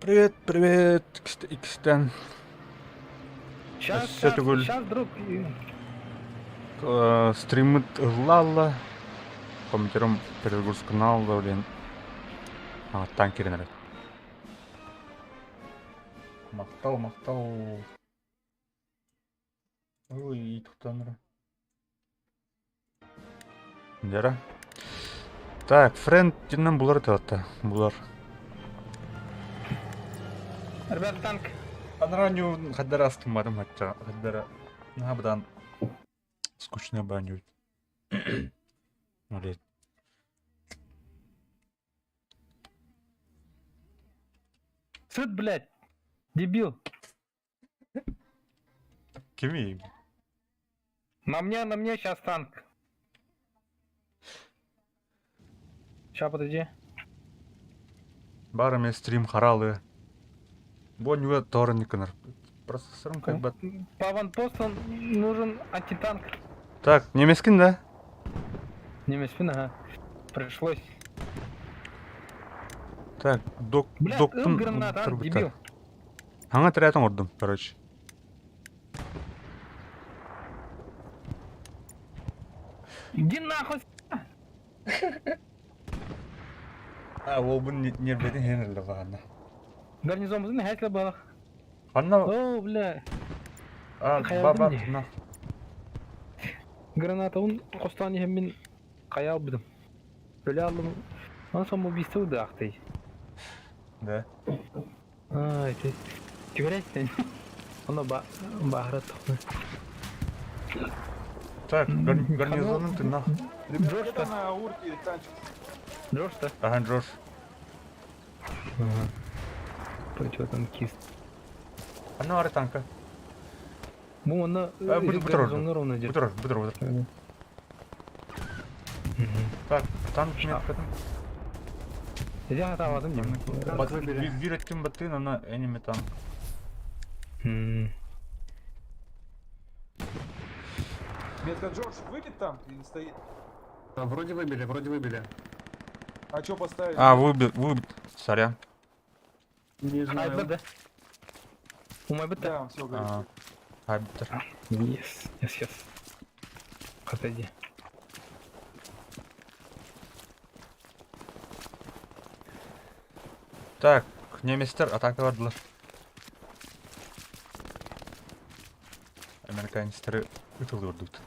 Привет, привет, Икстен. Сейчас, Өссө сейчас, төгүл сейчас, друг. стриммыт ылла-ылла. Компьютерым перезагрузканал да, блин. Ааттаан киирэн эрэр. Махтал, махтал. Ой, тохтоон Дьара. Так, Френд диннен булар этэ булар. Ребят, танк. Анараню хаддара астымматым хачча хаддара наһаа быдаан скучная баню. Блин. Сыт, блядь. Дебил. Кими? На мне сейчас танк. Сейчас, подожди. Бары мен стрим харалы. Бу нюга торрент гынар. Процессорым как бы... По аванпосту нужен антитанк. Так, немескин да? Немеспин, ага. Пришлось. Так, док, Бля, доктун ыл граната, а, дебил. Хаҥа отряд оҥордум, короче. Иди нахуй, А, уолбун нервэтин иһэн эрэллэ баҕана. Гарнизонбутун эһээтлэ буолах. Ханна О, бля, а, ба хайалдым ба дии. на. Гранатабын хостоон иһэммин хайа албытым. Өлө аллым. Он самоубийство даахтай. Да. Ай, ты түгэрээттэн. Оно ба баһара тохну. Так, гарнизонун тына. Ребят, Джош где-то на Урке танчик. Джош-то? Ага, Джош. Ага. Противотанкист. Анна бары танка. Бу онно Э, бу- бу гарнизонга ровно дир. Бутыр, бутыр, бутыр. Так, танк меткатын. Я хатаабатым дим. Танк выбили. Бир өткөн баттын, ана enemy танк. Метка Джордж выбит танк или стоит? Да, вроде выбили, вроде выбили. А что поставить? А, выбит, выбит. Сорян. Не знаю. Хайбер да? Умайбыт да? Да, все горит. А, Хайбитер. Yes, yes, yes. Отойди. Так, немецтер атака бардылар. Американецтары ытылдырдыбыт.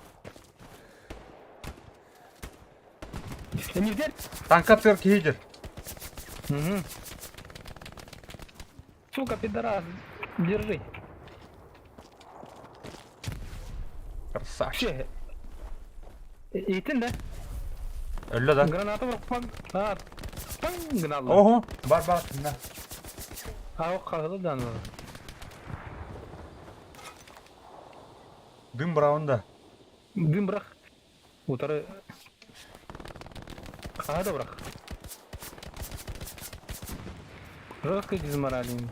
Нигде? Танка цирк лидер. Угу. Сука, пидорас, держи. Красавчик. Вообще. Итин да? Өллө да. Граната бар, пан. А, пан граната. Ого, бар бар. На. А, ох, хагылы да ну. Дым браунда. Дым бырах. Утары. Хага да бырах. Жестко дезморалин.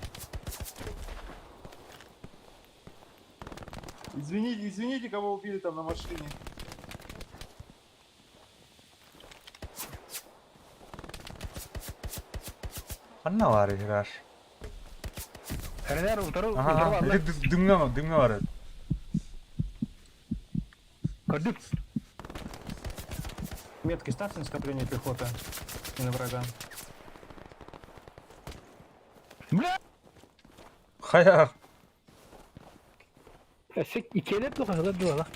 Извините, извините, кого убили там на машине. Ханна бар ираш. Хәрәләр утары Ага, утары ага. алла. Дымга, дымга бар. Көрдүк. Метки ставьте на скопление пехоты и на врага. Бля! Хая. Эсек икелеп ду хагылы ду ала.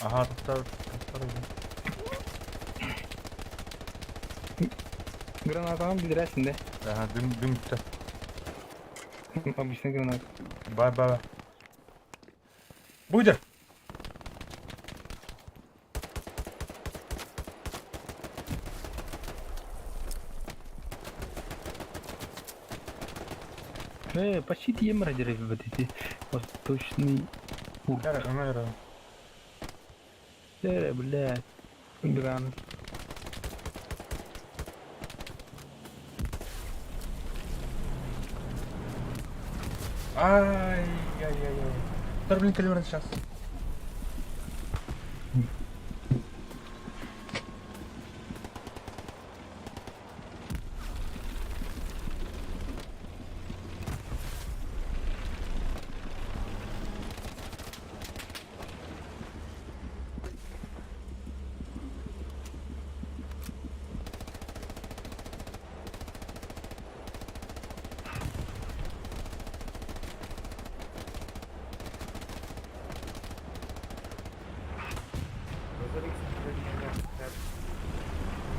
Ага, тоқтар, тоқтар. Гранатаны билерәсин дә. Ага, дым, дым бітті. Обычный граната. Бай, бай, бай. Будет. Почти емра деревья вот эти восточный пурт. Блядь. Гранат. Ай, ай, ай, ай. Тор, блин, калибр сейчас.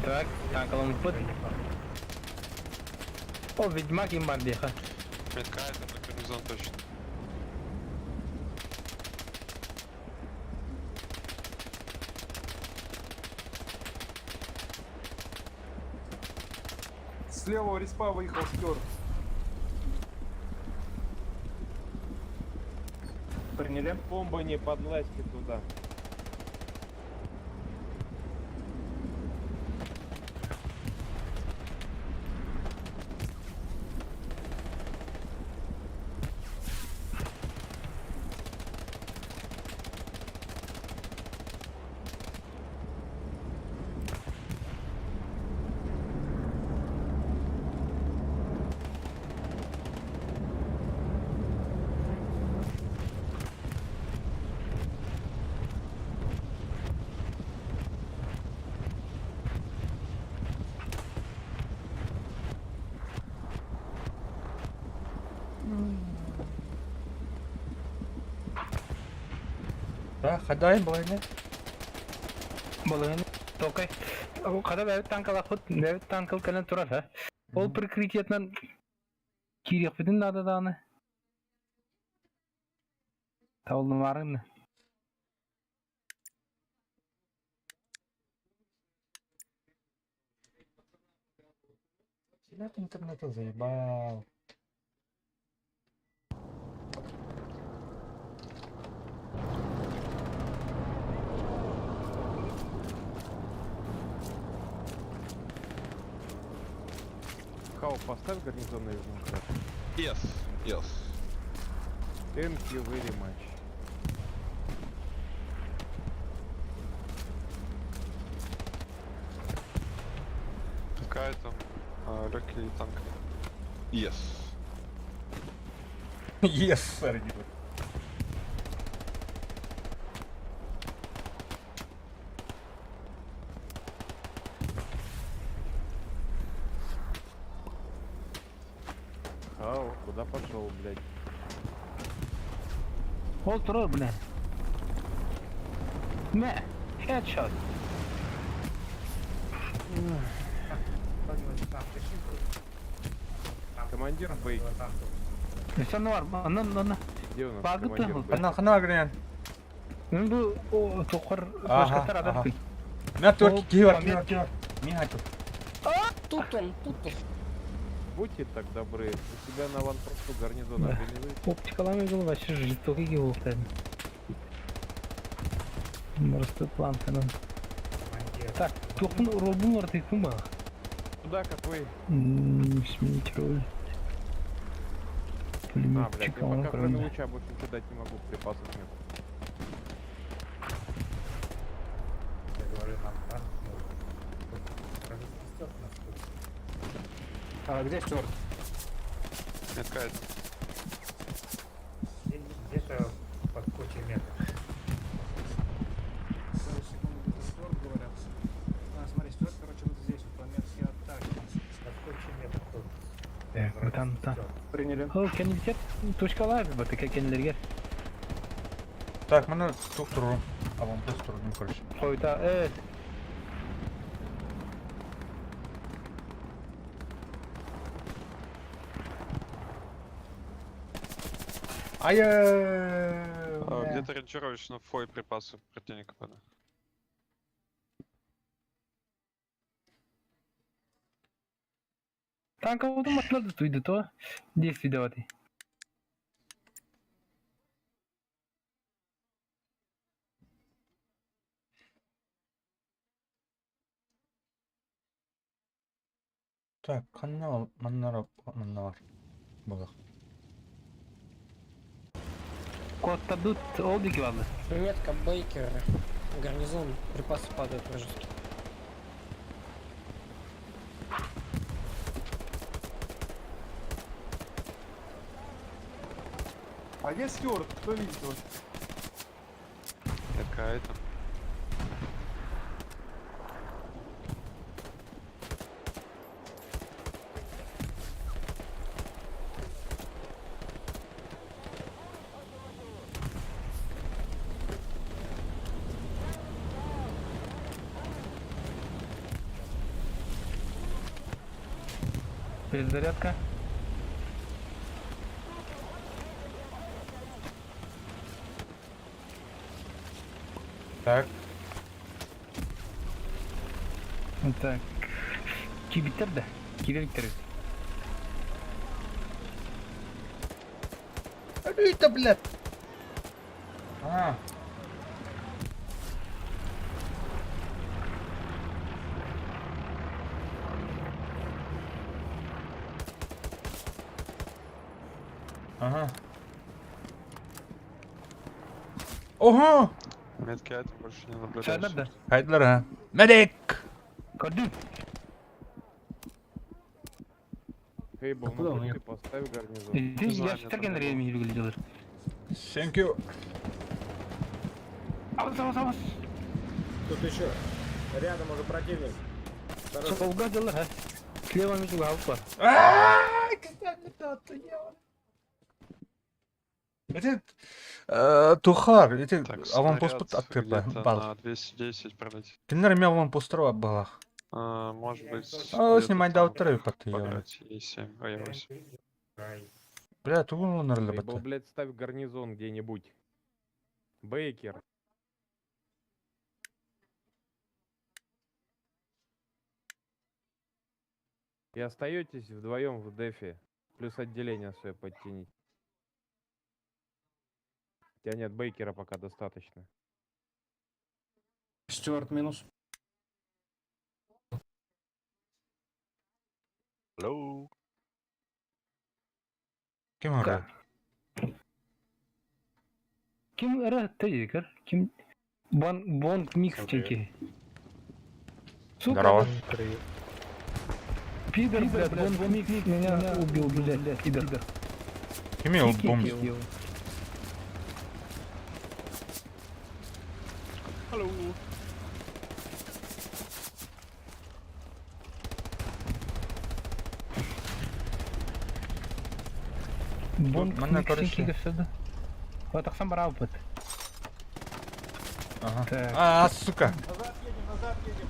Так, танкаламмыппыт. О, Ведьмак им бар диэхэ. Метка это на гарнизон точно. С левого респа выехал Стюарт. Приняли. Бомба не подлазьте туда. Да, хадай балайны. Балыгын токай. Хата бэйэбит танкалаахпыт, бэйэбит танкал кэлэн турар ха. Ол прикрытиетынан киириэхпитин наада даҕаны. Табыллымаарын. Силят интернета заебал. Хау, поставь гарнизон на южном краю. Yes, yes. Thank you very much. Какая там? Легкий танк. Yes. Yes, сэр, диэбит. Хау, куда пошел, блядь? Ол турар, бля. Мэ, headshot. Командир Бейкер. Все норм, онон, онон. Где у нас Багыты командир был. Бейкер? Хана хана грен. Мин бу о, тохор Ага, флешкаттар ага. адарпын. Мә төрт Ол киһи бар, помет- киһи бар, киһи бар. Мин хату. Тут он, тут он. Будьте так добры, у себя на аванпосту гарнизон Да. организуйте. Оптикалами был вообще жестокий геолог. Просто планканан. Так, туохпун ролбун артыйпын ба. Куда какой? Сменить роль. А, блядь, Пулеметчик, я он пока кроме кроме. луча больше ничего дать не могу, припасов нет. А где Стюарт? Метка это. Где-то под кучей метров. Секунду, где-то Стюарт говорят. А, смотри, Стюарт, короче, вот здесь, вот по метке атаки. Под кучей метров тут. Так, там, там. Приняли. Ол кенилтер точкалар баты кенилерге. Так, маны тук турурум. Аванпост турдум, короче. Койта, evet. Айы. Где-то ориентировочно фой припасы противника падают. Танка автоматлар да туйды то. Действий давати. Так, ханна маннара маннар. Балах. Кодтардут ол дики барды. Метка Бейкер. Гарнизон. Припасы падают вражеские. А где Стюарт? Кто видит его? Метка это. Перезарядка. Так. Так. Кибиттер да. Кириликтер. Это, блядь. А. Ага. Ого! Метки это больше не Садар наблюдается. да. Хайдлар ha. Медик! Көрдүм. Хейбл, куда ну он хоть ты уехал? поставь гарнизон. Иди, знаю, я нет, терген там реми выглядел. Thank you. Авас, авас, авас. Тут еще. Рядом уже противник. Осторожно. Солга дела, а? Слева между галпа. Эти Тухар, эти Так, аванпост снаряд открыто. где-то Бал. на 210 пролетит. Кинер ми аванпост балах. А, может быть, А, где-то снимай там даутеры паты. квадрате Е7, ой, Е8. Рай. Бля, тугун лунар Хейбл, блядь, ставь гарнизон где-нибудь. Бейкер. И остаетесь вдвоем в дефе. Плюс отделение свое подтянить. У тебя нет Бейкера пока достаточно. Стюарт минус. Ким ора? Ким ра тегер? Ким Бон бонг микс чеки. Сука, Здорово. Пидор, блядь, бонг микс меня убил, блядь, пидор. Ким я Кики бомб? сделал. Бонг Манна, микс короче. чеки сюда. Вот так сам брал, блядь. Ага. Так. А, сука. Назад едем, назад едем.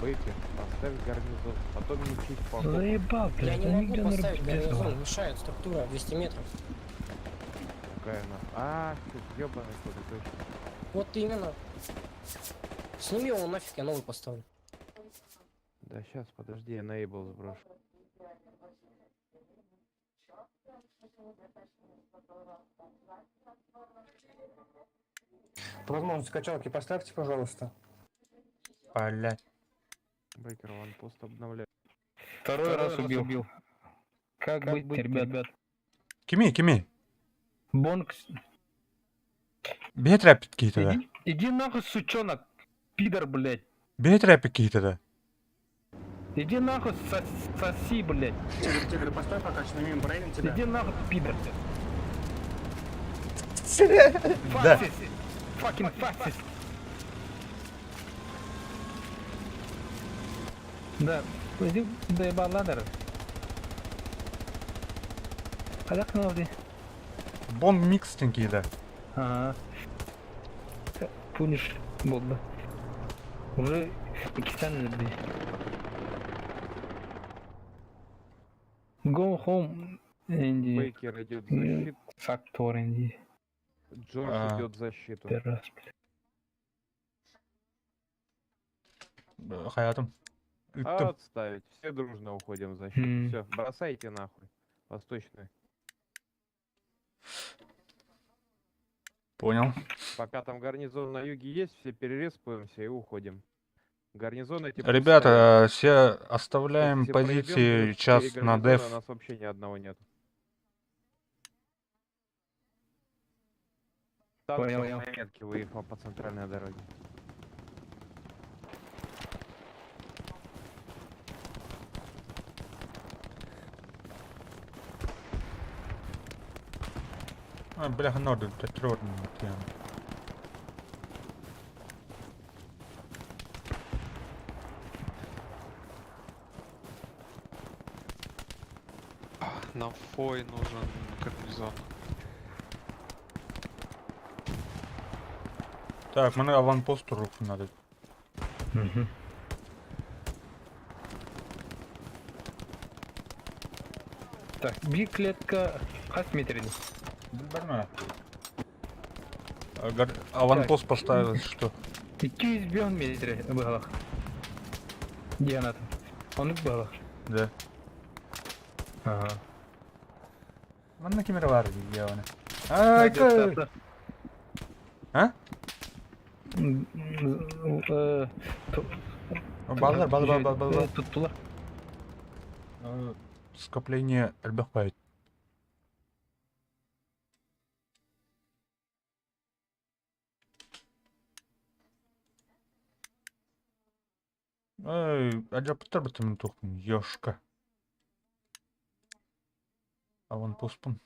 Бейкер, поставь гарнизон. Потом мечись по окопам. Заебал, Я блядь, не они могу где поставить нарубили. гарнизон, мешает структура 200 метров. Какая она. А, ты ёбаный кот, точно. Вот именно. Сними его нафиг, я новый поставлю. Да сейчас, подожди, я на Эйбл сброшу. По возможности качалки поставьте, пожалуйста. Блядь. Бейкер, ванпост обновляй. Второй раз убил. Как быть, ребят? Кими, кими? Бонг... Бе тряпит какие-то, да? Иди, иди нахуй, сучонок. Пидор, блядь. Бе тряпит какие-то, да? Иди нахуй, соси, блядь. Тигр, тигр, поставь пока, сейчас мимо проедем тебя. Иди нахуй, пидор. Да. Фасис. Fucking фасис. Да, иди доебал ладер. Казах новый. Бон микс какие-то. Ага. Пуниш болды. Уже Пакистан любви. Go home, Энди. Бейкер идет в защиту. Фактор, Энди. Джордж А. идет в защиту. Раз, блядь. Хаятым. Үттім. Отставить. Все дружно уходим в защиту. М. Все, бросайте нахуй. Восточную. Понял. Пока там гарнизон на юге есть, все перереспуемся и уходим. Гарнизон эти Ребята, все оставляем Если проебем, позиции будет час четыре на гарнизона, деф. У нас вообще ни одного нет. Танк Понял. на метке выехал по центральной дороге. А, бляха, норды, тетрорный. Нам фой нужен гарнизон. Так, мне аванпост руку надо. Мгм. Так, биир клетка хас метрин? Билбэтим Аванпост поставил, что? 205 метр быһалах. Диэн атын. Оннук быһалах. Да. Ага. Манна ким эрэ баар дии оны. Ай, А? Баллар, баллар, баллар, баллар. Туттулар. Скопление элбэх баайт. Ай, адьаппыттар бытымын туохпун, ёшка. Аванпоспун.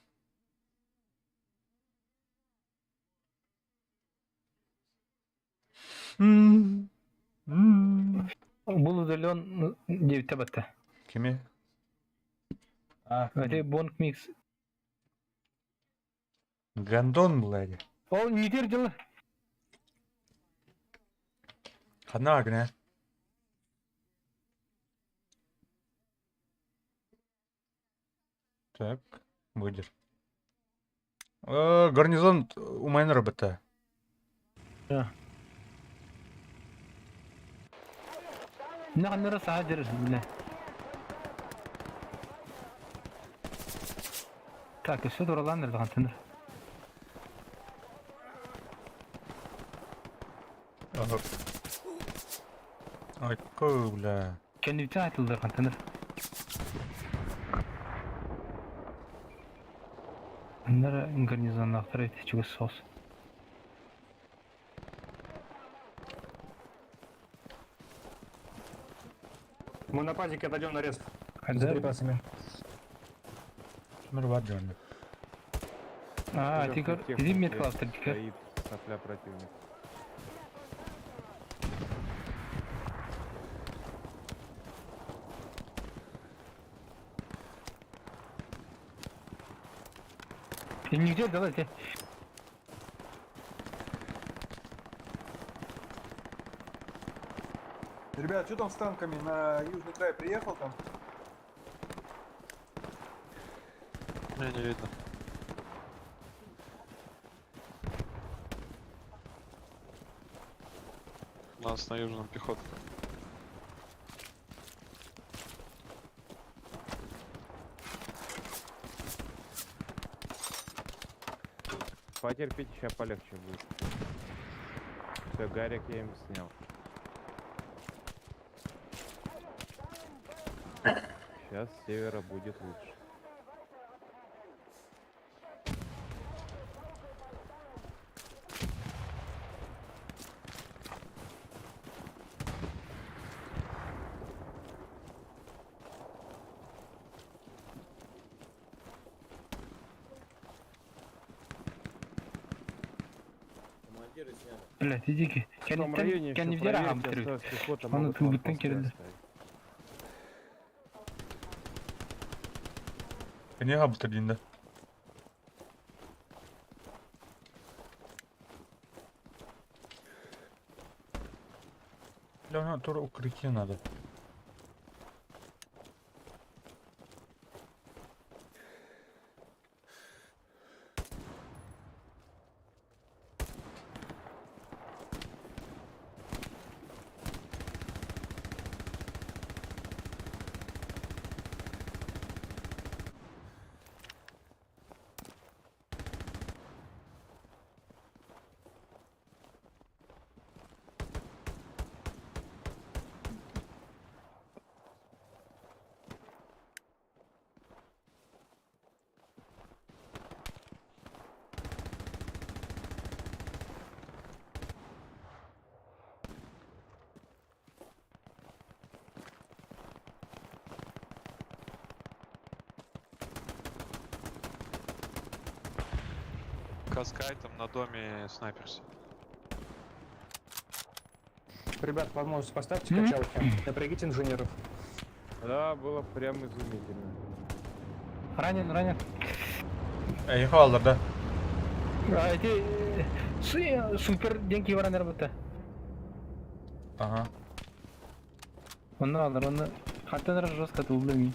Был удален диэбитэ батта. Кими? А, Это Бонг Микс. Гандон була Ол не дела. Ханна гына. Так, выдер. Гарнизон у майнера БТ. Нахнера саадыр бля. Так, өссө туралаан эрдэҕин Ай, бля. Кэннибитин айтылдар хантаныр. Аннара гарнизоннаахтар эти чугас соус. Мы на пазике отойдем на респ. За припасами. Мирваджан. А, Лёгкая тигр, техника иди здесь медкластер, тигр. Стоит сопля противника. Нигде давайте. Ребят, что там с танками? На южный край приехал там? Меня не видно. У нас на южном пехота. Потерпите, сейчас полегче будет. Все, Гарик я им снял. Сейчас с севера будет лучше. Блять, иди В том районе еще Кэннибитин проверьте, аҕамтыр. осталась пехота, Аны могут тылбыттан аванпосты кирилли. оставить. Не габытыр да. Бля, ну тоже укрытие надо. Каскай там на доме снайпер сидит. Ребят, возможность поставьте Мгм. качалки. Напрягите инженеров. Да, было прям изумительно. Ранен, ранен. Эй, халдар, да. А эти супер деньги баран работа. Ага. Он алар, он хантан жестко тулды ми.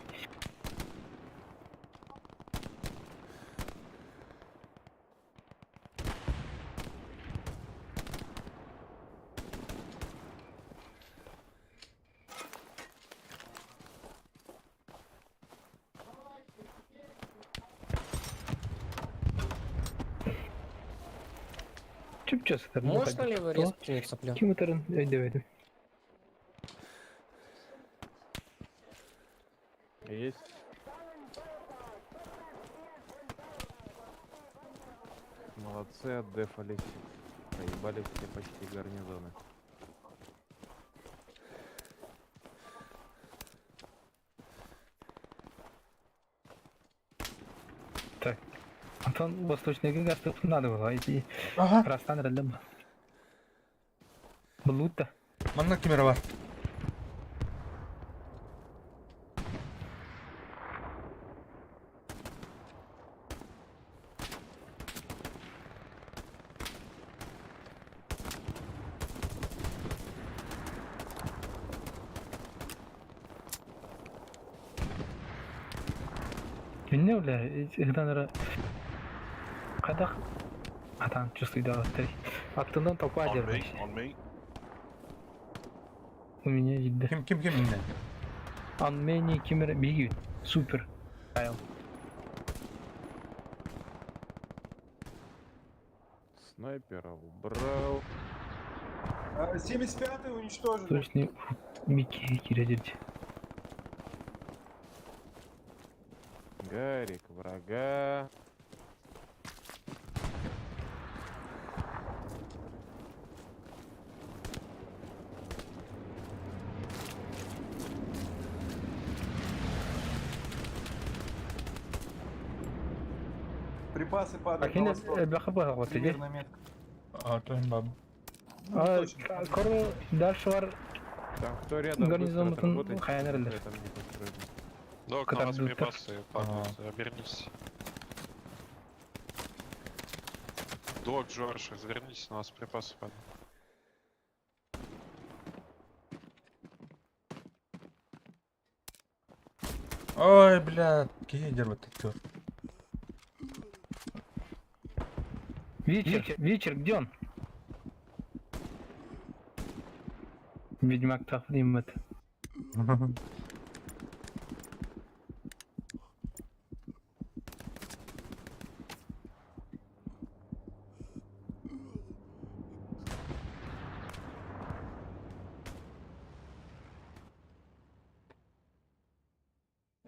Чё сытар? Можно ли его респнуть, цыплю? Ким ытарын өйдөбөтүм. Есть. Молодцы, отдефались. Проебали все почти гарнизоны. Антон восточный гастык надо было идти. Ага. Растан рэлем. Блута. Манна камера бар. Не бля, ыгданара кадах атан чувствует да. Аттынан толпа On me, держись. on me. У меня видно. Ким ким ким инне? Анмени кимер биги. Супер. Тайл. Снайпера убрал. 75-й уничтожили. Точный Микки киредить. Гарик врага. Припасы падают на Ахин восток. баха баха Примерно метка. А, то баб. Ну, точно. Кору дальше бар Там кто рядом, гарнизон быстро отработайте, хайнерлер. кто там не построили. Док, на Когда вас будут припасы падают, обернитесь. Док, Джордж, развернитесь, на вас припасы падают. Ой, бля, кедер вот это. Вечер, вечер, где он? Ведьмак тахримет.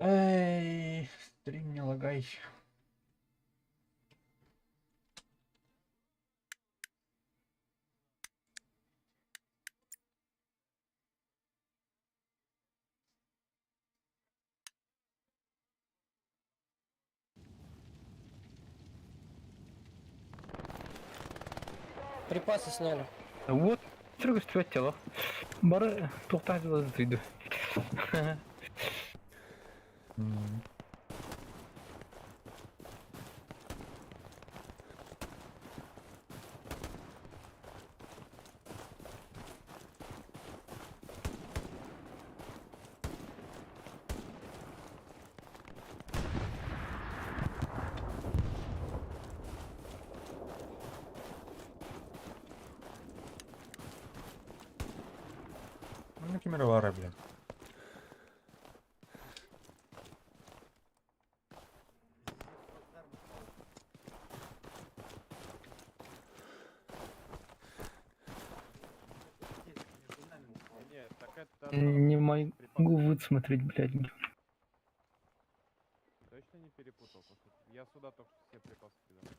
Эй, стрим не лагай. Припасы сняли. Вот, трогать тело. Бары тухтан зайду. Манна камера бар, бля. Нет, так это... Не могу высмотреть, блядь. Точно не перепутал? Потому что я сюда только что все припасы кидал.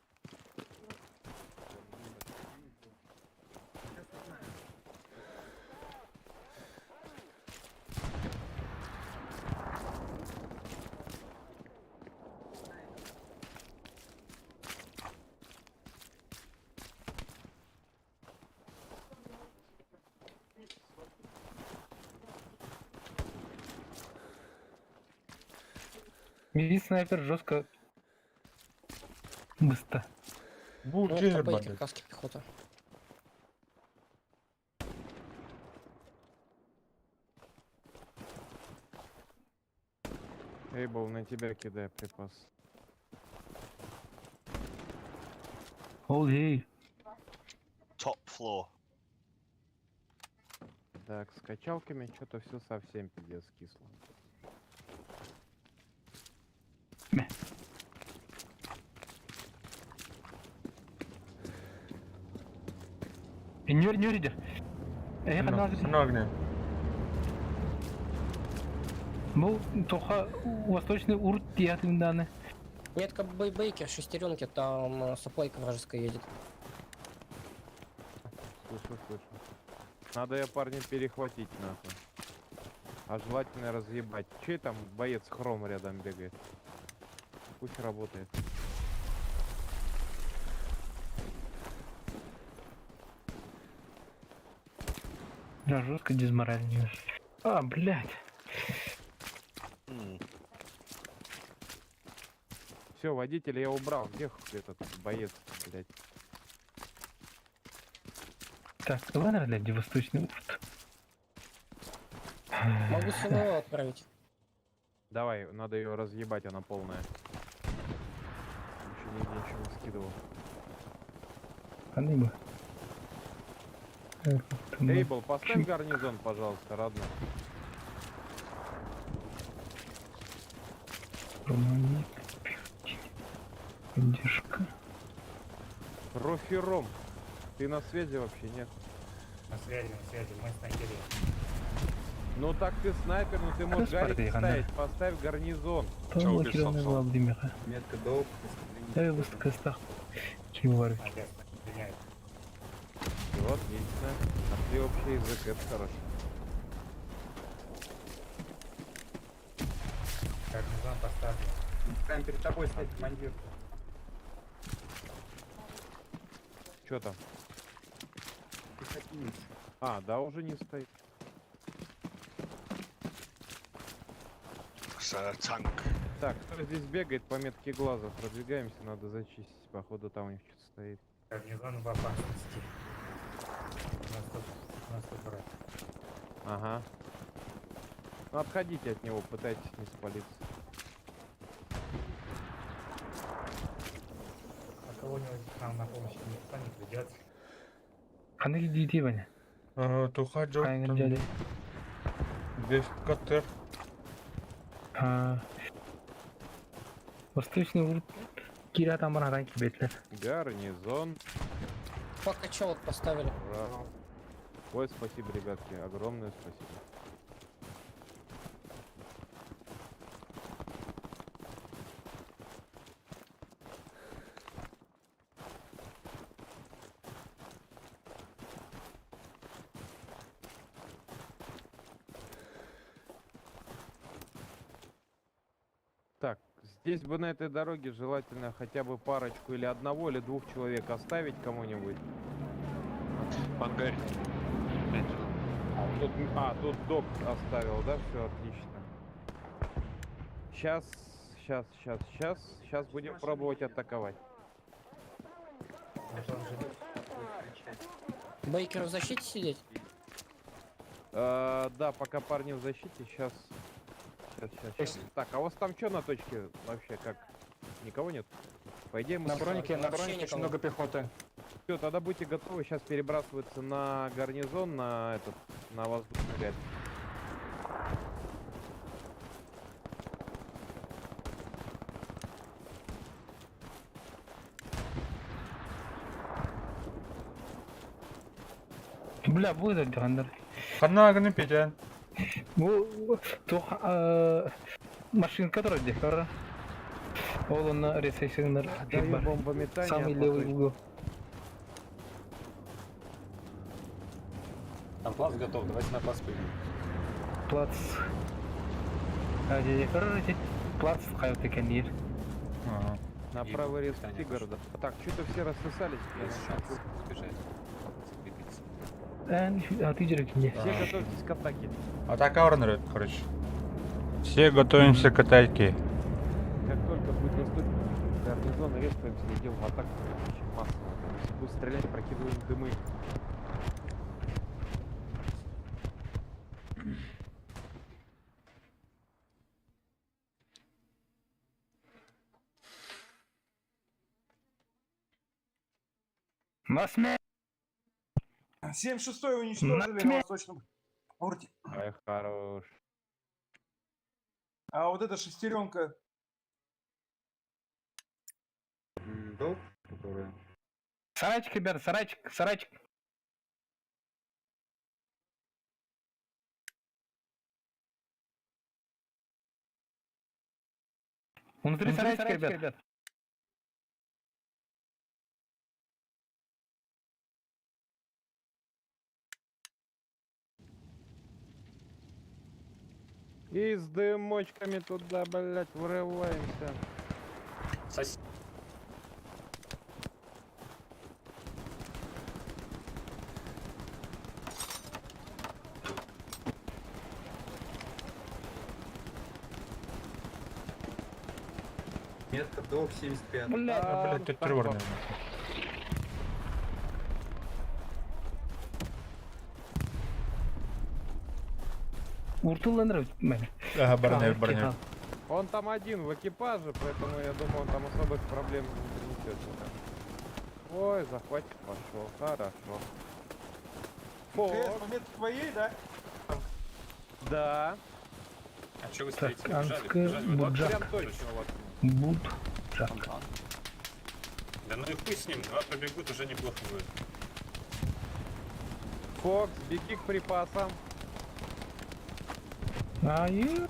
Миди снайпер жестко быстро. Бу, Ну, джер, ТП, бля. каски пехота. Эйбл, на тебя кидаю припас. Олей. Top floor. Так, с качалками что-то все совсем пиздец кисло. Мeh. Нөр нөр иде. Э ханна Ханна огня. Бу тоха восточный урт диятынданы. Метка Бейкер, шестеренки, там саплайка вражеская едет. Слышу, слышу. Надо я парня перехватить, нахуй. А желательно разъебать. Чей там боец хром рядом бегает? Пусть работает. Да, жестко дезморализует. А, блядь. Все, водителя я убрал. Где этот боец, блядь? Так, давай, наверное, где восточный урт. Могу СВО отправить. Давай, надо ее разъебать, она полная. Еще нигде ничего не скидывал. Ханны бы. Эйбл, поставь гарнизон, пожалуйста, родной. Романик. Поддержка. Рофером. Ты на связи вообще, нет? На связи, мы снайперы. Ну так ты снайпер, ну ты можешь Спарты, гарик Ханна. ставить. Поставь гарнизон. Павла убил Кирилловна Самсон? Владимира. Метка долг. Я выставка Кивар. Ага, стреляют. Все, отлично. Нашли общий язык, это хорошо. Гарнизон поставлен. Прям перед тобой стоит командир. Че там? Пехотинец. А, да, уже не стоит. It's a tank. Так, кто здесь бегает по метке глаза? Продвигаемся, надо зачистить. Походу там у них что-то стоит. Гарнизон в опасности. У нас тут брат. Ага. Ну, отходите от него, пытайтесь не спалиться. А кого-нибудь к нам на помощь никто не придет. Ханны диди Ваня. Туха Хайнгер Джордан. дяди. Вефкатер. А. Восточный урт. Кира там ранки бетлер. Гарнизон. Пока чё вот поставили. Ура. Ой, спасибо, ребятки. Огромное спасибо. Так, здесь бы на этой дороге желательно хотя бы парочку или одного, или двух человек оставить кому-нибудь. В ангаре. Опять же. Тут, тут док оставил, да? Все отлично. Сейчас, сейчас, сейчас, сейчас, сейчас будем пробовать атаковать. Вот он же Бейкер в защите сидеть? Да, пока парни в защите, сейчас. Сейчас, сейчас, сейчас. Так, а у вас там что на точке вообще как? Никого нет? По идее, мы... На бронике, на Вообще бронике очень никого. много пехоты. Все, тогда будьте готовы сейчас перебрасываться на гарнизон, на этот, на воздушный ряд. Бля, будет Ханнер. Ханна огня Петя. Бу тух машинка вроде, кара. Ол на ресейсинер. Даю бомбометание. Самый по левый точке. угол. Там плац готов, давайте на плац пойдем. Плац. А, где короче, плац хайот канир. Ага. На И правый рез бомбометание Тигр, да. Так, что-то все рассосались. я Есть не шанс хочу. сбежать. Закрепиться. А ты дерек не. Все готовьтесь к атаке. Атака Орнер, короче. Все готовимся к атаке. Как только будет доступен гарнизон, резкаемся, идем в атаку очень массово. Если будут стрелять, прокидываем дымы. Насме. 7-6 уничтожили на восточном урте. Ай, хорош. А вот эта шестеренка. Сарайчик, ребята, сарайчик, сарайчик. Внутри сарайчика, ребят. И с дымочками туда, блять, врываемся. Сос... Метка док 75. Блядь. А, блядь, Там тут тревор, танк наверное. Уртулланыр мен. Ага, барневит, барневит. Он там один в экипаже, поэтому я думаю, он там особых проблем не принесет. пока. Ой, захватик пошел, хорошо. КС Фок, по метке твоей, да? да. А что вы Так, стоите? Побежали, Анска, побежали в Вот атаку. Буджак. прям точно вот. Буд. Жак. Да ну и хуй с ним, два пробегут, уже неплохо будет. Фокс, беги к припасам. А, и...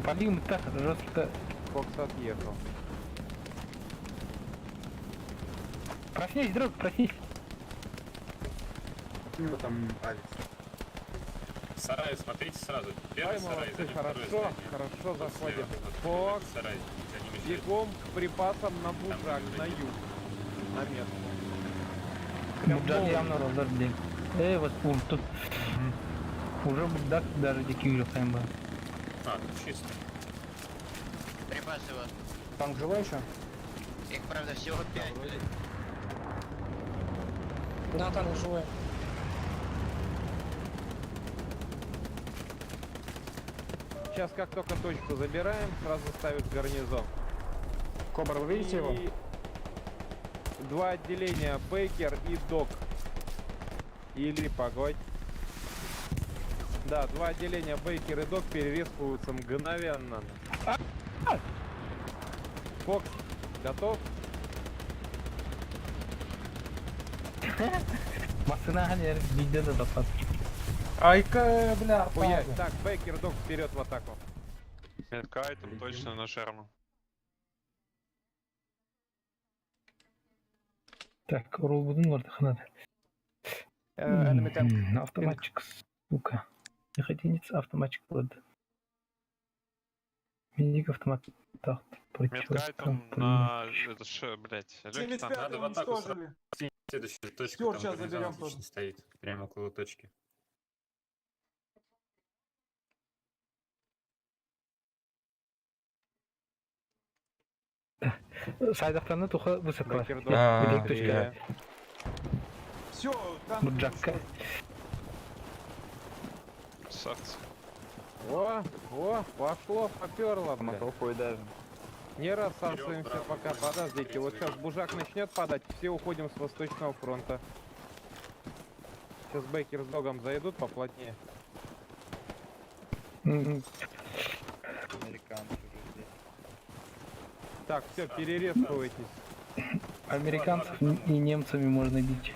Полим так жестко. Фокс отъехал. Проснись, друг, проснись. У него там Алекс. Сарай, смотрите сразу. Первый Ай, сарай, молодцы, за ним второе хорошо, здание. хорошо Вот заходим. слева, вот Фокс, Сарай, за ним еще бегом к припасам на Буджак, Там на юг. На метку. Буджак явно раздар блин. Эй, вот тут. Уже Будак даже дикий уже хайма. А, тут чисто. Припасы вот. Танк живой еще? Их, правда, всего 5. Да, танк живой. Сейчас как только точку забираем, сразу ставят гарнизон. Кобра, вы видите его? И Два отделения, Бейкер и Док. Или, погодь. Да, два отделения Бейкер и Док перерезываются мгновенно. Фокс, готов? Масына ханер видео да тапат. Айка, бля, Хуя. Так, Бейкер, Док, вперед в атаку. Метка там точно на шерму. Так, рол будун бар ханат. Enemy tank. Автоматчик, сука. Пехотинец, автоматчик болады. Медик автомат. Так, Метка там на... Это ш, блять, легкий танк. 75 Надо в атаку уничтожили. Следующая точка, Стюарт там сейчас гарнизон заберем отлично тоже. стоит. Прямо около точки. Сайдақтаны туха высадкалар. Бейкер, Док, А, Медик точка. быстрее. Все, танк Буджакка. уничтожен. Красавцы. О, о, пошло, поперло, блядь. Не рассасываемся Вперед, пока, браво, подождите. Вот сейчас Бужак начнет падать, все уходим с восточного фронта. Сейчас Бейкер с Догом зайдут поплотнее. Так, все, перерезывайтесь. Американцев и немцами можно бить.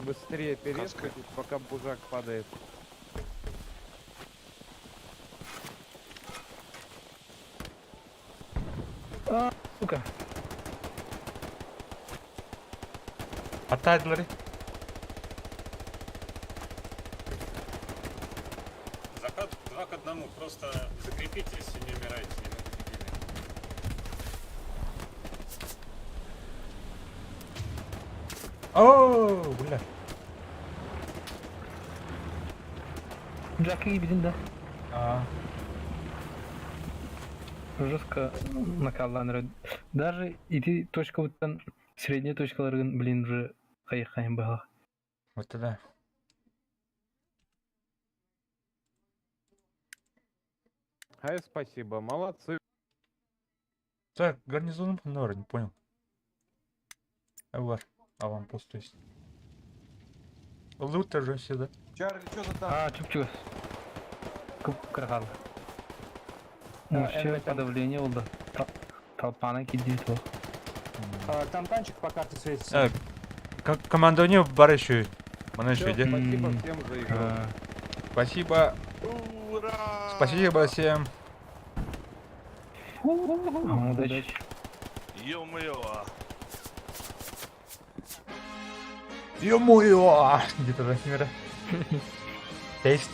Быстрее перескочить, пока Бужак падает. А, сука. А Тайдлери? Закат 2 к 1, просто закрепитесь и не умирайте, и мы победили. О, бля. Джаки бедин да. А, Жестко накалланыр. Даже ити точка буттан средняя точкаларгын блин уже кайыккайын бага. вот тогда. Ай, спасибо, молодцы. Так, гарнизон норм, не понял. Авар, аванпост, то есть. Лут уже сюда. Чарли, что за танк? А, чүп-чүп. Кып кыргал. Вообще enemy tank. подавление болду. Толпаны кидит ол. А, Там танчик по карте светится. Э, командование бар еще. Мана Всё, еще иди. спасибо М. всем за игру. А, Спасибо. Ура! Спасибо всем. Удачи. Ё-моё! Ё-моё! Где-то да, Химера. Тест.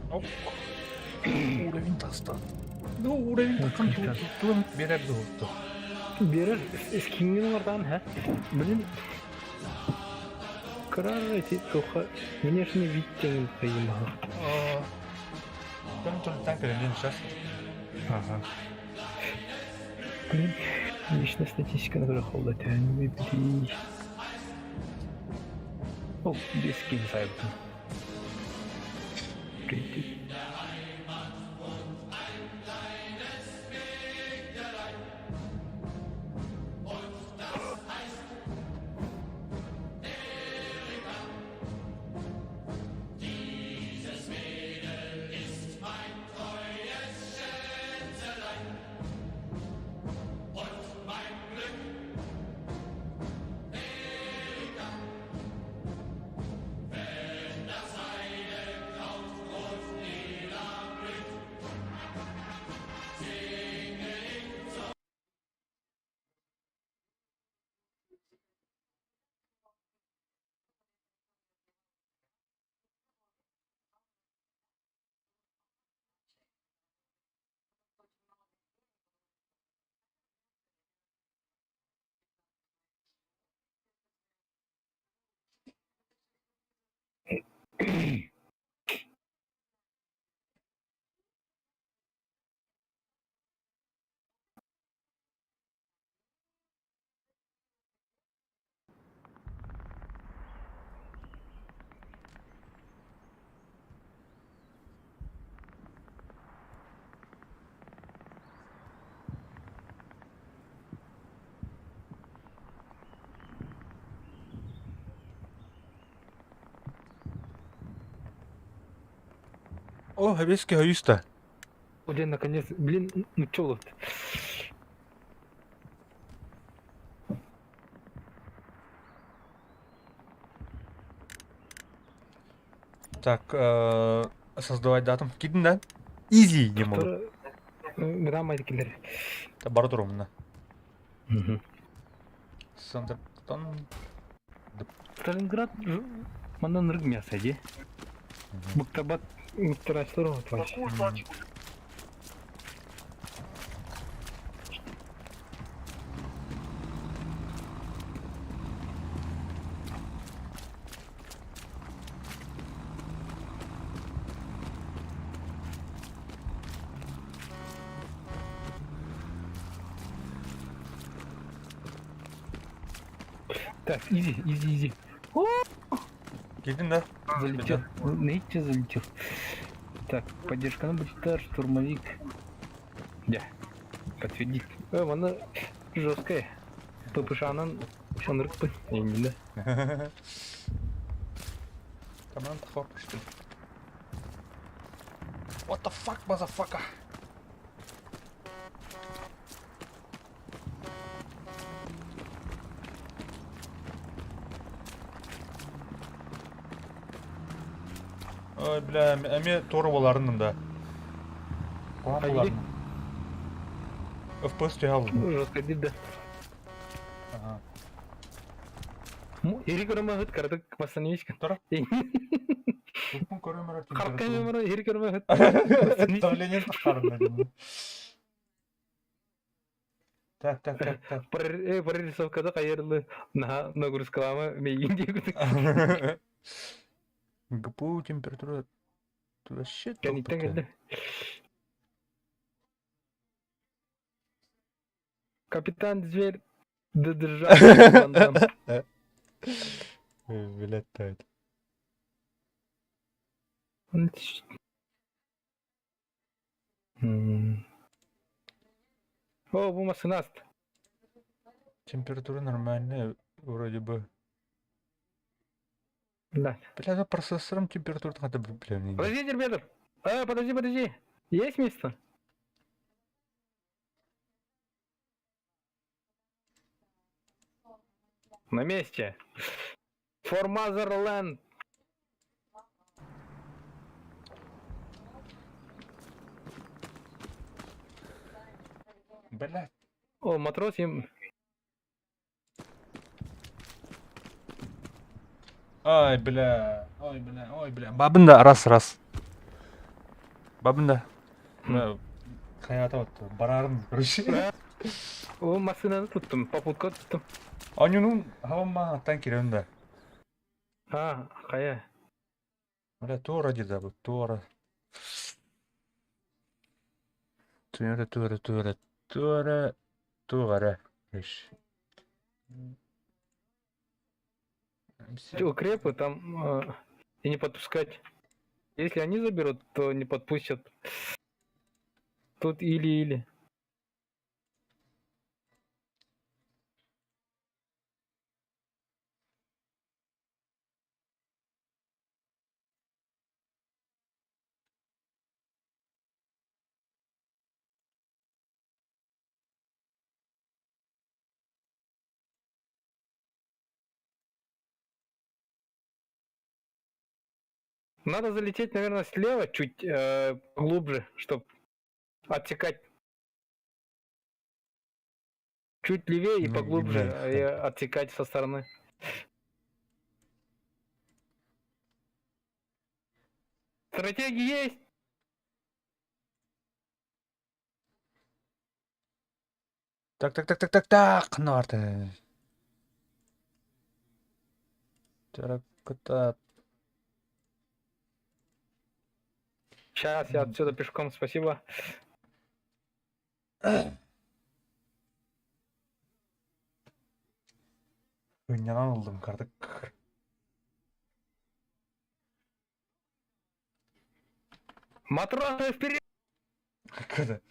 Оп. Уровень таста. Ну, уровень таххан тылын берер дуһутtu. Берер скингин олардан, ха? Блин. Кырар эти тоха внешний вид теңин кыймаха. Там тоже танк или сейчас. Ага. Блин, личная статистика на холда тянет, блин. О, без скин сайбын. Прийти. О, хабески хаюста. Блин, наконец, блин, ну чё тут? Так, создавать датум. Кидин, да? Изи не могу. Грамма килер. Бар турумна. Сандертон. Сталинград манан рыг мясо, ди. Буктабат муктарачлар вот вообще. Так, изи, изи, изи. Кидин, да? Залетел. Нейте залетел. Так, поддержка на бутар, штурмовик. Да. Подтвердить. Она жесткая. ППШ анан шанырыкпы. Не, да. Команда что ли? What the fuck, motherfucker? Ой, бля, эми тору боларынным да. Куан боларынным. FPS түһэ Жестко да. Ага. Эри көрөмө хыт кардык восстановичка. Тора. Тупун көрөмөрө Каркамера эри көрөмө хыт. Давление тахарым. Так, так, так, так. Прорисовкада кайырлы на нагрузкалама мейгин дип. ГПУ температура вообще Кәниттен Капитан Зверь додержал. Вылетает. О, бу массынаст. Температура нормальная, вроде бы. Да. Бля, да процессором температура хотя бы, бля, не Подожди, Дербетов. Подожди, подожди. Есть место? На месте. For Motherland. Бля. О, матрос им... Ай, бля. Ой, бля, ой, бля. Бабында раз, раз. Бабында. Бля, Хаята вот, барарым, короче. О, массыынаны туттум, попутка туттум. Анюнун хавамма аттан кирен да. А, хайа. Бля, туора дида бу, туора. Туора, туора, туора, туора, туора. Иш. Укрепы там и не подпускать. Если они заберут, то не подпустят. Тут или-или. Надо залететь, наверное, слева чуть глубже, чтобы отсекать. Чуть левее и Ну, поглубже ебать. и отсекать со стороны. Стратегия есть! Так, так, так, так, так, так, Норте. Так, Сейчас я отсюда пешком, спасибо. Ынньанан ыллым кардык. Матросы вперед! Когда?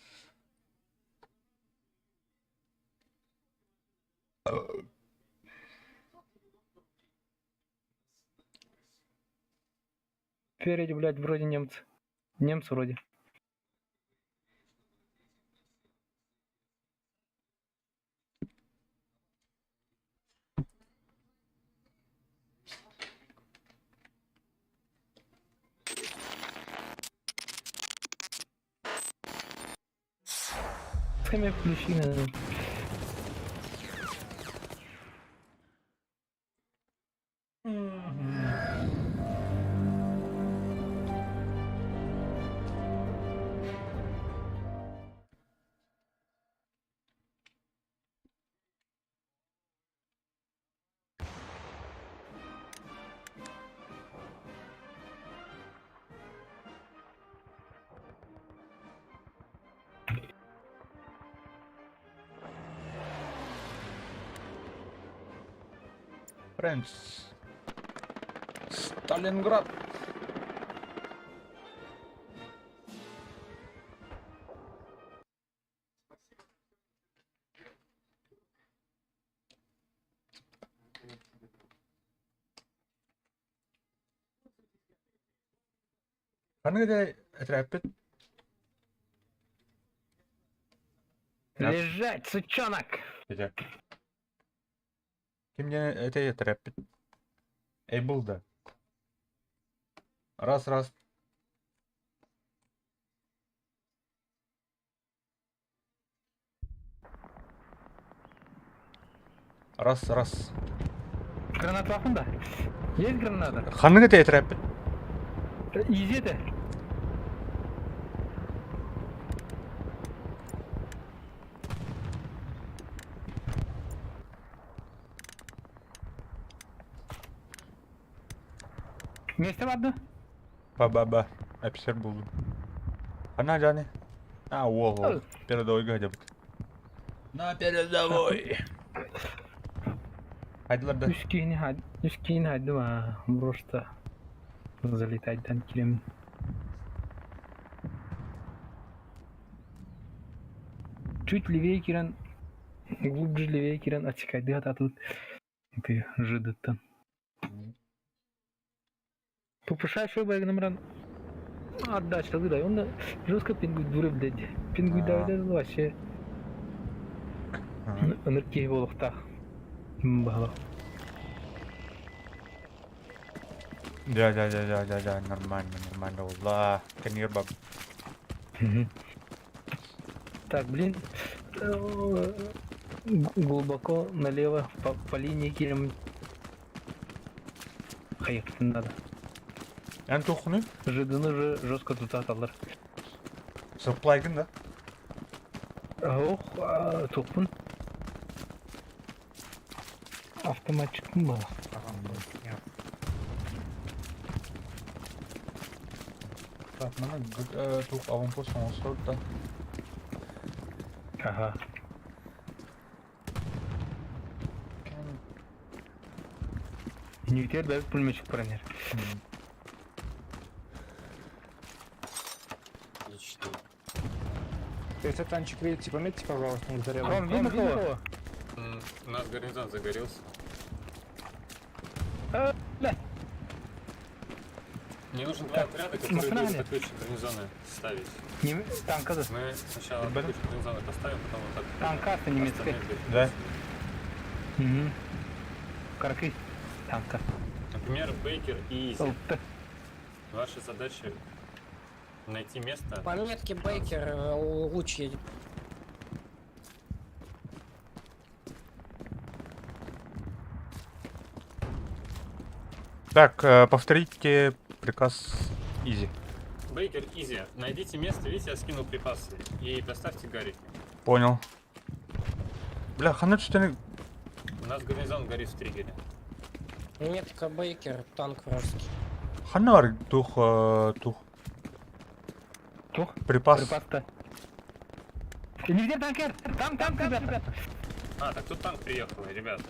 Впереди, блядь, вроде немцы. Немцы вроде. Схеме включи, Friends. Сталинград. Ханнык этэрээппит? Лежать, сучонок! Ити. Ким диэн этэй этэрээппит? Эйбл да. Раз раз. Раз раз. Граната да? Есть граната? Ханнык этэй этэрээппит? Изи это. Месте ладно? Ба-ба-ба. Офицер буллум. Ханна Джани? А, уол уол. Передовойга сылдьабыт. На передовой! Хайдылар да. Үс киһини хайдым а. Просто залетать килем. Чуть левее киирэн, глубже левее киирэн отсекайдыы сатаатыбыт. Ити ЖД-тан. ППШ баран баран отдача да, он жестко пингуй блядь. Пингуй давай вообще. Ынырык киһи буолуохтаах. Баһылык. Да, да, да, да, да, да, нормально, нормально, Аллах, кемир баб. Так, блин, глубоко налево по линии киирэн хайыахпытын надо. Эн туоххунуй? ЖД-ны же жестко тутаталлар. Supply-гын да? Ох, туохпун. Автоматчикпын буолла. Аванпост снят. Так, манна туох аванпост оҥостор да. Ага. Ньютер бэйбит пулеметчик пронер. Отлично. Если танчик видите, пометьте, пожалуйста, он зарядом. Ром, видно кого? У нас гарнизон загорелся. Бля. Мне нужен два отряда, которые машина будут ли? атакующие гарнизоны ставить. Не, танка за. Мы сначала атакующие гарнизоны поставим, потом вот так. Танка немецкая. Да. Угу. Каракы. Танка. Например, Бейкер и Изи. ЛТ. Ваша задача найти место. По метке Бейкер луч едет. Так, повторите приказ Изи. Бейкер, Изи, найдите место, видите, я скинул припасы. И доставьте гарики. Понял. Бля, ханна что У нас гарнизон горит в триггере. Метка Бейкер, танк вражеский. Ханна туох туох. Туох? Припас. Припас-то. Нигде танкер! Там, танк, ребята! А, так тут танк приехал, ребят.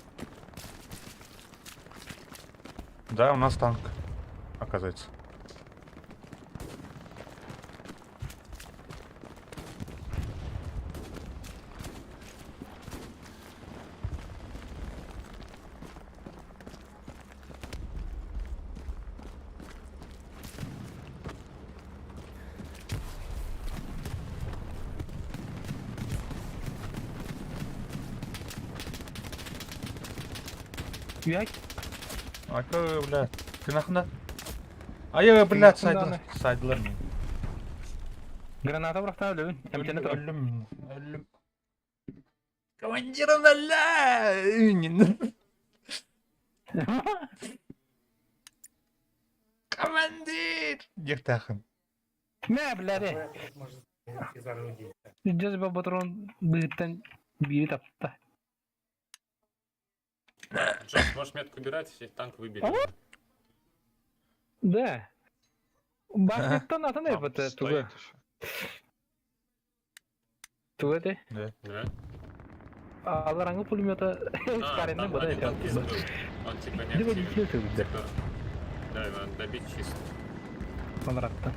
Да, у нас танк. Оказывается. Яй. Ака, бля. Ты нахна? Ай, блядь, нахуй, сайдылар. Сайдылар мин. Граната бырахта өлөбүн. Эмтене турар. Өллүм мин. Өллүм. Командир налля! Командир! Дехтахын. Мә, бля, Какой может из орудий? Жүз патрон быттан бири тапта. Джош, можешь метку убирать, если танк выбили. Да. Башняттан атын Там эпэт тугу. стоит еще. Тугу этэй. Да. Да? Алараңы пулемета А, каренне там бада один эти. танкист был. Он типа не Где активен. водитель ты, бля? Типа, да, его надо добить чисто. Аларатта.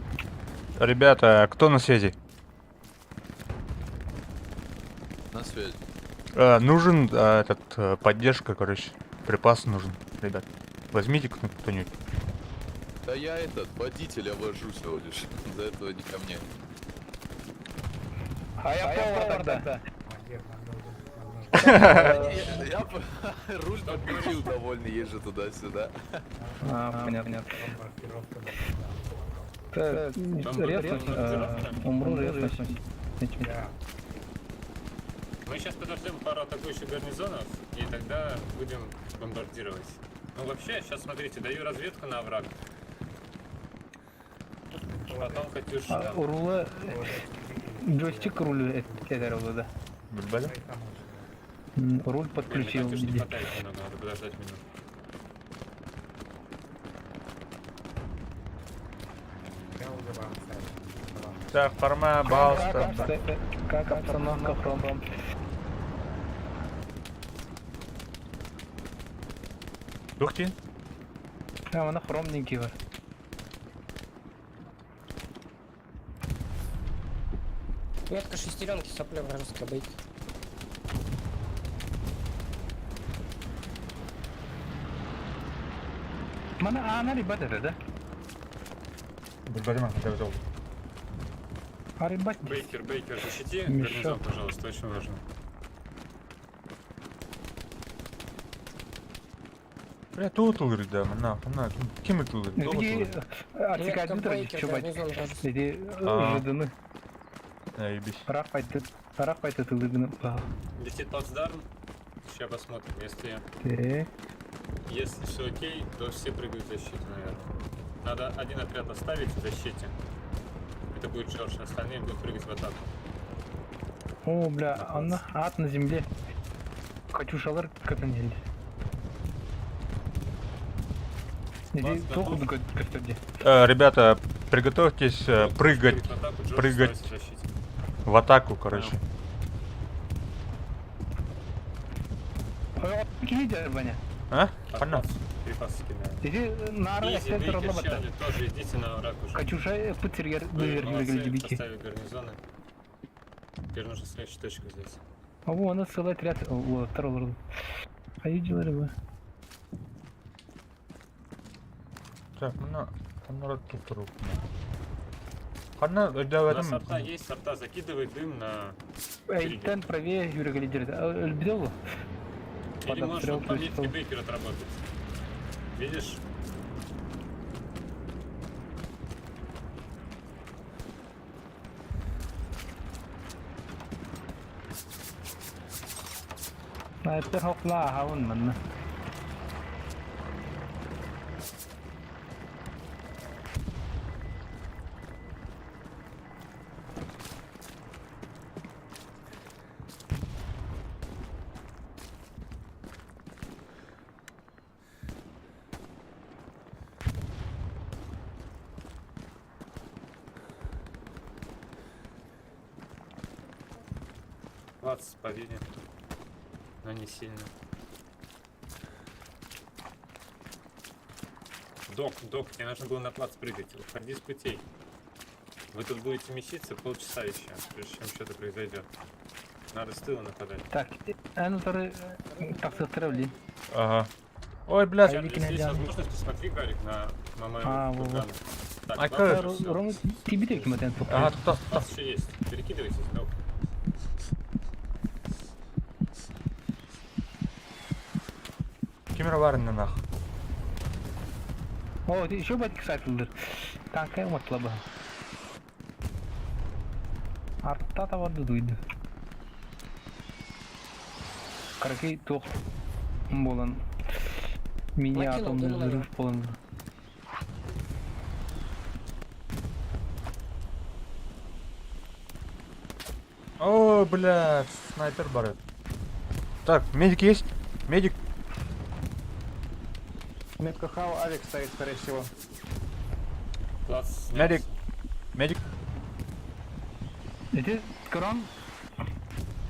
Ребята, кто на связи? На связи. Нужен этот поддержка, короче. Припас нужен, ребят. Возьмите кто-нибудь. Да я этот, водителя вожу всего лишь. За этого не ко мне. А я повар тогда. Командир, нам нужен. Нам нужен. Я руль подключил, довольный, езжу туда-сюда. А, понятно. Бомбардировка. Резнуть, умру резнуть. Да. Мы сейчас подождем пару атакующих гарнизонов, и тогда будем бомбардировать. Ну вообще, сейчас смотрите, даю разведку на овраг. Потом Катюш дам. Урула джойстик руль этер да. Бля. Руль Блин, подключил. Катюш не хватает немного, надо подождать минуту. Я уже вам ставлю. Так, форма, балста. Как обстановка, хром? Туох ти? А, она хромненький бар. Метка шестеренки, сопля вражеская, бейт. Мана аана ребят это, да? Билбэтим это ол. А ребят. Бейкер, Бейкер, защити Мешок. гарнизон, пожалуйста, очень важно. Бля, тут ылыр да, мына, мына, ким ылыр? Иди, Метка отсекать Бейкер, чувак. гарнизон вражеский. Иди, А. жиданы. Наебись. Рахпайт это лыгны. Летит плацдарм. Сейчас посмотрим. Если, Так. если все окей, то все прыгают в защиту, наверное. Надо один отряд оставить в защите. Это будет Джордж, остальные будут прыгать в атаку. О, бля, она ад на земле. Катюшалар катанели. Иди, Класс, толку готов. кастуди. Ребята, приготовьтесь прыгать Прыгает в атаку, Джордж прыгать. оставайся в защите. в атаку, короче. Киди, Ваня. А? Так, Понятно. плац, Припасы кидаю. Иди на Изи, эффект Бейкер, робота. Чарли, тоже идите на ракушку. Катюша пыцергер Вы молодцы, дыбики. поставили гарнизоны. Теперь нужно следующую точку взять. А вон, она целый отряд. О, второй А видела рыба. Так, мына, мына тут туруп. Ханна, У нас өйдөбөтүм. арта есть, арта закидывай дым на... Эй, тен правее Юрия лидер. Любил? Или Под можешь обстрел вот по метке пришел. Бейкер отработать. Видишь? Снайпер хопла, хаун манна. Плац побили. Но не сильно. Док, док, тебе нужно было на плац прыгать. Уходи с путей. Вы тут будете меситься полчаса еще, прежде чем что-то произойдет. Надо с тыла нападать. Так, а ну второй, так сострели. Ага. Ой, блядь. Чарли, если есть Викинг, возможность, посмотри, Гарик, на мою А, во, во. кургану. Так, А плац как? уже всё. Рома, тебе таким это Ага, тут, тут, Плац еще есть. Перекидывайтесь, док. Кемера бар нах. О, ты еще батик сайтлдыр. Танка матлаба. Арта таварды дуйды. Каракей тох болан. Мини Накинул атомный дым на взрыв болан. О, блядь, снайпер бар. Так, медик есть? Медик. Метка Хау, Авик стоит, скорее всего. Плац снят. Медик. Медик. Эти крон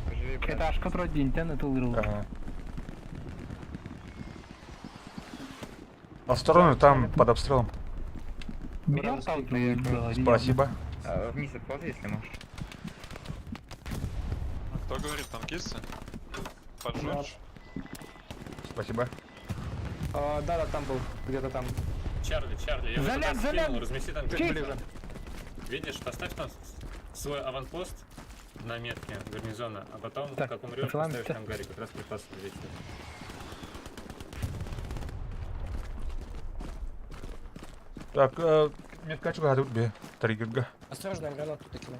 Живи, брат. это аж который день тен это улырыл. Ага. Осторожно, там под обстрелом. Меня отталкивали. Спасибо. А, Вниз отползи, если можешь. Кто говорит, танкисты? Под Джордж? Спасибо. А, да, да, там был, где-то там. Чарли, Чарли, я Заляг, вот туда заляг! скинул, размести там Чуть ближе. Видишь, поставь там свой аванпост на метке гарнизона, а потом, Так, как умрешь, поцелуемся. поставишь там Гарик, как раз припасы взять. Так, метка чуга тут бе. Триггерга. Осторожно, я гранату докинул.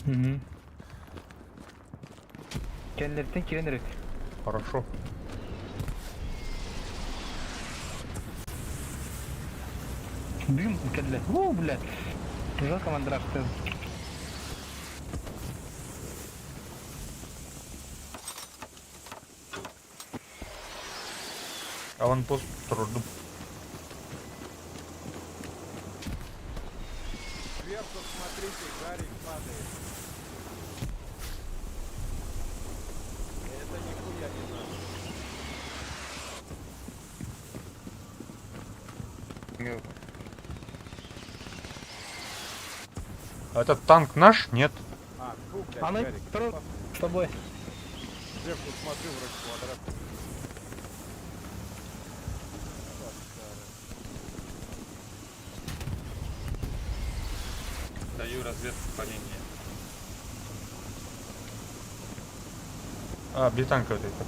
Угу. Кенлертен киренерек. Хорошо. Дым кенлер. О, блядь. Жалко мандраж ты. Аванпост трудно. Сверху смотрите, Гарик падает. Это нихуя не надо. А Этот танк наш? Нет. фу, блядь, Аны Гарик, тур с тобой. Сверху смотрю, вроде квадрат. Даю разведку по линии. А, бир танк вот этот.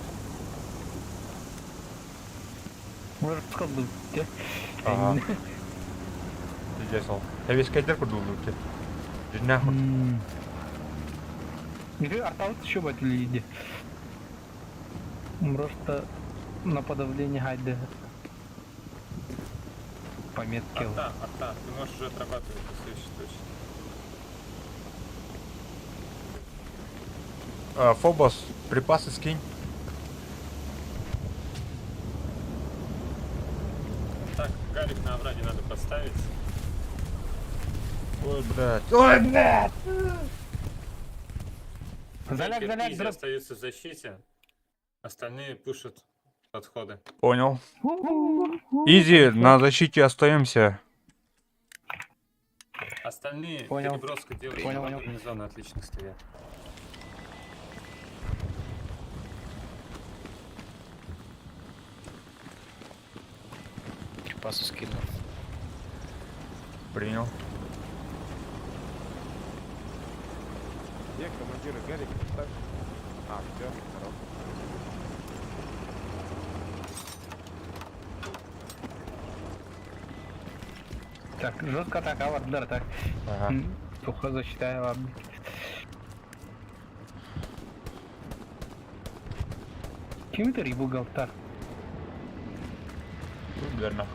Может, сколько те? Ага. Здесь ол. Әвескәйдер курдулду те. Жинах. Арталт еще батили иди. Просто на подавление гайды. Пометки. Арта, арта, ты можешь уже отрабатывать до следующей точки. А, Фобос, припасы скинь. Так, Гарик на овраге надо поставить. Ой, блядь. Ой, блядь! Заляг, Бейкер, заляг, Изи дроп. остаются в защите. Остальные пушат подходы. Понял. Изи, на защите остаемся. Остальные Понял. переброску делают. Понял, Два понял. гарнизона отлично стоят. Припасы скинул. Принял. Где командиры Гарик? Поставь. А, все, здорово. Так, жестко атака, ладно, так. Ага. Плохо защита, ладно. Ким это рыбу галтар? Верно.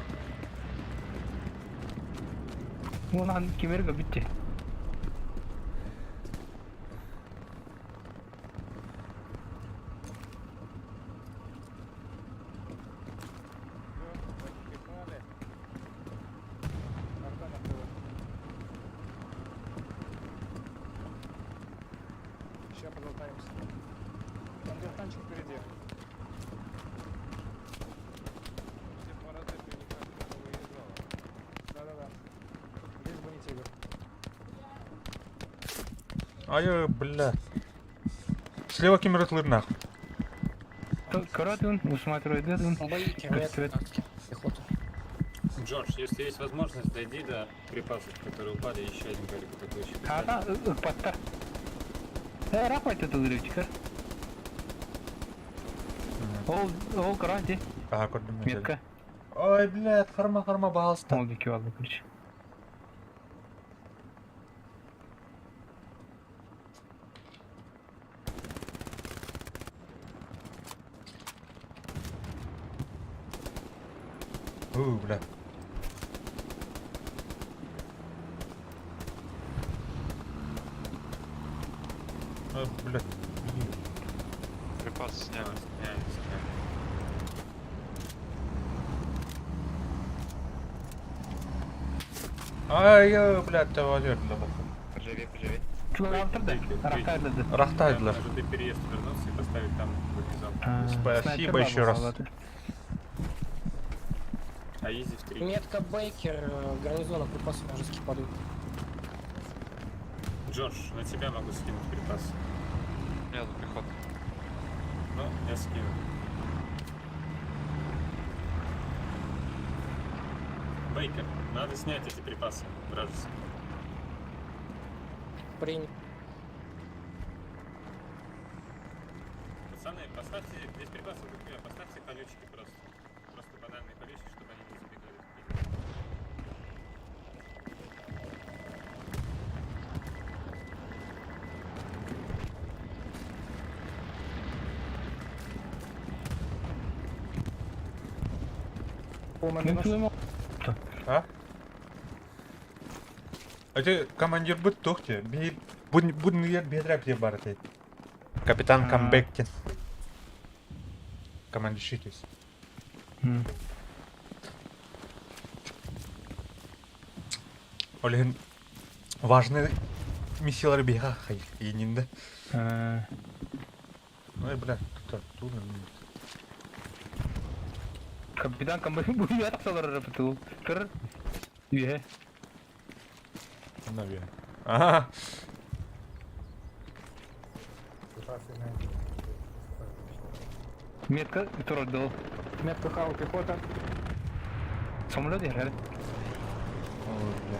Вон он кемерге бітті. Погнали. Арта на ТВ. Сейчас подлатаемся. Там где танчик впереди. Все по разыпе никак не выезжало. Да-да-да. Здесь бронетигр. Ай, бля. Слева кемер нах. Көрөтүн, усматривает, Бои, Как цвет. Пехота. Джордж, если есть возможность, дойди до припасов, которые упали, еще один Гарик атакующий. Ата, паттар. Э, рахмет это взрывчик. Ол, ол каранти, Ага, көрдüm. метка. Ой, блядь, харма, харма, пожалуйста. Ол деки алды, короче. У, бля. Ой, блядь. Припасы сняли. Сняли, сняли. Ай, э, блядь, того верно. Поживей, поживей. Чулар Бейкер, Рахтайды. Рахтайдлер. Надо до переезд вернуться и поставить там гарнизон. Спасибо еще раз. А Изи в три. Метка Бейкер, гарнизона припасы вражеские падают. Джордж, на тебя могу скинуть припасы. У меня тут пехота. Ну, я скину. Бейкер, надо снять эти припасы вражеские. Принял. Пацаны, поставьте, здесь припасы дохуя, поставьте колючки просто. Просто банальные колючки, чтобы они не забегали. А? А ты командир будь тухте. Би буд буд бедрак где барты. Капитан А. Камбектин. Командишитесь. Олен важный миссиялар биха хай енинде. Ой, бля, тут оттуда. Капитан камбай салар рапытыл. Кыр. Е. Наверное. Ага. Метка турар Метка хау пехота. Самолет иһэр. Ой, бля.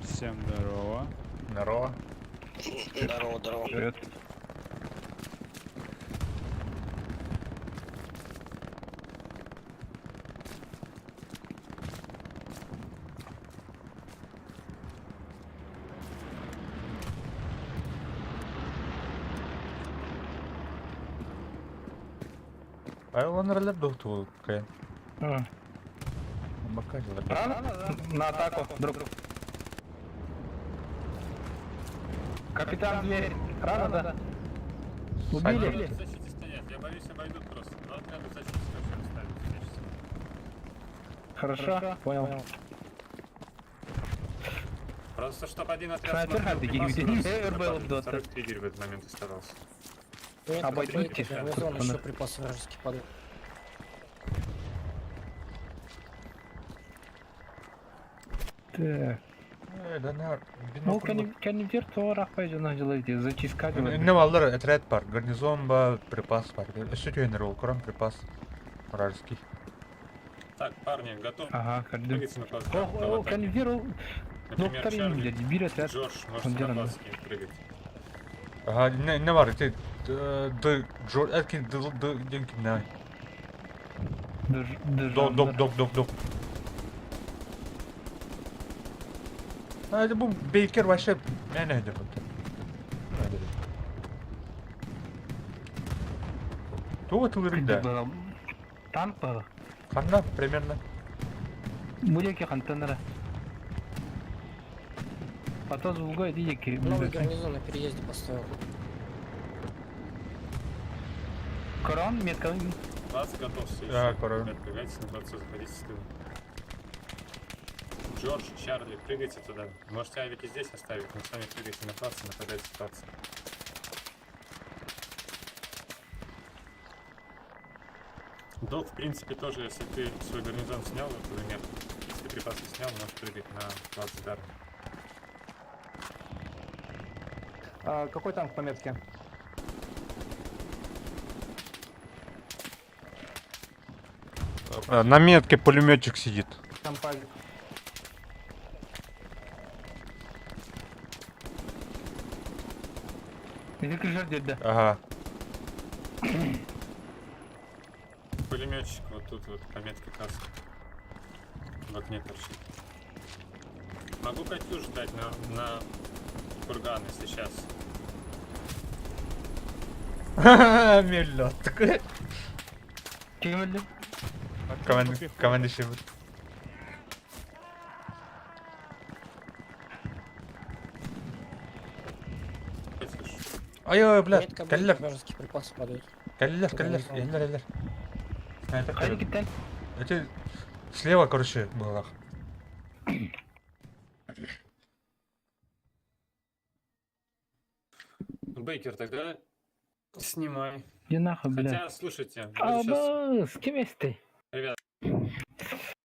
Всем здорово. Здорово. Здорово, здорово. Привет. Ай, он роллер доктор, какая. А. Рано? На атаку, друг. Капитан дверь. Рано, да? Убили? В защите стоять, я боюсь, обойдут просто. Два отряда в защите вообще оставить. Хорошо, понял. Просто чтобы один отряд Снайпер смотрел харды, припасы, гибели. просто Э, РБ нападут. лобдота. Второй триггер в этот момент оставался. Метка Обойдите. Бейкер, гарнизон, еще припасы вражеские падают. Так. Э, да на, Ну, кәнивер туарак пайжана жылайды, зачистка Не валлар отряд бар, гарнизон ба, припас бар. Өссө түйенер ол, корам припас. Вражеский. Так, парни, готовы? Ага, кәрдім. Прыгайте на плацдарм. О, до о, атаки. кәнивер ол Например, доктор Чарли, блядь, бир отряд. Джордж, можете на Кондера, плац прыгать. Ага, не, не бар, ты, д, Джор, эркин, д, д, денки, на. Док, док, док, док, док. А, это был Бейкер вообще, не, не, не, Туға тылырында. Танк бар. Қанда, примерно. Булеке қантанара. Потом звуга иди Новый гарнизон на переезде поставил. Корон, метка. Плац готов все Да, еще. корон. Ребят, прыгайте на плацу, заходите с тыла. Джордж, Чарли, прыгайте туда. Можете авики здесь оставить, но сами прыгайте на плац и нападайте с плаца. Док, в принципе, тоже, если ты свой гарнизон снял, например, если припасы снял, можешь прыгать на плацдарм. А, какой танк по метке? На метке пулеметчик сидит. Там пазик. Или крыжар деді. Ага. Пулеметчик вот тут вот по метке каска. В окне торчит. Могу Катюш дать на курганы сейчас. Миллион. Кем өлді? Команда шибит. Катюш. Ай, ой, бля, Метка кәлләр, Бейкер, вражеские припасы падают. кәлләр, кәлләр, эллер, эллер. Снайпер. Қайда кеттен? Это слева, короче, было. Бейкер, тогда снимай. Иди нахуй, бля. Хотя, слушайте, вроде сейчас... Аба, с кем есть Ребят,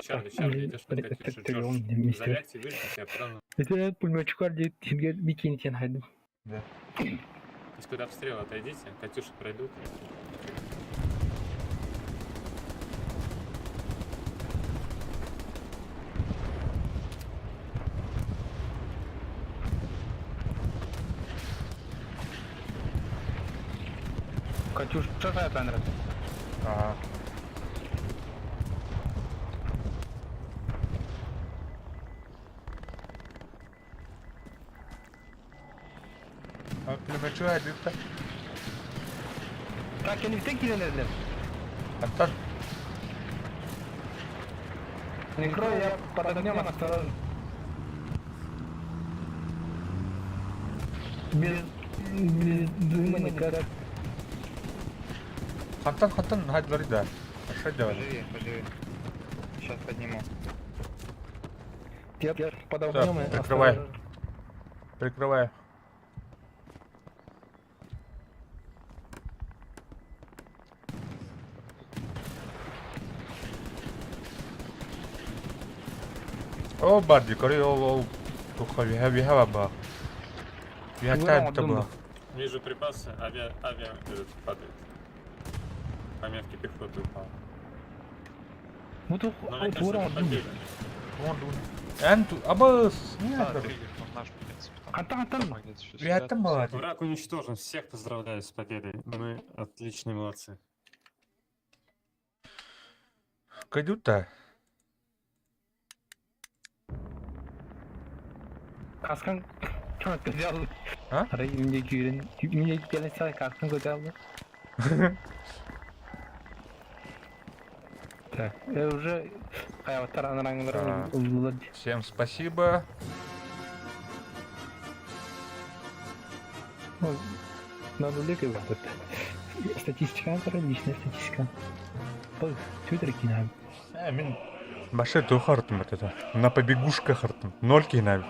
Чарли, Чарли, идешь на Катюшу, Джордж. Залягте, выждите, а потом Это пулеметчик дейді, сенге бикини сен хайдым. из-под обстрела отойдите, Катюши пройдут. Катюш, что за это, Андрей? Ага. А пулеметчик айдыкта. Так, я не в киленерден. Антон, Не крой, я под огнем осторожно. Без дыма никак. Хантан, хантан, хайдылар да. Что делать? Поживи, поживи. Сейчас подниму. Я под Так, огнем и прикрывай. осторожно. Прикрываю. О, барди, короче, ол, ол, туха, we have a bar. We have time to bar. Вижу припасы, авиа, авиа этот падает. По метке пехоты упал. Бу тух Но мне кажется, тура это оҥордум. победа. And to, абас, не Да, триггер, он наш, в принципе, там. Хантан хантан. Дома где-то еще We сидят. had там Враг уничтожен, всех поздравляю с победой. Мы отличные молодцы. Кадюта. Каскан көтө А? Арай мине күйрен, мине келен сай каскан көтө алды. Так, я уже хайваттар анараңлар А. уллар. Всем спасибо. Надо леке вот. Статистика, личная статистика. Бұл Твиттер кино. Э, мин Баше тухартым это. На побегушках артым. Ноль кинави.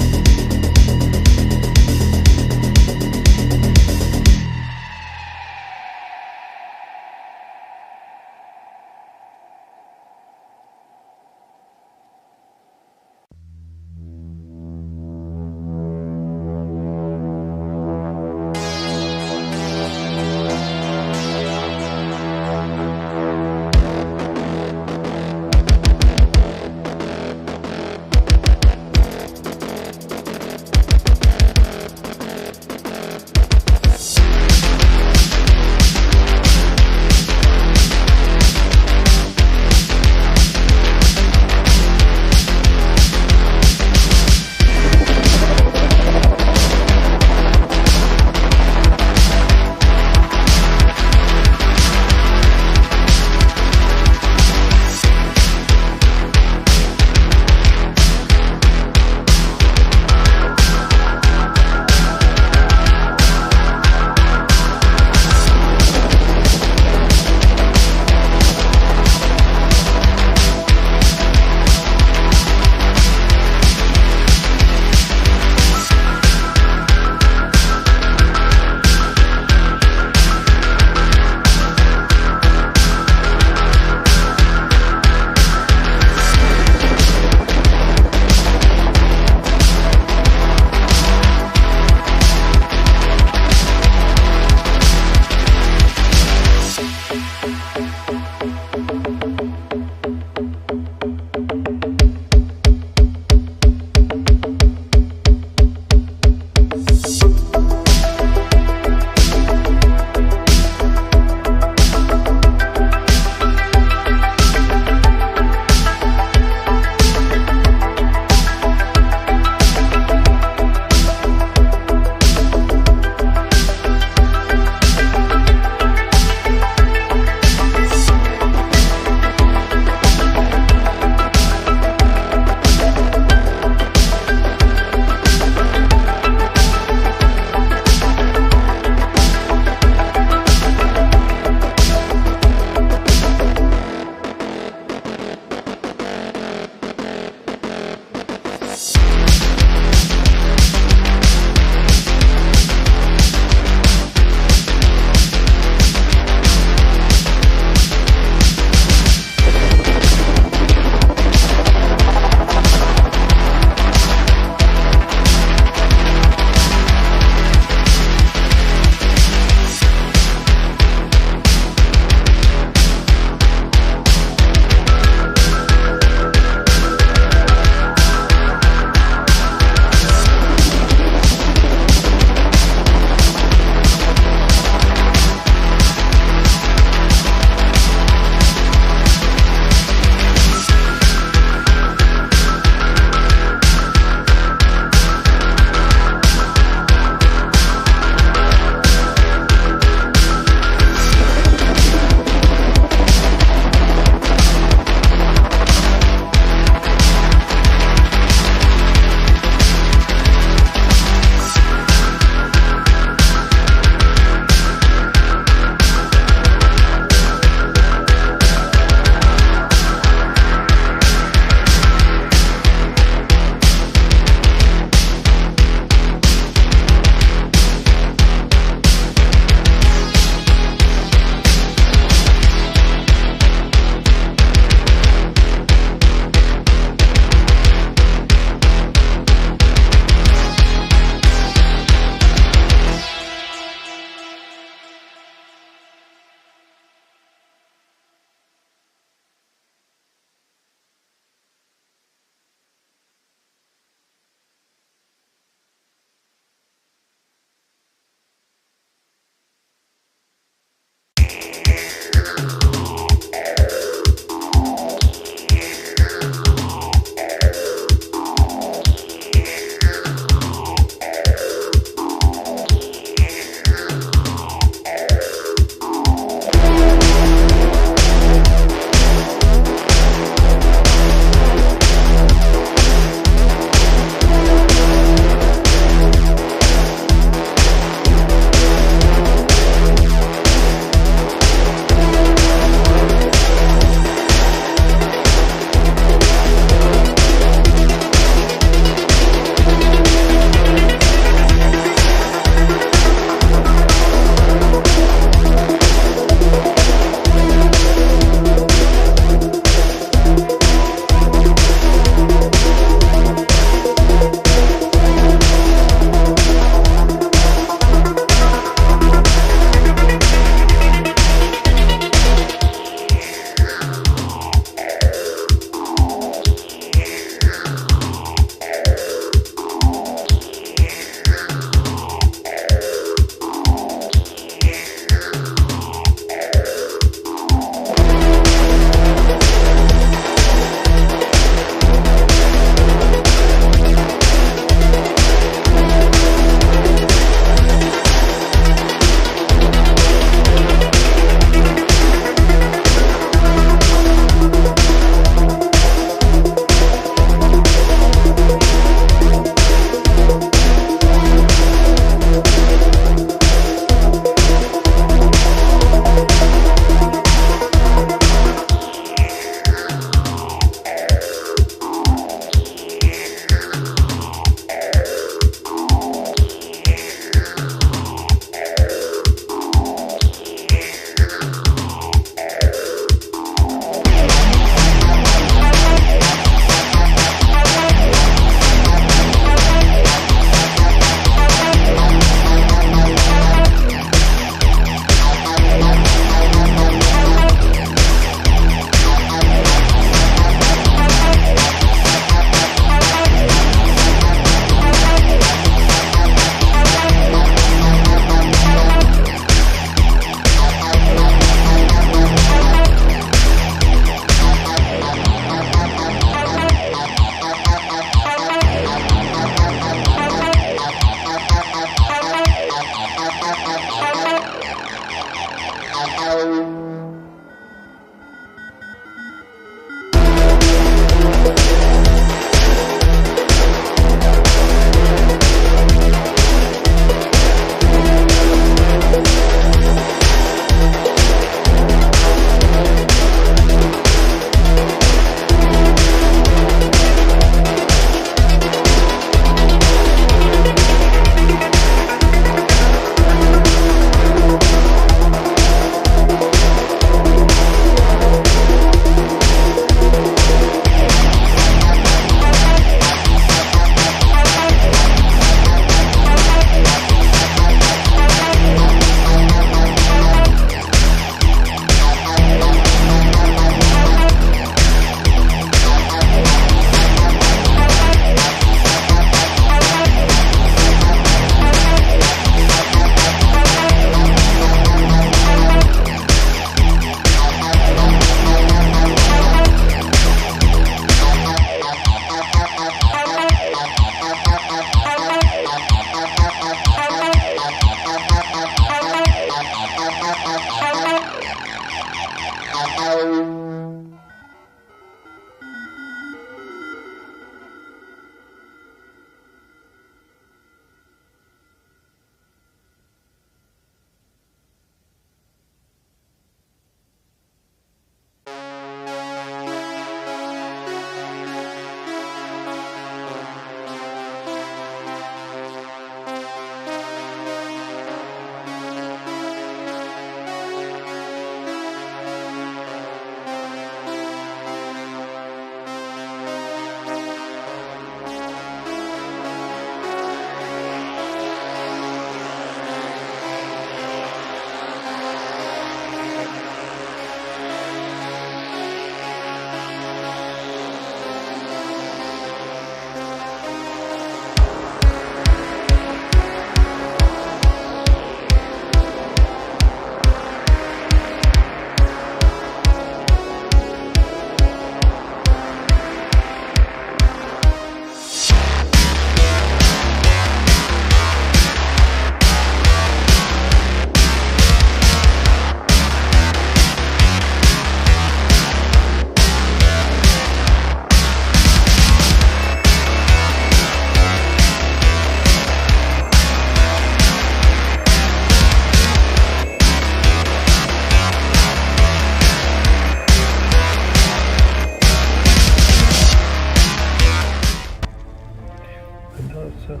Хайдах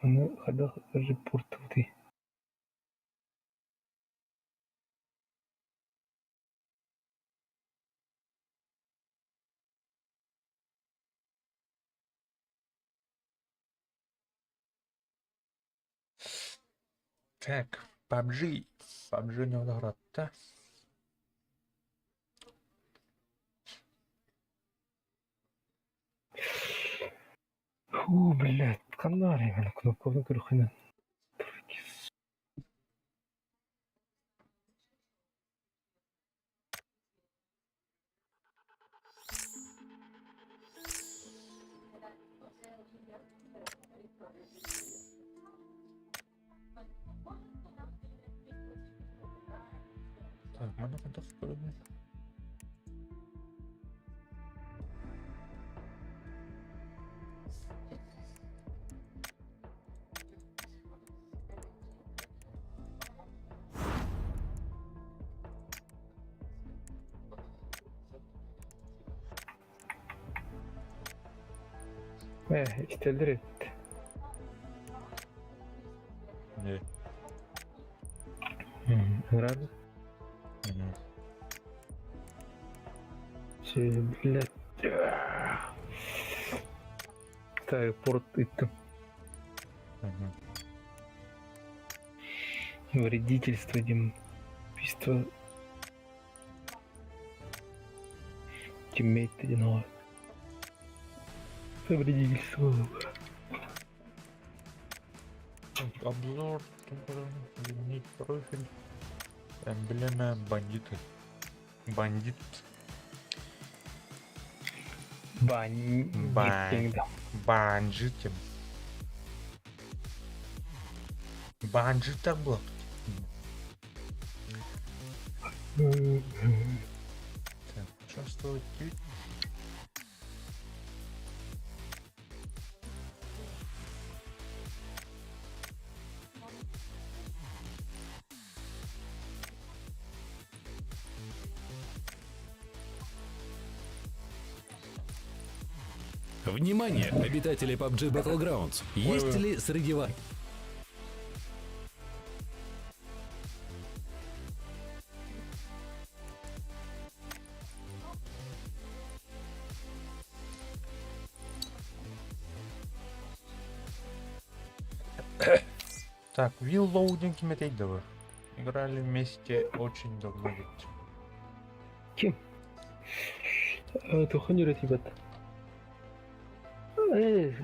Аны хайдах репортуутуй? Так, PUBG. PUBG не Фу, блядь, ханна мен кнопкабын көрөххүнэ. Так, манна хантах көрөбүн. Ээ, истэллэр эбит. Не. Ыҥырар. Все, блядь. Так, порт ыттым. Вредительство, дим. Убийство. Тиммейт одиного. Вредительство. Так, обзор, изменить профиль. Эмблема бандиты. Бандит. Бан... Бан. Банжитим. Банжита был. Так, участвовать. Внимание, обитатели PUBG Battlegrounds! Есть ли среди вас Так, Willow ким Играли вместе очень давно ведь. Ким? Туох ребят.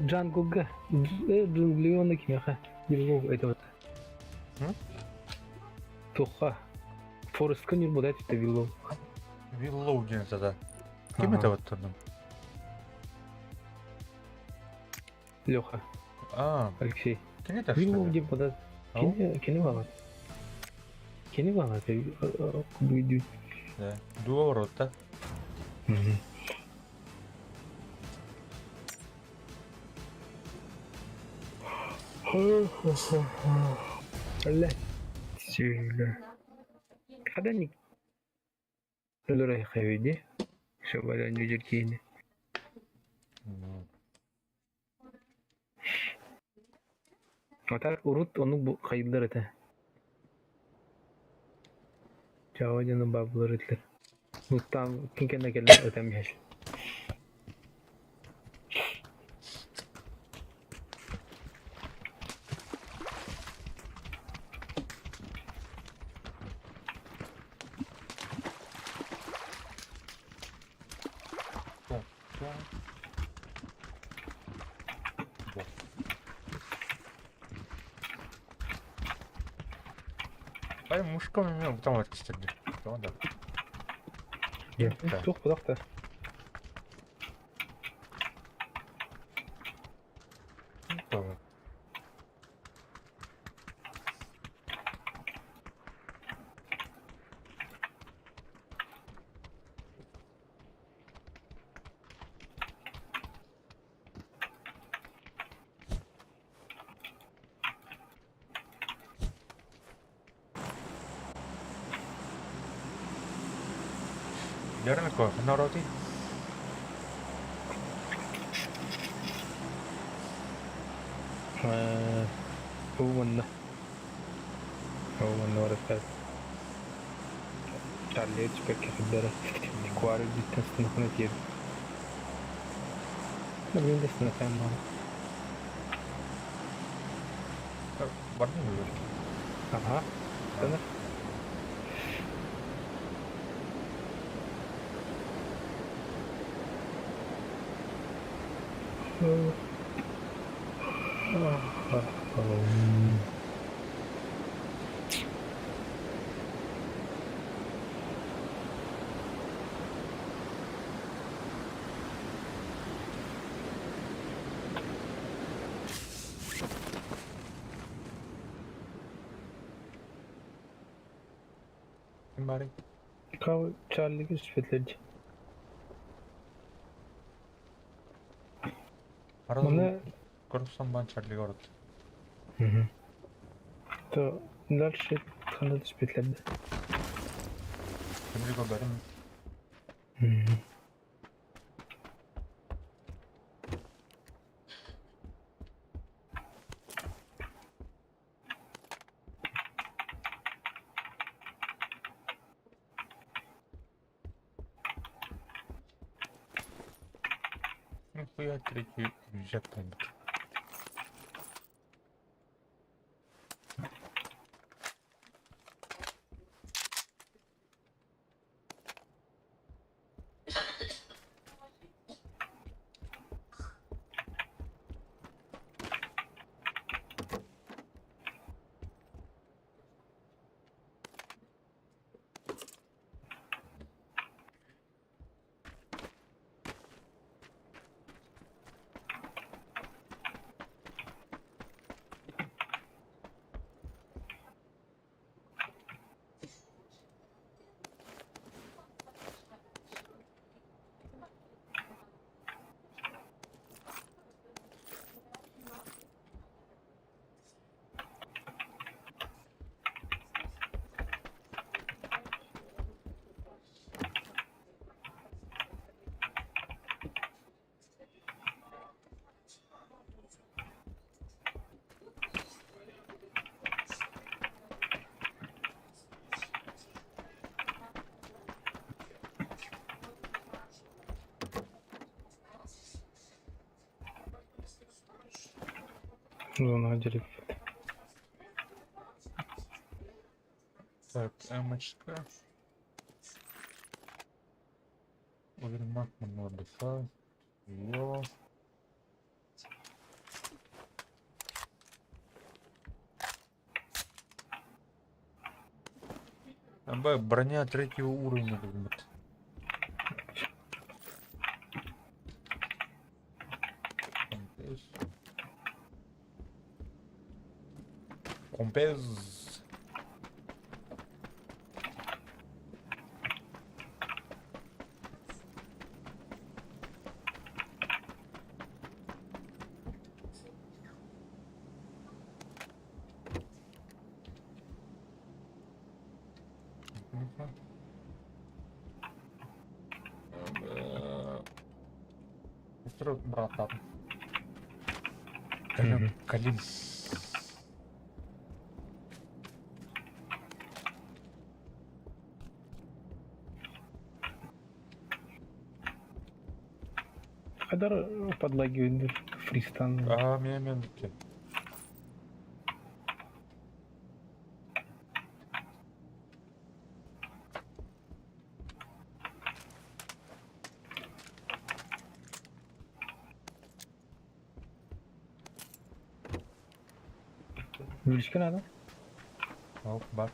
Джанглга. Джунглиона кимиэхэ. Виллоу это вот. Туха. Форест Нюрбу, это Виллоу. Виллоу тогда. Ким это вот там? Леха. А. Алексей. Кини это что Виллоу ли? где подат. Ау? Кини кини балат. Кини балат. Будет. Да. Дуо рота. Бля. Сильно. Когда не... Лорай хайвиди. Шабаля не деркини. А так урут ону хайылдар это. Чао дьону бабылар этилэр. Ну там кин кэннэ кэлэн ытан биһэр. Так, так. Вот. Ай, мушка мен там вот кстати. Там да. Туох кудахта. Да. Лермиков, народы. Ээ, Бу манна. Ол манна барыта Чарли түспэккэ сылдьара. Куар үрдүттэн сытынахпына тиэрдим. Билигин да сытынахтаан баҕар. Бардым уже. Аха. Сытынар. Ким баарый? Чарлига түспэтилэр Манна Көрсөн бан Чарлига орут. То дальше ханна түспэтилэр да. Чарлига бәрім. Нихуя третий взять надо. Зона делит. Так, эмочка. Увермак много. Йо. Абе, броня третьего уровня, блин. Компез. Компез. Ну-ка. Устроил брата. Калим, Калим. Хадар подлагивает фристан. А, меня менки. Вылечка надо. Оп, бар.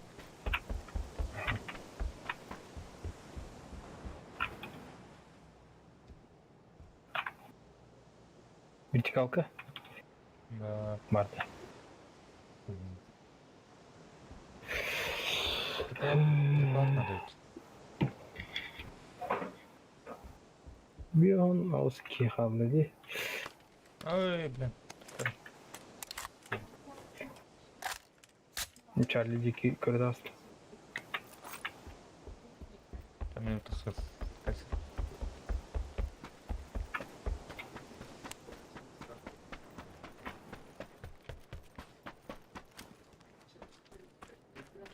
Вертикалка. Да. Марта. Приклад надо идти. Бион ауски халды. Ой, блин. Чарли дикий көрдаст. Там минута сыр.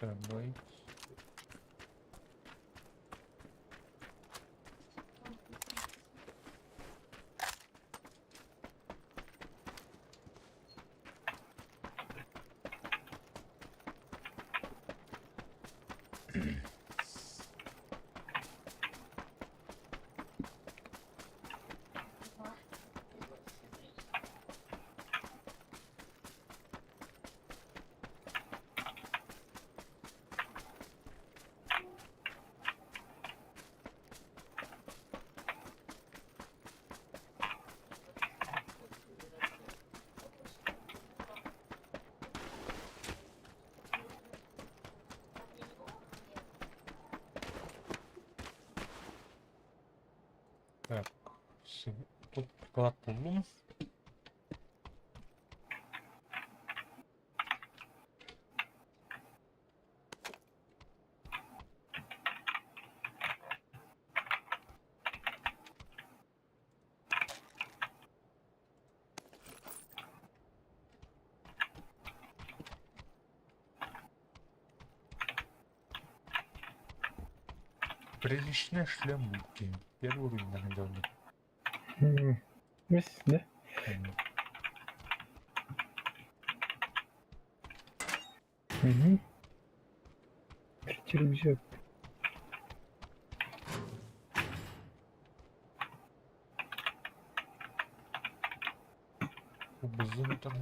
Так, давай. Так, тут приклад буллум. Приличная шлемки. Первый уровень находил. Мис, да? Угу. Третий рюкзак. Бузун там.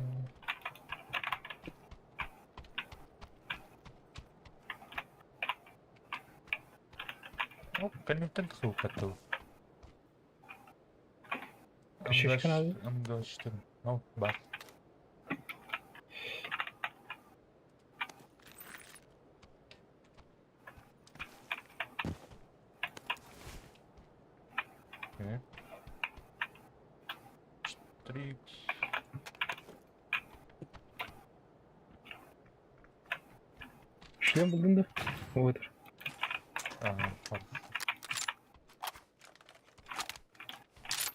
Ну, контент хлопотал. Шишкин abi. М24. Ну, бар. Так. 4 Шлем булдың да? Вот. Ага, ладно.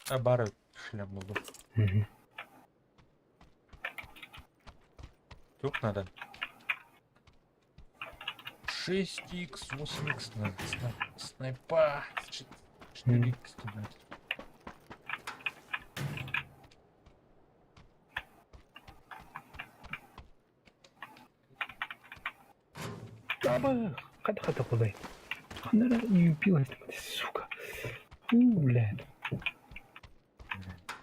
А бары шлем булду. Угу. Тут надо. 6х, 8х надо. Снайпа. 4х надо. Таба, хата хата кудай. Ханара не убилась, сука. У, блядь.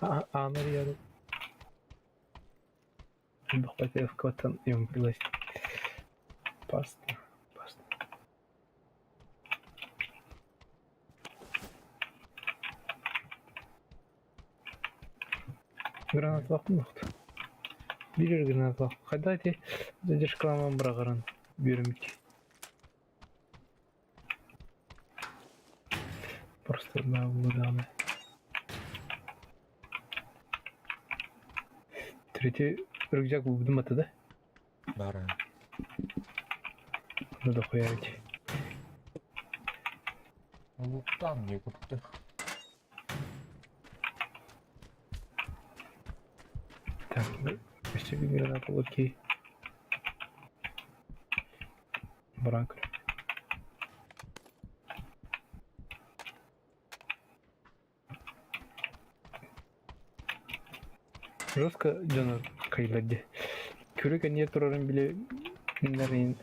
А, а, Мария. Бахпатевка там и убилась. Паста, паста. Гранат лақ Бирер гранат лақ. Қайда те задержкаламан бірағырын берімке. Просто на булданы. Третий рюкзак булдым аты да? Бары. Надо хуярить. Луктан не купты. Так, себе гранату, окей. Брак. Жестко дьоно кайларде. Көрөк не турарын биле миннәрин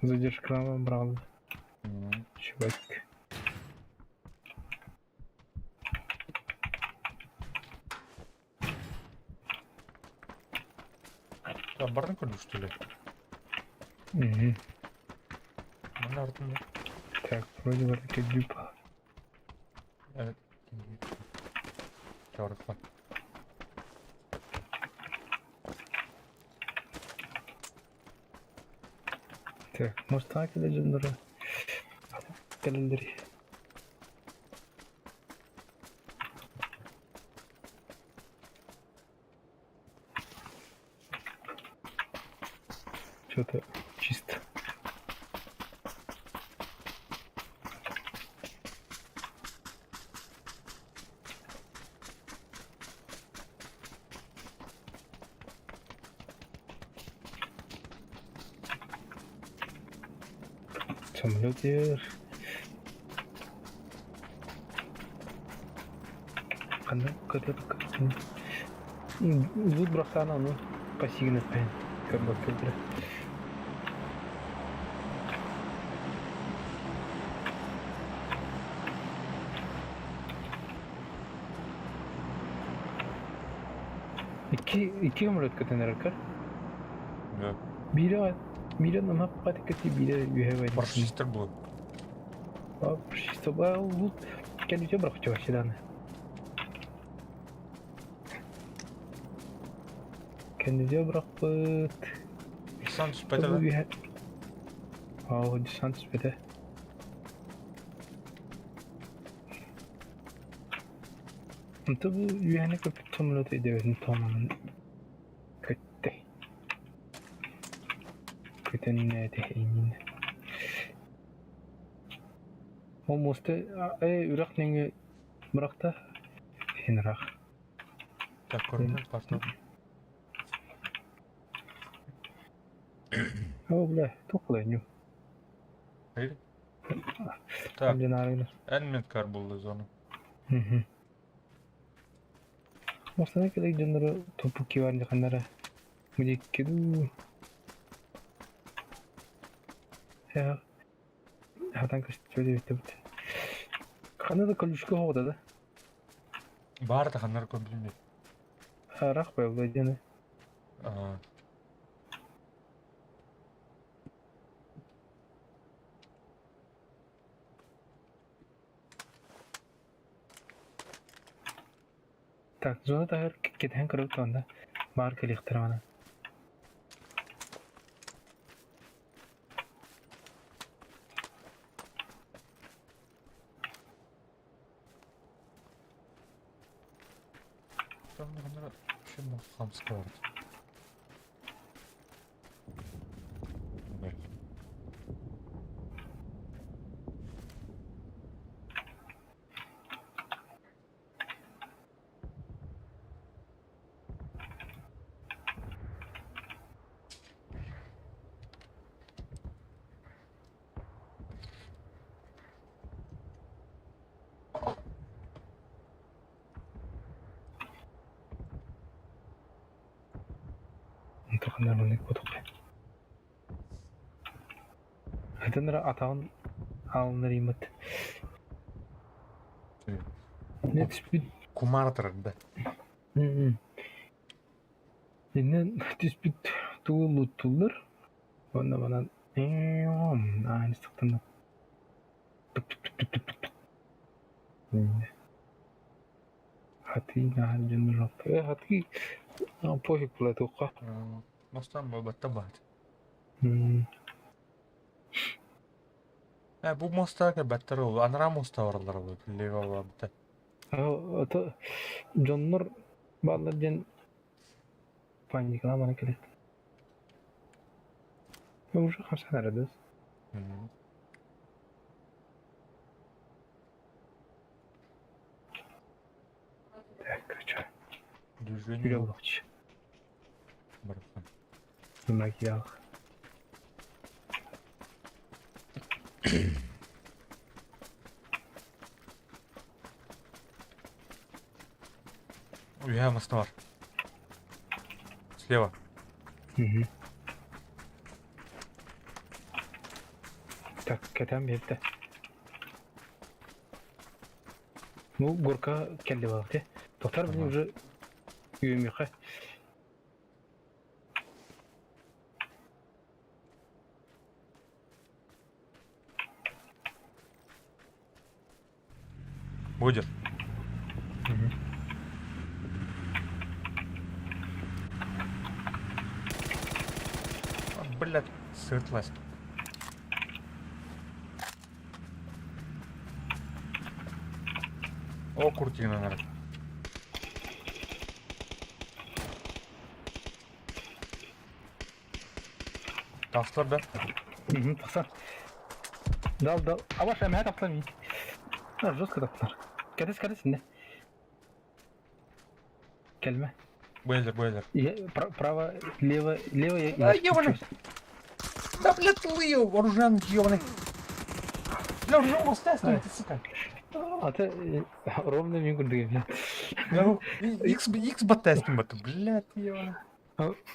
задержкалама брал. Чувак. А барын көрдү, что ли? Угу. Мына артында. Так, вроде бы таки дюпа. Evet. Чорықла. Так, может так или джендера? Календарь. Что-то чисто. Самолет иһэр. Ханна көтөр Лут бырахтаана ону пассивный көрбөккө бile. Икки икки самолет көтөн эрэр көр. Да. Биирэ биирэ намыһах баҕайытык биирэ үөһэ баҕайытык. Парашютистар буолан. Парашютистар лут кэлүүтэ бырахчы вообще даҕаны. Кэнники бырахпыт. Десант түспэтэ да? Үөһэ. Оо, десант түспэтэ. Онто бу үөһэни көппүт самолет өйдөөбөтүн тоҕо көттө. Көтөннөөтө эйиҥин. Ол муоста ээ үрэх нөҥүө бырахта син ыраах. Так, көрүҥ карту. Оо, бля, туох буолай Так, эн меткар булду зону. Муостаны кэлик дьоннору туппу киван ханнара Мудикки дуу. Хатан көстүбэт эбит. Ханна да колючка оҕото да. Баар да ханнар көрбүтүм Арах буолла диэн. Аа. Так, зона таһыгар кэтэһэн көрөбүт уонна баар кэлиэхтэрэ манан. Хамска барыт. Онтуканнар маннык кутукка. Хатан эрэ атаҕын аалыннарыймыт. Не түспүт Кумаратар да. Иннэ түспүт тугу луттуллар уонна манан аан истэхтэнэ Хатыы наһаа дьоннор э хатыы пофиг буолуохха. Мостан буолбаттан баат. Э бу моста кэлбэттэр ол анараа моста бараллар ол лево барбыта. Ото дьоннор бааллар диэн паникалаан баран кэлэр. Уже хамсаан эрэ Так, короче. Движение. Үлэ Бархан. Макияж. Уя, мост бар. Слева. Угу. Так, кэтэн биэрдэ. Ну, горка кэллэ баҕа Тоқтар мин уже үөмүөххэ. Будет. Угу. Блядь, сытлась. О, куртина, наверное. Тахсар да? Угу, тахсар. Дал, дал. Абаш, эмэһэ тахсар мин. Жестко тахсар. Кэтэс, кэтэс иннэ. Кэлмэ. Бойлер, бойлер. Я, право, лево, лево я... А, ёбаный! Да, блядь, лыю, оружан, ёбаный. Бля, уже устаствует, сука. А ты ровно мин курдук эбит. Бля, X, X баттастым бат, блядь, ебана.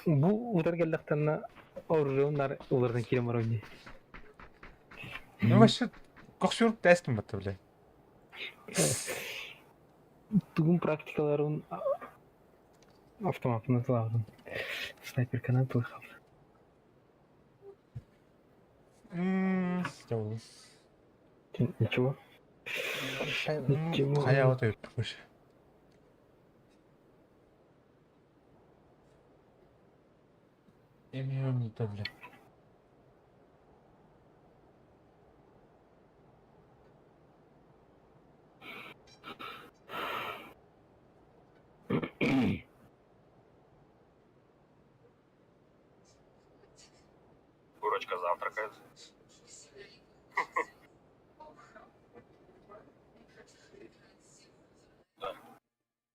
Бу утар келлэхтэринэ оружион улардан киирэн барар дии. Ну вообще, кохсюр тестим бат, бля. Тугун практикаларын автоматынан тылаабытын. Снайперканан тылхап. Ничего. Ничего. Хайа вот это вообще. Эмион это, бля. Курочка завтракает. Да.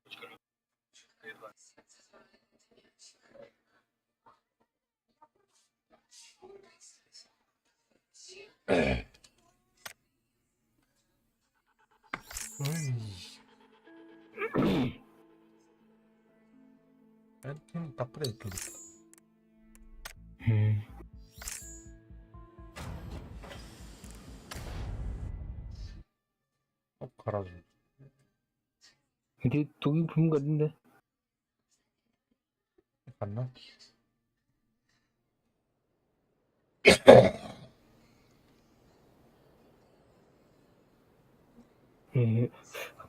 Курочка любит. Ой. Тапрекли. Оп, хорошо. Ити тугу кüm көрдүн да? Ханна.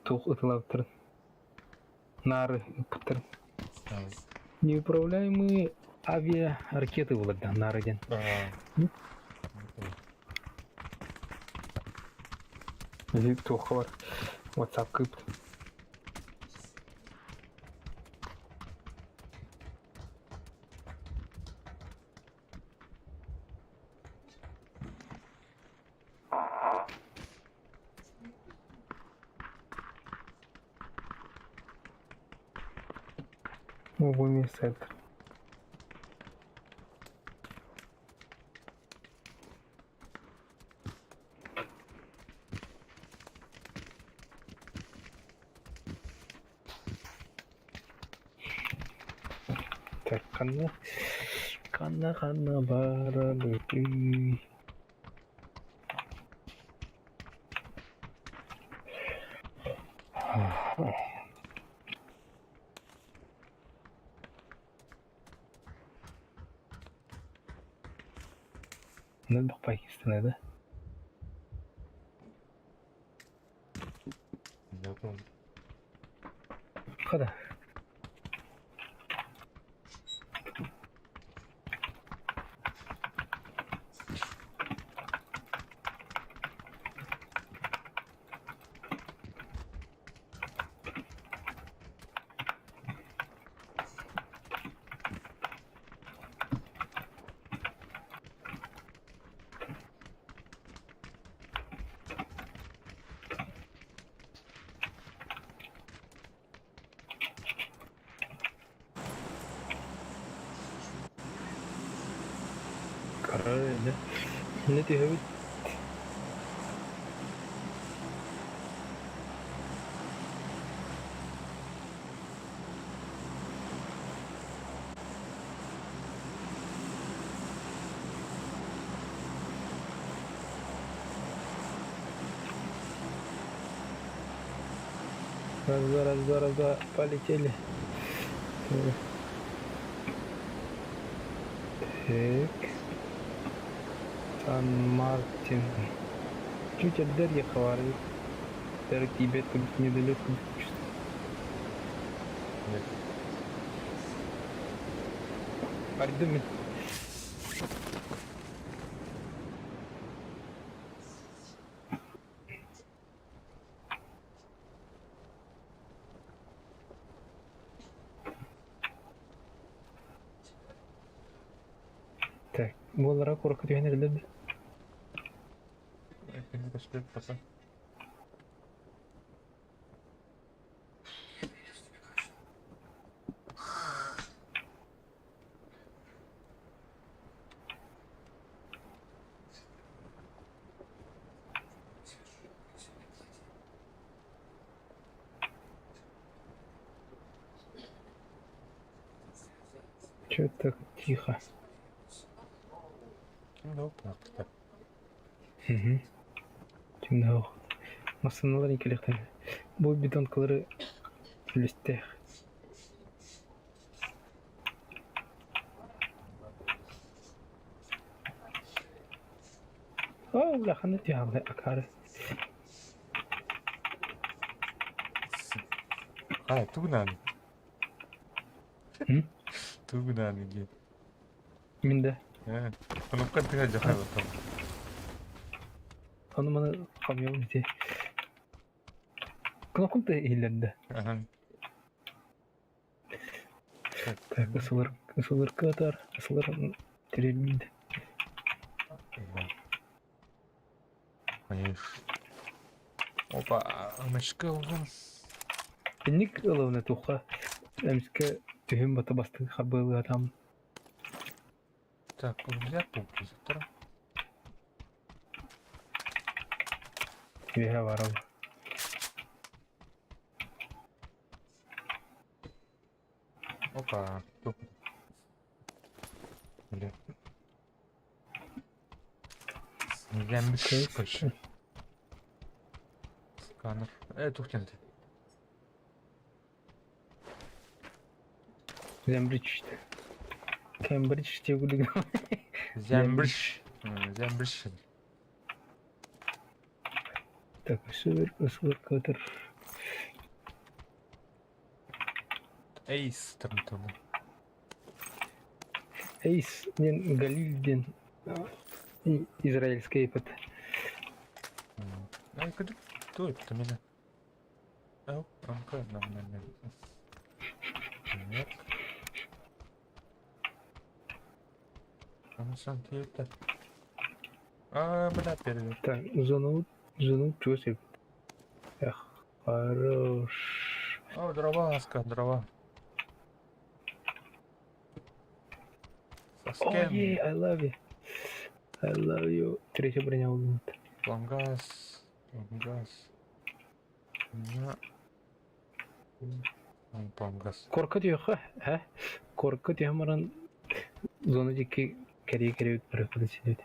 Туох ытылаабыттарын. Нары ыппыттарын. Неуправляемые авиаракеты булар да, нары диэн. Ити туохха бар. WhatsApp кыпт. Оба сет. Так, ханна. Ханна, ханна, барабы. Ну, Пакистана, да? Я тоже. Хода. Короче, не ты Раз, два, раз, два, раз, два, полетели. Так. Сан-Мартин. Чуть от Дерья хвалит. Дерг тебе тут недалеко. Нет. Пардон. Так, буолара куракка түһэн эрэллэр да? Пока. Чё так тихо? Ким да опнахта. Угу. Кимнээх массыыналар кэлиэхтэрэ. Бу бетонкалары үлүстээх. Оо, улаханы тиһаҕы акаары. А, тугунан? Тугунан иди. Мин да. Кнопка тыга жахайлатам. Ону маны хамыйабын ити. Кнопкам да иһиллэрдэ. Так, ысылар, ысылар кытар, ысылар тирелбит. Опа, мышка ылгым. Инник ылыбына туха эмискэ түһүн бата бастыҥ харбыалыатам. Так, взять пункт Үөһэ барабын. Опа. Бля. Зембиш. Сканер. Тух ты. Зембридж. Кембридж диye Зембридж. Зембридж. Так, сыр, сыр, катер. Эйс там. Эйс, диэн Галиль диэн израильский эпит. Ай, куда? Кто это меня? Ау, амка, нам, нам, нам. Нет. Там сам ты это. А, бля, перед. Так, зону, зону чувствую. Эх, хорош. О, дрова, Аска, дрова. Oh Саскен, yeah, I love you. I love you. Третья броня улунт. Пламгаз, пламгаз. На. Пламгаз. Корка диэхэ, э? Корка диэхэ баран зона диэки кэрийэ-кэрийэ барыахпытын син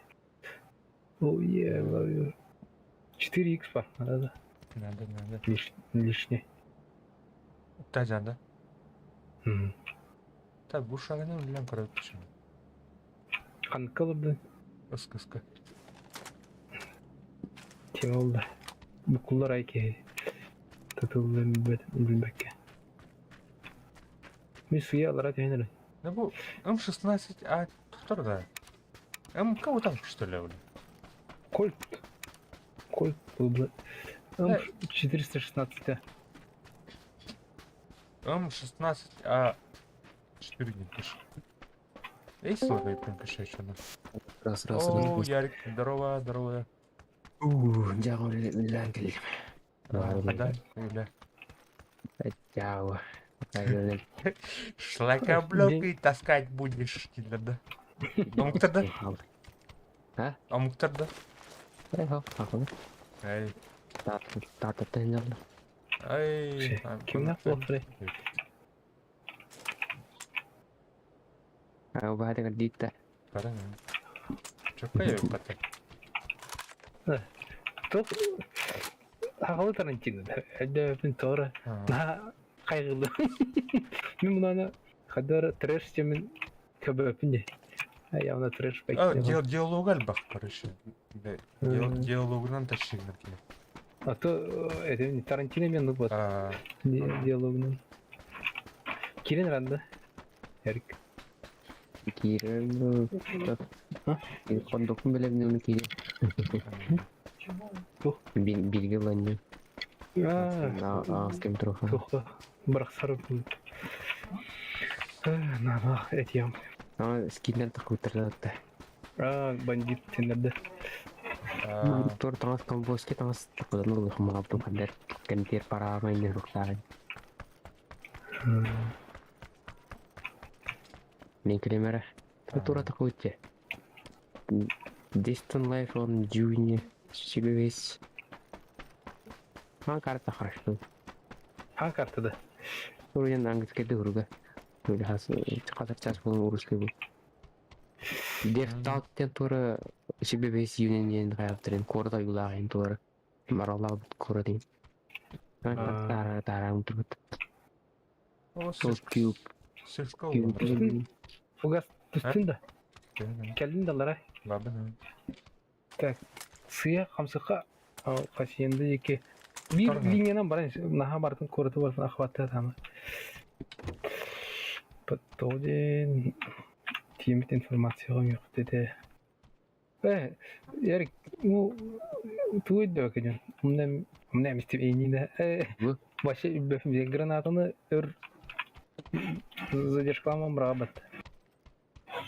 Oh yeah, I love you. 4х бар, надо. Надо, надо. Лишний. Таза, да? Мгм. Так, бушаганы үллән көрөп түшүн. Ханнык олордун? Ыска, ыска. Тема oldu. Букуллар ай киһи. Тутуллан билбэт билбэккэ. Мин суя алара түһэн эрэ. Ну бу М16А туттар да. М кого там что ли? бля? Кольт. Кольт был бы. М416. М16А 4 не пишет. Эй, слогай, прям пишет еще на. Раз, раз, О, раз. Ярик, здорово, здорово. Дьаҕыл кэлим. Да, бля. Дьаҕыл. Шлакоблоки таскать будешь, да. Омуктар да? А? Омуктар да? Эй. Ай. Кимнээх буолларай? Чоккай бата. Туох аҕалы Тарантино да өйдөөбүппүн тоҕо наһаа хайҕыыллар. Мин мунаны хаддар трэш темин көбөппүн дии. Явно трэш Диалог альбах, короче. Диалогунан тащигнер кини. А то это не Тарантино мен вот диалогунан. Кирин ранда. Эрик. Кирин кондукун билебин кирин. Билги ланню. А, с кем труха. Туха. Барахсар. На, этим. А, скиннер такой терлатта. А, бандит тендерде. Тур таңас комбоски таңас чукудан улых малаптым хадер. Кентир пара майны руктары. Мен келемере. Тура такой те. Distant Life on June. Сигвес. А карта хорошо. А карта да. Уровень английский дурга. Хатар час буолан урусский был. Дефталт диэн туора себе бэс юнен диэн хайаптарын куорат ойуулаах туора маралаабыт куорат иһин. Таара таара утурбут. О, Сол куб сельского куб. Түстүн, фугас түстүн да. Кэллин далара. Бабын. Так, сыя хамсыка хасиенда диэки биир линиянан баран наһаа бартын куораты бартын охваттаа таама. Подтодин тиэмит информацияҕа үөхтэтэ. Э, Эрик, ну, тугуй да көнөн. Умна умна эмистим эйнина. Э, вообще гранатаны өр задержкаламан бырабат.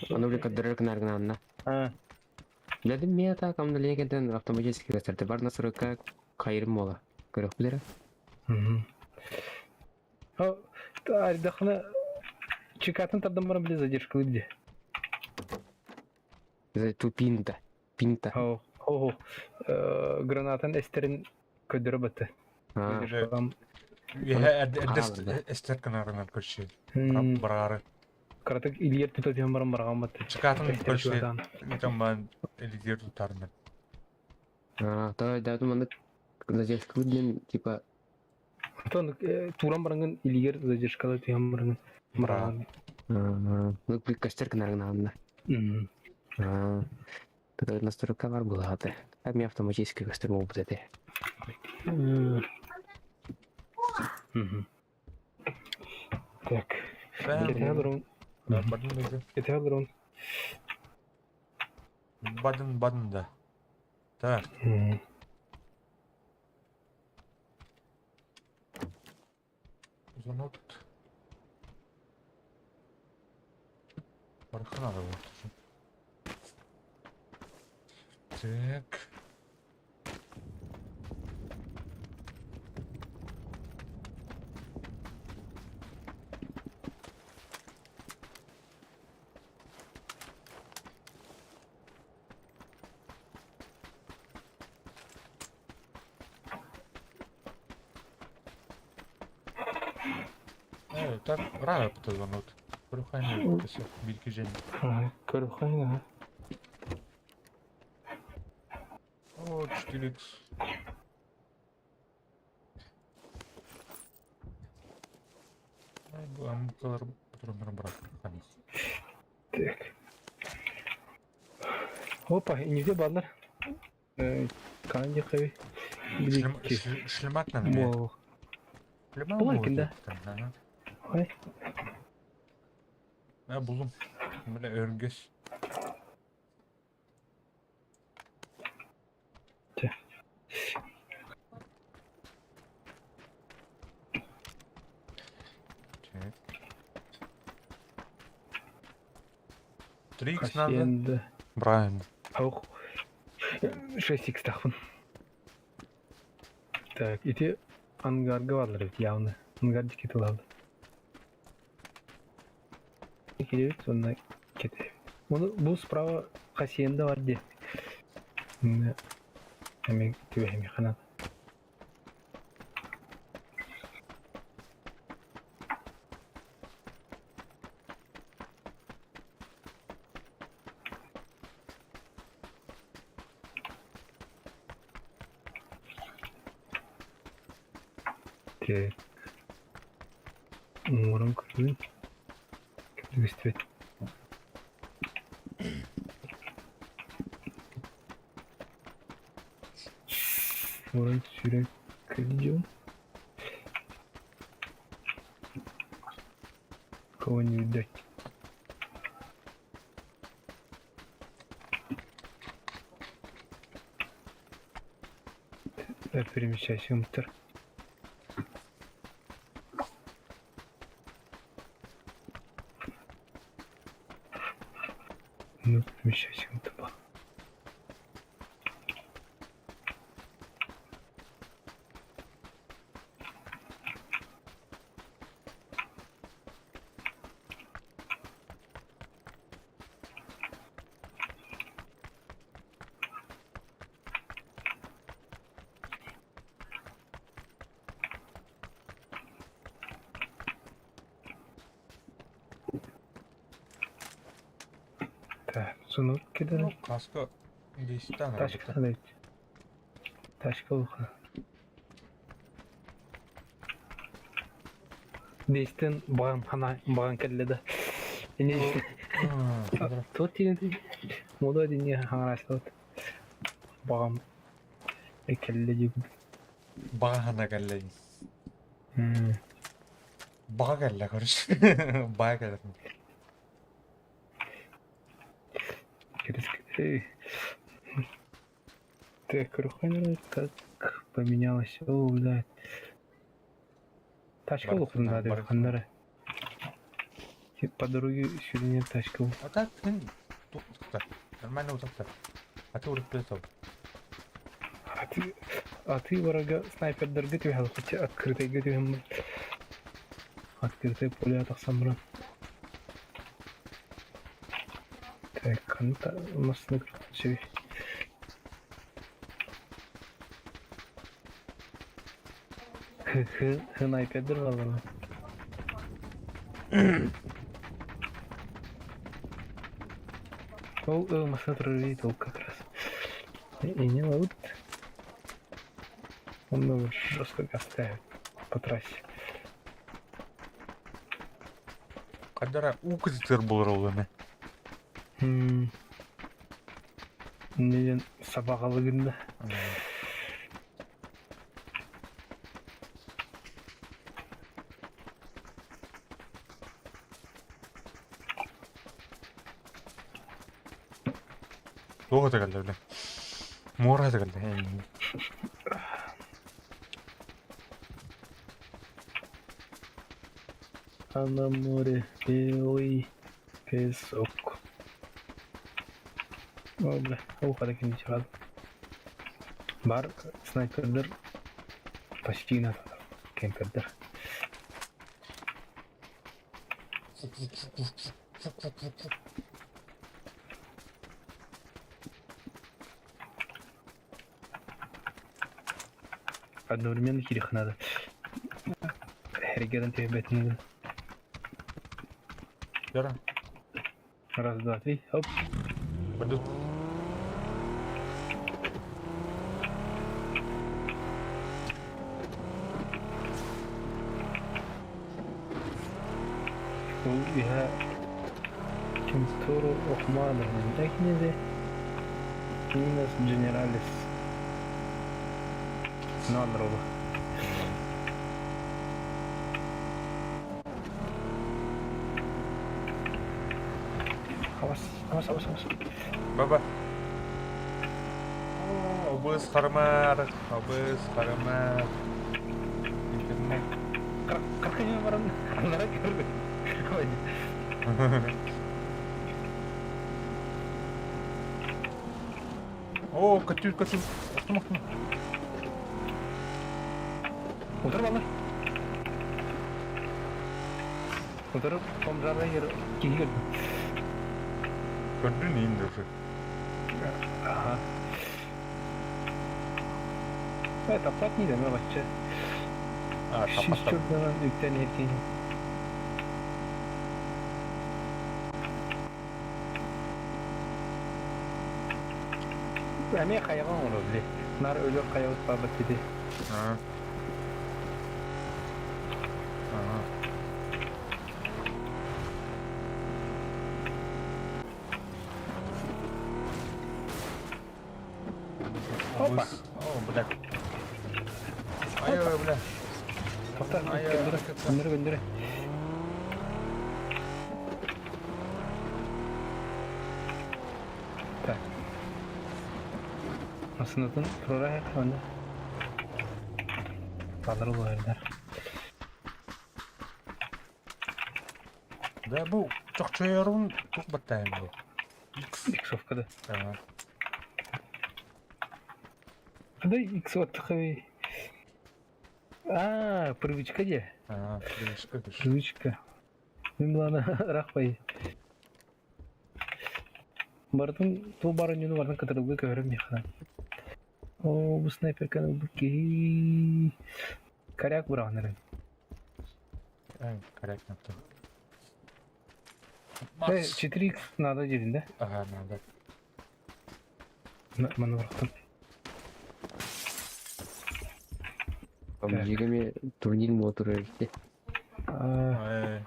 Ону били көрдөрөр гынар. А, Дедим мен так амда лекенден автоматически көстөрдө. Бар настройка кайрым мола. Көрөк билер. О, ардахна чекатын тардан баран биле задержкалы бide. Ту пинта. Пинта. О, о, гранатын эстерин көдөрө баты. Задержкалам. Эстер канарынан көрші. Барары. Каратык илиер тута тем баран барган баты. Чекатын көрші. Итам бан элидер тутарынан. А, то да думаю, задержка ден типа Тон туран баранган илиер задержкала тем баранган. Барган. Ну, при костер канарынан. А, тогда настройка бар была, а Там я автоматически костер мог бы это. Так. Кете Бадын Кете дрон. Бадын бадын да. Так. Звонок. Барха надо вот. Так. Так рано позвонут. Көрөхайны билки жен. Көрөхайны. О, 4х. Ай, бу амкалар патрондар брат. Так. Опа, и нигде баллар. Канди хави. Шлемак на мне. Шлемак. Булар да. Ой. Ha buldum. Böyle örgüs. Так. 3х надо. Брайан. Аух. 6х тахпын. Так, ити ангарга барлар ведь явно. Ангар дикети лабы. Келебит, сонна кете. Оны бу справа хасиенда бар де. Эми түбэхеми ханат. Так. Уңурун көрдүм. Кимди Орын сүйрен кредион. Кого не видать. Да, перемещайся, мутер. Ну, перемещайся, мутер. Так, суну кидан. Ну, каска 10 Тачка надо. Тачка улахан. Дестен баҕам хана баҕан кэллэ да. Ини Туот тиийэн Муду динни хаҥараастабыт. Баҕам кэллэ диэбит. Баҕа хана кэллэ. Баҕа кэллэ, короче. Баҕа кэлэр. Так, как поменялось? О, блядь. Тачка улаханнары, ханнары. По дороге сюда тачка. А так, нормально утопта. А ты урут прилетел. А ты врага снайпердарга түһэл хоть открытыйга түһэн открытый поле тахсан баран. Так, ханна массыына көрсөй. Снайпердер баллар. Ол массыына турар ол как раз. И не ловит. Он его жестко ставит по трассе. Кадара уу кытытыр булар ол эме. Неден сабаҕалыгын да. Туох это кэллэ бile. Муора это кэллэ. А на море белый песок. О, бля, ухо таки не рад. Бар снайпердер почти на кемпердер. Одновременно хилих надо. Регерен тебе надо. Вера. Раз, два, три, оп. Пойду. Я Кентуру Охмана Техниде Минос Генералис Нанрова. Авас, авас, авас, авас. Баба. Обыз хармар, обыз хармар. Интернет. Как баран? Анара көрдү. О, катюр, катюр. Охтум, охтум. Утыр балы. Утыр бомжарда ер киһи көрдүм. Көрдүн иин уже. Ага. Это платни да, вообще. А, Шестерден үктен эркин. Эме хайган олор били. Нар өлөр хайабыт бабат деди. Ага. Ага. Опа. О, бля. Ай, бля. Тоқта, көндүрө, көндүрө, көндүрө. Так. Масынатын турара онда. Балыр булардар. Да, бу чохчойорун тух баттайын бу. Иксовка да. Ага. Да икс вот такой. А, привычка де. А, привычка. Привычка. Мен буланы рахпай. Бардым, ту барын юну бардым каталогы көрөм механа. О, бу снайперканы буки. Коряк бураган Коряк напты. Макс. 4х надо диэн да? Ага, надо. Маны бырахтым. PUBG-га турнир мотору эрте. Эй,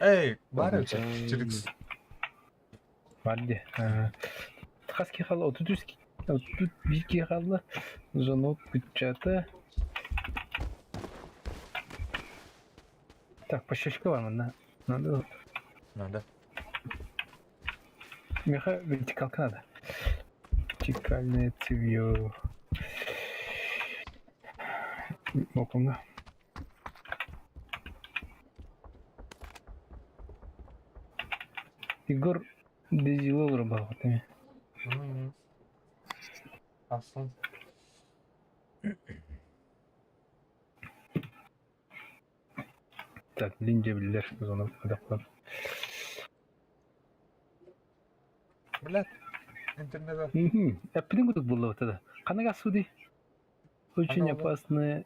Эй, баар 4х. Бар дии. Хас киһи хаалла? 33 31 киһи хаалла. Звонок печата. Так, пощечка бар манна. Надо. Надо. Миэхэ вертикалка надо. Вертикальное цевьё. Окумна. Егор Дезилы олорбаҕыт эмиэ. Аслан. Так, блин дьэбиллэр зона адаппар. Блядь, интернет. Эппитин курдук буллубут да. Ханнык ас Очень опасное,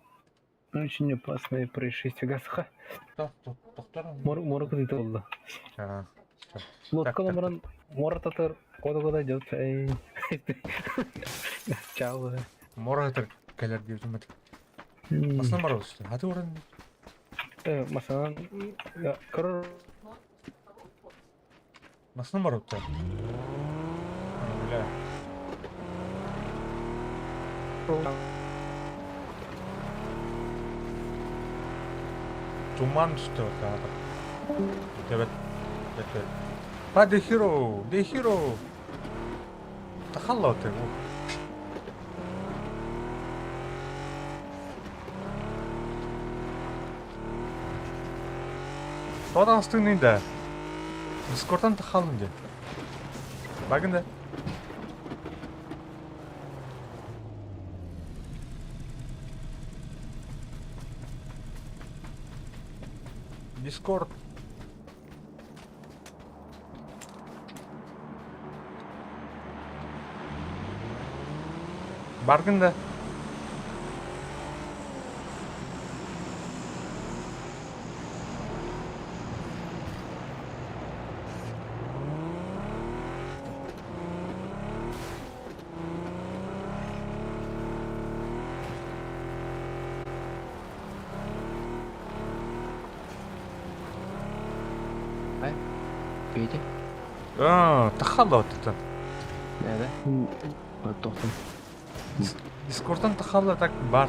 очень опасное происшествие. Гасха. Мора кытыыта буолла. Лодка номерын мора татар кода-кода идет. Чао. Мора татар кэлэр диэбитим этик. Масынан барабыз. Хаты орын. Масынан көрөр. Масынан барабыт. Бля. Туман түстэ вот Тэбэт. Тэбэт. Па the hero, the hero. Тахалла ты. Тодан астыгын да. Дискордтан тахалын де. Багын да. Дискорд. Баргын да. Петя? А, тахалла это. Да, да. Тохтон. Дискордтан тахалла так бар.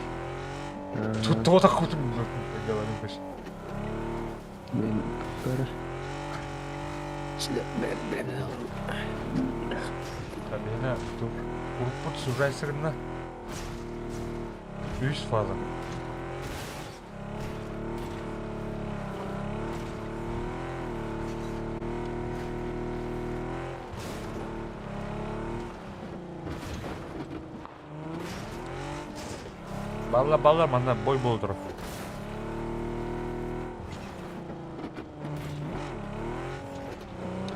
Тут то так хоть говорим почти. Блин, көрөр. Табина тур. Урпут сужайсырына. Үс фаза. Балла балла манна бой болдуров.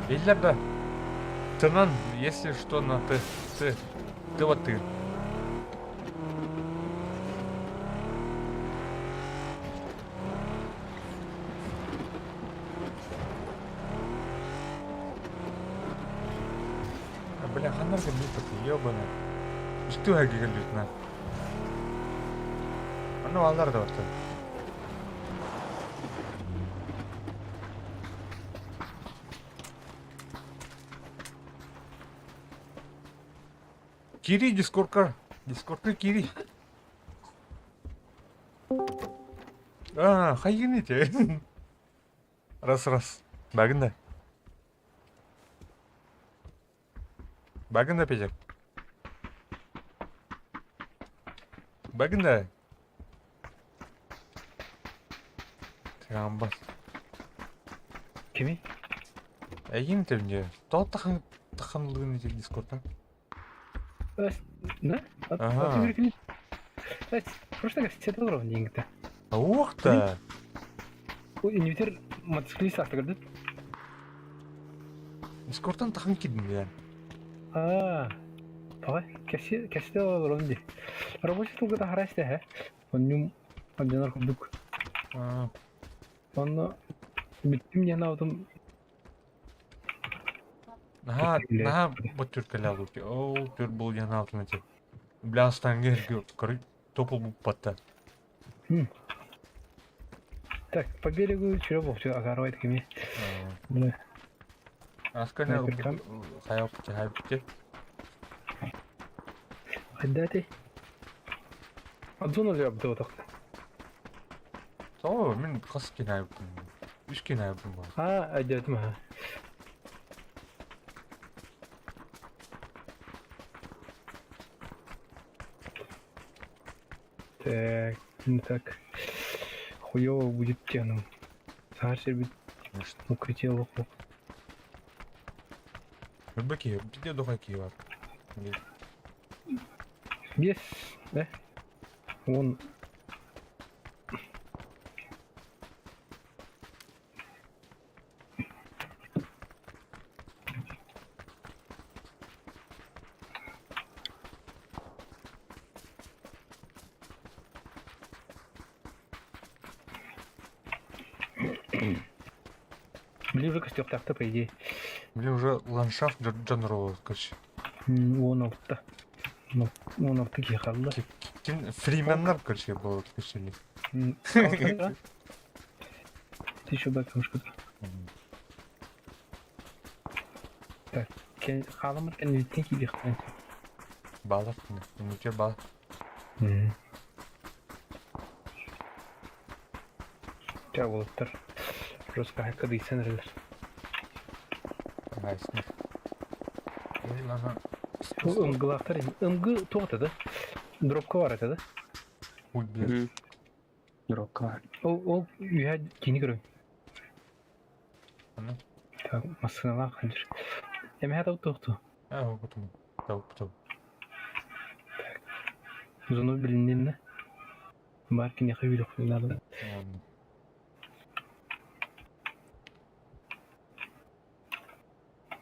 Биллер да. Тынан, если что, на ты. Ты. Ты вот ты. А, бля, ханарга мипаты, ёбаный. Что я говорю, на? Ну, алар да вот. Кири, дискордка. Дискордка кири. А, хайгините. Раз, раз. Багында. Багында, Петя. Багында. Трамбас. Кими? Эйин темде. Тоқ таханлыгын дискордта. Да? Ага. Просто все уровня деньги-то. Ух ты! Инвитер мотоциклист автограф. Дискордтан тахан кидин я. А, давай, кәсе кәсе уровня. Рабочий столга да харасты, ха? Он нюм одинар курдук. Он биттим я на этом. Наһаа, наһаа бу түркэлээ луки. Ол түр бұл яна алтын эти. Бля, станга көрү топул буппатта. Так, по берегу черепов, все, агарвайт кими. Бля. Аскана хайап хайап Хайдати. Адзуна зяб дотах. Тоҕо мин хас киһи айбытым? Үс киһи айбытым буолла. А, айдатым ха. Так, ну так. Хуёво будет тяну. Сахар сербит укрытие лоху. Өрбө киһи, биде дохай киһи бар. Без, да? Он Ближе костер так-то, по идее. Блин, уже ландшафт Джан короче. Он алты. Он алты кихалла. Ким Фрименнар, короче, был, короче. Ты еще бакамшка. Так, халамыр кәнеттен килехтен. Балар, нүтер бал. Ча болуптар. Жестко хайка дейсен релер. Найсны. Ымгылақтар, ымгы тоғыта да? Дропка бар это да? Ой, блядь. Дропка бар. Ол, ол үйә кені көрем. Аны? Так, масыналар қандыр. Эме хата тоқты. А, потом. Тау, потом. Зону билиннен Бар кини хүйүлүк надо.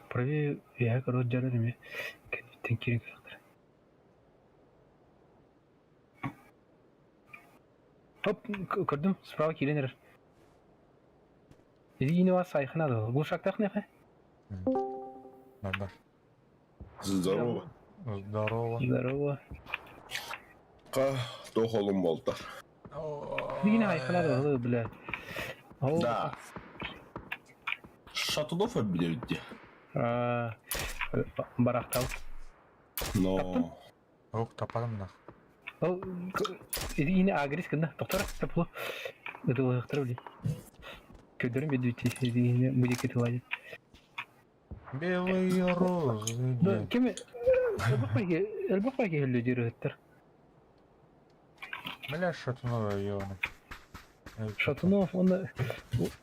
Правее я короче жарар эме. Кенеттен кирин кырактар. Хоп, көрдүм, справа киренер. Иди вас сайхына да. Глушактах нехе? Бар, бар. Здорово. Здорово. Здорово. Ка тохолум болта. Иди айхына да, бля. Да. Шатунов обидели. А, барахтал. Но. Ох, тападым нах. Ол иди агрис кында, доктор, тапло. Это бли. Көдөрүм бедүти, иди будет кетилadi. Белые розы. Да, кем элбак байке хөллө жүрөттөр. Бля, Шатунова ебаный. Шатунов, он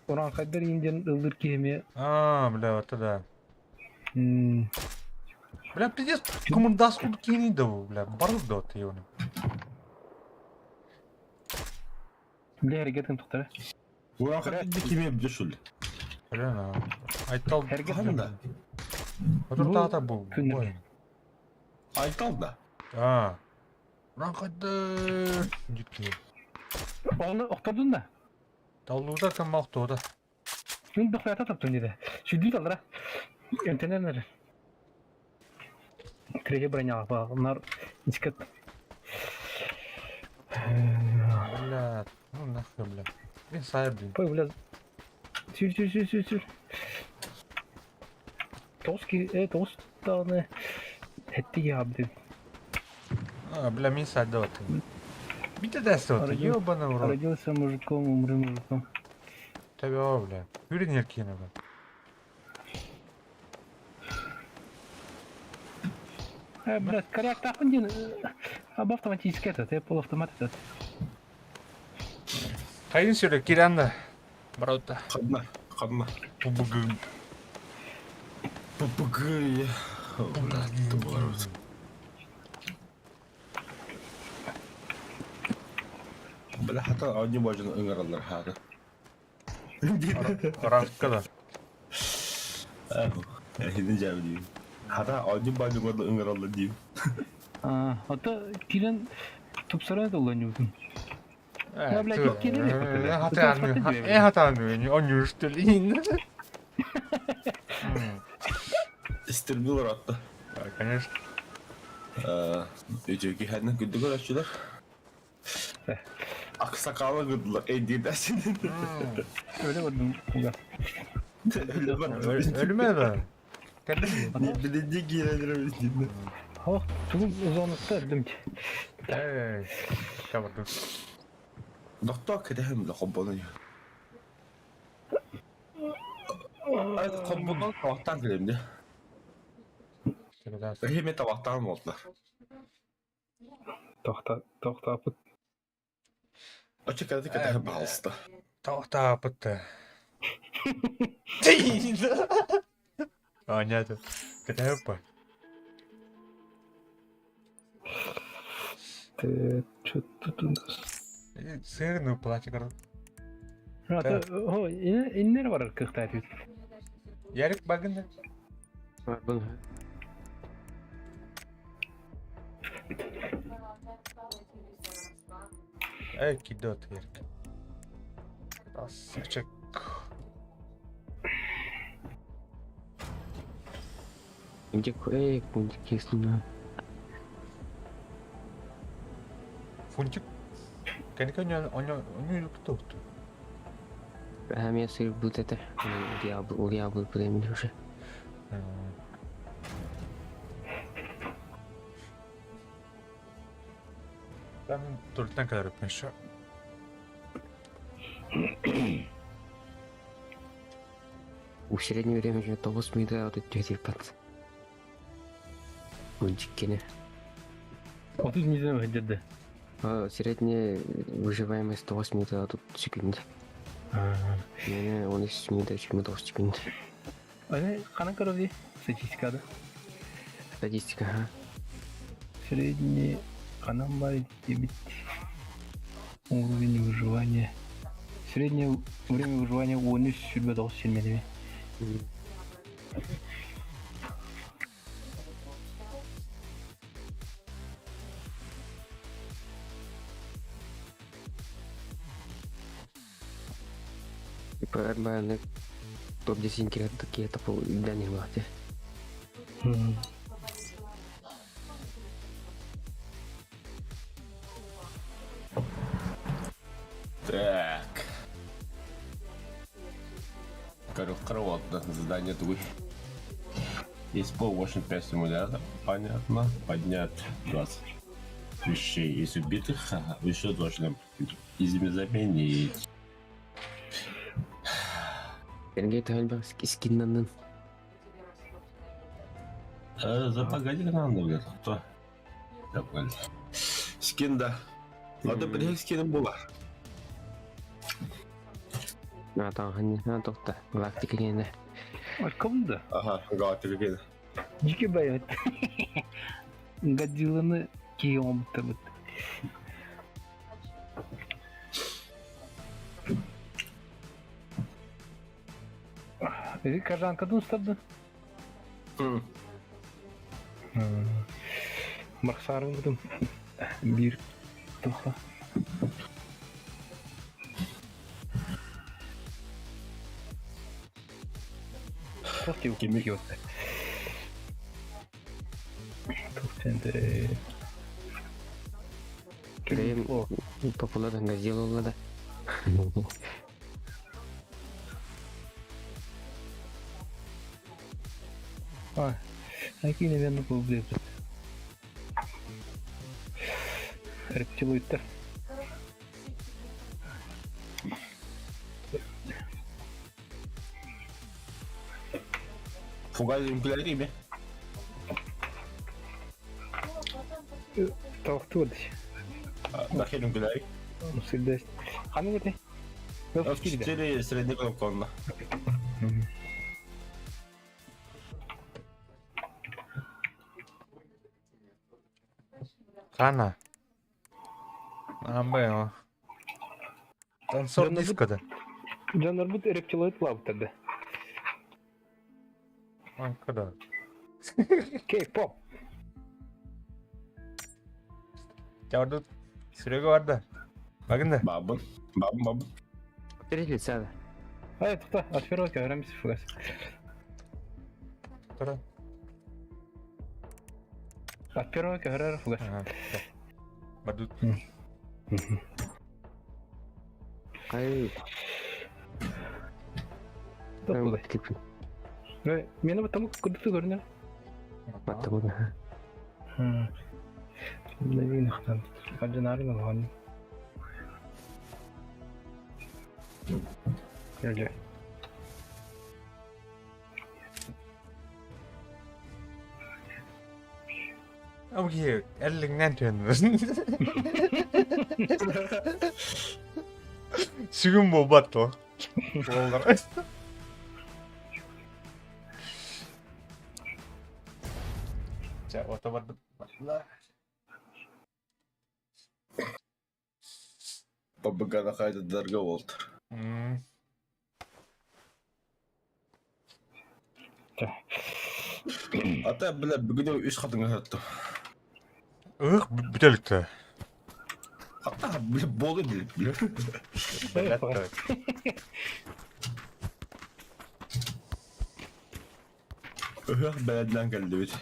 уран хайдар инден ылдыр кеме. А, бля, вот это да. Бля, пиздец, командас куд кини да, бля, барыл да вот ебаный. Бля, регетин токтор. Уран хайдар кеме бдешул. Бля, на. Айтал. Ханда. Отур бу. Бой. Айтал да. А. Уран хайдар. Дитки. Оны октордун да. Таллуда кам мактода. Мен дохуята таптым деди. Сүдүт алра. Энтенер. Третья броня, нар искет. Бля, ну нахуй, бля. Блин, сай, блин. Ой, бля. Сүр, сүр, сүр, сүр, сүр. Тоски, тос таны. Хетти ябды. А, бля, мин сай да вот. Бите дәсте вот, ёбаный в рот. Родился мужиком, умри мужиком. Тебе, бля. Юрий Неркина, бля. Брат, коряк тахын ден, об автоматический этот, полуавтомат этот. Хайын сүрі, кирянда. Бараута. Хадна, хадна. ПБГ. ППГ. Бля, хата одни божын ыңыралар хары. Рафка да. Хидин жабы дейм. Хата одни божын ыңыралар дейм. А, ата кирен тупсарай да уланюдун. Я, блядь, кирен Хата анны, хата анны, он юштелин. Стримнилар атта. Конечно. Үтүө киһэннэн күндү көрөөччүлэр. Аксакалы гыдылар эйдиирдээсин. Өлө бардым уга. Өлө бардым. Өлүмэ да. Билинди киирэн билинди. Ох, тугу зонатта өлдүм. Эй, чабырдым. Доктор кэтэһэн биле хоббону. Хоббонон табахтаан кэлем де. Эһиме табахтаан болдулар. Тохта, тохтаапыт. Оччо кэлити кэтэһэн баҕалыста. Тохтаапыт. А, нет. Кэтэһэп Ты что тут у нас? Сырную платик. Иннер барар кыахтаат үт. Ярик багында. Барбын. Эй, кидот, Ярик. Красавчик. Где эй, пунктик есть на. Фунтик. Кэнники оньо кто? Меня сыр будет это. Я был времени уже. Там туртан kadar öpmüş. У среднего времени того смида от тети пат. Пунктик 30 неделя выйдет. Средняя выживаемость 108 тут секунд. Не, он из 7 до 7 секунд. Аны хана көрөбү статистикада. Статистика, ага. Средний ханан бар дебит уровень выживания. Среднее время выживания 13 сүрбэ тоҕус сирмелеби. Типа, топ-10 килет такие это для них было. Так. Короче, задание твой. Есть пол 8.5 симулятор, понятно. Поднять 20 вещей из убитых, ага, еще должны заменить. Сергей Тальба скиннанын. За погоди надо, блядь, кто? Я понял. Скин, да. Надо приехать скином было. А, там, не тоқта. Галактика генде. Кымды? Ага, галактика генде. Жеке баят. Годзилланы киген омуттар бит. Кажанкадан ұстады. Марсарын Бир тоха. Кими Крем популярен Годзилла да. А, какие, наверное, был блин. Рептилоидтар. Фугас үҥкүүлэри Тоохтур. Дахил үҥкүүлэри. Сирдес. Ханнык этэй? F4 средний кнопка. Хана. Амбэ. Танцор диско да. Дьоннорбут рептилоид лабыттарды. Анкада. Кей-поп. Чавду Серега бар да. Багында. Бабын. Бабын, бабын. Три лица да. Ай, тоқта, отверка, көреміз фугас. Тұра. От первого көһөрөр фугас. Бардут. Ай. Мені потому куди ти көрүнөр? Потому. Наверное, Хаджинарин алған. Öyle. Окей, эллиңнен түһэн. Сүгүн буолбат дуо? Буоллар. Чэ, ото барбыт. Бабыгана хайдадарга болтыр. Ата, бля, бүгүн үс хатыңа саттым. Ых, бүтэликте. Ата, бля, болы, бля, бля. Өһөх бэлэдинэн кэллибит.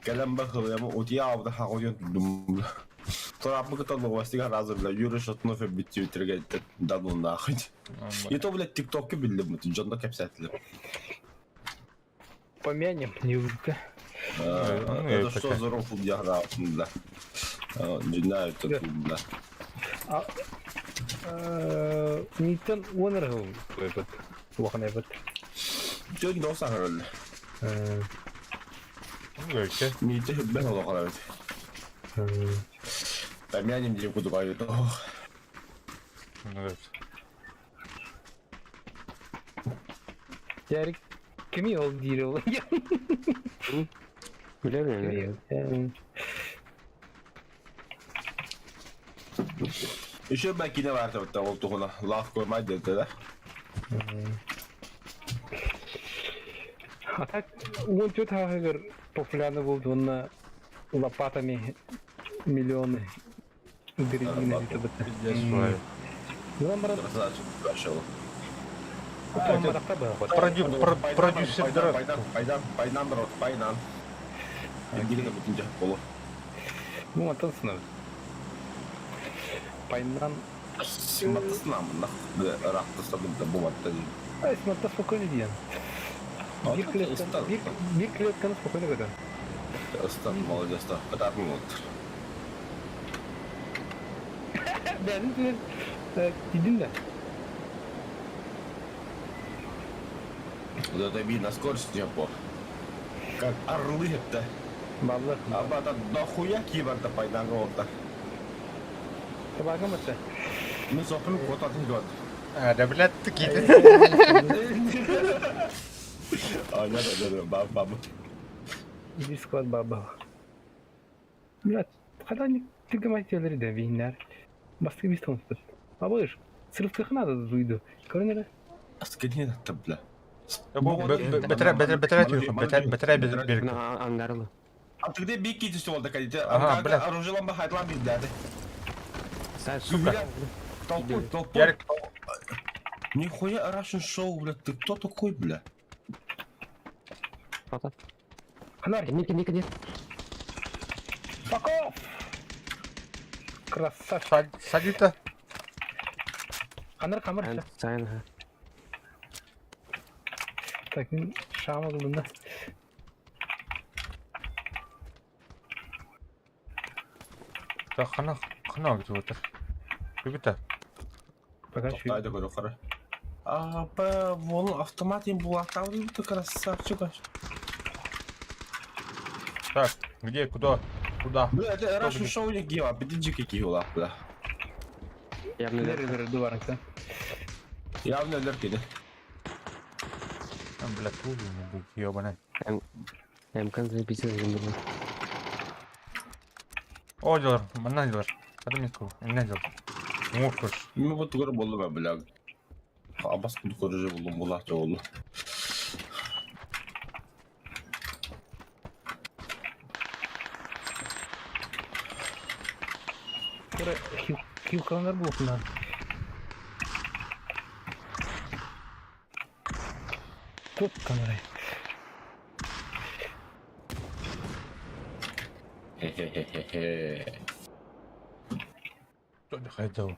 Кэлэн бахылыама утуйа аабыта хаҕыйан турдум бля. Турааппы кытта новостига разы бля Юрий Шатунов эбит Твиттерге да ну нахуй. И то, блядь, тиктокке биллим, дьонно кэпсээтилэр. Помянем, не убыта. Это что за рофл я бля? Не знаю, это бля. Нитен уонер этот. Улахан эбит. Төн дос ахырыл. Мите бен олохор эбит. Помянем деп кудук айыт. Ярик, кими ол диир ол? Билемин. Еще бакине бар табытта ол туһуна лав коймай деди да. А так, он тут хагыр популярный был, он лопатами миллионы дыры Пиздец, свой. Красавчик, пошел. Продюсер Пайдан, пайдан, пайдан, брат, пайдан. Эндигин бүтүн жак болу. Ну, антон сынав. Пайнан. Симаттасына мына рахтасадым да бу батта. Ай, симатта спокойно диэн. Бир клетка, бир клетканы спокойно көтөн. Ыстан, молодец, да. Кататын болдур. Бәрін тидин да. Вот это видно, скорость по. Как орлы это. Баллар. Абата дохуя киберда пайдан болду. Табагам это. Мен сопын котатын год. А, да, блядь, такие. А, нет, нет, нет, баб, баб. Иди склад баба. Блядь, когда они ты гамателери да виннер. Басты бистон спит. Бабыш, сырыптых надо дуйду. Көрінері? Скини это, бля. Бетре, бетре, бетре, бетре, бетре, бетре. Ангарлы. А ты где бики ты что такая? Ага, бля. Оружие ламба хайтлам блядь. Сука. Толпой, толпой. Ярик. Нихуя Russian Show, бля, ты кто такой, бля? Ханар. Ники, ники, ники. Fuck off! Красавчик. Садита. Ханар камыр. Сайн. Так, мен шамы қылдым да. Так, хана, хана күтіп отыр. Бүгіті. Пока Тоқтайды көрі қара. А, б, вон автомат им был, а ты красавчик. Так, где, куда, куда? Бля, это Russian Show не гива, подиджи какие ула, бля. Явно Лер, дуварыңсы. Явно леркиде. А, бля, тут не быть, ёбаный. МК записал. О, делар, манна делар. Када метку, эмне делар. Муркуш. Мен вот көріп болды бля. Абас күн көріп болдым, бұлар болду. Хилкаланар болуп Тут камеры. Хе-хе-хе-хе. Хайдал.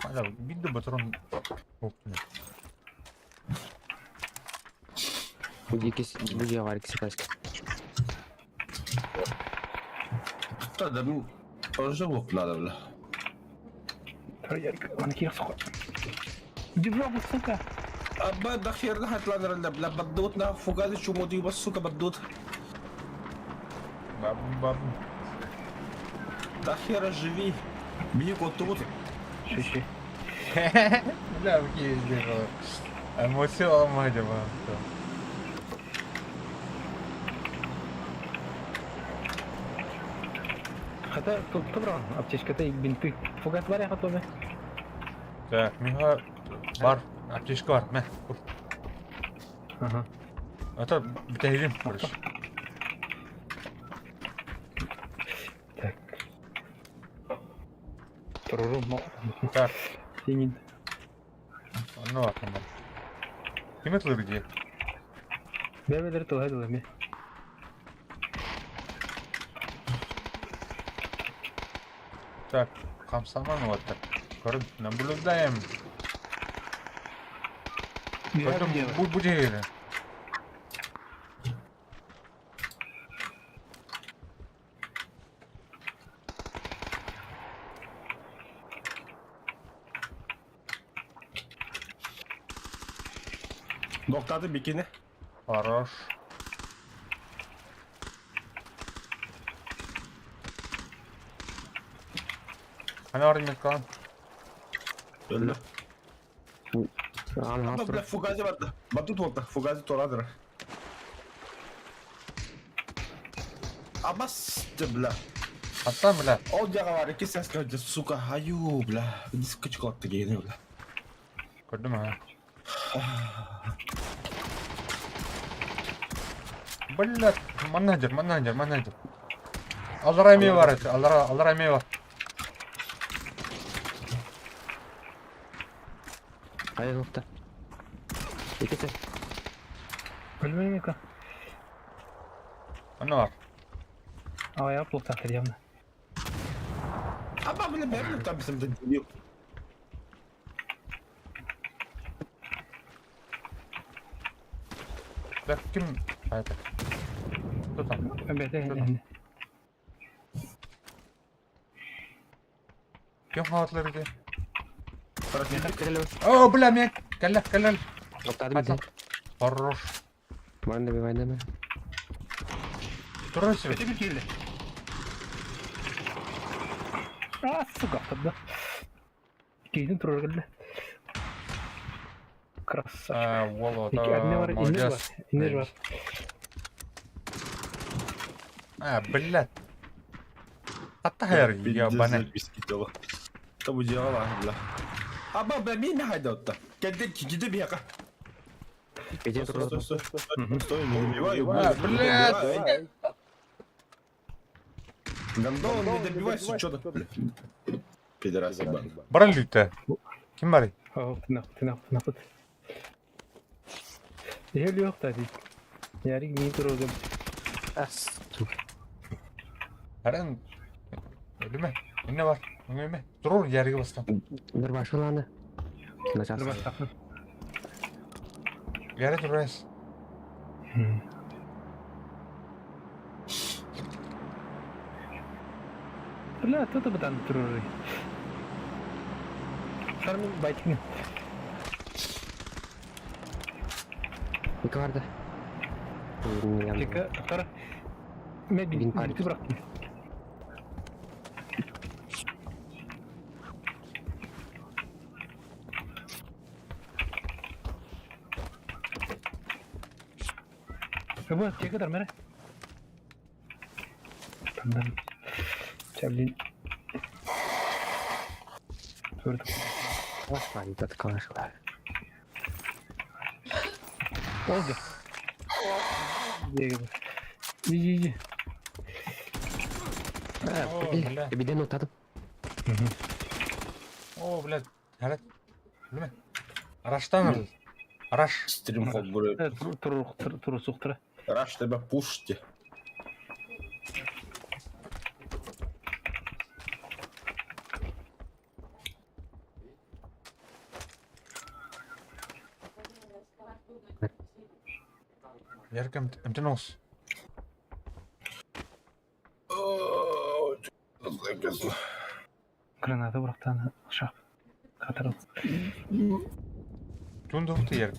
Hala bir de батарон Будья варик сикаски. Да, ну, тоже лук надо, бля. Иди в жопу, сука! Абба, да хер да хатланер, бля, баддут на фугази чумоди, бас, сука, баддут. Баб, баб. Да хера живи. Бии вот тут. Шиши. Бля, какие сделала. Эмоции ломать, Хата, тут добро, аптечка-то и бинты. Фугас варя готовы. Так, миха бар, аптечка бар, мә. Ага. Это бітәйдім, короче. Так. Туруру, Так. Синин. Ну ладно. Ким это где? Бәбелер тылай дылай Так, комсоман вот так. Короче, наблюдаем. Потом будь Ноктады бикини. Хорош. Hani orada kalan? Öldü. Ama бля, фугази барда. Батут болду. Фугази торадыр. Абас, бля. Hatta бля. Ол жага бар, iki ses geldi, сука, аю, бля. Диск чыкты гейни, бля. Gördün mü ha? Бля, менеджер, менеджер, менеджер. Аллара emeği var et. Аллара, аллара emeği var. Hayır nokta. İkisi. Ölmeyeyim mi? Ne var? Aa ya плохо явно. Аба, бля, бля, там bizim de дебил. Так, ким? А это. Кто там? Бәтә. Ким хатлары где? О, бля, мен. Кәллә, кәллә. Ноктады Хорош. Вайнда би вайнда би. Туры себе. А, сука, тогда. Кейдин турар келді. Красавчик. А, Воло, Екі әдіне бар, инер бар, молодец. инер бар. А, блядь. Hatta her ебаный. Там удирала, бля. Аба, бля, мин хайда отта. Кәлде киде бияка. Стой, стой, стой, стой, не убивай, А, блядь. Гандон, не добивайся, что ты? Пидорас, ебаный. Баран лүтті. Ким бар? О, тынақ, тынақ, тынақ. Ел yok da değil. Ярик мин турар Баран. Өліме. Не бар? Өліме. Тұрыр ярығы бастан. Бір башыланы. Начался. Яры тұрайыз. Бля, тут бұдан турар. Сармин байтин. Екі барды. Тека, тара. Мен бинті бұрақтым. Бу тека дар мере. Тамдан. Чаблин. Көрдüm. Баш калашла. Oldu. İyi iyi iyi. Біден отадым. О, блядь, горят. Блин. Раштан. Раш. Стрим холбур. Турусуктара. Раш тебя пушьте. Ярком МТНОС. Граната бырахтаана шах. Катарыл. Тундухты ер.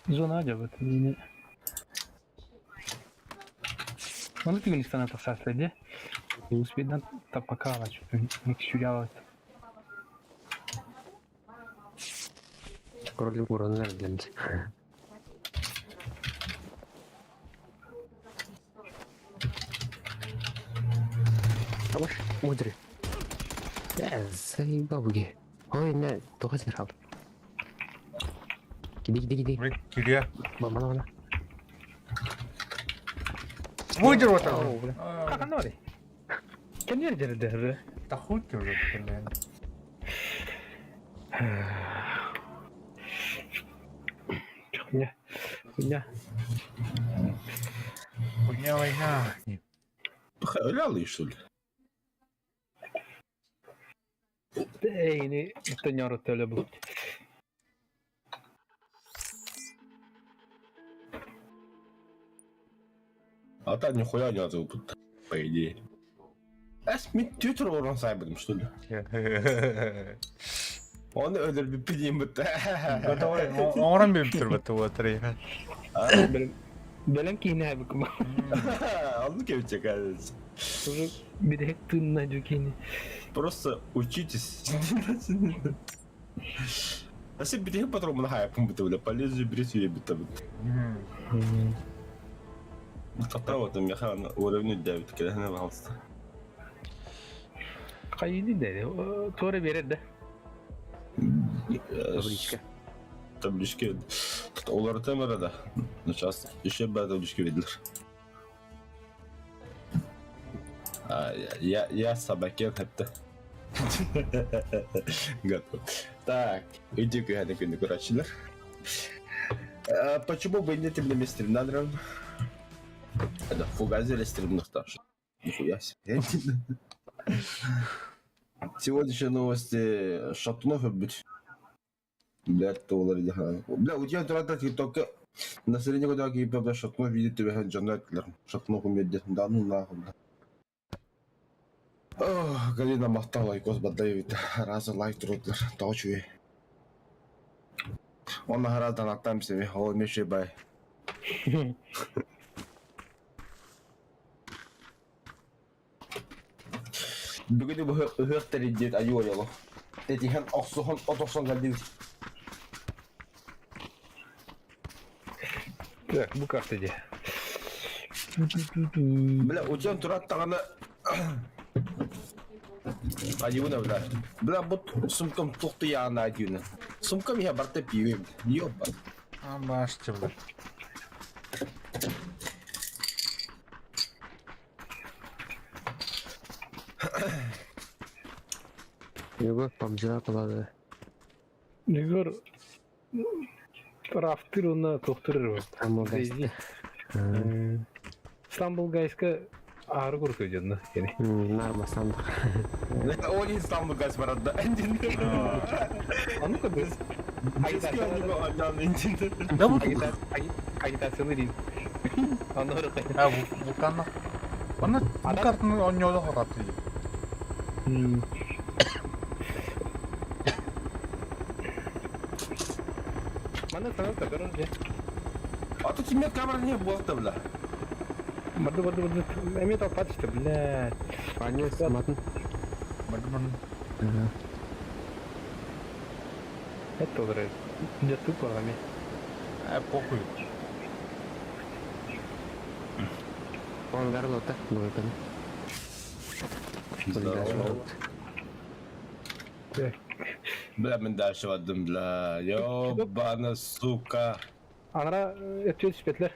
Зона адябыт. Оны Түркменистана тахсаслар дии. Успейдан таппака сүрялат. Король уронар для Тамаш, мудрый. Заебал ги. Ой, не, тоҕо сирал. Киди, киди, киди. Кирия. Мама, мама. Выйдер вот так. Как оно ли? Кемнер дердер. Да хуй ты уже, блин. Хуйня. Хуйня. Хуйня война. Лялый, что ли? Эй, не төлө бут. А там нихуя не надо тут, по идее. Эс, мен Twitter орын сайбадым, что ли? Оны өлөр биппидейм бітті. Готовый. Оңран биппитир бітті отыр. Бэлэм киинэ букма. Оны кебітче кажется. Уже бидек тынна жукини. Просто учитесь. А сен битеһин патромун хайапын бітті бля, полезу бирис үйе бітті бітті. Тата вот механ уровень 9 келehine пожалуйста. Кайыды деди. Тура берер да. Табличка. Табличка. Олар темера да. Сейчас еще бы табличка виделер. А, я собаке хепте. Готов. Так, иди к күнү көрәчилер. Почему бы не тем стрим надран? Это фугазели стрим Нихуя себе. Сегодняшние новости Шатунов быть. Блядь, то олар Бля, у тебя трата только население куда кип Шатунов видит тебя джанетлер. Шатунов умеет да ну нахуй. Ох, Галина махтал лайкос баддаевит. Разы лайк трудлер. Таочуи. Он награда на там себе, о, мешай бай. Бүгүн бу ыһыах тэриддиэт айуу ойоло. Тэтиһэн охсуһан отохсон кэлдибит. Так, бу карта де. Бля, утен турат таганы Айууна, бля. Бля, бут сумкам тухты яана айууна. Сумкам я барта пиви. Ёба. А, баште, бля. Егор, PUBG кылады. Егор рафтыр уна тохтырыр. Стамбул Гайс. Стамбул Гайска ары курку дедна. Нарма сандык. Они Стамбул Гайс баратда. А ну-ка без. Да вот. Агитацияны дейін. Аны А, вулканна. Аны бу картаны онньоодо хораты. Мана сана кадыр же. А тут тебе камера не было, бля. Барды барды барды. Эме талпатышты, бля. Панес, матын. Барды барды. Это уже. Где тупо, ами. А, похуй. Он горлота, будет он. Здорово. Так. Бля, мен дальше бардым, бля. Ёбана, сука. Анара өттүгэр түспэтилэр.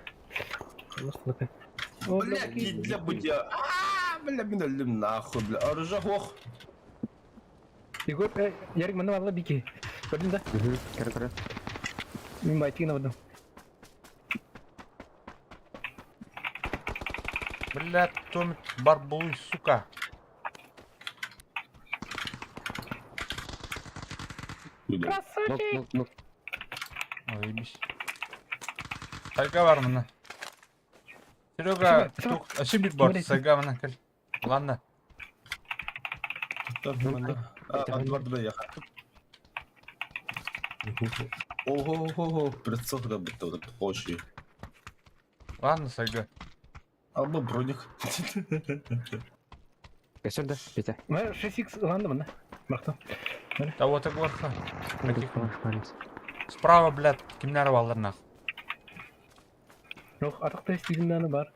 Бля, кидле будя. А, бля, мин өллүм нахуй, бля. Оружие ох. Егор, Ярик, манна баалла бики. Көрдүн да? Көрө көрө. Мин байтыгын абадым. Бля, Томик, барбулуй, сука. Красавчик! Ой, Сайга бар мына. Серега, тух, ашы бир бар, сайга мына кел. Ладно. Ого-го-го, прицел работал, очень. Ладно, сайга. Алба броник. Кесер да, Петя. Мына 6x ыланды мына. Бақта. Да вот так вот. Справа, блядь, кимнәр баллар нах. Yok, атақта истедим бар.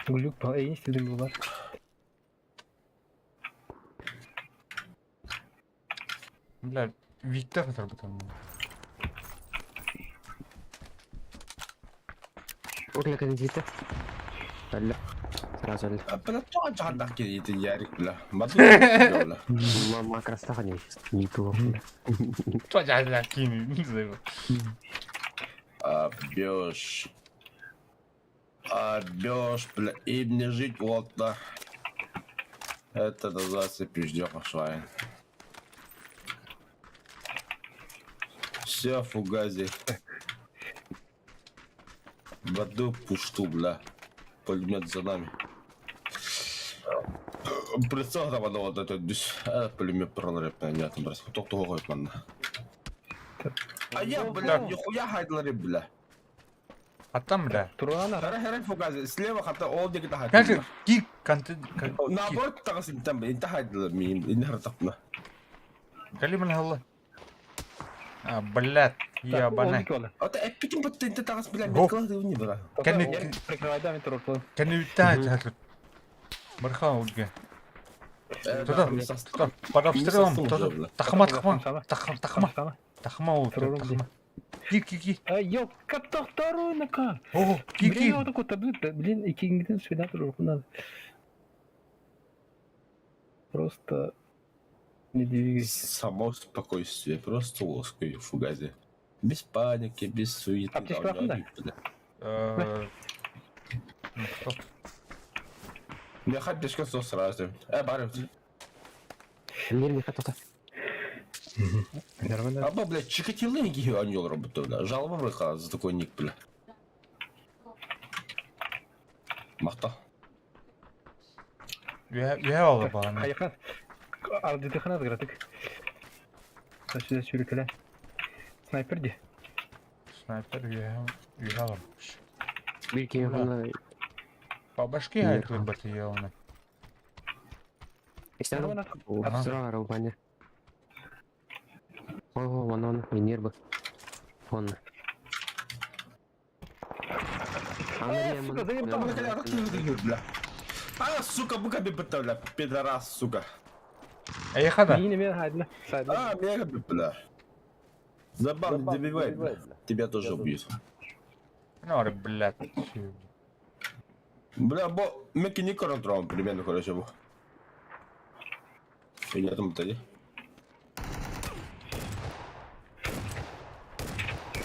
Глюк бар, эйин истедим бар. Бля, Виктор отработал. Угля кандидата. Алло. Сразу алло. Бля, то жандак кетти Ярик, бля. Бля. Мама красава не не то. То жандак кини. Обёж. Обёж, бля, им не жить вот да. Это называется пиздёк, швайн. Все, фугази. В одну пушту, бля. Пулемет за нами. Прицел там одного вот этот дюс. Пулемет пролреп на меня там раз. Только того манна. А я, бля, нихуя хайдлари, бля. А там, бля. Турана. Хара фугази. Слева хата ол дегит Как хайдлар. ки контент. Наоборот, тагас там, инта хайдлар мин, инна хартапна. Калиман халла. А, блядь, ебаный. Ата эппитин бутта инта тагас, бля, Го. меткала не бра. Кәне Прикрывай мен туруп. кәне үтә Бархан ульге. Туда, туда, под обстрелом, туда, тахма, тахма, тахма, тахма, тахма, ул, тахма. Ки, ки, ки. Йо, каптохтору нака. О, ки, ки. Блин, вот такой блин, и кингден сюда туруп надо. Просто не двигайся. Само спокойствие, просто лоскаю фугази. Без паники, без суеты. Аптечка да, Э, Я аптечка все сразу. Барып. Мир не хатата. Нормально. Аба, блядь, Чикатило не аньол работал, бля. Жалоба брыка за такой ник, бля. Махта. Үһә алды баланы. Хайхан. Ардытыхана гратык. Сюда сюрикеля. Снайпер де. Снайпер үһә үһә алды. Бир кем хана. По башке айтып бат елны. Истән. Сыра рубаня. О, вон он, нервы. Вон. А, сука, бука биппета, бля, пидорас, сука. Эй, хада. Не, не, хайдна. А, мега бля. Забавно, добивай, бля. Тебя тоже убьют. Ну, блядь. Бля, бо, меки не контрол, примерно, короче, бо. Я там тоді.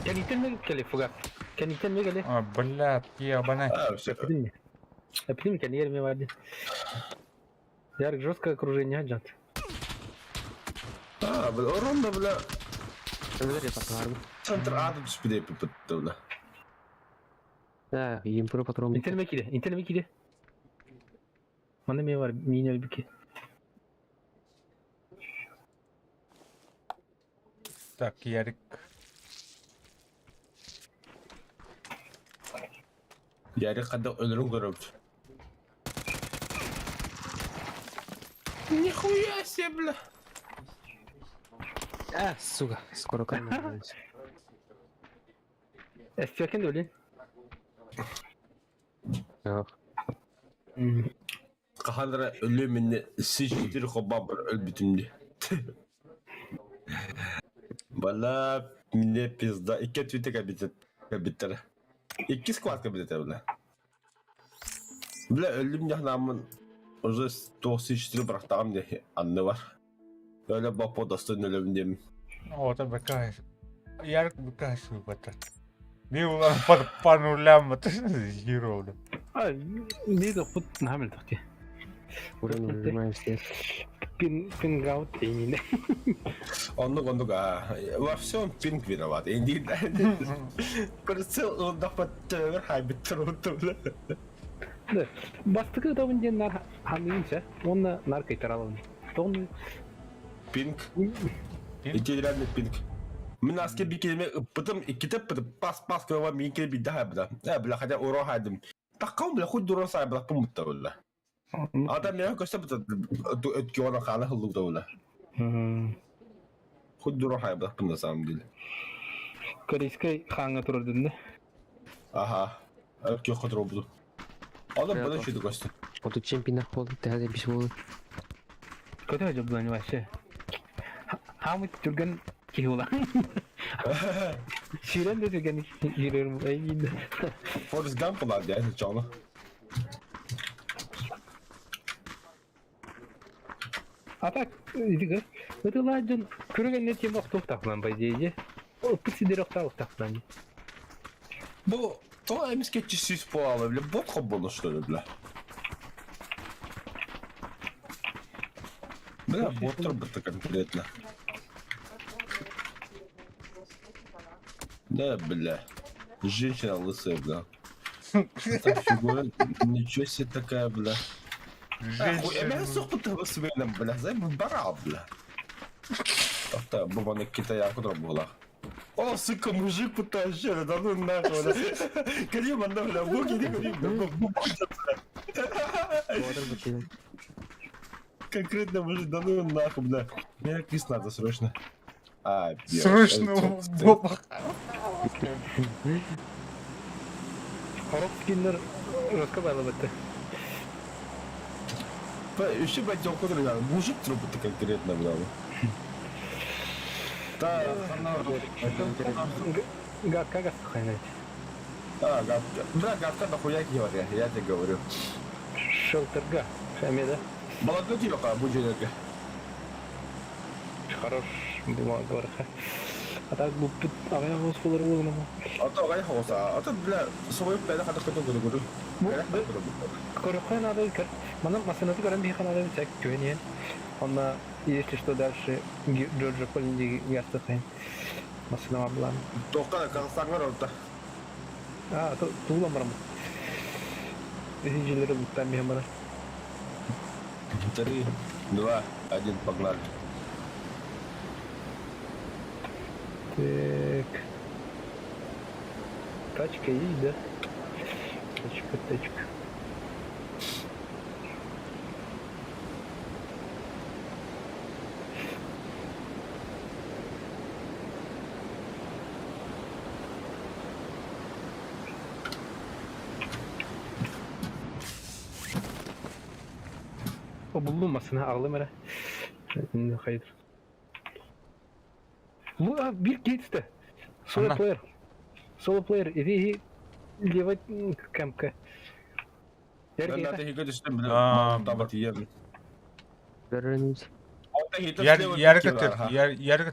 Кәнитен кели фугас. Кәнитен мегеле. А, блядь, ебаный. А, все. Эпидемия, кәнигер ме барды. Ярик жесткое окружение, джант. А, бля, урон, бля. Центр Центр ада түспедей піпітті, бля. Да, импро патрон. Интерме киде, интерме киде. Манда ме бар, мине бике. Так, Ярик. Ярик қада өлірін көріп. Нихуя себе, бля. А, сука, скоро камера. Эстекен өлен. Ох. Қахандыра өлі мене сичтір қоба бір өл бүтімде. Бала мне пизда. Икки өтүтэ кэбитет кэбиттэр. Икки склад кэбитетэ бля. Бля өллүм дьахнааммын уже 104 бырахтаҕым диэ анны бар. Өлө боппо достон өлөбүн диэмин. Ота бакай. Ярк бакай субата. Не улар по нулям зеро. А, не да хут нахамил тохти. Уран нажимаем Пин пингаут тейнин. Оннук оннук а во всем пинг виноват. Инди прицел он дахпат төбөр хайбыттар бля. Да. Бастыкы табын диэн нар хамыынча, уонна нар кайтаралын. Тоҕун Пинг. Ити реально пинг. Мин аски бикеме ыппытым, икките ыппытым, пас-пас кыва мин кире бидде хайбыда. Э, бля, хотя уро хайдым. Таккам, бля, хоть дуро сайбыда пумутта бля. Ата мен көстө бит өткө хана хыллугда бля. Хоть дуро хайбыда на самом деле. Корейскай хаҥа турар дедин. Ага. Өткө хотро буду. Аны бына шуйды көстө. Оту чемпионат болды, тәһәдә биш болды. Көтө жобдон вообще. Хамыт түрген киһи була. Сирен де түрген жүрөрүм эйгинде. Форест Гамп була дия, чону. А так, идиге. Ытыладжын көрген не тем охтух по идее. О, пысидер охтах Бу то эмиске чисис буолла, бля, бот хоббону что ли, бля. Бля, боттар бытты конкретно. Да, бля. Женщина лысая, бля. Это фигура, ничего себе такая, бля. Женщина. Я сух бля, зай бара, бля. Та, бу баны Китая кудра була. О, сука, мужик потащили, да ну нахуй, бля. Калим, анда, бля, буги, не бля, Конкретно мужик, да ну нахуй, бля. Мне кис надо срочно. А, Срочно в бобах. Хорок скиннер рассказала бетте. Еще, блядь, кудра, мужик трубы конкретно, бля. Да, Гадка гастухайнать. А, гадка. Да, гадка нахуя говоря, я тебе говорю. Шелтерга. Хамеда. Молодой тебе, будильника. Хорош бумага. А так бу агай хос болор болор. А то агай хос, а то бля, свой бля хата хата гуру гуру. Корохой надо көр. Мана машинасы көрөн бихана надо всяк күнен. Онна если что дальше Джорджа Полинди гастухайн. Машина булан. Тоққа Казахстанга орта. А, то тулам барам. Жилер буттан бихамара. 3, 2, 1, погнали. Так. Тачка есть, да? Тачка, тачка. О, булдум машина, ağlım ara. Hayır. Bu bir кетті. Соло плеер. Соло плеер. Иди левой кемка. Ярга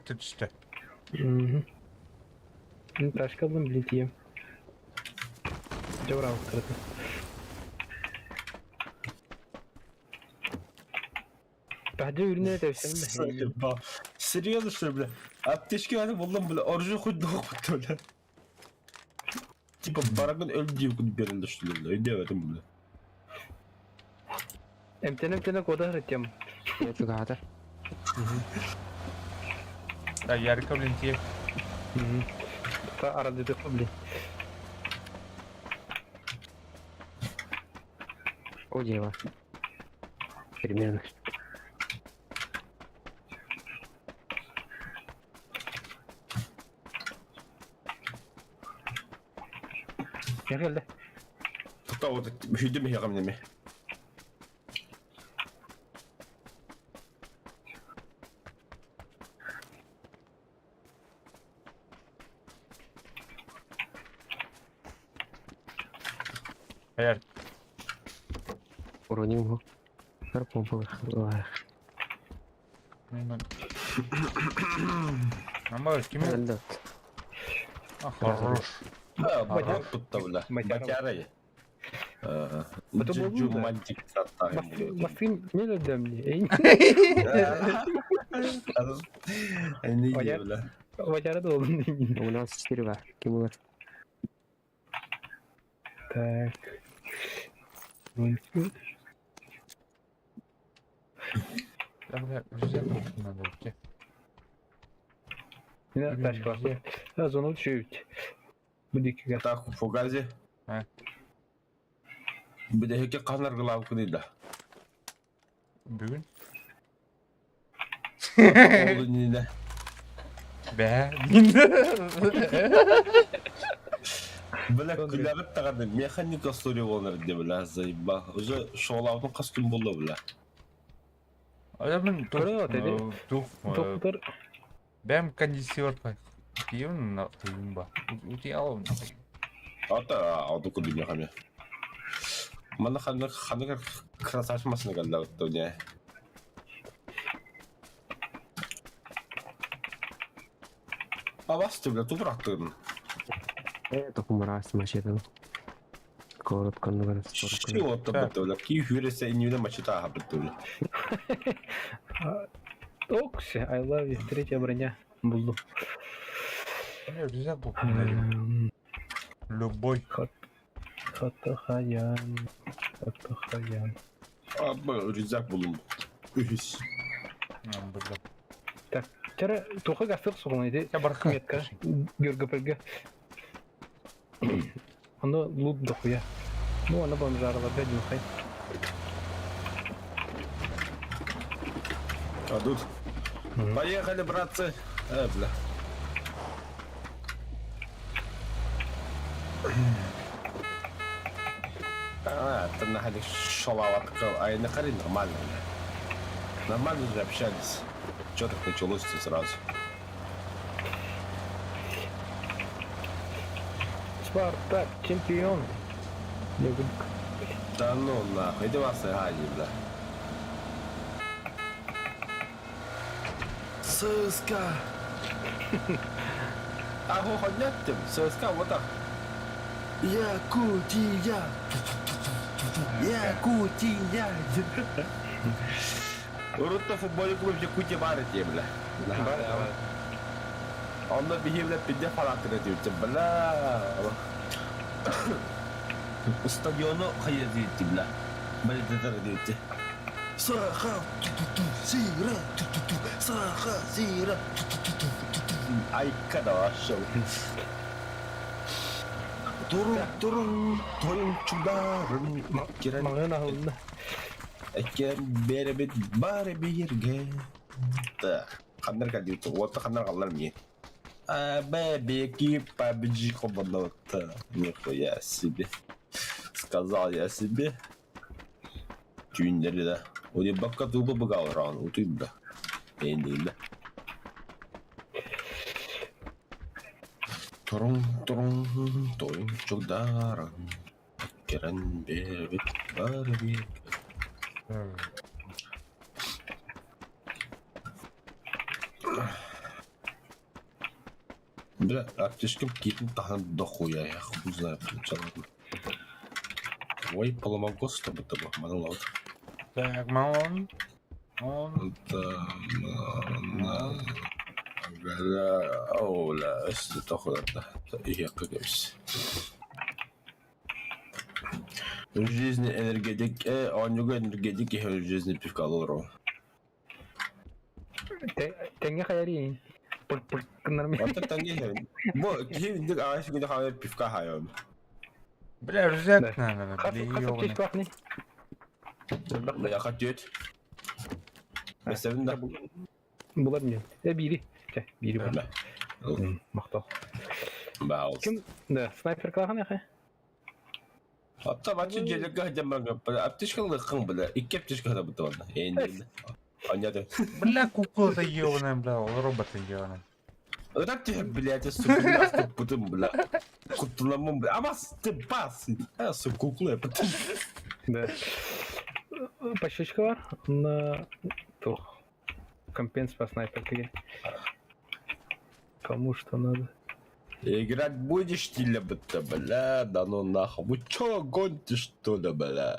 түсті. Ташка булдum блин Жаура алып Бәді үріне тәвсем. Серьезно, что ли, бля? Аптечки надо булдum, бля, оружие хоть доқ бля. Типа барагын өлді күн берілді, что ли, бля, үйде в этом, бля. Эмтен эмтен кода хратем. Чугата. Да, ярко, блин, те. Та арады блин. О, дерево. Примерно. Келді. Тоқта, вот, үйде ме яғам неме. Хайар. Уроним го. Хар помпа лах. Ама кими? Элдот. А, хорош. Бот тутта бля. Батяра. Это Джу мальчик Масын не дадам мне. Не бля. Батяра должен. У нас 4 бар. Ким булар? Так. Да, бля, взять надо идти. Не, тачка. Да, зону чуть. Будики Так, фугази. Бидэһикки хаһан аргылаабыккыный да? Бүгүн. Ол иннинэ. Бээ. Бля, күлэҕит даҕаны механика история буолан эрдэ бля, заебал. Уже шоолаабытым хас күн буолла бля. А мен Көрө теди. тух Доктор бэм кондиционер кием на тыйын ба. Утуйалым. Ата аду кудуня хаме. Мана ханнык ханнык красавчик масына кэллэ не. Абас бля, тупрактыгын. Тохумарас машина. Коротко, ну, Чего то бля, ки хүресе инюне мачта хабыт бля. Окси, I love you. Третья броня. Булду. Нельзя Любой. Хатахаян. Хатахаян. Абы рюкзак булум. Үхүс. Так, вчера туха гастык сугун иди. Метка. Гюргапельге. Оно лут дохуя. Ну, она бомжарла, опять нюхай. А тут. Поехали, братцы. Бля. А, там находишь шалаватка. А я нахали нормально, бля. Нормально же общались. Чё так началось-то сразу? Спартак, чемпион. Да ну нахуй, иди вас и гади, бля. ЦСКА. А хотнять ЦСКА вот так. Якутия! Якутия! Урутта футбольный клуб Якутия бар этим, бля. Онно биһи бля пидде фанаттыр этибит, бля. Стадиону хайа диэти, бля. Бля, диэти. Саха, ту-ту-ту, сира, ту-ту-ту, саха, сира, ту-ту-ту, ту-ту. Айка да вашел. Турун, турун, тойун чударын. Маңын ахылында. Экен беребит бары бирге. Так, ханнар калдыбыт, уотта ханнар қаллар ми. А, бэби, PUBG хобанота. Нихуя себе. Сказал я себе. Тюндери да. Уди бакка тупо быгал ран, утуй да. Энди да. Турун, турун, тойун чударан. Керен беребит бары бирге. Бля, аптечкам кипн тахан дохуя, я хуй знаю, блядь, Ой, поломогос что будто бы, манолот. Так, малон. Он. Да, на, О, бля, это Я как В жизни энергетик, он энергетик, и в жизни пивка лору. Тэҥҥэ хайари. Ата тэҥҥэ. Бу киһи аҕай күнү хаайар пивка хаайар. Бля, рюкзак надо, бля, классный. Бля, хотеть. Бесевин да. Булар мне. Бири. Бири бар. Мактал. Баал. Ким? Да, снайпер клахан яхы. Атта бачы желеге хадям бля, аптечкалы кың бля, икки аптечка хада бутты ванна. Энди. Аньяды. Бля, кукла-то ебаная, бля, роботы ебаная. Ытар түһэн, блядь, сука, туппутум, бля. Куттанаммын, бля. Абас, ты бас! А, сука, куклу я потом. Да. Пощечка бар. На тух. Компенс по снайперке. Кому что надо. Играть будешь, или будто, бля, да ну нахуй. Вы чё, гоните, что ли, бля?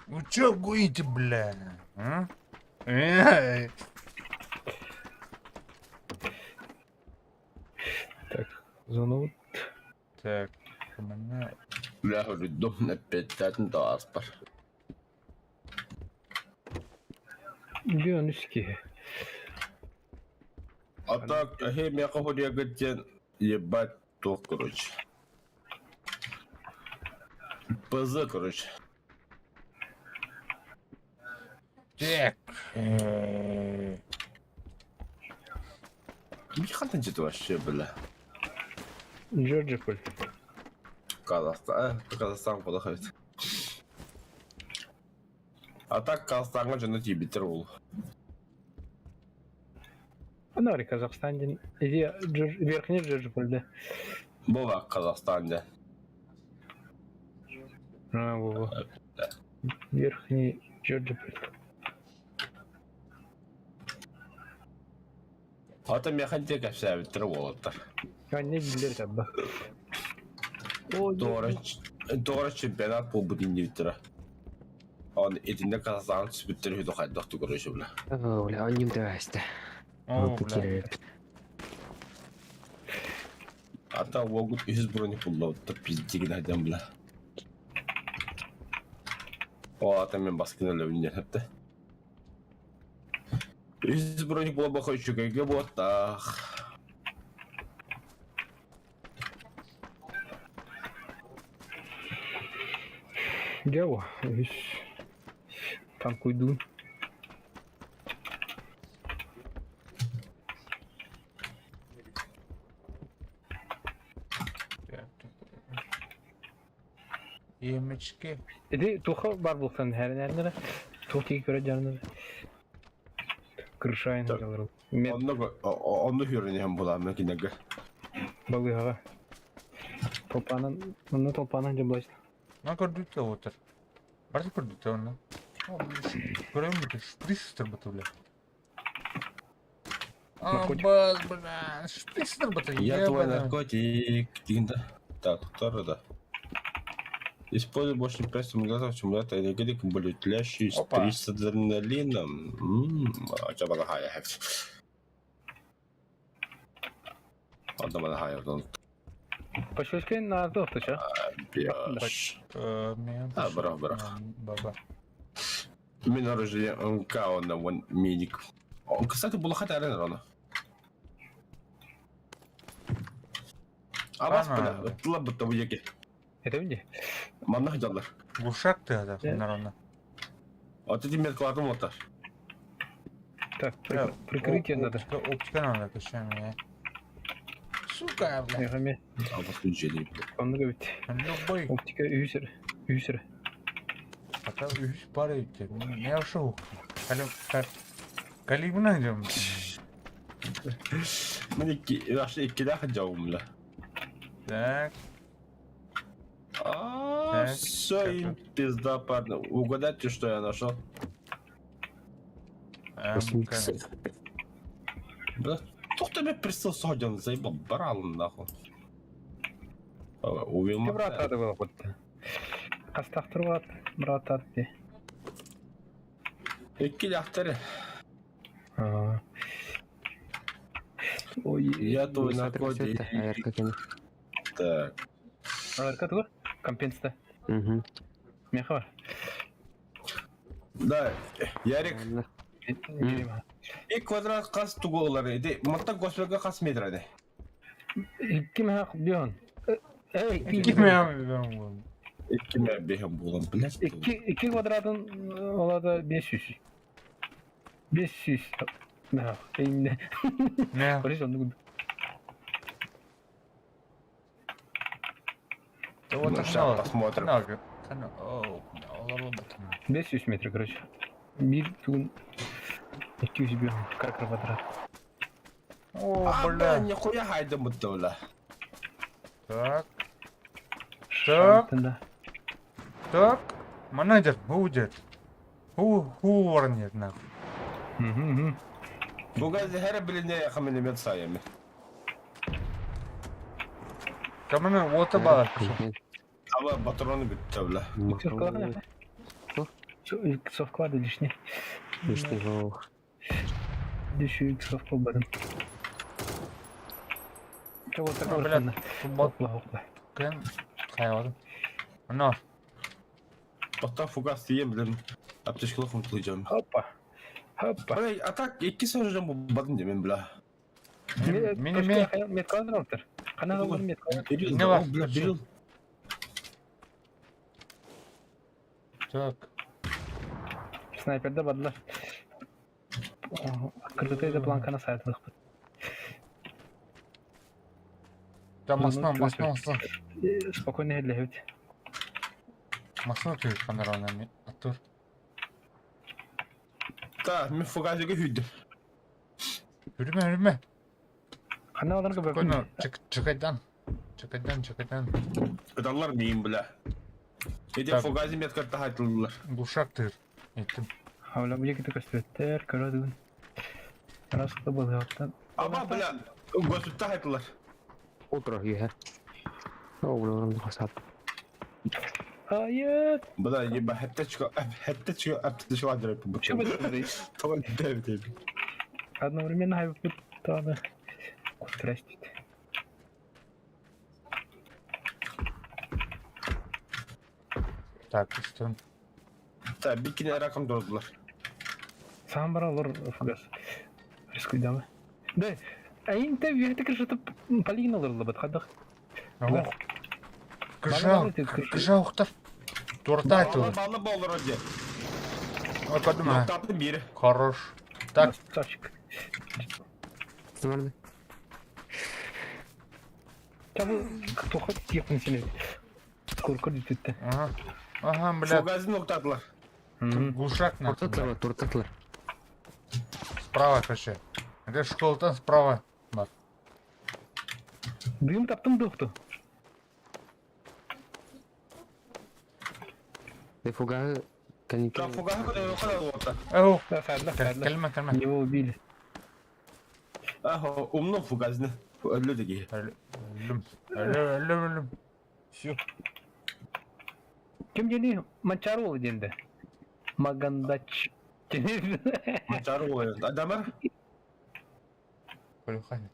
Вы чё гоните, бля? А? Эй. Так, зону. Так, у меня... Бля, говорю, дом на 5 аспар. Бүөнүс киһи. А так, ахе меха хурьягытен, ебать, то, короче. ПЗ, короче. Так. Хантан это вообще, бля? Джорджиполь. Казахстан, Казахстан куда ходит. А так Казахстанга дьоно тиийбиттэр ол. Анары Казахстан диэн. Иди Верхний Джорджиполь, да. Была Казахстан, да. А, во, во. Верхний Джорджиполь. Ата механте кэпсээбиттэр уолаттар. Анне биллэр табба. Туора туора чемпионат буолбут иннибиттэрэ. Он итиннэ Казахстан түспүттэр үһү хайдах короче, бля. Оо, бля, онньум төвәсте. О, Алты бля. киирэр. Ата уогут үһүс броник булла пиздигин хайдан, бля. О, ата мен баскын өлөбүн хепте. Үһүс броник була баха үчүгэйгэ буоттаах. Дьэ, үс. Танкуйдуун. Емечки. Иди туха бар булсан хәрнәрнәре. Тух тиги көрө жарнары. Крышайн Так. жалыр. Мет Онно онно хүрүнүһэн буламын кинеге. балыгага. Толпанан, онно толпанан жаблайсың. На көрдүтэ отыр. Барсы көрдүтэ онно. Көрөм бит, шприц бата, бля. А, Наркотик. бас, бля, шприц бата, Я твой наркотик. Дигин да. Так, второй да. Используй больше пресс стимулятор, стимулятор энергетик, более Опа. с адреналином. А чё хая хекс. Анда хая он. Пощечка на тохтача. Бяш. А, бра, бра. Баба. Мен оружие НК он вон медик. Кстати, была хата арена рано. Абас Ана. бля, тла бутта буяки. Это где? Манна жаллар. Глушак ты это, нарона. Вот эти меркладым отар. Так, прикрытие надо. Оптика надо, качаем Сука, бля. Мегаме. Абас включили. Онны бит. Любой. Оптика үсер. Үсер. Пока үс пары идти. Я ушел. Калибна идем. Мен икки, вообще икки жауым, бля. Так. А, Так, все им пизда, парни. Угадайте, что я нашел. МК. Бля, тух тебе присыл соден, заебал, барал нахуй. Увел Ты брат рады был вот. Астахтыр брат, брат аты. Икки ляхтары. А. Ой, Я твой наркотик. Аярка кини. Так. Арка тур? Компенста. Угу. Меха бар. Да, Ярик. М. И квадрат кас туголары. Иди, матта госпелга кас метр Икки меха бион. Эй, Икки меха Икки меха бехем булан, блядь. Икки икки квадратын олада 500. 500. Меха. Эйне. Не. Борис онны Да вот Ну, ща посмотрим. Кана о, олорбутум. 500 метр, короче. Биир тугун 200 как квадрат. О, А, бля. нихуя хайда бутта, бля. Так. Так, Да. так. Менеджер, будет. Ху, ху, нет, нахуй. Угу, Бугазы хәрі біліне хамилемет сайами. Камена, вот бар. Ама патроны бітті, бля. Иксовка лишний. Лишний ох. Еще иксовка барын. Чего такого? Бля, футбол. Хопла, хопла. Кен, хайван. Но. Hatta фугас diyeyim bilin. Аптечкалы хумтылыйжам. Хопа. Хопа. Бля, а так, икки сажам бу бадын демен, бля. Мини ми. Меткалар Канал меткалар. Берил, Не бар. бля, берил. Так. Снайперде бардылар. Открытый планка на сайт выход. Да, масна, масна, масна. Спокойно левить. Масна ты панорамами. Атур. Та, мен фугазыга хүдім. Үрме, үрме. Каналдарга Спокойно, чекайдан. Чекайдан, чекайдан. Ыдаллар мейін, бля. Эде Так. фугази меткатта хайтылдылар. Глушак тыр. Эттим. Хавла бу жеки көстөттөр, көрөдүн. Раз был яктан. Аба, бля, госутта хайтылар. Утро юһэ. О, бля, орон хасап. Айет. Бля, еба, хәттә хәттә чыга, аптечка ладырып бу. Чё вы Тоган дәбит. Одновременно хайп таны. Кутрастит. Так, что? Та, бикине ракам дордылар. Сам брал фугас. Рискуй дамы. Да, а инте вехте крышата полигон алыр бат хадах. Кыжау, кыжау ухтар. Турта Балы, тут. балы болыр оде. Ой, подумай. Ноктатын бири. Хорош. Так. Красавчик. Нормально. Чабы кто хочет ехать сені. Куркур дитте. Ага. Ага, бля. Фугази ноктатылар. Глушак на. Туртатлар, туртатлар. Справа, короче. Это школа там справа. Бар. Дым таптым духту. Ты фуга каники. Та, фугази куда куда вот. Эу. Да, садла, садла. Кельма, кельма. Его убили. Ахо, умно фугазны. Өллө деги. Лүм. Лүм, лүм, лүм. Всё. Ким дени Манчарол денді. Магандач. Мачар ой. Адамар. Полюхани.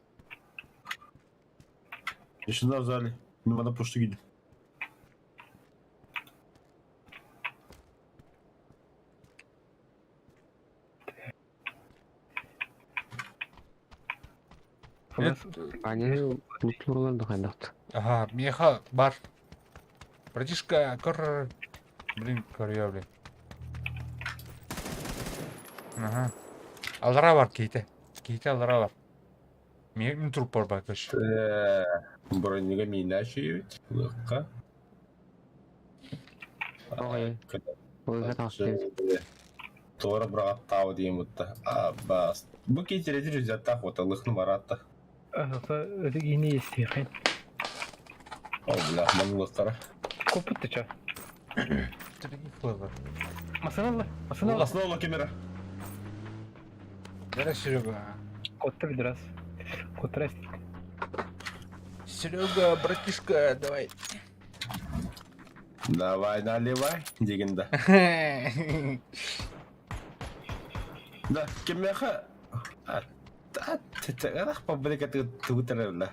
Ишина в зале. Мимо на пушту гидим. Они тутлурлар духандат. Ага, меха, бар. Братишка, кор... Блин, корья, блин. Ага. Алра бар кейте. Кейте алра бар. Мен труп бар бакыш. Бронига мина шүйт. Лыққа. Ой. Ой, Тора брат дейм бутта. Абас. Бу кейтерети жүзәтта фото лықны баратта. Это гений есть, хай. О, бля, маны лыққара. Копыт ча. Флэвер. Масаналла, масаналла. Основа камера. Давай, Серега. Котта раз. Котрастит. Серега, братишка, давай. Давай, наливай, дегенде. Да, кемеха. Ах, пабрика ты тутерла.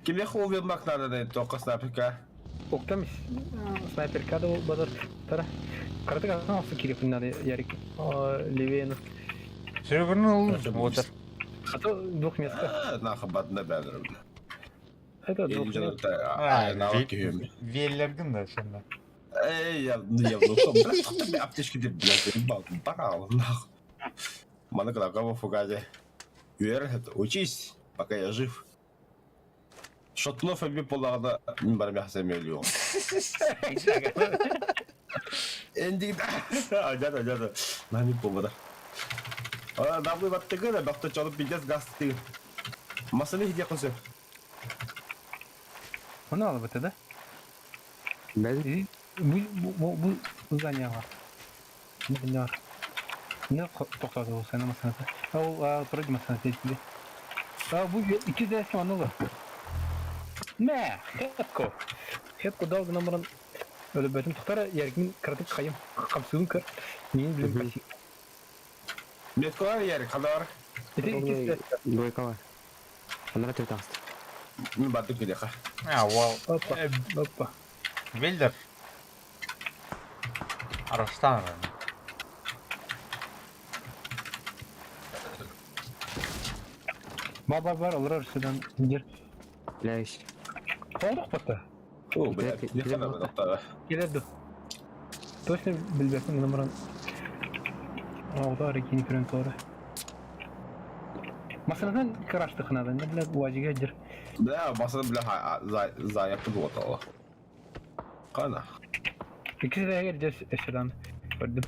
Кемеха убил Макнада только снайперка. Октам снайперка да базар. Тара. Карты как киреп надо Ярик. Левее. Серега, ну, вот. А то двух мест. Нахуй бадна бәдір. Это двух мест. Веллерген да, шунда. Эй, я, я, ну, аптечка деп, блядь, ебал, барал, нахуй. Мана когда фугазе. Вер, учись, пока я жив. Шотнов эби полағда мин бар мяхса миллион. Эндик да да да. Нами побода. А давай баттыгы да бахта чалып пиздец газ тыгы. Масаны хидия консеп. Оны алып да? Бэл. Бу бу бу здание бар. Не бар. Не тоқтады ол сен масаны. Ол вроде масаны дейді. А бу iki дәс аны Мә, хетко. Хетко дал номерын өлөбөтүм тухтара яргин кырдык хайым. Камсыгын кыр. Мин билем каси. Меткалар яри кадар. Двойка бар. Анара төрт ағысты. Мен бардым кедеха. А, вау. Опа, опа. Вильдер. Арастан. Бар бар бар, олар арасынан индер. Ляйш. Толдық бата. О, бля, не хана Келеді. Точно билбеппин номерын. Оғда рекини көрөн торы. Масынадан карашты хынадан, не бля, уажиге жир. Бля, басын бля заяпты вот Кана. Ikisi de егер жер эшедан көрдүм.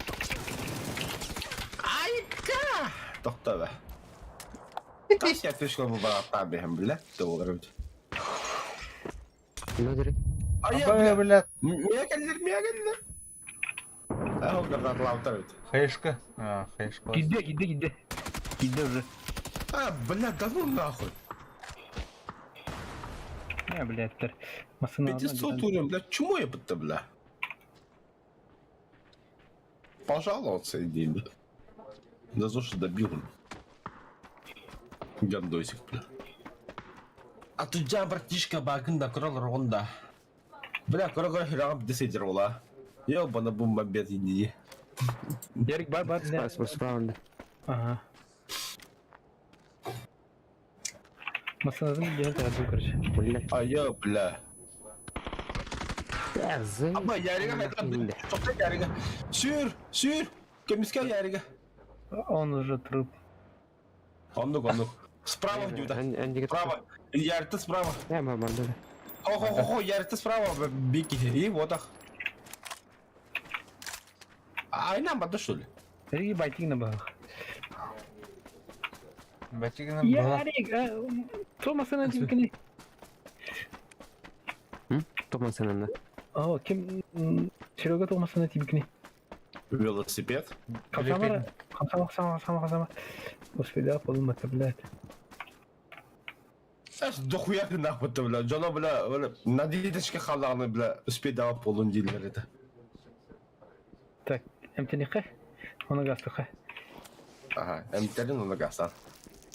Айка! Тоқта бе. Кас я түшкө бу бараттан бехем бля, доллар. Нөдір. Ай, бля. Мия келдер, мия келдер. А, ол гранат лаутар бит. Хэшка. А, хэшка. Гидде, гидде, гидде. Гидде уже. А, бля, да ну нахуй. Не, блядь, Масына. 500 урен, бля, чему я будто, бля? Пожаловаться иди, бля. Да за что добил он. Гандосик, бля. А тут жа, братишка, багын да крол ронда. Бля, кора кора хирагам десейдер ола. Ёбана бумба бед иди. Ярик, бар, бар, не. Справа, Ага. Масынадан ден таду, короче. А я, бля. Аба, ярига хайда. Тоқта ярига. Сүр, сүр. Кемиске ярига. Он уже труп. Ондук, ондук. Справа, Дюда. Справа. Ярты справа. Я мама, да. Хо-хо-хо, ярты справа, бики. И вот ах. Ай, нам бада, что ли? Риги байтигна бах. Байтигна бах. Ярик, то масына дибикини. То масына. О, ким Серега то масына тибикини. Велосипед. Хамсама, хамсама, хамсама, хамсама. Успели подумать, блядь. Эс дохуя ты нахуй ты, бля. Джона, бля, бля, на диточке халаны, бля, успей давать полун дилер это. Так, МТНХ, он гастыха. Ага, МТН он гастан.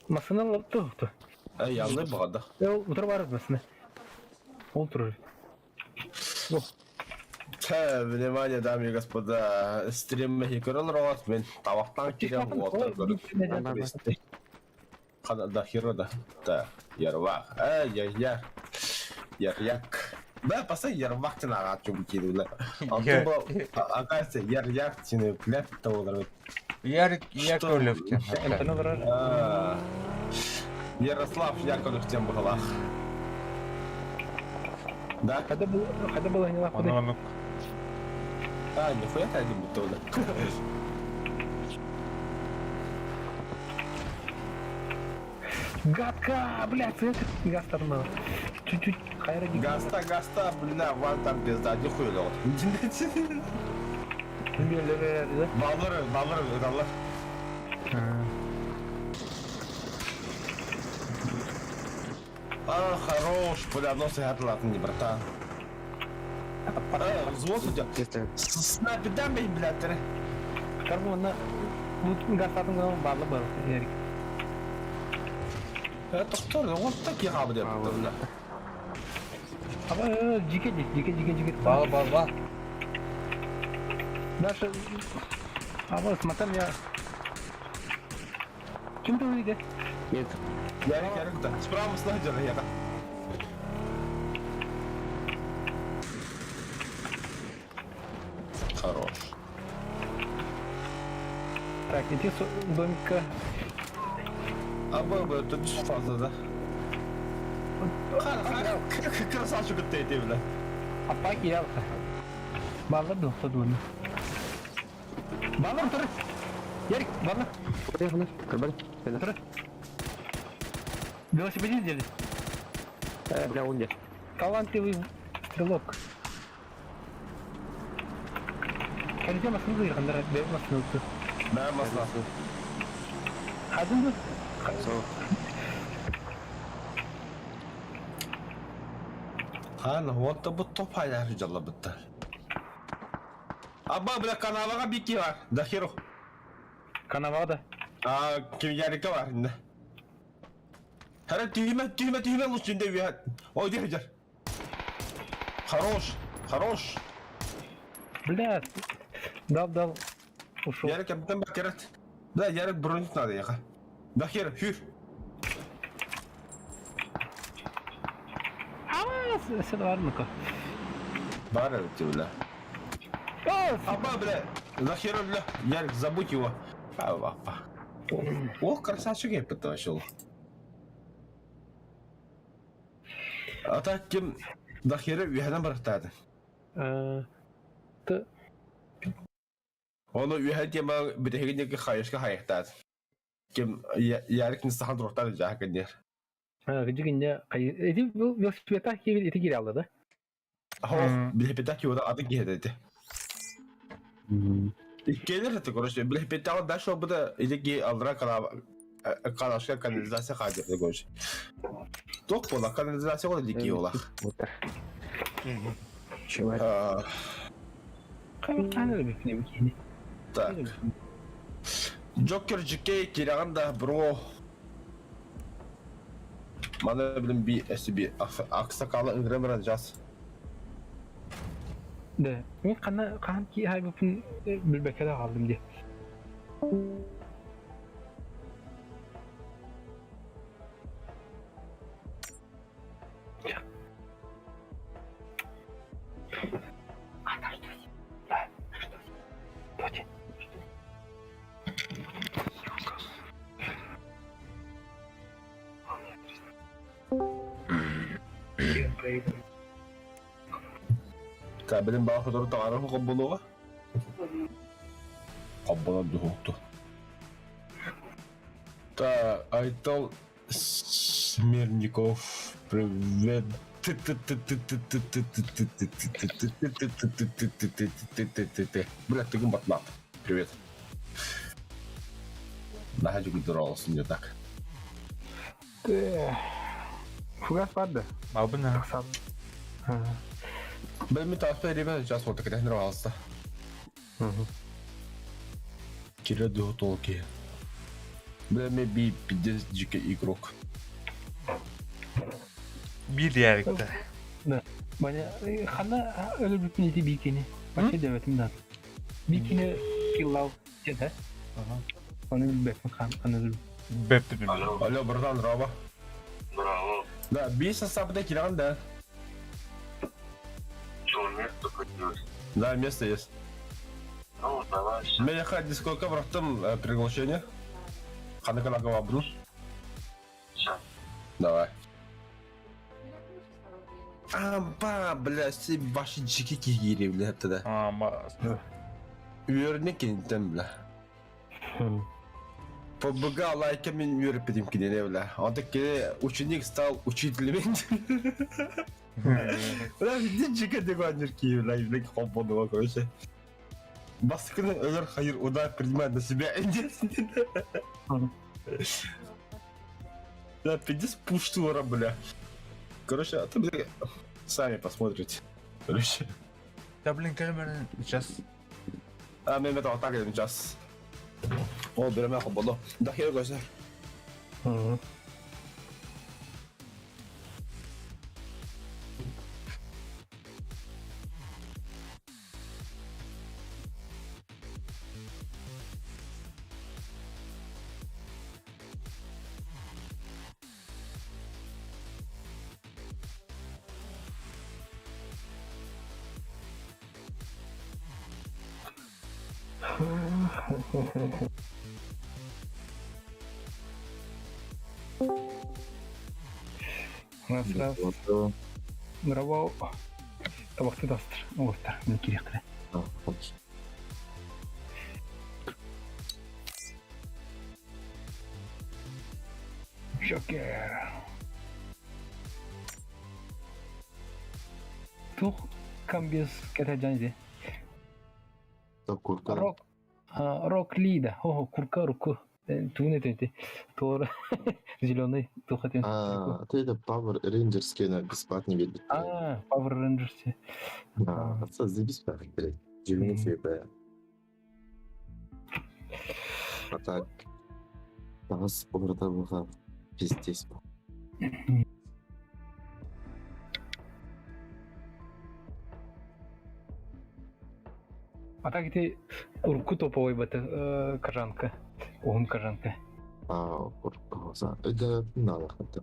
Масына лапты то. Эй, ялны бағада. Ол утыр бар масына. Ол тұр. Тэ, внимание, дамы и господа, стрим Мехикорол рот, мен тавақтан келем отыр көріп. Қана да хиро да. Та, ярвақ. Эй, я, я. Яряк. Да, паса ярвақ тен аға чум кейді, бля. Оказывается, яряк тен, бля, того Ярик Яковлев тен. Ярослав Яковлев тем бағалақ. Да? Когда было, когда было не лапы. Он А, нихуя ты один будто да. Гадка, блядь, это газ тормоза. Чуть-чуть хайра Гаста, гаста, бля, ван там пизда, нихуя лёг. Баллары, баллары, баллар. А, хорош, бля, нос и не братан. А, взвод у тебя. Снайпер, дай мне, бля, ты. Карбона, вот газ тормоза баллы был, Ярик. Это кто? Вот так я бля, бля. Аба, жике, жике, жике, жике. Бал, бал, бал. Дальше. Аба, смотрим я. Кем ты выйдет? Нет. Ярик, Ярик, да. Справа снайпер, я. Хорош. Так, иди с домика. А бы, тут фаза, да? Красавчик ты, ты, бля. А паки ялка. Баллар да дуону. Баллар тур. Ярик, баллар. Көрбөн. Тур. Велосипедист деді. Бля, он где? Талантливый стрелок. Кәлите масыны бұйырғандар, бәй масыны ұтты. Бә масла. Хадын бұл? Хан, вот bu top haylar jalla bitti. Abba бля канаваға бики бар. Да херу. Канавада. А, ким ярика бар инде. Хара түйме, түйме, түйме лучше инде виhat. Ой, дер. Хорош, хорош. Бля, дал, дал. Ушел. Ярик капитан бакерат. Да, Ярик бронить надо яха. Да хер, хюр. А, сен бар ну-ка. Бар это бля. Аба, бля. Захер, бля. Ярик, забудь его. А, папа. Ох, красавчик я потащил. А так ким Дахеры үйәнен барықтады. Оны үйән тема бітегіндегі хайышка хайықтады. Ким Ярик ныстахан тұрықтады жақын. Гүнне эти велосипедта киви эти кире алды да. Хо, велосипедта киви аты киеді. Келер это, короче, велосипедта дальше буде идеги алдыра канашка канализация хадыр, короче. Ток бола канализация бола дики бола. Чего? Так. Джокер GK кираганда бро. Мана билим би SB аксакалы ыңгырымран жас. Да. Мен қана қан ки хай бупун билбекеде қалдым де. Кабелин баа хотор тағары қобболуға. Қоббола духукту. Та Айтал Смирников, привет. Бля, ты гумбатнап. Привет. На хочу здоровался, не так. Фугас барды. Абына. Бля, ми таспа ребята, сейчас вот так нравился. Кирилл Духотолки. Бля, ми би 50 GK игрок. Bir Ярикте. Да. Баня хана өлүп бүтүн эти бикини. Бачы дебетим да. Бикини киллау деді. Оны билбеппин хан хан Бепти билбеппин. Алло, братан, Роба. Браво. Да, би состав киран, да. Что, место появилось? Да, место есть. Ну, давай. Меня хади сколько братом приглашение? Хана канага буду. Все. Давай. Амба, бля, все ваши джики кигири, бля, тогда. Ама. Үйөрүнө кенттен, бля. ПБГ лайка мен үйрөп кинене, бля. Он таки ученик стал учителем. Бля, иди джика деген ки, бля, бля, хоппону, короче. Баскыны өлөр хайыр удар принимает на себя. Да, пиздец пуштура, бля. Короче, а ты, бля, сами посмотрите. Короче. Да, блин, камера сейчас. А, мен это вот так сейчас. О, берем хоппону. Да, хер, короче. Раз, раз. Браво. Табакты дастыр. Оғыттар. Мен керектір. Джокер. Тух комбез кэтэдьэн ди. Рок Рок Лида. Ого, курка руку. Тугун этэ Туора зеленый тух этин. А, ты это Power Rangers кена бесплатно бербит. А, Power Rangers. А, отца за бесплатно блядь. Дюймин себе. А так. Таас орда буха пиздец. А так ити урукку топовой бата кожанка. Уһун кожанка. А, урукку Это надо хотя.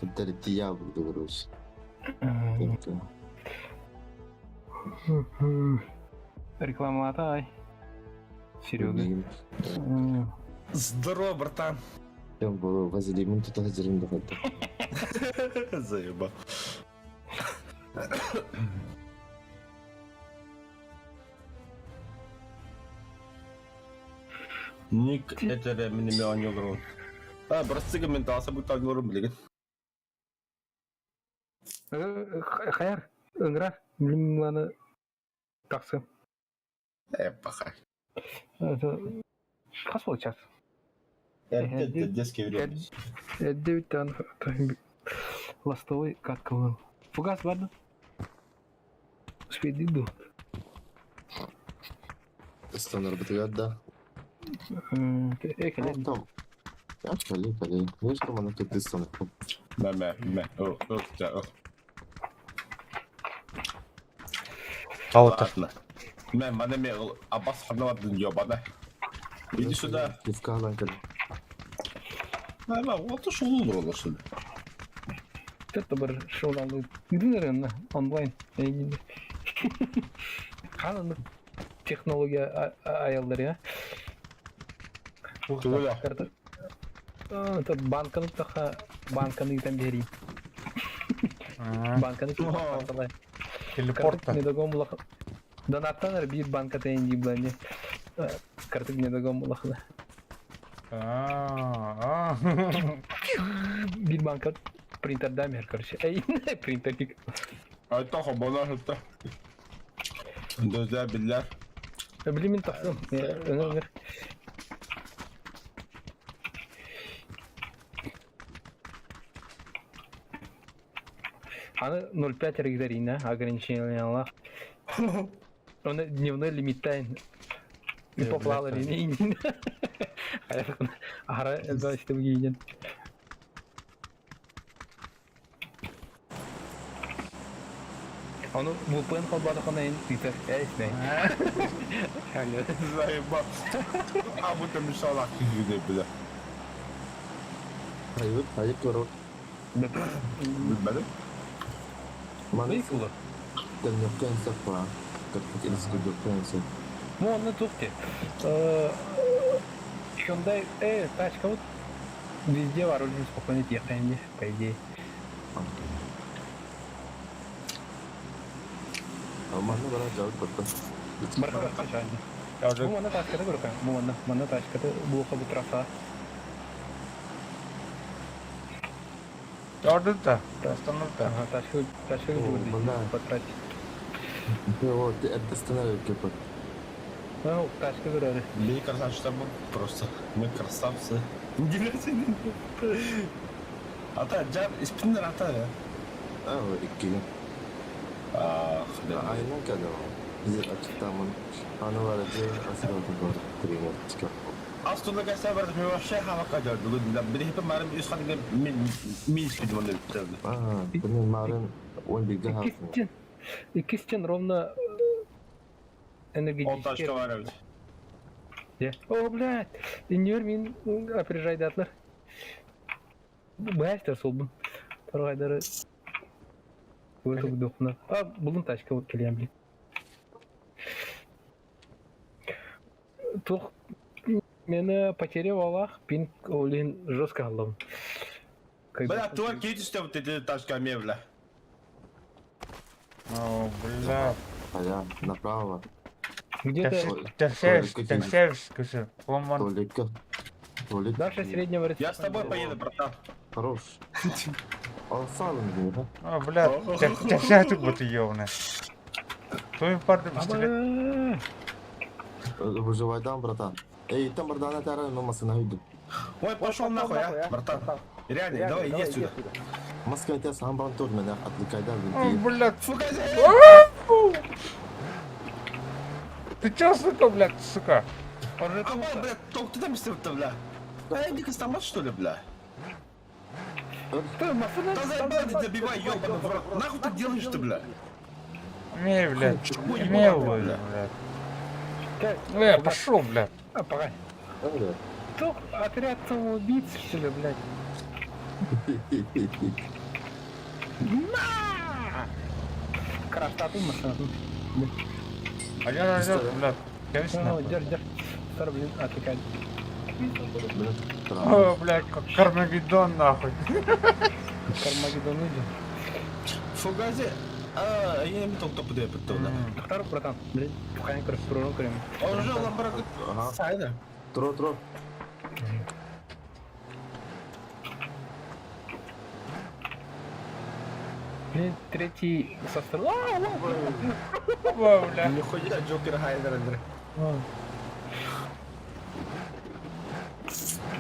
Хотя дьявол говоришь. Рекламалатай. Серега. Здорово, братан. Я был вазелин тут хазирин да Заебал. Ник это минеме аньолорун. А, братцы мен таса бут аньолорун билеген. Хаяр, ыҥыра, билим тахсы. Э, пахай. Хас бол час? Это детский время. Девять ластовой катка Фугас барды. Успейди Стандар бытыгар да. Э, Там. Кали, кали. Знаешь, там она тут ты Мэ, мэ, мэ. О, о, о. Алта. Мэ, мане ме, абас ханна бардын ёбана. Иди сюда. Пивка кали. Мэ, мэ, вот шул olur şimdi. Это бір шоулалы Динерен онлайн. Ханын технология аялдар я. Тула. Это банканы таха банканы там бери. Банканы Телепорта. Недогон булах. Донаттан бир банка тен диблани. Картык недогон булах. А. Бир банка принтер дамер, короче. Эй, принтер. Ай, тоха, бона хытта. Дözler biller. Билимин тахсым. Өнөр. Аны 0,5 регдарина ограничение. Он дневной лимит тайн. И поплала линии. Ара, это что гинен. Ону VPN холбадахана эн тыта. Эй, не. Заебал. А будто мешала кигиде бля. Hayır, hayır, корот. Bilmedim. Мана. Төннөккөн сапа. Картик институт. Ну, онны тухти. Hyundai, тачка вот везде вооружен спокойно ехаем, по идее. Манна бара жауап батта. Барха Я Бу манна тачкада көрөкөн. Бу манна, манна тачкада буха бу трасса. Ордута. Остановка. Ага, тачка, тачка потратить. Вот, это остановка под. Ну, тачка көрөрү. Мы красавчики просто. Мы красавцы. Ата, жар, испиннер ата ya. А, икки. А, Aynen кадо. Bizi açıklamın anıları asıl doğru тренировка. Aslında kaçta vardı bir şey hava kadar bugün. Bir hep marım üst katı min speed onu bitirdi. А, bunun marın 11 га. Иккистен ровно энергетический. 10 тачка var evet. О, блядь, иньор мин опережайдатлар. Бәстер солбун. Торгайдары. Өтө дохуна. А, булун тачка келем блин. Тух мені потерял Аллах, пинг олин жестко алым. Бля, туар кейт үстө вот эти тачка мебля. О, бля. Аля, направо. Где-то Тәшәш, тәшәш, кеше. Ломан. Туалетка. Туалет. дальше среднего Я с тобой поеду, братан. Хорош. Алсалым, да? О, бля, тәшә тут вот ёбаный. Твоим парнем стрелять. Выживай там, братан. Эй, там братан, это рано, маска на виду. Ой, пошел нахуй, а, братан. Реально, давай, иди отсюда. Маска это сам бантур меня отвлекай, да, О, блядь. Фугази! Ты чё, сука, блядь, сука? А, блядь, только ты там то бля. Эй, иди костомат, что ли, бля? Да заебал ты добивай, ёбаный в рот. Нахуй ты делаешь-то, бля? Не, блядь, Чего не, ебаный, блядь. Э, пошел, блядь. А, пора. Тух, отряд самоубийц, что ли, блядь? На! Красоту машину. Алё, алё, блядь. Конечно. Ну, держи, держи. Старый, блин, отвлекай. О, блядь, как Кармагеддон, нахуй. Кармагеддон идет. Фугази, а, я не только топы да. Второй, братан, блин, пухаем, короче, пророк, Он уже ламбрак. Ага. Сайда. Тро, тро. Блин, третий со стороны. О, бля. Нихуя Джокер Хайдер, Андрей.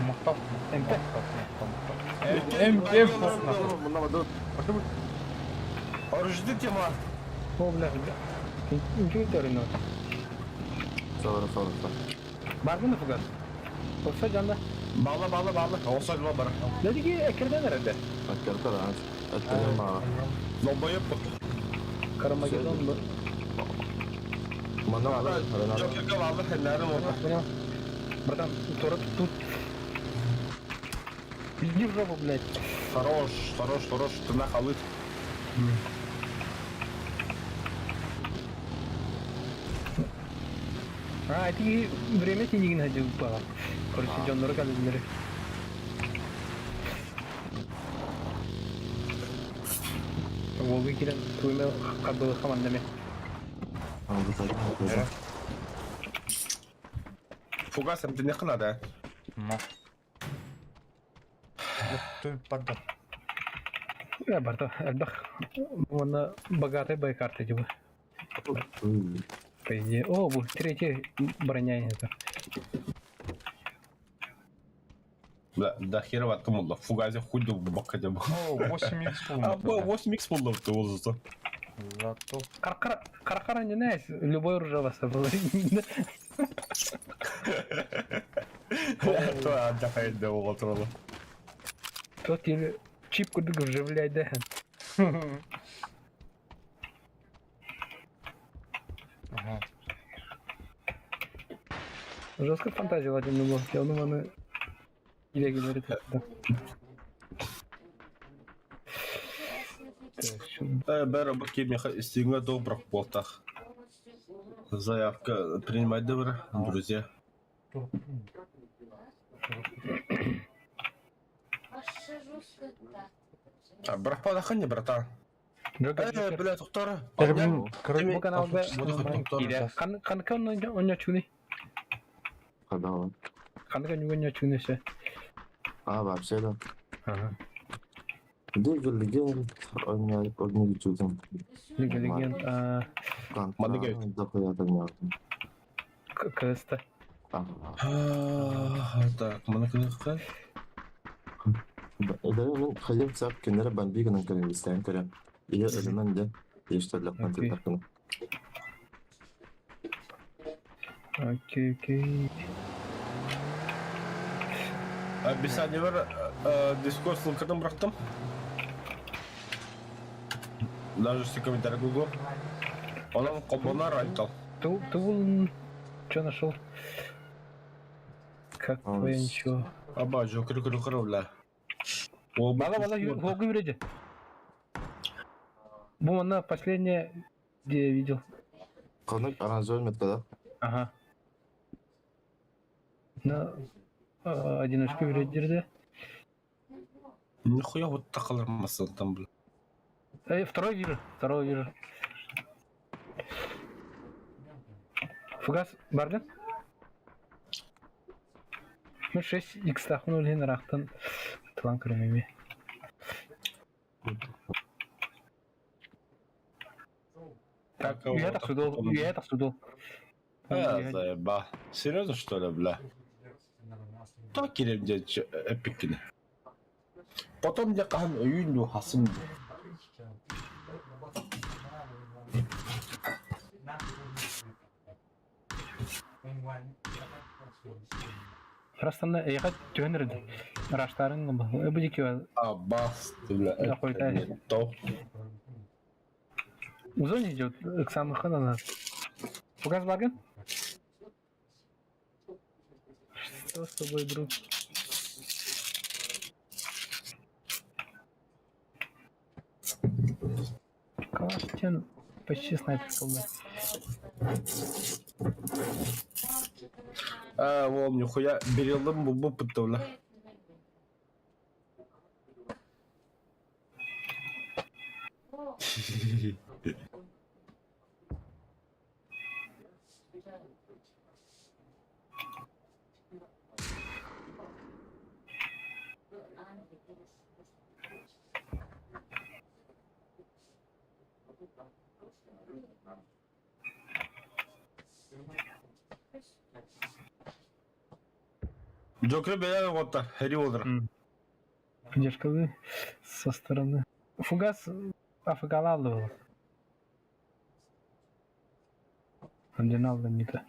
Махтав. МП. М, М, нахуй. Оружды тема. О, бля, бля. Ничего не рынок. Sonra, sonra, sonra. Бар mı фугас? Olsa canda. Bağla bağla bağla. Olsa bile bara. Dedi ki ekirden herhalde. Открыто, да. Это Лобоёб. Кармагеддон bu. Мана, ана, Джокерге bağlı hellerim orada. Понял? Братан, Тора тут. Иди в жопу, блядь. Хорош, хорош, хорош. Ты нахалыт. А, это время тенигин ходил по. Короче, Джон Нурка любили. Волга кирен туйме кабылы хамандами. Фугасом ты не хна, да? Ну. Ты подда. Я барта, альбах. Вон богатый байкарты типа. По идее. О, бу, третий броня это. Бля, да херова тумулла. Фугази хуй ду бака деб. О, 8 х А, 8 х пуллов ты узы. Зато. Каркара, каркара не знаешь, любой оружие вас было. То отдыхает да отролла. Тот или чип куда вживлять, да. Ага. Жестко фантазия Владимир был. Я думаю, она или говорит. Да. Бәрі бір келмей истегіңе добрых болтах. Заявка принимать добро, друзья. А, бірақ падахан не, братан? Э, бля, тоқтара. Бу каналда Канка онночуны. Когда он? Канка онночуны все. А, вообще да. Ага. Лига легенд, он не Лига легенд. А. Мадыгай. КСТ. Так, мына күні Мен ходим сап кенere бамбигынан көрем истән көрем. Или элемент де. Ештерлек мантыктар. Окей, окей. Описание бар, Дискорд ссылкадан бұрақтым. Даже все комментарий Google. Онан қобонар айтал. Тул, тул, что нашел? Как твое ничего? Аба, жокер күрі күрі, бля. Бала, бала, Гогу вроде. Бум, она последняя, где я видел. Конок аранжер метка, да? Ага. На одиночку вроде да? Нихуя вот тақалар там, бля. Эй, второй вижу, второй вижу. Фугас бардын? Ну 6 икстаахпын ол иһин ыраахтан тылан көрөм эмиэ. Так, Үйэ тахсудул, үйэ тахсудул. А, заеба. Серьезно, что ли, бля? Так кирем дед эпиккини. Потом дьэ хаһан өйүүн дуу хасын дуу. Растанна эйиэхэ түһэн эрэ ыраастаарын бу Абас, бля, это не то. Узон идет к самых ханана. Фугас баргын? Что с тобой, друг? Калаштен почти снайпер был. А, вон, нихуя, берелым бу бу бля. Джокер бэйэ оҕотта, Хэри олор. Поддержка со стороны. Фугас АФК-лаалла Оригинал не то.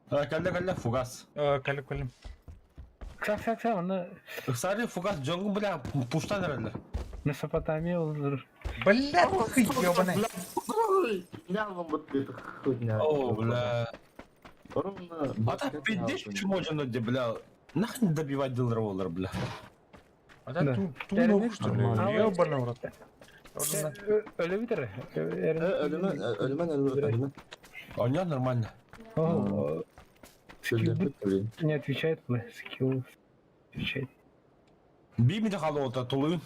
Кэллэ кэллэ фугас. Кэллэ кэллим. Кса кса кса онно Ыксаары фугас дьоҥҥун бля пуштан эрэллэр. Месопотамия олорор. Бля, ты ебаный. О, бля. А так пиздец, почему можно, где, бля, нахрен добивать дилер бля. А да ту ту что ли? Ебаный в рот. Өлө бүтэр. Өлүмэн, өлүмэн, өлүмэн. А у него нормально. Не отвечает, скилл отвечает. Бимити халуота тулуйун.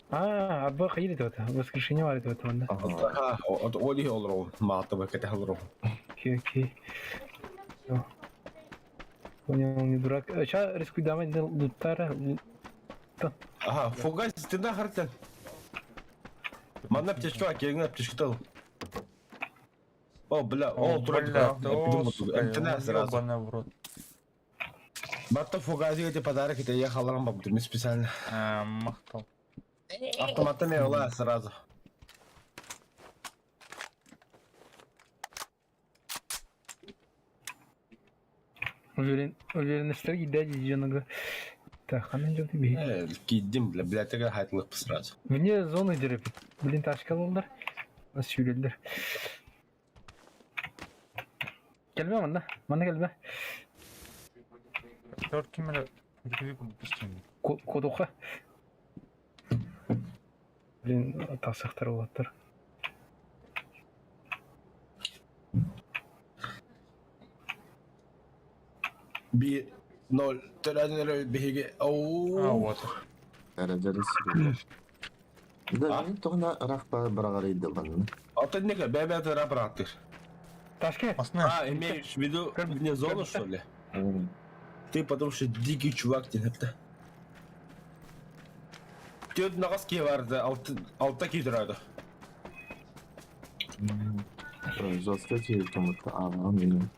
А, абы хайыр это воскрешение бар это да. Ага, оли олору, маатыбы кете олору. Окей, окей. Понял, не дурак. Сейчас рискуй давать лутара. Ага, фугас ты нахер ты. Манна аптечка, киэҥ аптечка тыл. О, бля, о, бля, МТН сразу. Ебаный в рот. Батта фугази эти подарок, это я халарам бабдым специально. Махтал. Автоматами ола сразу. Уверен, уверенность дяди дьоного. Так, она идет и бей. Кидим, бля, бля, ты хайтлых сразу. Вне зоны дерепит. Блин, ташка алалар. Сүүрэллэр. Кэлбэ манна. Манна кэлбэ. Төрт кимere Кодуха. Блин, тасықтар олаттар. Би ноль тренер биһиги. А, вот. Да, мин тоҕуна ыраах быраҕарыйдылланна. Атын неге бэбэ тыра быраттыр. Ташке. А, имеешь в виду вне зону, что ли? Ты потому что дикий чувак это. Тёт нагас кеварды, алта кидырады. Жестко кииртумут аҕам мин.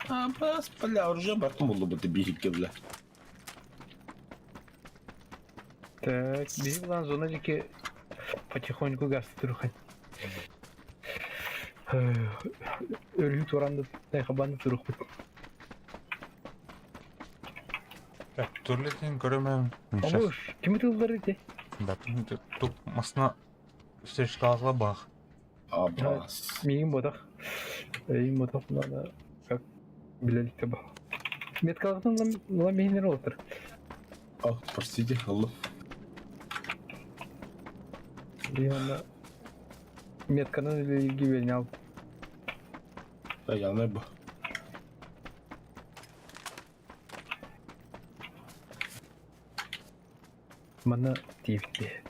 А, бас, бля, уже бартым болду бу биһикке, бля. Так, биһи булан зона диэки потихоньку газ турхан. Өрүү туранды тайхабанды турухпут. Так, турлетин көрөмөм. Обуш, кими тылдары те? Да, тут масна встречалла бах. Абас. Миигин ботах. Эйин ботах надо как билеликте ба. Меткалыктан ламихинер олтыр. О, простите, алло. Блин, метканан или гибель ал. Да, я не бу. Манна тиийбит.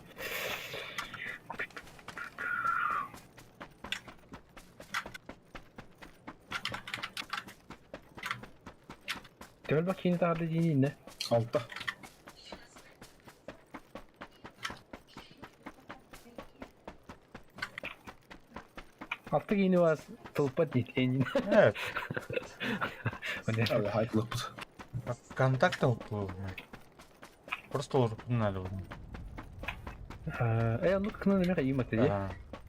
Төһө киини таһаарда диини иннэ? Алта. Алта киини вас тылпат диит эйнин. Evet. Abi haytılık. Контакт был. Просто надо. Э, оннук кынан эмэ кайымат дии.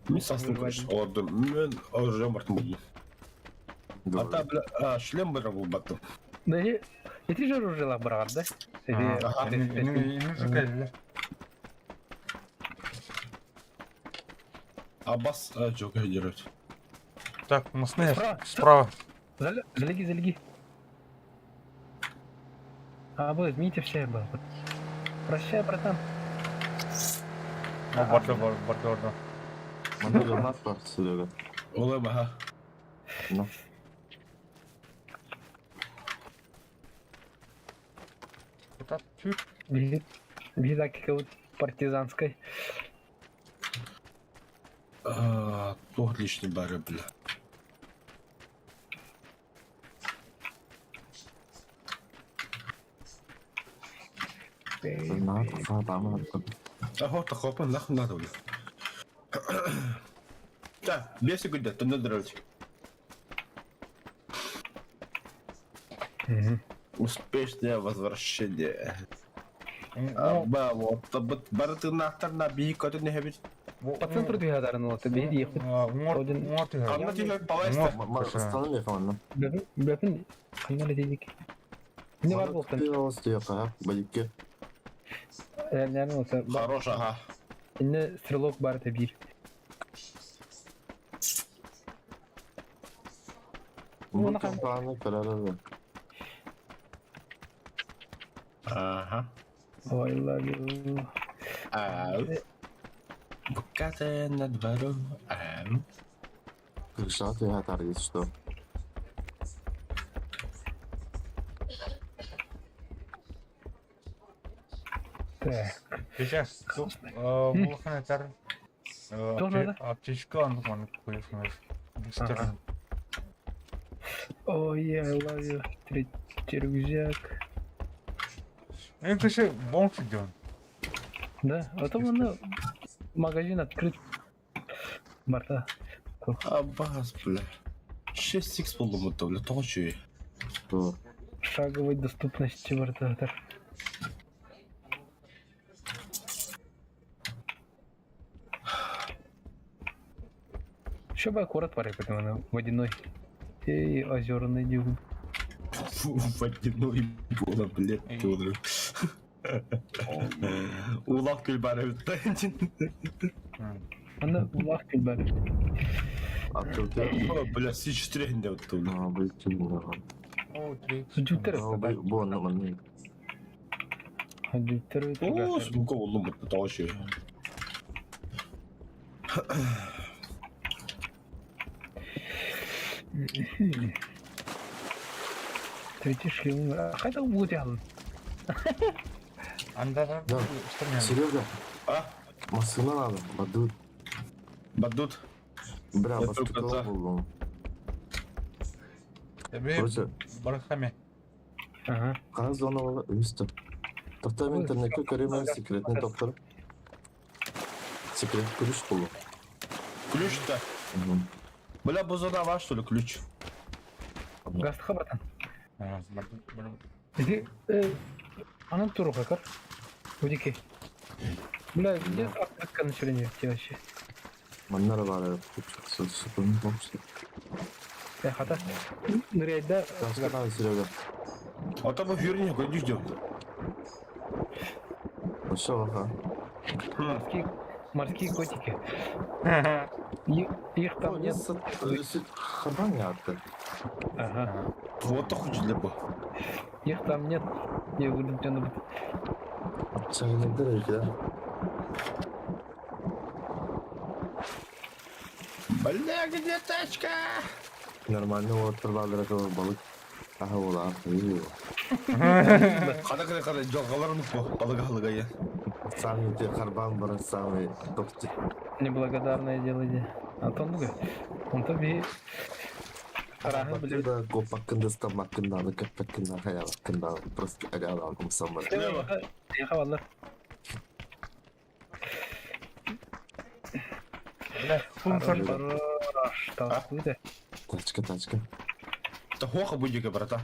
Мин састым короче. Олордум. Мен оружие бартым булдум. Ата бля шлем бара булбаттым. Да эти же оружиелах барар да? Аббас жок жүрөт. Так, мосны справа. Залеги, залеги. А, вот, измените все был. Прощай, братан. О, барды, барды, барды. Манна гранат бар, Серега. Олай баха. Ну. Это тюк. Бизаки вот партизанской. Отличный бары, бля. Ага, тахопан, нахуй надо, бля. Да, 5 секунд, то надо драть. Успешное возвращение. Аба, вот, бары нахтар на би көтөн нехебит. По центру двигатора, ну, ты беги, ехать. Анна тебе палайста. Останови, ладно. Бөпін, қандай дедик. Не бар болсын? Баликке. Наверное, осы. Хорош, ага. Инне стрелок бар бир. Ну, компания карарады. Ага. Ой, love you. Ау. Букаты над двором. Ау. Крышат я таргет, что? Так. Сейчас, Булханетар. Аптечка, ну, он Бустер. Ой, I love you. Третий рюкзак. Это же бомж идет. Да, а то он магазин открыт. Марта. Аббас, бля. 6х болду мутта, бля, тоҕо чүй. Шаговой доступности Марта. Еще бы аккурат пары, потому что водяной. И озерный дюн. Водяной было, блядь, тоже. Улах күлбары бітті. Ана улах күлбары. Бля, си четырехінде бітті. О, три. Жүктер. Бу, ну, Жүктер. О, сумка болдым бітті, тоғы шүй. Третий шлем. Қайда өте алдың? Анда Да. Серега. А? Машина надо, бадут. Бадут. Бля, Я баскетбол только за. был. Короче, Бархами. Ага. Қаз зоналы үсті. Тоқта мен интернетке көремін секретный тоқтар. Секрет ключ болу. Ключ-то? Бля, бұл зона ваш, что ли, ключ? Гастықа, братан. Иди, анан туруға көр. Өдеке. Бля, где открытка населения вообще? Маннара бар, Э, хата. Ныряй, да? Серега. А там в юрне, куда ждем? Все, ага. Морские котики. Их там нет. Хабан Ага. Вот так для бы. Их там нет. Я буду тебя на... да? Бля, где тачка? Нормально, вот, балык. Аха улаах. Хана кына кана дьолҕаларын уппу балыга халыгайы. Самый те харбан баран самый топчик. Неблагодарное дело де. Антон буга. Онто би Араһын биле. Да копаккын да стамаккын да кэппэккин да хаялаккын да просто агалаан умсаммар. Яха валлар. Бля, Хорош, толкуй Тачка, тачка. Да хоха будика, брата.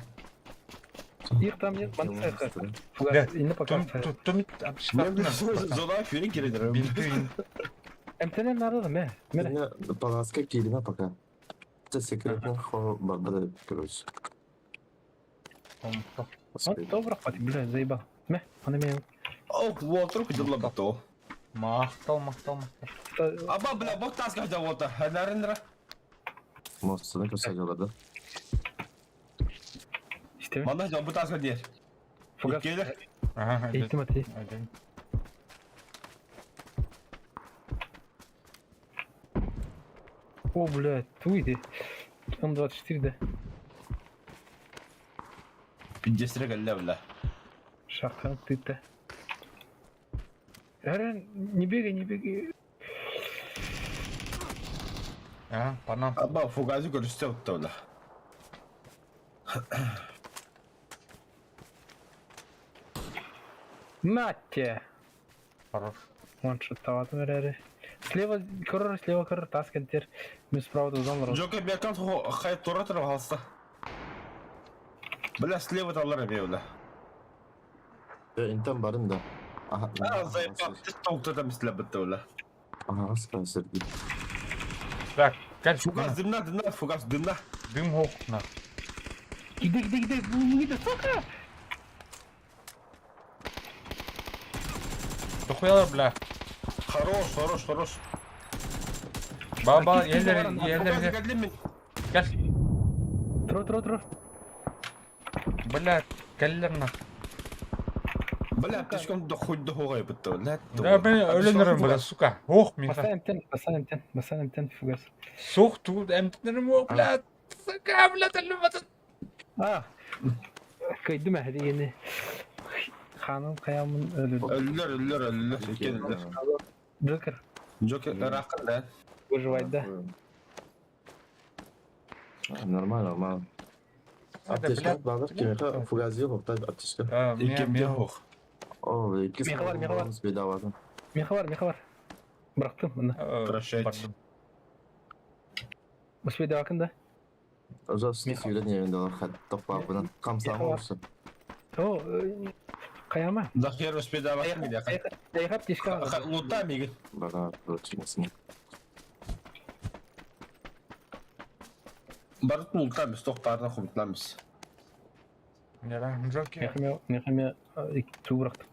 Их там нет, Бля, Инна пока. Зона фюрин киридер. МТН надо, ме. Меня паласка кирина пока. Это секретно хо бабада, короче. Вот добро, хватит, бля, заебал. Ме, она меня. Ох, Уолтер кудilla буту. Махтал, махтал, махтал. Аба, бля, бок таска да Уолтер. Ханарындра. Мостына көсәгәләр да. Манда жан бу таска дер. Фугас. Келер. Ага, Иттим ати. О, блядь, туй М24, да. Пиндесре галля, бля. Шахан ты-то. Арен, не бегай, не бегай. Ага, панам. Аба, фугази көрүстө утта, бля. На те! Хорош. Вон что таватым эрери. Слева көрөр, слева көрөр, тас кентер. Мен справа тузан бар. Джокер бякан хай тура тура халса. Бля, слева талар эме, бля. Интен барын да. Аха. А, заебал, ты толктата мисле битте, бля. Аха, скансер. Так, кел. Фугас дымна, дымна, фугас дымна. Дым хох на. Иди, иди, иди, иди, сука! Дохуялар, бля. Хорош, хорош, хорош. Баба, yerlere, yerlere. Gel. Тро, тро, тро. Бля, келлер на. Бля, слишком дохуй дохуй битте, бля. Да, ben ölenirim бля, сука. Ох, мен. Басан МТН, басан МТН, басан МТН, фугас. Сух, ту, МТН, о, бля. Сука, бля, төлөмөтөн. А. Кыйдым әһди гене. Ханым каямын өлү. Өллөр, өллөр, өллөр. Экен өллөр. Джокер. Джокер ракын да. Выживать, да. Нормально, нормально. Аптечка багыр кемеха фугази yok, та аптечка. Икемде yok. О, икки Меха бар, меха бар. Бедаватын. Меха бар, меха бар. Бырактым мына. Прощайте. Успейді акын да. Ужас, сүйрен евенде олар хат топпа бұны камсам olsun. О, каяма. Да хер успейді абакын диде. Дайга аптечка. Лута мигин. Бага, короче, Барып лутамыз, тоқтарына хумтламыз. Джокер. Мехаме, мехаме ту бырактым.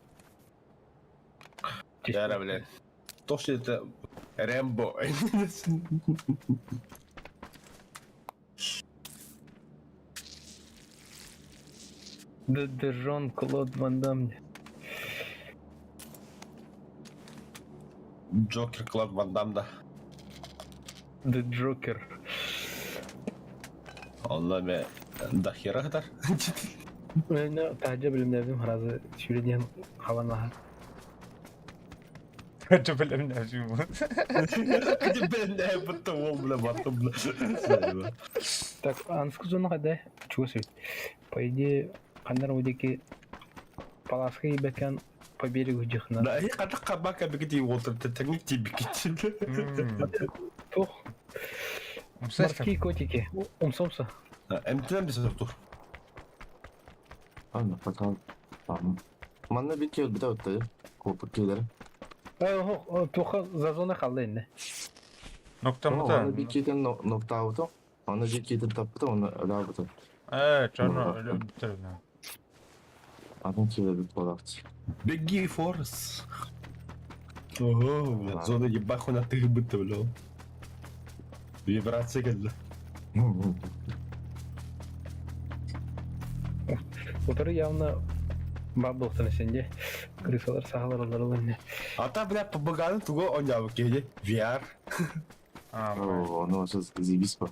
Яра, бля. Тош это Рэмбо. Жон Клод Ван Дамм. Джокер Клод Ван Дамм, да. The Joker. Онна ме да хера хатар. Мен тажа билимнердим разы сүреден хабанаха. Тажа билимнердим. Билимнер бутта ол бля баттым бля. Так, анску зона кайда чугас бит. По идее, кандар удеки паласка ибекен по берегу жихна. Да, и ката кабака бигити уолтер теңик тибикит. Тух. Морские котики. Умсомса. МТМ бис тур. Ладно, пока. Манна бит кел бит өттө. Копы келер. Туха за зона қалды енді. Нокта мыта. Оны бит кетен нокта ауто. Оны бит кетен тапты, оны өлі Э, чорно өлі бітір. Атын келер бит болақчы. Беги, Форс. Ого, бля, зона ебаху на ты бытты, бля. Вибрация келді. Отыры явно бабылықтан сенде. Крысалар сағалар олар олар Ата, бля, побаганы туго онябы кейде. VR. О, ну, сейчас заебись по.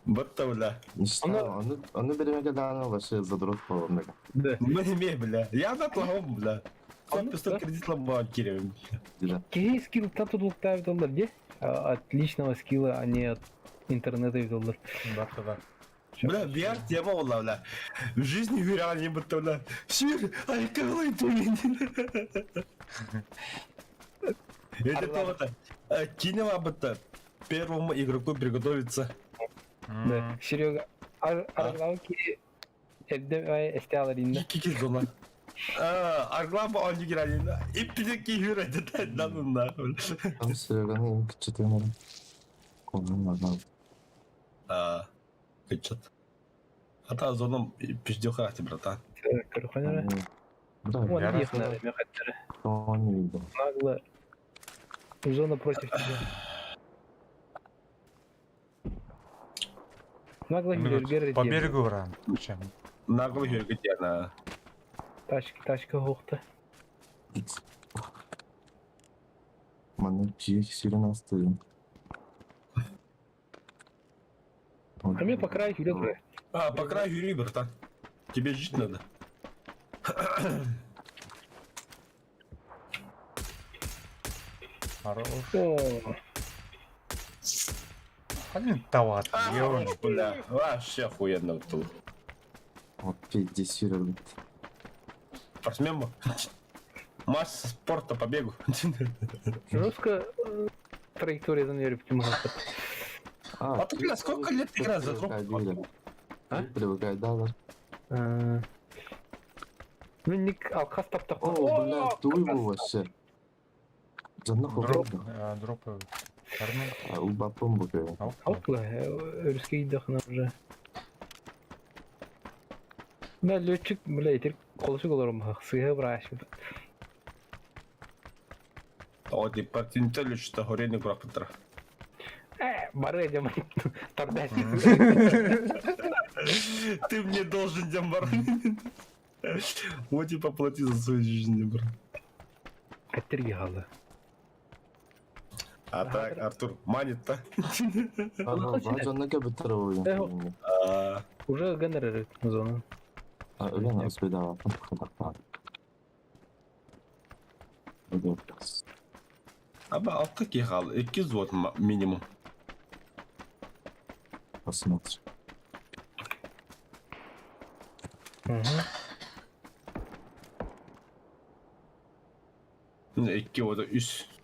Батта, бля. Ону, ону беремеге дааны вообще задрот болом. Да. Мы не бля. Я на плохом, бля. Сам пистолет кредит ломбан кирем. Киһи скиллтан тутулуктаабыт доллар де? От личного скилла, а не от интернета доллар. Да, да. Бля, VR тема была, бля. В жизни VR не будто, бля. Сир, ай, кого ты Это то вот, кинема будто первому игроку приготовиться. Да, Серега, арглауки эрдэ эстеаларинна. Кики зона. Арглаба он играли. И пидеки юра, да ну нахуй. Там Сереганың кичетен Конун нормал. А, кычет. А та зона пиздёха, братан. Көрөхөнөрө. Да, Вон их надо, мехаттары. Он не видел. Нагло. Зона против тебя. Нагло Гюльгер По берегу вран. Чем? Нагло Гюльгер, на. Тачка, тачка хохта. Маны жиек сирен асты. А мне по краю Юльгер. А, по краю Юрий, братан. Тебе жить надо. Хорош. О. Один товар. Бля, вообще охуенно тут. Вот 50 Спортсмен был. Масса спорта по бегу. Жестко траектория за нее А ты, бля, сколько лет ты играешь за труп? А? Привыкай, да, да. Мен ник алкас таптақ. О, бля, туй был вообще. Жанна Дроп, хоп. дропы. Убапым бу. Алкла, өрүскө идахна уже. Бля, летчик, бля, этер колышык олорум, сыга браш. О, ты партинтелю что горельник бракыттыр. Бары дем, тардас. Ты мне должен, Дембар. Вот и поплати за свою жизнь, Дембар. Каттерге халы. А так, Артур, манит-то. Жанна кебеттер ой. Уже генерер зона. Лена успедала. Аба алты кехал, 2 взвод минимум. Посмотрим. Угу. 2 ода 3.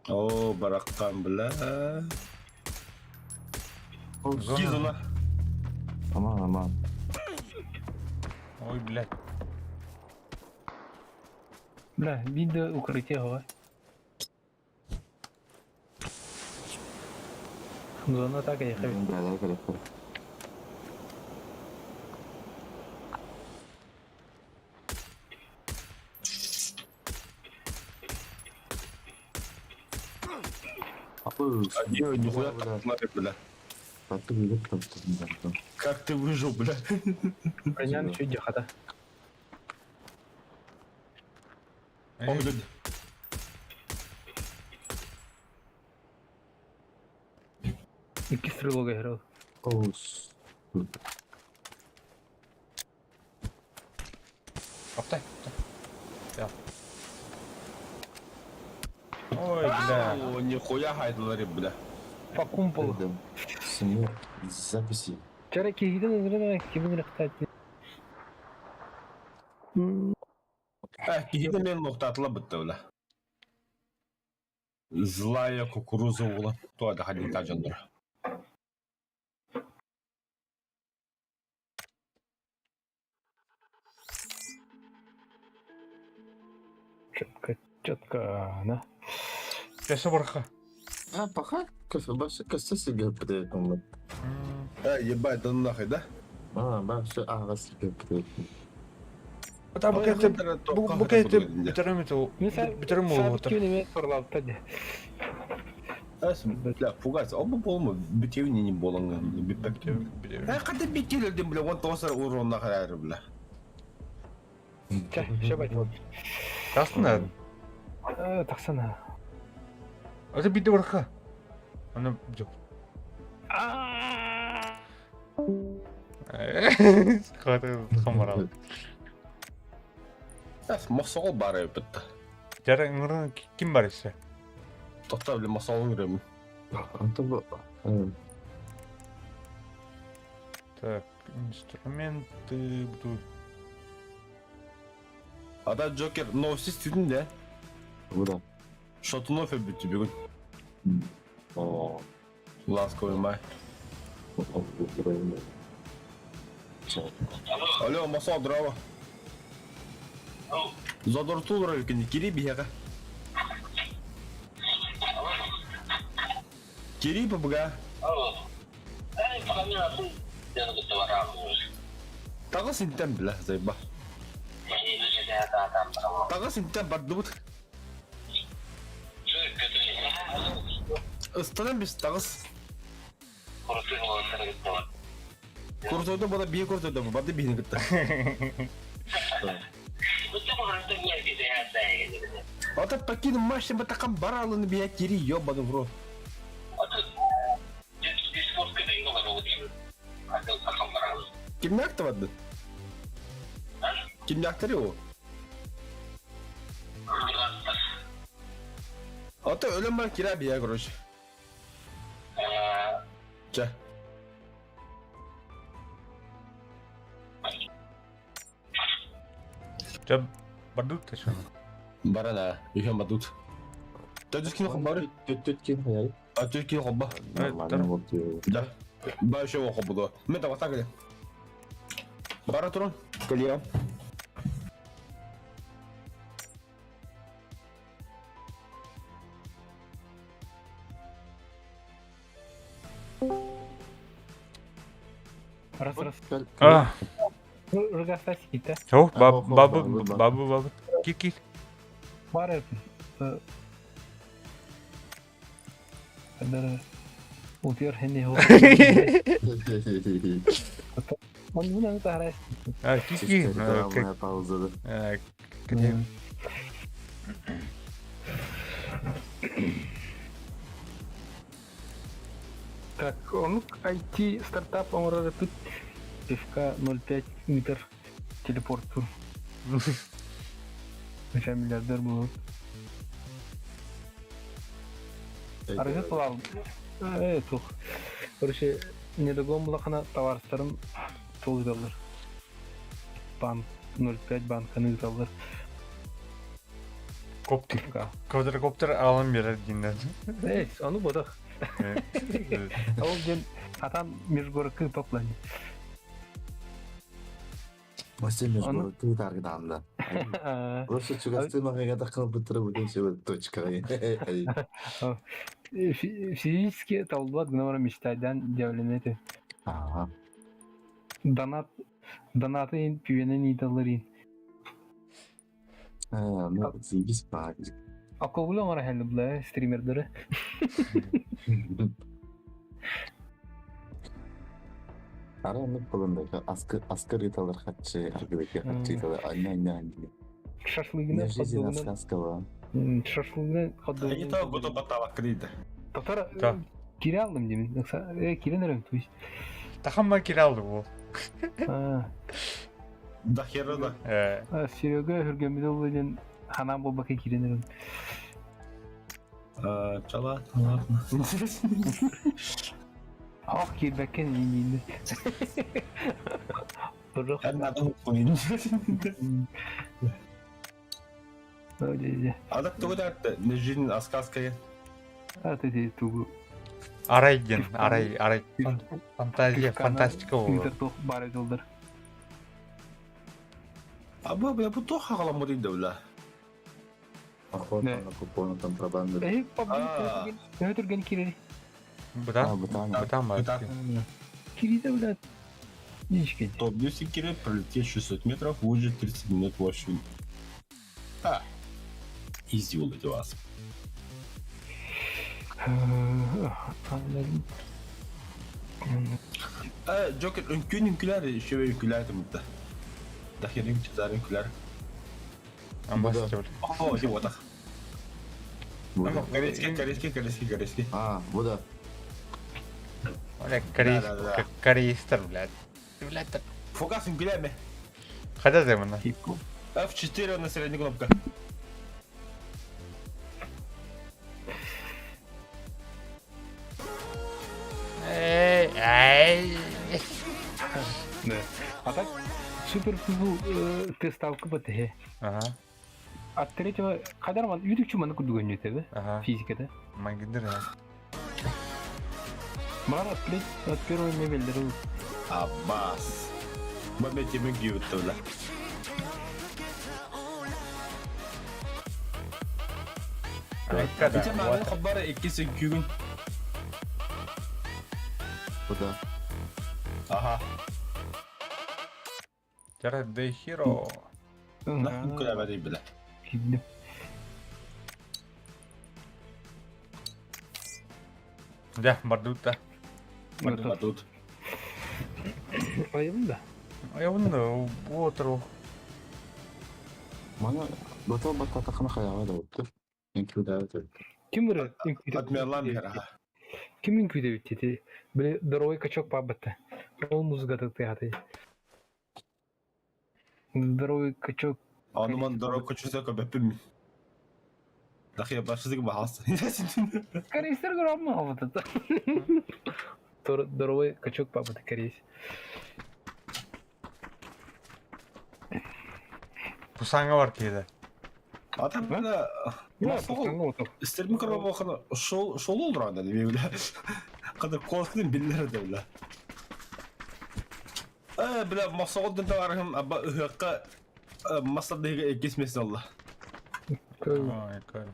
О, бараккан, бля. Зона. Аман, аман. Ой, блядь. Бля, видно укрытие го. Зона так и Да, да, да. Нихуя так, бля. Как ты выжил, бля? Бронян чуть дихата. О, блядь. Икки стрелок играл. Аптай, аптай. Ой, бля. О, нихуя хайдлари, бля. По кумполу. Записи. Вчера кигиден зрена кибин рахтат. А, кигиден мен нохтатла бітті, бля. Злая кукуруза ула. Туа да хадин тажандыр. Четко, четко, да. Песа барха. А, пока кофе, вообще кофе себе при А, ебать, да нахуй, да? А, вообще, а, вас себе Та букети, букети, битеремиту, битерему Бля, пугаться, оба болма, битевни не болыңы, биппек. Ә, қандай бителерден, бля, он тоғызар урон нахар, бля. Ча, все бать. Касна. Тахсан. Это биде барха. Аны жок. Хатыр хамарал. Мосоҕол баар эбит. Жара ыңырын ким бар ise? Тоқта біле мосоҕол үремин. Так, инструменты буду. Ада Джокер новости стүдін де. Бу да. Шатунов өбүттү бүгүн. О. Ласковый май. Алло, Мосол, здорово. Задортул роликini кири биһиэхэ. Кири ПБГ. Таҕыс интэн билэ, зайба. Таҕыс интэн бардыбыт. Ыстанан бис таҕыс. Куртойда бода бие куртойда барды биһини кытта. Ата покину машина батакам баралыны бие кири ёбану в рот. Кимнәк табады? Кимнәктер о? Ата өлөм бар кира бие, короче. Ча. Жа бардут ташаны. Барана, юхем бадут. Төтүс кин хоббары? Төт кин хаяй. А төт кин хобба. Нормально вот. Да. Ба еще хоббу. Мен табата келе. Бара турун. Келиям. Раз, раз. А, Рогастасита. О, баб, бабы, бабы, бабы. Кил, кил. Бар это. Утер хенни хо. Он ну на А, кил, кил. Рекламная пауза, да. Где? Так, он IT стартап он тут пивка 0,5 метр телепорт тур. Хотя миллиардер был. Аргы кылал. Тух. Короче, недогон булакана товарстарын толдыралар. Банк 0,5 банканы ыыталлар. Коптер. Квадрокоптер алым берер дейін. Эй, аны бодах. Ол ден атам межгородка поплани. Вообще межгородка таргыданда. Просто чугасты мағыға да қылып бітіріп өтен себеп точка. Физически толбат гнора мечтайдан дявленети. Ага. Донат донаты пивенен идалларын. Ну, заебись па. Алкоголь оңора хәлі бұла стримердері. Ара оны болында аскы аскы риталар хатчы, аргыдaki хатчы италар, анна анна анна. Шашлыгына Жизнь аскала. Шашлыгына ходдогуна. Они того года батала крида. Татар кире алдым деймін. Кире нерем, то есть. Тахамма кире алды ол. Да хера да. Серега хүргемде ол ден ханам болбака кире нерем. Чала, ладно. Ах, кирбәккен инде. Адак тугу да жизнь аскаская. А ты тугу. Арай ден, арай, арай. Фантазия, фантастика ол. Бар жолдар. А бу бля бу тоха каламы дейди бля. Охота на купона контрабанды. Эй, паб, өтүрген кире. Бутан, бутан, бутан. Кириде, бля. Ничке. Топ 10 кире пролететь 600 метров, выжить 30 минут 8. А. Изи улетел вас. Джокер үнкүн үнкүлэр, еще үнкүлэр тымытта. Дахер үнкүлэр үнкүлэр. Амбастер. О, вот так. Корейский, корейский, корейский, корейский. А, бу да. Бля, корейстер, блядь. Блядь. Фугас үҥкүлээмэ. Хайда демона? F4 на средняя кнопка. Эй, эй. Да. А так, супер футбол приставка БТГ. Ага. От третьего, когда ман үйдүкчү маны курдук өнүтеби? Ага. Физикада. Магидыр. Бар от, от первой мебельдери. Аббас. Баме темин кийбит бля. Ити мааны хаббара иккис үҥкүүгүн. Куда? Ага. Тера The Hero. Үҥкүлээбэтий бля. Киирдим. Дьэ, бардыбыт да. Бардыбыт. Айыбын да. Айыбын да, уотуру. Мана батал баттатахына хайаҕа да оттур. Үҥкүүлээбит эбит. Ким ыры? Отмерлан бера. Ким үҥкүүдэбит дии? Били здоровый качок паабатта. Ол музыката тыатай. Здоровый качок. Ону ман здоровый качок көбөппүм. Дахия башызык баһаас. Корейстер громма вот это. Здоровый качок папа корейс. Пусанга бар киһи Ата бля, истерми көрбө шол шол олдуран да бля. Кадыр колкын биллер да бля. Э, бля, мосоҕоддун таварыһым аба ыһыакка масадыга иккис месте алла. Ой, көр.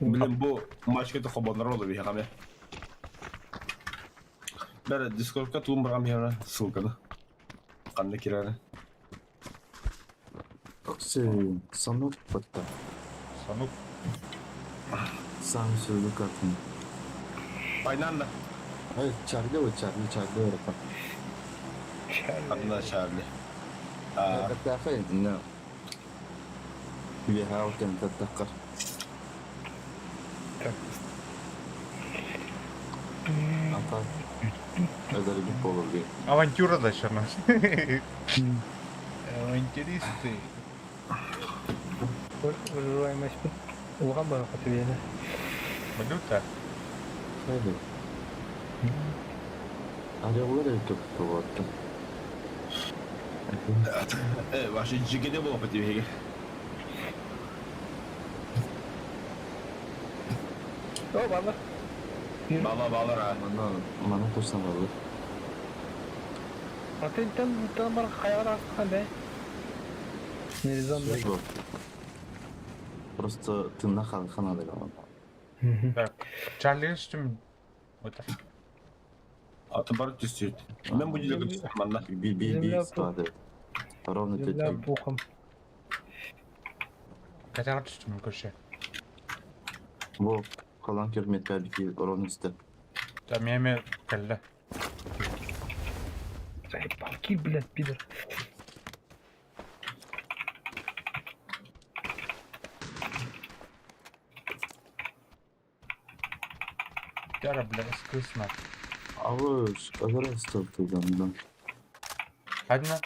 Блин, бу матчка хобоннор олу биһиэхэ. Бәрі Дискордка туун барам яра ссылканы. Қандай кирәре? Окси, санук батта. Санук. Сам сөйлүк атын. Айнан да. Ай, Чарли вот Чарли, Чарли орапа. Адна Чарли. А. Катафа, no. We have кем таттаккар. Так. Ата. Эдер бит болur би. Авантюра да еще нас. Авантюристы. Выживаемость улахан бара хотебиэне. Валюта. Хайды. Арыгылар өтөк туотта. Э, ваши жигеде болуп бит О, бала. Бала балар а. Мана мана тусан балар. Атын тан тан бар хайван астхан да. Нерезон да. Просто тынна халхана да гала. Так, Чарли үстүм. Вот так. Аты бар түстүт. Мен бу жерге түстүм манна. Би би би склады. Ровно Земля пухом. Катара түстүм көршө. Бу калан көрмет бики ровно түсті. Да меме келди. Заебал, блядь, пидор. Яра, бля, скысна. Абы, агара стоп да. Одна.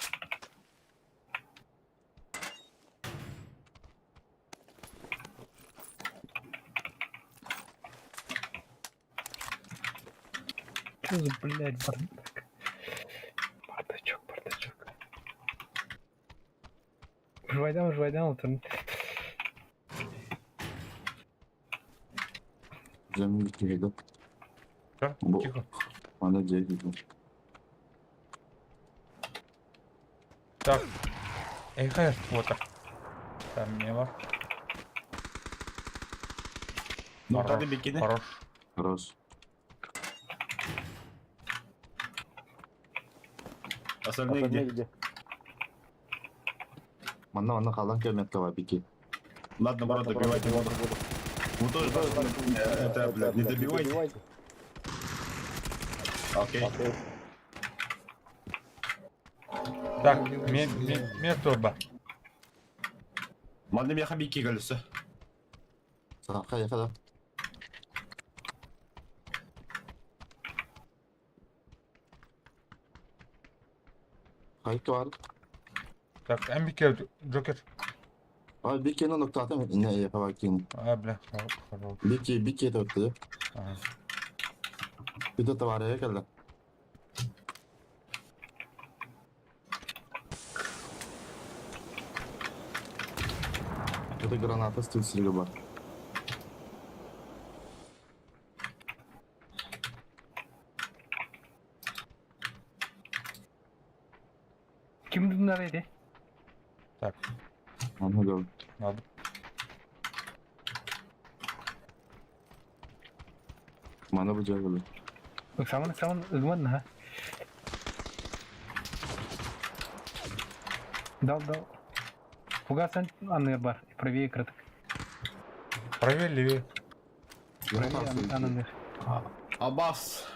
Что за, блядь, бардак? Бардачок, бардачок. Жвайдан, жвайдан, отырын. Zemin gitmedi. Бу. Тихо. Ана деді. Так. Эй, хайр, вот так. Там не бар. Ну, тады бикини. Хорош. Хорош. Остальные где? Мана мана калан көрмет бар бики. Ладно, брат, добивайте воду. Вы тоже это, блядь, не добивайте. Окей. Так, ме ме ме турба. Манны меха бики галысы. Сака якада. Хайка бар. Так, МБК Джокер. А Бикени ноктатым не я А, бля, хорош. Бики Бики это вот. Ага. Это товары когда. Это граната стиль бар. Ким bunlar edi? Так, Anladım. надо. Мана bu cevabı. Саман саман ызман ha. Дал дал. Фугасан анны бар. Правее краток. Правее, левее. Правее анны. Абас.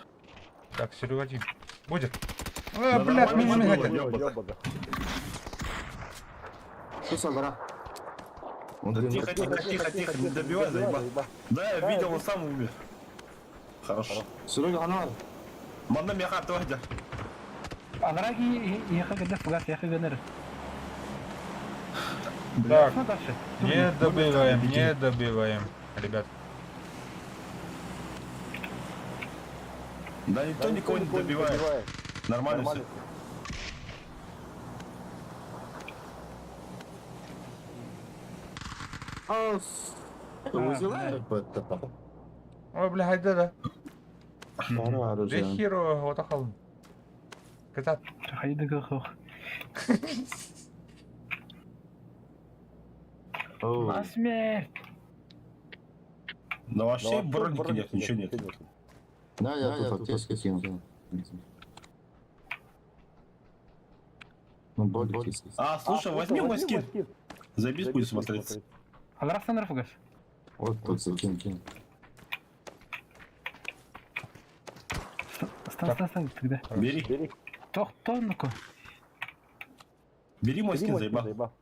Так, Серега один. Будет. Да А, блядь, нормально меня было, хотят. ёбаный. Что сагара? Он Тихо, тихо, тихо, тихо, не добивай, заеба. Да, я видел, он сам умер. Хорошо. Серега анар. Манна меха твадя. Анараги яха гада фугас яха ганер. Так, Ну дальше. не добиваем, не добиваем, ребят. Да никто никого не добивает. Нормально все. А, Узела это. Ой, бля, хайда да. Ара Де хиро, вот ахал. Катат. Хайда гахох. На смерть. Да вообще броники нет, ничего нет. Да, я тут аптечки кинул. Ну, болики. А, слушай, возьми мой скин. Забись будет смотреться. Анарас анар фугас. Вот тут закинь, кинь. Стан стан стан тогда. Бери. Тох тонку. Бери мой скин, заеба.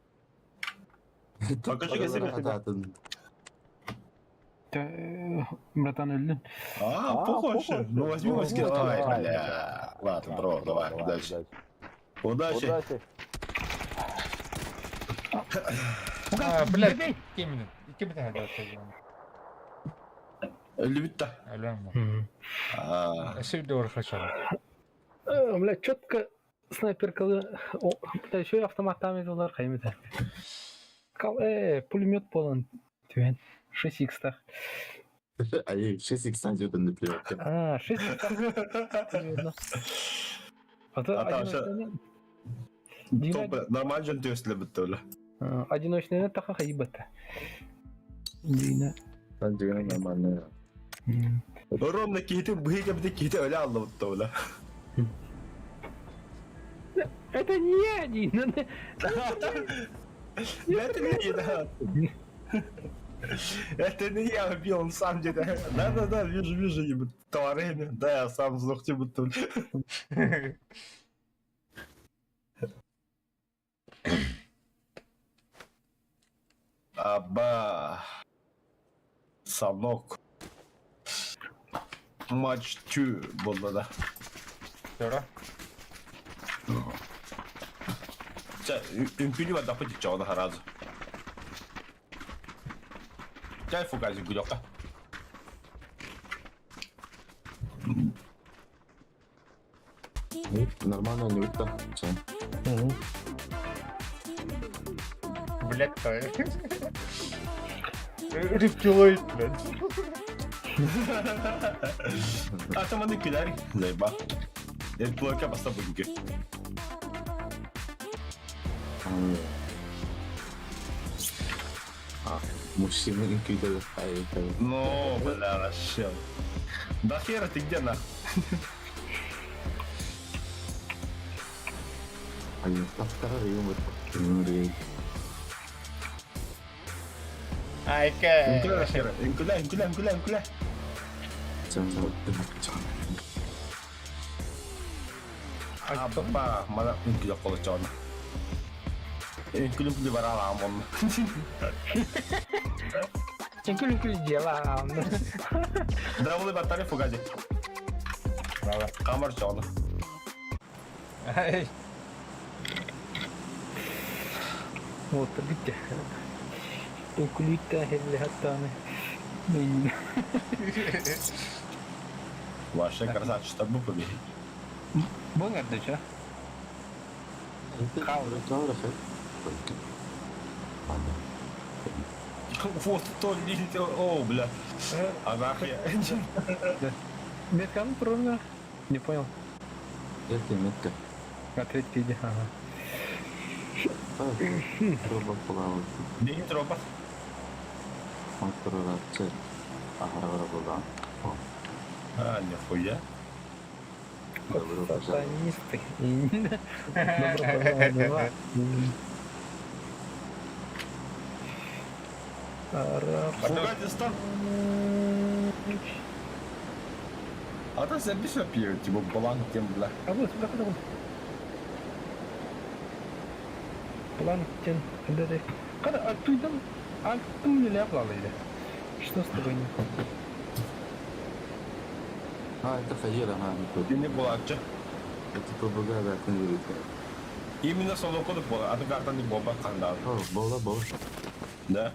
Покажи-ка себя. Братан öldün. А, похуй вообще. Ну возьми мой скин. Ай, бля. Ладно, бро, давай, удачи. Удачи. А, блядь, кем Кем это хайда? Любит-то. Алло. А, Сегодня хочу. Бля, четко снайперкалы. Бля, еще и автоматтами доллар хаймета. Кал, пулемет полон. Түен. 6 х Ай, 6 х идет на плевок. А, 6 х А то А там всё- топ, нормально же ты любит, бля. Одиночный таха хаибата. Дина. Там нормально. Ровно какие-то быки, какие-то, бля, алла, бля. Это не я, Дина. Это не я, да. Это не я убил, он сам где-то. Да-да-да, вижу, вижу, ебать, товарами. Да, я сам сдох, типа, тут. Аба. Санок. Матч 2 болды да. Вчера. Ча, үмкүлі бар дапы чоғына харазы. Чай фугази гүлөкка. Нормально не выйдет. Блядь, то. Рептилоид, блядь. Атаманы күләр. Зайба. Рептилоидка баста бүгінгі. А, мужчины какие-то. Ну, бля, вообще. Да хера ты где нахуй? Они так Айка. Үмкүлә хера. Үмкүлә, үмкүлә, үмкүлә, үмкүлә. Апа, мана үмкүлә қолы чоғына. Үмкүлә үмкүлә бара аламын оны. Үмкүл дела. Дравлы батарея фугази. Браво. Камар чоғына. Ай. Уоттаргыт дьэ. Үҥкүлүүттээх иһиллэһэр даҕаны. Вообще красавчик был победить. Бу эҥэрдэ Вот то о, бля. Анархия. Метканы турарга? Не понял. Третья метка. А третий иди, ага. Робот була. Бегит робот. Контролятчы. Ахара була. А, нихуя. Добро пожаловать. Сатанисты. Добро пожаловать. Два. Афганистан. А то запись пьют, типа бланк тем, бля. А вот сюда куда План тен. Когда оттуда альтум не ляпла Что с тобой не А, это Хajira, ха. И не булача. Это ПБГ, да, ты не Именно солоку була, а то карта не боба кандал. О, бола, бола. Да.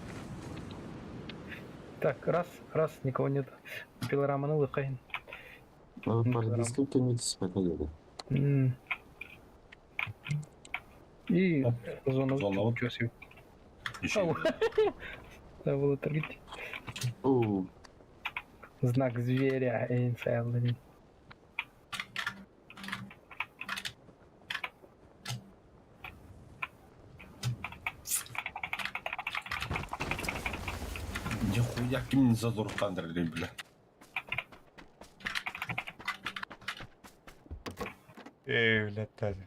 Так, раз, раз, никого нет. Пилораманы лыкайын. Парадископка не спокойно. И зону Зону. Еще. Да, было торгить. О. Знак зверя, инсайлден. Нихуя ким не задуртан бля. Эй, блядь, таза.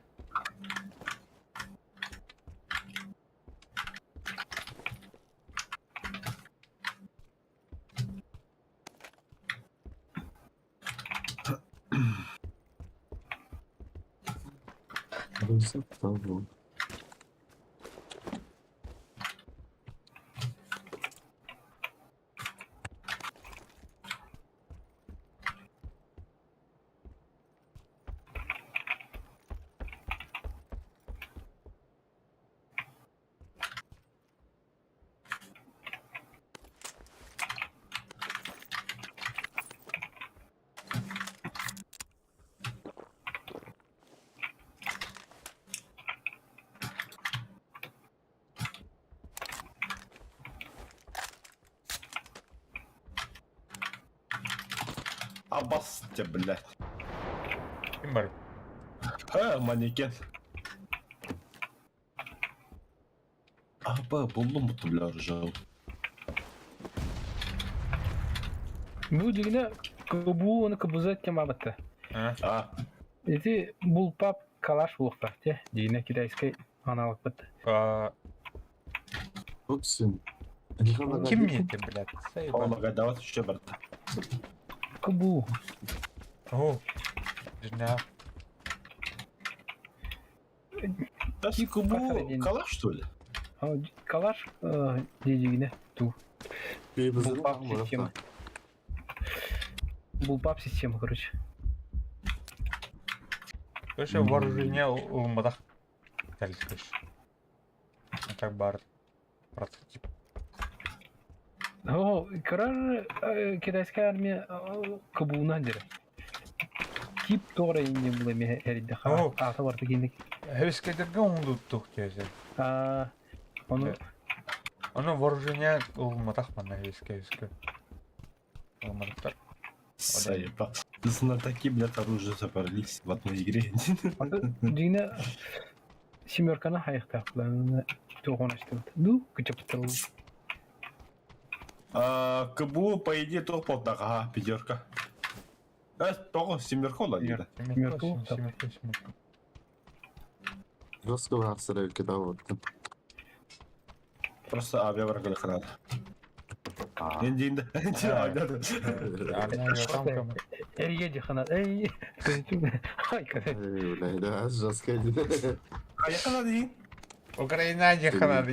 Абасте, блядь. Ким бар? А, манекен. А, б, булдум будто, бля, ржал. Бу дигине кыбуу оны кыбыза тем абатта. А. Эти булпап калаш булуктар те. Дигине китайский аналог бит. А... Упсин. Ким мне это, блядь? Помогай, давай еще, брат. Кыбуу. О, жена. Да, кубу калаш, что ли? Калаш дигине ту. Булпап система. Булпап система, короче. Короче, вооружение ылмадах. Короче. Так бар. Прототип. О, короче, китайская армия кыбуунан дere. Тип тора инне була ме эридде ха. Ата бар дегенде. Хевискедерге оңдуттук десе. А, оны Оны вооружение ылмадах манна хевиске хевиске. Ылмадахтар. Заебал. Знатоки, блядь, оружие собрались в одной игре. Дигине семерканы хайыктак булар. Тугон ачты. Ду күчөп А, КБУ, по идее, топ полтора, ага, пятерка. Только семерка ладно. Семерка, семерка, семерка. Жестко арсера кидал вот. Просто авиа врага надо. Индинда. Эрге дихана. Эй, Ай, Эй, да, жестко. А я канады. Украина дихана.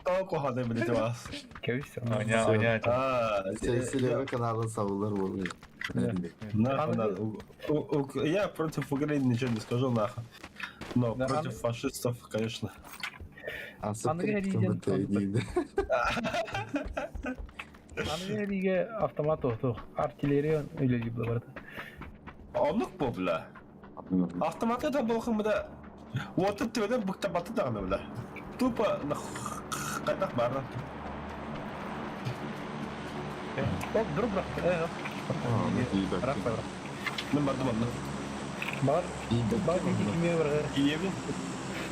Толку хады, блядь, вас. Оня, оня. А, Селеве каналы сабылар болды. Нахуй надо. Я против Украины ничего не скажу, нахуй. Но против фашистов, конечно. Аныгы эрииден Аныгы эриигэ автомат туох артиллерия үлэлиир барыта. Оннук бу бля. Автоматы да болохын буда. Уоту төбөдөн быктабаты даҕаны бля. Тупо хайдах баарынан. Ол дұрып бірақ. Бірақ Мен бардым онно. Бар, бар кимге барга. Иебин.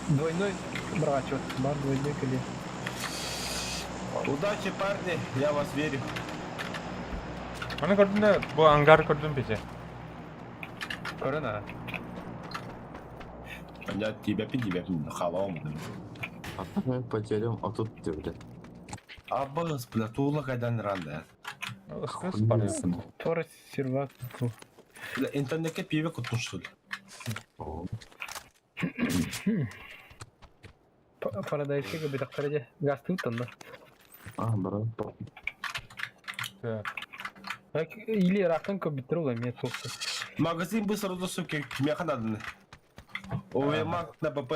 Двойной баргачы. Бар двойной кэле. Удачи, парни, я вас верю. Аны көрдүм да, бу ангар көрдүм пече. Көрөн а. Я тебя пи, тебя пи, халам. Мен потерям, а тут ты, блядь. Абыс, бля, тула кайдан ранда. Тора сервак. Бля, интернетке пиво куттун что ли? Парадайска битактар же. Газ туттан да. А, брат. Так. Или рактан көп биттер ол эме толку. Магазин быстро до суки, меха надо. Ой, маг на ПП.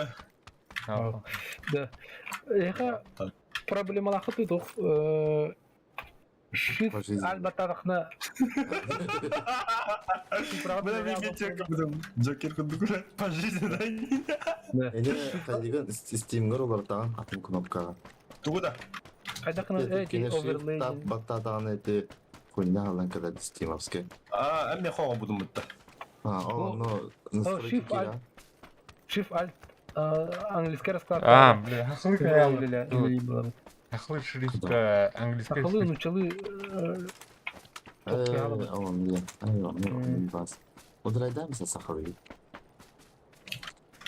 Да. Эха проблемалахы тудух. Shift альбатарахна. Бля, мен кетек будем. Джокер кудук по жизни, да? Эне калиган Steam'гер олар атын кнопкага. Тугуда. Кайдакына эти оверлей. Тап баттатан эти хуйня алан когда стимовский. А, эми хого будем бутта. А, о, ну, настройки Shift Alt. Shift Alt английский расклад. А, бля, хахлы Хахлы шрифт английский. Хахлы, ну челы. О, мне, мне вас. Удрайдамся сахалы.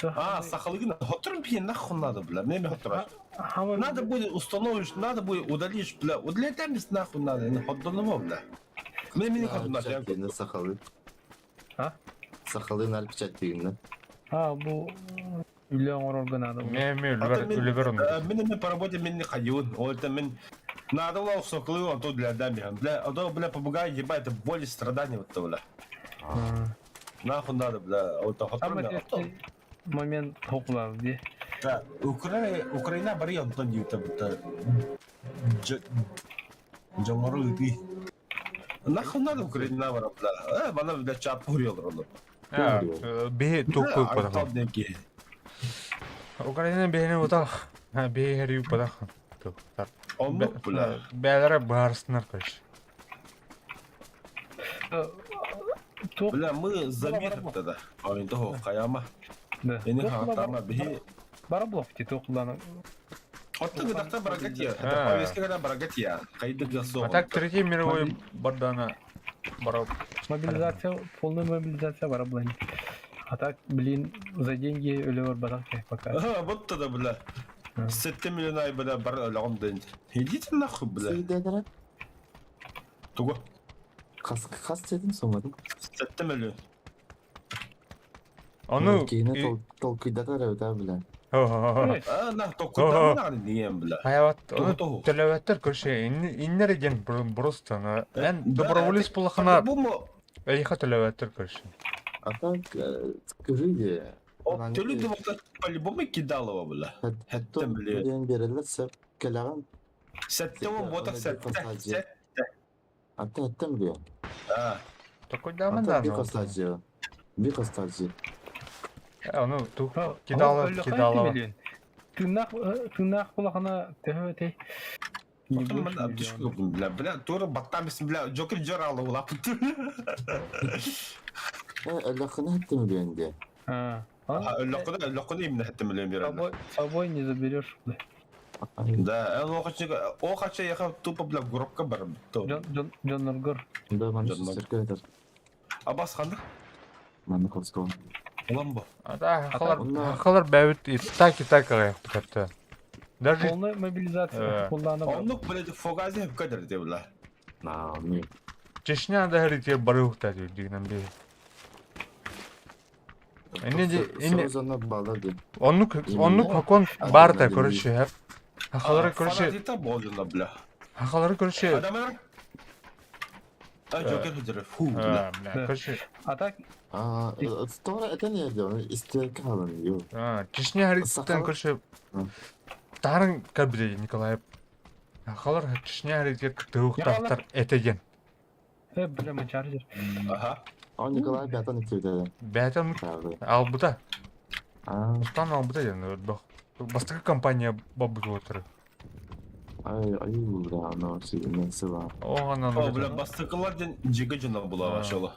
А, сахалыгина, хотрым пье нахуй надо, бля, мне хотрым. Надо будет установишь, надо будет удалишь, бля, удалять там нахуй надо, не ходдоново, бля. Мне мне ходдоно, надо. Сахалы. А? Сахалы на печать дегенде. А, бу үлэ оҥорорго надо. Ме ме үлүбер онно. Мен мен по работе мен не ходил, ол это мен надо было соколы, а то для дами, бля, а то бля попугай ебать, это боль и страдания вот то бля. Нахуй надо, бля, вот то Самый момент токулар ди. Да, Украина, Украина бары онтон диюта бутта. Жомору ыты. Нахуй надо Украина бара, бля. Э, бана бля чап хурьялар оны. Бе токку падах. Украина бэни утах. Бе херю падах. Оннук, бля. Бэлere барсынар короче. Бля, мы за мир тогда. А того каяма. Да. Эни хатама бихи. Бара блок ти токуланы. Отты гыдакта барагатия. Это повестка когда барагатия. Кайды гасо. А так третий мировой бардана барап. Мобилизация, полная мобилизация бара блин. А так, блин, за деньги өлө барбатак пока. А, вот тогда, бля. 7 миллиона, бля, бар лягом день. Идите нахуй, бля. Туго. Хас хас дедим сомадым. 7 миллион. Ону Кейine толкуйдатар өтө бля. А, на толкуйдатар диген бля. Хаяват, төлөбөттөр көршө иннер деген просто Эн доброволец булахана. Эйха төлөбөттөр көршө. А так, скажите. Төлү деп по-любому кидалова бля. Хеттем бля. Миллион берилер сеп келаган. Сеттем бота сетте. Ата хеттем бля. А. Толкуйдаман да. Би костажы. Би костажы. Ону ту кидала кидала. Тынах тынах булахана төһө те. Бля, бля, тура баттамисин, бля, Джокер жоралы улап. Өлөкүнө хеттем миллион А. Өлөкүнө, өлөкүнө именно хеттем миллион берет. Собой не заберешь, бля. Да, он хочу, о хочу я тупо, бля, гробка бар. Джон Джон Джон Норгор. Да, маны стеркетер. Абас ханды? Маны Ковского. Ламбо. А да, халар халар бәбит и так и так аяк Даже полная мобилизация. Оннук, блядь, фогази кадр де, бля. На, не. Чечня да хәрите барыхта дигән бе. Инне инне Оннук оннук хакон барта, короче, Хахалары, короче. Фанатита болдуна, бля. Хахалары, короче. Адамар. А, Джокер хедер. Фу, бля. Короче. А так А, это не дело, истеркалан, ё. А, Чечня хариттан, короче. Таарыҥ кэлбитэ Николаев. Сахалар Чечня эригэр кыттыһыахтаахтар этэ диэн. Э, бля, мачарджер. Ага. Он Николай бэйэтин иккибитэ. Бэйэтин албыта. Устан албыта диэн өрбөх. Бастакы компания боббут уотары. Ай, ай, бля, оно сильно сыла. О, ана. О, бля, бастакылар диэн дьигэ дьоно була вообще.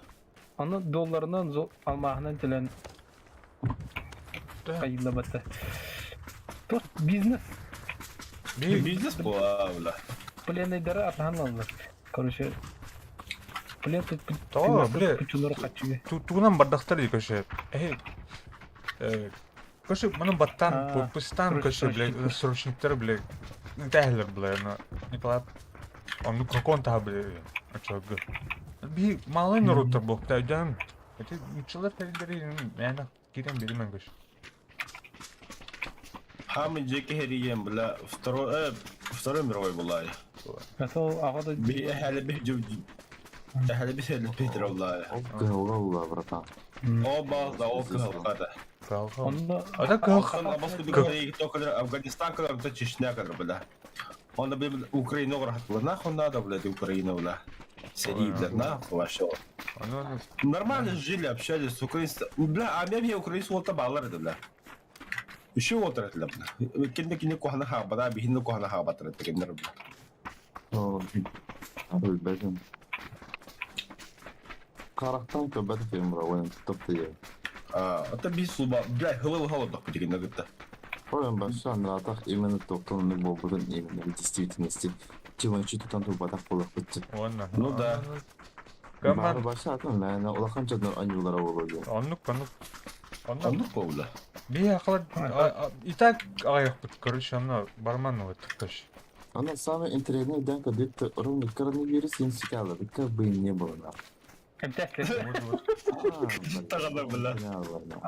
Аны долларынан, алмааһынан төлөөн хайыллабата. Тот бизнес. Бизнес була, бля. Пленныйдары атаһан аллар. Короче, плен тут То, бля, пучулары качуга. Тугунан бардахтар и короче. Эй, короче, манан баттан, подпистан, короче, бля, срочниктар, бля, тэһэлэр, бля, но Николай, он какон таha, бля, очоҕу. Би малый народтар буолта, өйдөөн. Эти нуччалар тэриллэри мээнэ киирэн биримэн көш. Хамы дьиэки хэрийэн, бля, второй, второй мировой была. Сол аҕа да Би эһэлэ би эһэлэ би сэлэ Петр была. Ол кыһылга була, братан. О, база, ол кыһылга Онно Ата кыһыл Афганистан кылар, Чечня кылар, бля. Он, бля, Украина горат, нахуй надо, блядь, Украина, бля. Сэрии, бля, нахуй вообще. Нормально жили, общались с украинцами. Бля, а мен украинцы вот баллар это, бля. Еще вот это, бля. Кине кине кухна хаба, бихин кухна хаба, это кине, бля. Өлбөтүм. Харахтан көбөт фильм бро, топ А, это бис суба, бля, хылыл холодок деген нагытта. Поем большой анратах именно тоқтон болбутун именно в действительности. Чего чуть там тубатах болох битти. Ну да. Бары баша атын, наверное, улахан жадын анюлара болуyor. Оннук, оннук. Оннук болду. Би акылар и так аяқпыт, короче, аны барман вот, короче. Она самый интересный день, когда это ровно коронавирус инсикала, как бы и не было на. Тагада бля.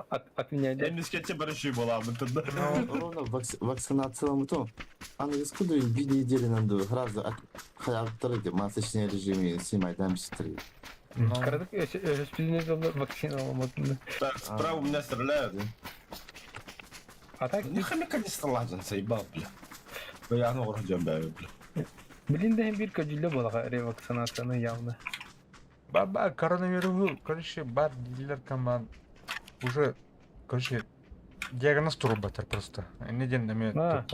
От меня Эмискетте барышы була бытында. Ровно вакцинация муту. Аны скуда две недели нам сразу хаябтар масочный режиме снимать стрит. Кардык өспүзүнө вакцина алмадым. Так, справа у меня стреляют. А так? Не хомяка не стреляют, заебал, бля. Я ну вроде бля. Блин, да бир көжүлө болага ревакцинацияны явно. Баба, коронавирус, короче, бар дилер команд. Уже, короче, диагноз турбатар просто. Не ден неме бар.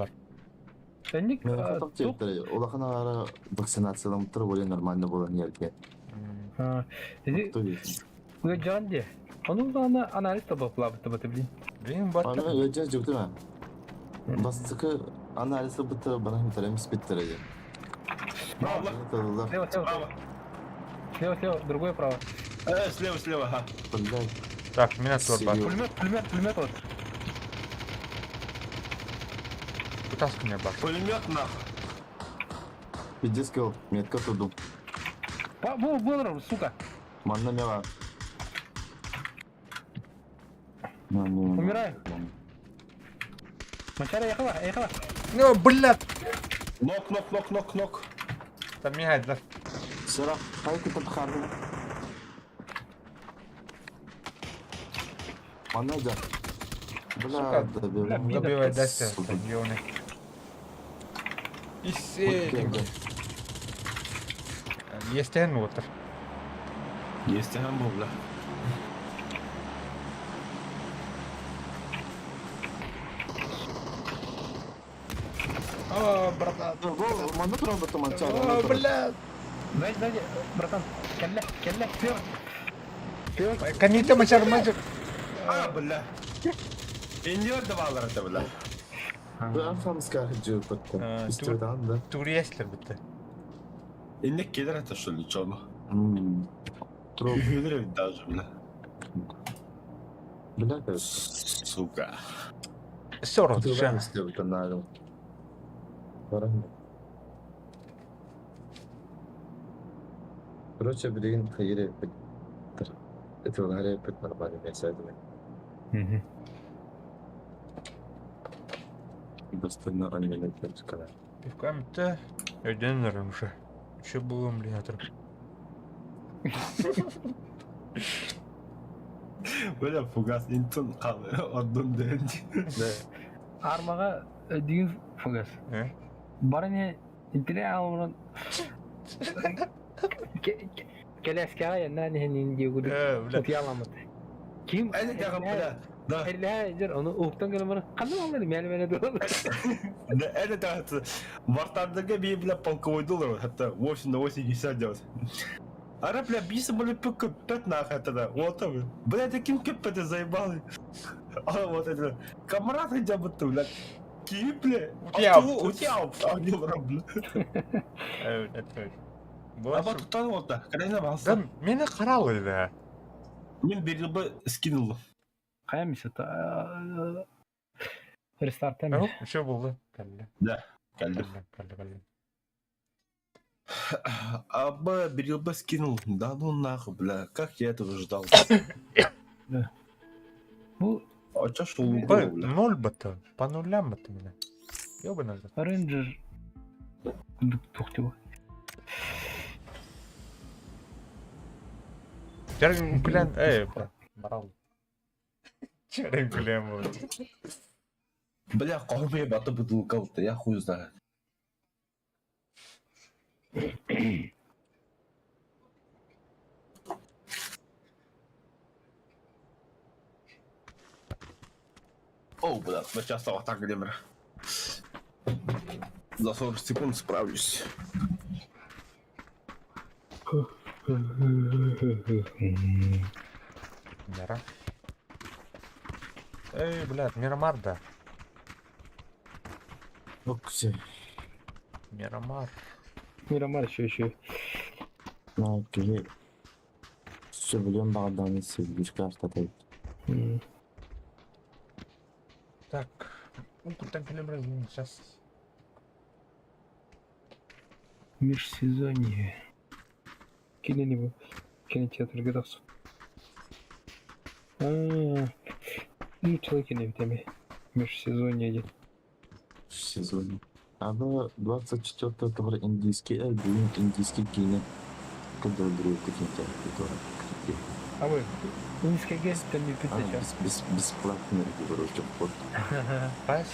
Сенник Улахан ара вакцинациялан тур более нормально было нерге. Жан де. Onun da анализ табып лабыты баты блин. Блин, бар. Аны өҗә җүктеме? Бастыкы анализы битте, бана химтеремис битте. Справа. Слева, слева. Слева, слева, другое право. Слева, слева, ага. Так, меня тут бар. Пулемет, пулемет, пулемет вот. Вытаскивай меня, бар. Пулемет нахуй. Пиздец, метка туду. Бу, был, сука. Манна мела. Умираю. Мачара, ехала, ехала. Ну, блядь. Нок, нок, нок, нок, нок. Там мигает, да. Сера, хайки там харду. Манна да. Бля, добивай, дайся, стадионы. И сетинг. Есть энвотер. Есть был, бля. О, братан. О, бля. Сзади, сзади, братан. Келле, келле, слева. Камита мачар мачар. А, бля. Иньор давал это, бля. Да, хамскар жупатта. Истордан, да. Туристлер битте. Инне кедер это что ли, чё? Троп. даже, бля. Бля, Сука. Все равно. Короче, блин, хайре Это говорит нормально, я сяду. Достойно ранее сказать. Пивками-то өйдөнөр уже. Еще было, блин, атыр. Бля, фугас интон калы, оддун ден. Да. Армага Өйдүүн фугас. Баран иһэ интеллект аалбынан кэлээскэҕэ яннаан иһэн иин диэ курдук утуйааламмыт. Ким Да. Эллэһэ дьэр ону уһуктан кэлэн баран ханна баллар мээлэ-мээлэ дуо? Да, это Вартардага би, бля, полковой доллар, это 8 на 80 делать. Ара, бля, бисы были көппөт нахуй тогда. Вот там, бля, это ким көппөт заебал. А вот это, камрад хотя бы ты, бля. Ким, бля? Утял. Утял, а не бля. А вот тут вот так, когда Да, меня харалы, да. Мен берил бы скинул. Хайа мисета рестарт эми. Еще болды. Кәлле. Да, кәлле. Кәлле, кәлле. А б берил бы скинул. Да ну нахуй, бля, как я этого ждал. Да. Ну, а чё шел Б, ноль бы то, по нулям бы ты меня. Ёбаный. Рейнджер тухтего. Черен клен, эй, барал. Черен клен вот. Бля, кого я бата бутылка-то, я хуй знает. О, бля, сейчас стало так, где За 40 секунд справлюсь. Мира. Эй, блядь, Мирамар, да. Окси. Мирамар. Мирамар еще еще. Ну, киһи сөбүлүөн баҕардаҕына сөбүлүүр картата эбит. Так, ну куда сейчас. Межсезонье. Кинени бу. Кинотеатрга тахсып. А, ну человек не битеми. Межсезонье диэн. Сезон. Аны 24 октября индийский бүгүн индийский киинэ көрдөрдүрүү кинотеатр А вы низкий там не пятача. Бесплатно короче вход. Пас.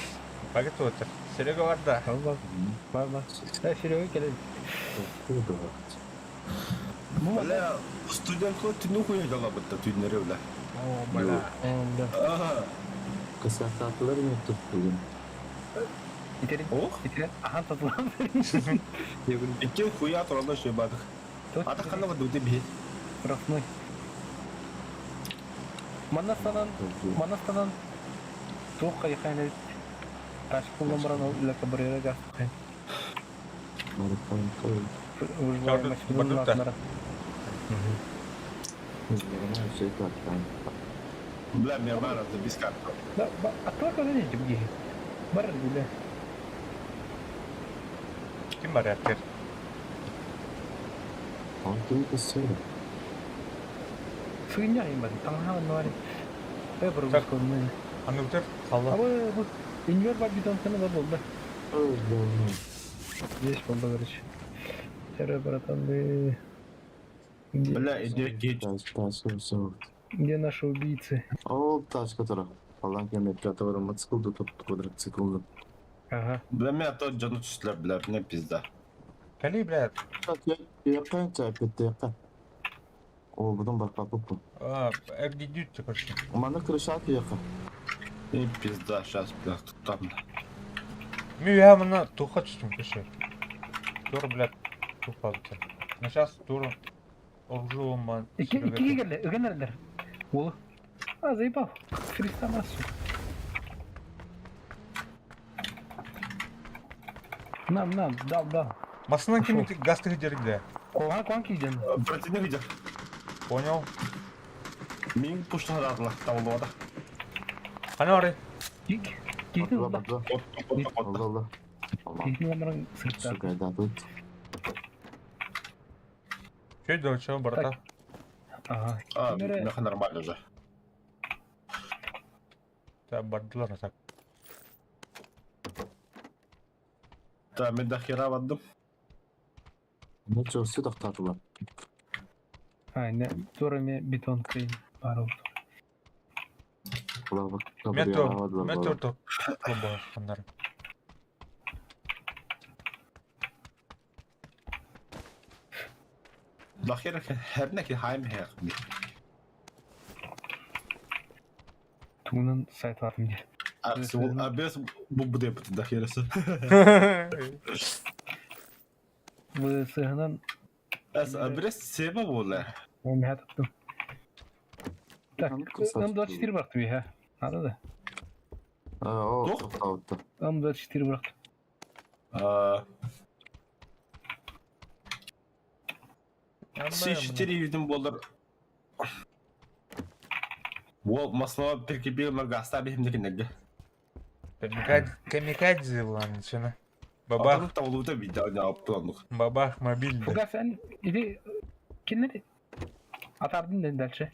Пагатотер. Серега барда. Бар бар. Да, Серега келет. Бля, студент хоть ну хуя дала бы түүннэри бля. О, бля. Ага. Кысаатаатылар эмиэ туттугун. Итерин. Ох. Итерин. Ахан татылан. Икки хуя туралла шөбадык. Ата ханна бадык деп бе. Штрафной. Манастанан, Манастанан туох хайхайна таш куллан баран ол үлэ кабарыра газ тухай. Выживаемость муннатнара. Бля, Мирмара, за без карты. Да, а то когда не другие. Бар гуля. Ким бар яптер? Антон кысыр. Сыгынья им бар. Таңха нуари. Э, бұрын мы. Ануктер қалла. А вы инвер бар бетон саны бар болды. Здесь болды, короче. Терре, братан, ты... Бля, иди, иди. Где наши убийцы? О, тачка которая. Паланки на пятого мотоцикл, тут квадроцикл. Ага. Бля, меня тот джану числа, бля, мне пизда. Кали, бля. Яка, яка. О, потом барка пупу. А, эгдидют, короче. У меня крыша яка. И пизда, сейчас, бля, тут там. Ми я мына туха түстүм кеше. Тур, блядь, тупалды. На сейчас тур оружие ман. Икки келді, үгенердер. Ол. А, заебал. Христа массу. Нам, нам, дал, дал. Масынан ким гасты дерде. Куан, куан киден. Противник идет. Понял. Мин пушта дадла, там вода. Анары. Кик. Кикин алла. Кикин ламран сыртта. Сука, да, тут. Че делать, чего, брата? Ага. А, меха нормально уже. Да, бардылар так. Да, мен до хера ваддым. Ну что, все тохтатыла. А, не, турами бетон крейн. Барыл. Метро, метро то. Анар. Дахер хернеки хайм херми. Тугунан сайт бардым дии. Абес бу бу деп дахерасы. Сыһынан Эс абрес себа була. Миһа туттум. Так, М24 бырахтым иһэ. Надо да. О, тоқтауытты. М24 бырахтым. С4 видим болар. Ол маслова прикрепил магаста бихимдекинерге. Камикадзе булан чына. Бабах. Тавлута видео аптыландык. Бабах мобильный. Фугас эн иди киннери атардын ден дальше.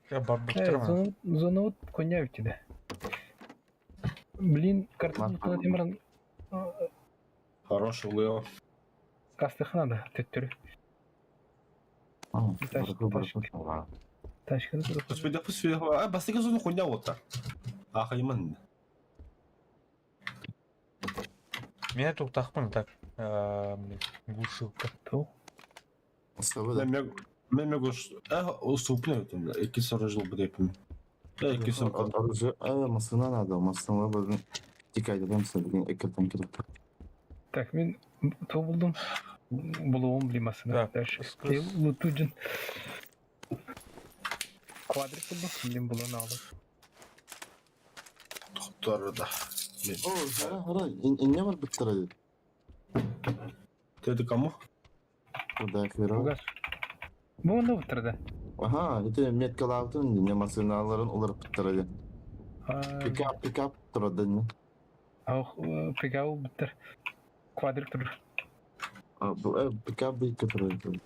Я барбыктырма. Зону зону коня үтүдэ. Блин, картон темиран Хороший улыо. Кастыха надо төттөрү. Ташканы Господи, господи, а бастыка зону хуйня вот так. Ахайман. Меня тут тахпын так. Глушилка. То. Мен мегуш, э, уступны там, iki сорожил бы депим. Э, iki сорожил. Оружие, э, масына надо, масына бүгін тикайдыдан бүгін экертен келіп. Так, мен то булдум. Булуым блин масына. Дальше. Лутуджин. Квадрик булдум, блин булуын алды. Доктор да. О, хара, хара, не бар біттір Ты это кому? Куда хера? Бу онда біттірді. Ага, это меткалаутын, не машиналарын олар біттірді. Пикап, пикап тұрады не. Ох, пикап біттір. Квадрик тұр. Пикап бейкі тұрады.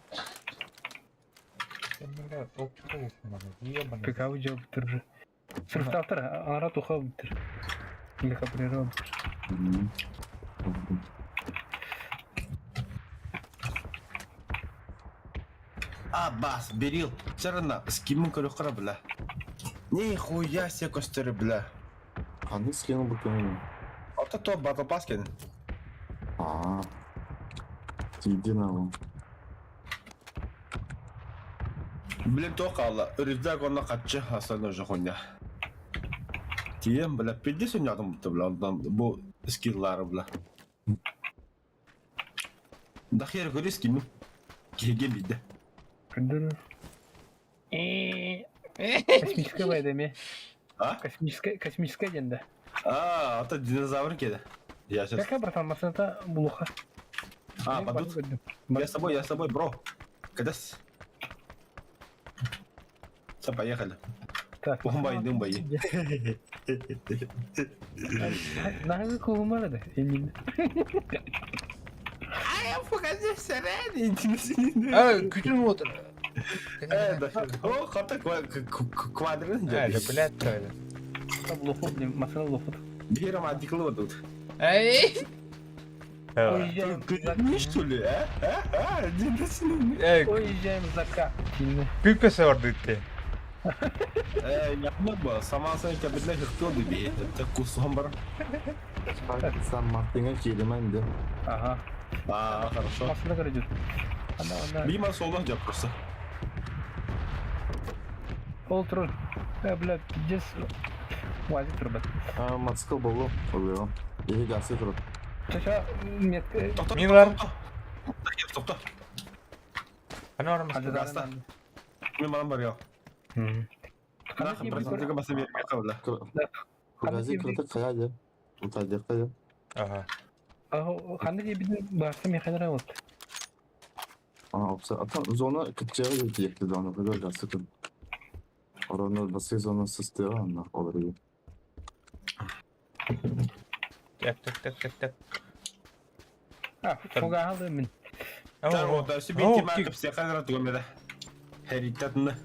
Пикап жау біттір уже. Сұрыптақтыр, ара туха біттір. Или капрера біттір. А, бас, берил. Чарана, скимын көрі қара, бля. Нихуя себе костері, бля. Қандай скины бұл көмін? Ата то батл пас кен. А, тиді на Блин, то қалла. Рюкзак онна қатчы, остальное уже хуйня. Тием, бля, пиздец ойнадым бұтты, бля, ондан бұл скиллары, бля. Да хер көрі скимін. Кеге бейді. Күндір. Космическая война ме. А? Космическая, космическая денді. А, ата динозавр кеді. Я сейчас... Какая, братан, машина булуха. А, падут? Я с тобой, я с тобой, бро. Когда с... Все, поехали. Так. Умбай, думбай. Нахуй кулумара да? А я покажи А, күтін отыр. Э, да. О, хата квадрат. Э, да, блядь, правильно. Булуху, блин, машина булуху. Биром антикло тут. Эй! Уезжаем. Не что ли, а? А? А? Эй, Уезжаем за К. Күпкесе бар дитте. Э, я много, сама сен кабинет кто дебе. Это кусом бар. Сан Мартинға келемін де. Ага. А, хорошо. Машина көреді. Ана, ана. Мимо соло жап просто. Ол тұр. Э, бля, пиздец. Уазик тұр, бля. А, мотоцикл болу, oluyor. İyi gelse тұрады. Чаша, метка. Минлар. Тоқта. Ана бар Гаста. Мен маған бар я. Нахуй, братан, баса бермей қабла. Гази кірді қаяды. Ұлтайды қая. Ага. Қандай дебідін барса механера болды. А, опса. Ата зона кітчеге жетті зона бұда gelse тұр. Orada bası zona sıstı anla olur. Так, так, так, так, так. А, фуга алды мен. Так, себе тема все камера тугамеда. Херитатны.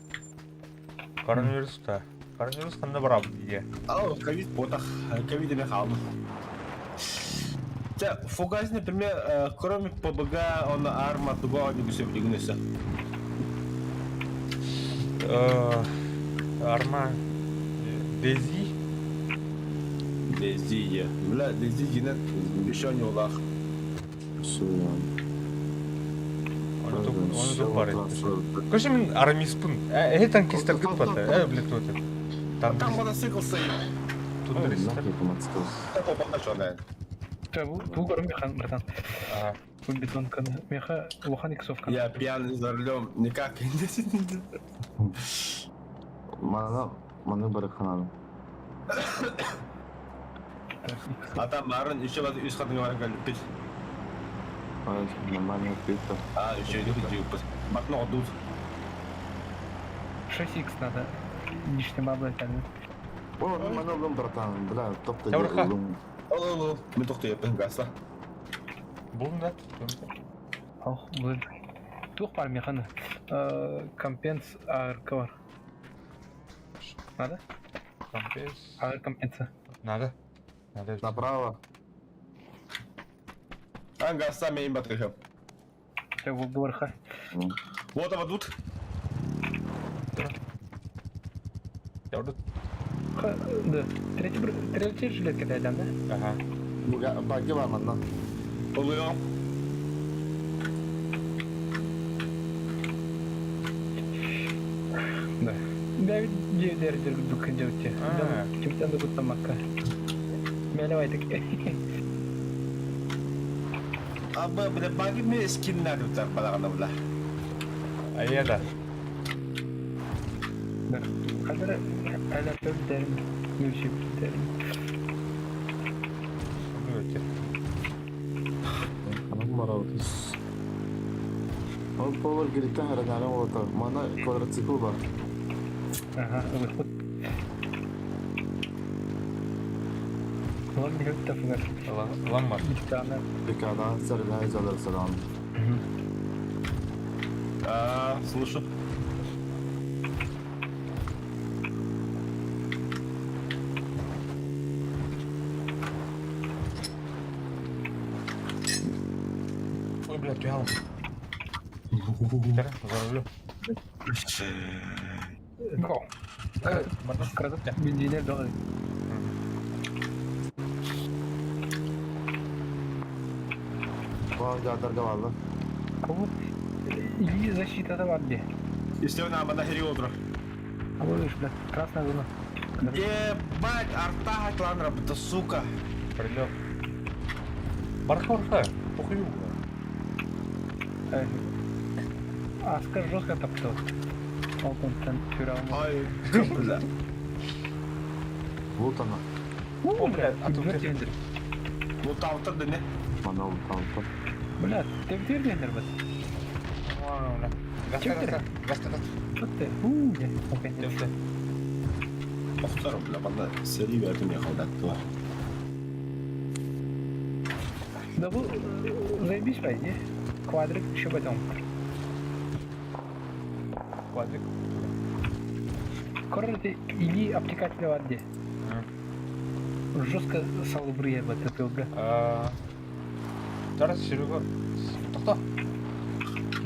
Коронавирус та. Коронавирус қанда бар иә. Ау, ковид потах, ковид еме қалды. Те, фугас, например, кроме ПБГ, он арма туга не гусев дигнеса. Арма Дези. Дези, бля, Дези гинет еще не улах. Оны бар Короче, мин арамиспын. Эһи танкистаргыт бата. Э, блядь, вот это. Там мотоцикл стоит. Тундристар. Бу көрүм механ, братан. Бу бетонканы. Меха улахан иксовканы. Я пьяный за рулем, никак не Мана, маны барыхананы. А там Марон еще вот үс хатыңа баран кэлбиппит. Нормально пицца. А, еще иду кыдьыыппыт. Батна одут. 6х надо. Лишний бабла тянет. О, ну маны ылым, братан, бля, топта Явырха. ылым. Ол ол ол. Мен тоқтайыппын гаста. Булдum да. Ох, блин. Туох бар механы. Компенс АРК бар. Надо? Компенс. АР компенса. Надо. Надо. Направо. Ан гаста мен батырхам. Ты в горха. Вот авадут. Я Да. Третий, третий жилетка дайдан, да? Ага. Баги бар манна. Oluyor. Да. Да, дер дук делте. Кимтен да гуттамакка. Мелевай так. Абы, бля, баги мен скиннер битер балагана бля. А я да. Да. Хәзер әле бер Мөшеп дәрим. Өте. Анам барабыз. Ол повар гриптен харанаран олата. Мана квадроцикл бар. Ага, выход. Лан бигәк тә фугар. Лан бар. Битана. Декадан сәрдән изалар салам. А, слышу. Ой, блядь, туял. За рулем. Го. Красавчик. Бензинер дагы. Баа жадарга барды. Вот или защита да бар де. Истеуна амана хери отур. А вот бля, красная зона. Ебать, арта хатлан работа, сука. Прилет. Барха, барха. Похую. Аскар жестко топтал. Алтын тюрал. Ай, бля. Вот она. О, блядь, а тут ты... Ну там то да не. Мана алтын. Бля, ты где дендер бат? Гаста, гаста, гаста, гаста. Вот ты. У, я. Окей. Охтар, бля, бана сери бертим якалдатты. Да вы заебись, пойди. Квадрик еще потом. Квадрик. Короче, или обтекатель в воде. Жестко салыбрые в это бля. Тарас, Серега. Тохто.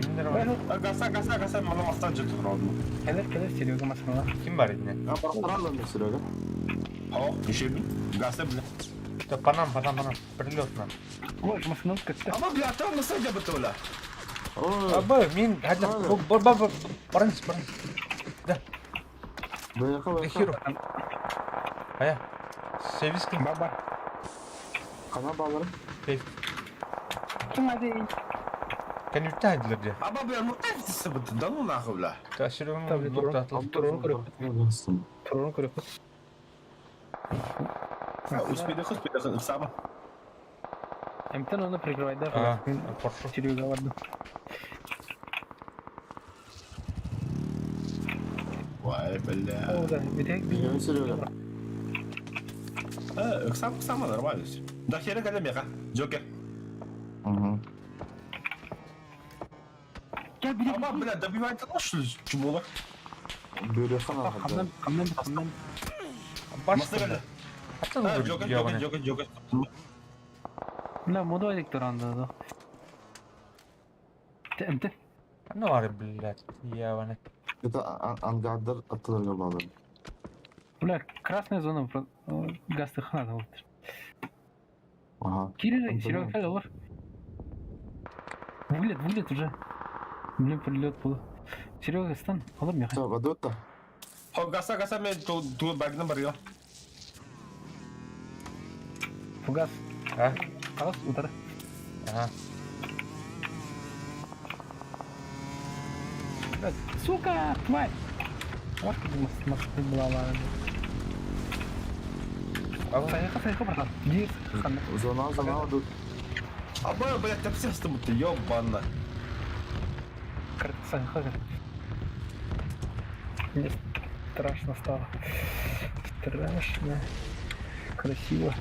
Кимдер бар? Гаса, гаса, гаса, мана мастан жетіп родым. Келер, келер, Серега масала. Ким бар ине? А барсаралым Серега. О, еще бин. Гаса, бля. Да по нам, по нам, по нам. Прилет нам. Ой, машинка. Ама, бля, там на сайде бытыла. Абы, мин, хадя, бар, бар, бар, барыңыз, барыңыз. Да. Быяка, Хиро. Ая. Сервис ким? Баба. Кана балары. Сейф. Смотри. Кәнүтті әділер де. Аба, бля, ну әфтісі бітті, да ну нахуй, бля. Та Сереганың нокта атылып. Турон көріп. Турон көріп. Успеди, успеди, сама. Эмтен оны прикрывай, да? Поршу. Серега, ладно. Ой, бля. О, да, битек. Серега. Сам, сама нормально все. Да хера когда меха. Джокер. Угу. Ама, бля, добивайте лошадь, чмола. Бөрөхан Хамнан, хамнан, хамнан. Башты. Джокер, Джокер, Джокер, Джокер. Бля, моду электронда, да. Эмте. Ну, ары, блядь, ебаный. Это ангардыр атылырга балары. Бля, красная зона газ надо вот. Ага. Кирилл, Серега, кел, олар. Вылет, вылет уже. Блин, прилет был. Серега, стан, алып меха. Все, бадута. Хо гаса гаса мен ту ту багнан барıyor. Фугас. А? Алас, удар. Ага. Сука, тварь! Вашка была ладно. Сайха, сайха, братан. Дир, хана. Зона, зона бадут. Аба, блядь, тапсястым ты, ёбана. Сайха. Мне страшно стало. Страшно. Красиво.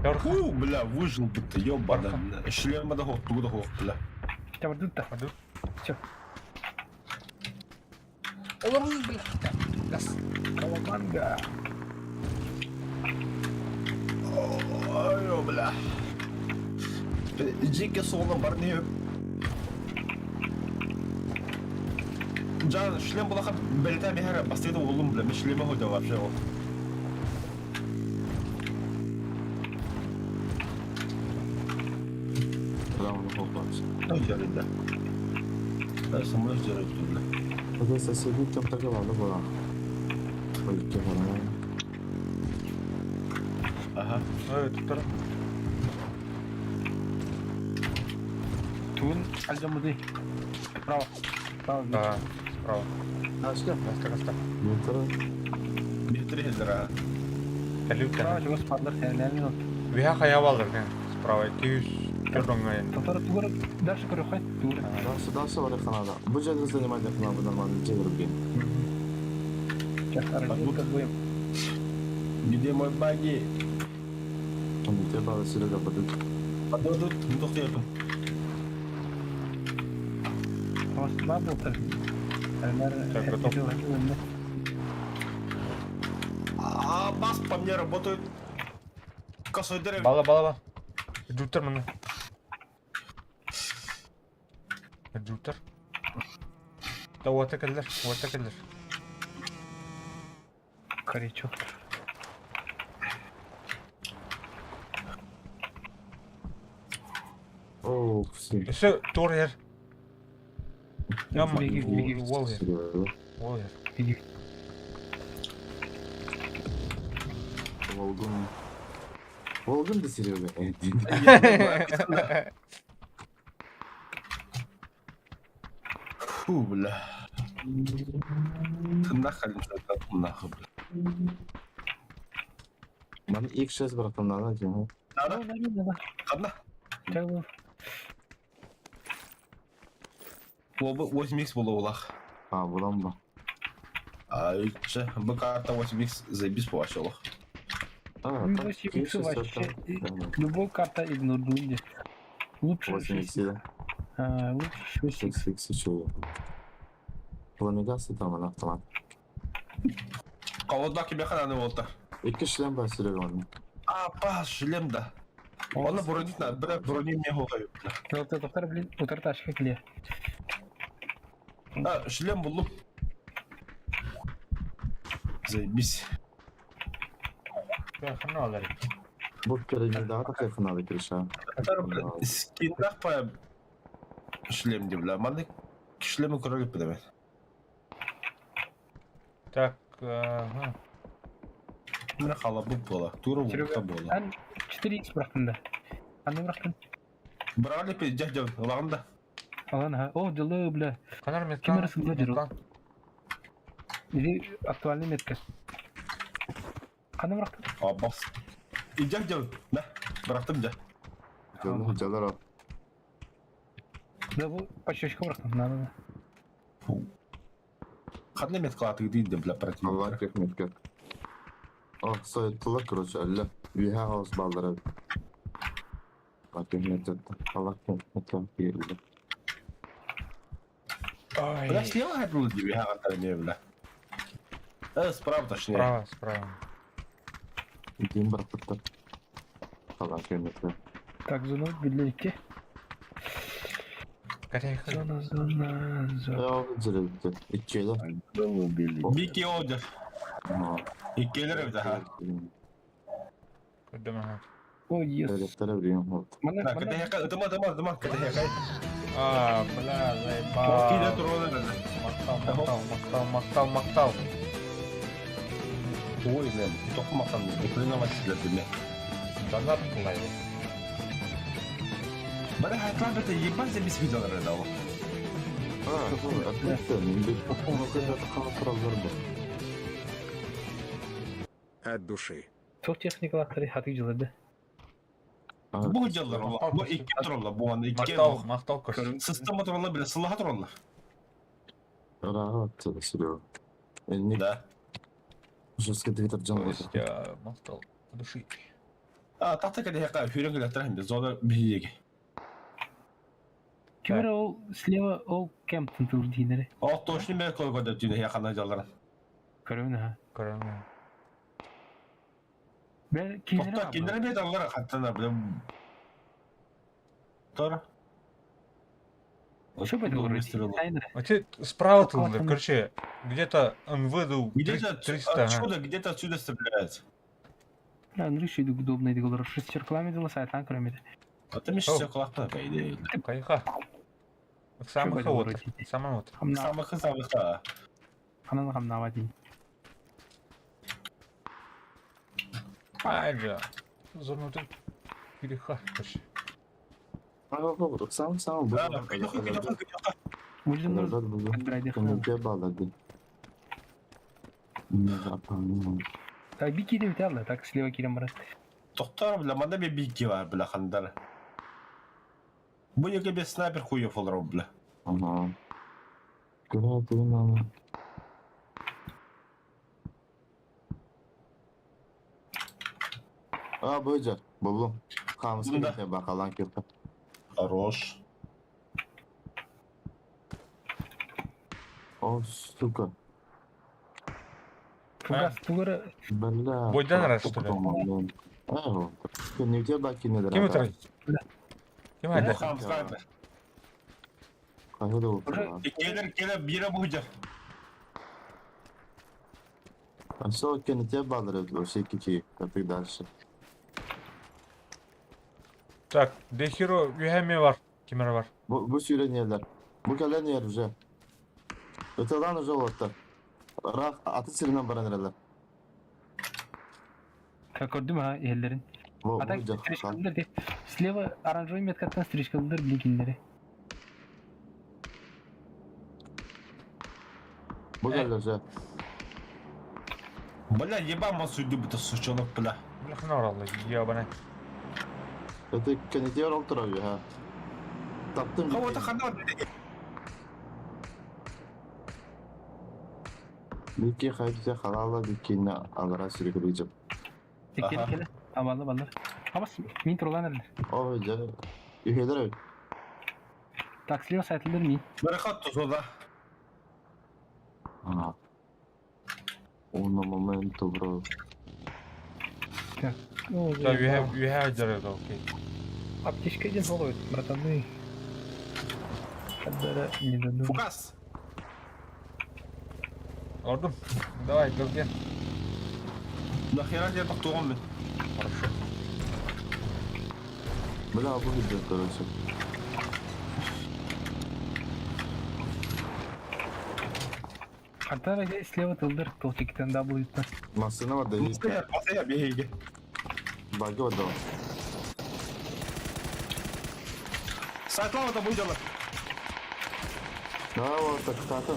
Фу, бля, выжил бы ты, ёбана. Шлема да хох, туда хох, бля. Тебя ждут-то. Все. Олорун, блядь. Газ. Калабанга. Ой, бля. Жеке соғынан бар не Жан, шлем булаха белте бихара бастыды oğlum бля, мен шлеме хода вообще. Браво, на хопач. Ну, жарит, да. Да, самолет жарит, бля. Это соседний там такая была. Ой, кем Ага. Ой, тут Тун, альдамуды. Справа. Справа. Да, справа. Ашка. Гаста, гаста. Бихтери хедера. Справа чего спадлар, реально. Виха хаявалдар, не? Справа. Киюс төрдоңга. Татар тугар дальше корохай, тугар. Дальше, дальше var ханада. Bu жерде занимать ханада нормально, жер Сейчас разведка будем. Где мой баги? Он тебе бала Серега падут. Падут, не тохтепен. Так, готов. А бас по мне работает. Косой дерев. Бала, бала, бала. Джутер мына. Джутер. Да ота келдер, ота келдер. Корячок. О, все. Өсө тур ер. Ям, Беги, беги. Уол ер. Уол ер. Беги. Волгун. Волгун да Серега. Фу, бля. Ты нахрен нахуй, бля. Ман X6 братан надо, тему. Надо? Ладно. Оба 8х было улах. А, булам ба. А, че, б карта 8х заебись по А, Ну, 8х вообще. Любой карта игнорует. Лучше 8х, да. А, лучше 6х. 6х еще. Пламегасы там на автомат. Кого тебе хана болта. Екі шлем бар Серега оның. А, па, шлем да. Оны бронить надо, бля, брони мне хохаю, бля. Доктор, блин, утарташка кле. А, шлем был. Заебись. Хана алар. Бұл передний да, такая ханада кириша. Скиннах по шлем де, бля. Маны шлемі көреліп бля. Так, ага. Міне қала бұл бола. Тура бұл бола. Ан 4х бұрақтын да. Аны бұрақтын. Брали пе, жах жах, лағында. Алан, ага. О, дылы, бля. Канар метка. Ким арасында жүр? Или актуальный метка. Қаны бұрақтын? А, бас. Жах жах, на, бұрақтым жа. Жалар Да, бұл пощечка бұрақтын. На, на, на. Қандай метка атығы дейді, бля, противник. Allah как метка. О, сойттылар, короче, әлі. Виха хаус балдары. Бак метка. Allah метка берілді. Бля, слева хотел тебе, а, не, бля. Справа точнее. Справа, справа. Дейін бұрақтықты. Allah метка. Так, зона билетте. Зона, зона, зона. Я жүреді. Иккелі. Бики одер. Иккелер evde ha. Көрдім ага. Ой, ес. Мана, Так, мана. это я, это ма, это ма, это я. А, бля, Ол кейде заебал. туралы еді. Мактал, мактал, мактал, мактал, мактал. Ой, бля, тоқымақтан Украина сіздер Донат плей. Бара хатлар бите ебать за без видеолар еді ол. От души. Çok техникалар хаты жылады. Бұл жылдар ол, бұл екі туралы, бұл аны екі Мактал, мактал көз. Система туралы біле, сылаға туралы. Да. Костя, мактал. От души. А, тақта кәде яқа, хүрен кәде аттырайын, біз зона биеге. Кимер ол слева ол кемптен тур дейінері. Ол точно мен кол көдө түйне яқана жаларын. Көрөмүн ha. Көрөмүн. Бе киндер. Тоқта, киндер бет алар хаттана біле. Тора. Что бы это было? А те справа тылда, короче, где-то он выдал Где-то 300. ага. отсюда, где-то отсюда стреляет. Да, ну решили удобно это говорю. Шестерками дела сайтан кроме. А ты мешься құлақта, по идее. Кайха. Самых вот. Самых вот. Самых самых, да. Ханан хамнава дейін. Айджа. Зону тут переха. Короче. Так, бики деп алды, так слева кирем барат. Тоқтар, бля, манда бе бики бар, бля, хандар. Бу еке бе снайпер хуев олар, бля. А, бөжер, булдум. Хамыс Бunda. кете бакалан кепти. Хорош. О, сука. Фугас тугары Бля. Бойдан раз, что ли? Не у тебя баки не Кем это? Кем Бу это? хам снайпер. Уже. Келер, келер, бире буйжар. А что, не тебе баллы, вообще какие, а ты дальше. Так, Дехиро үйәме бар. Кемер бар. Bu, bu süreniyerler. Bu gelen yer уже. Öteden уже oldu. Rak atı sirinden baran Как көрдүм ha ellerin. Bu, А так bu ca- стрижкалар де. Слева оранжевый меткаттан стрижкалар бликинлери. Bu geldi уже. Бля, ебан мас үйді бұта сучонок, бля. Бля, хана оралды, ебаный. Öte kenetiyor oldu abi ha. Taptım. Кого-то хандар. Bir haydi halala bir kinne alara sürükleyeceğim. Келе келе. Абалы баллар. Абас мин турган эле. O hoca. Üyeler öyle. Так слева сайтылдар мин. Барахат тузода. Ага. Uno momento bro. Так. Так, үйә жарайды, окей. Аптечка один ловит, братаны. Когда не дадут. Фугас. Ордум. Давай, газге. Нахера я тоқтуғым мен. Хорошо. Бля, bu video короче. Хантара слева тылдар толчиктен даблыйттан. Masına var da iyi. Masaya бейге. Bagi var da var. Сайтлава да буйжалар. Ne var da kıtata.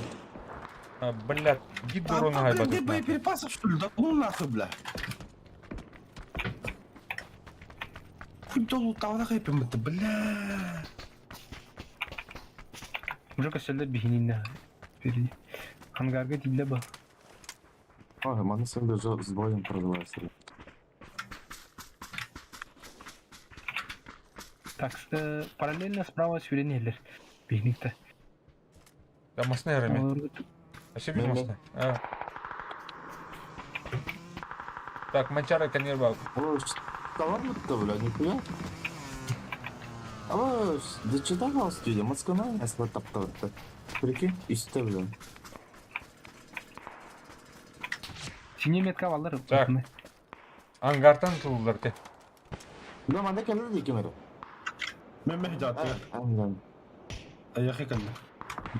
А, бля, гидуру Там, нахай где боеприпасов, что ли? Да ну нахуй, бля. Хуй долу тавра хайпим это, бля. Уже костелдер бихининне. Впереди. Ангарга тилде ба. Ой, маны sen de с боем продавайся. Так, параллельно справа сюренелер. Бихиникте. Да, масны рами. А все Мен- масны. А. Так, манчара канирба. Ой, товар будто, бля, нихуя. Ama дичида kalsın Москва если тапталды. Прикинь, üstte бля. Синий метка баллар. Так. Ангартан тылдыр те. Бля, манна кэллэ дии ким эрэ. Мен мен жаатыгар. Аяхы кэллэ.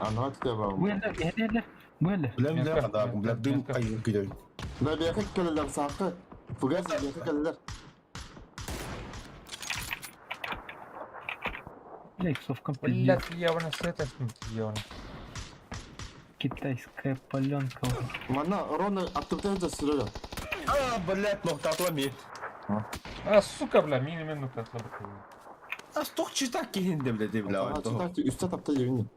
Ана тутэ Бу эллер, эллер, бу эллер. Билем билем хадаагым, бля дым айын күдөн. Бля, биэхэ кэлэлэр саахы. Фугас биэхэ кэлэлэр. Бля, иксовка Блядь, явно с этой явно. Китайская паленка. Манна Рона аттыбыта да сүрөдө. А, блядь, ноктатла ми. А, сука, бля, мини мен ноктатла. А стох читак кихинде, бля, бля. А, читак үстэ тапта жебини.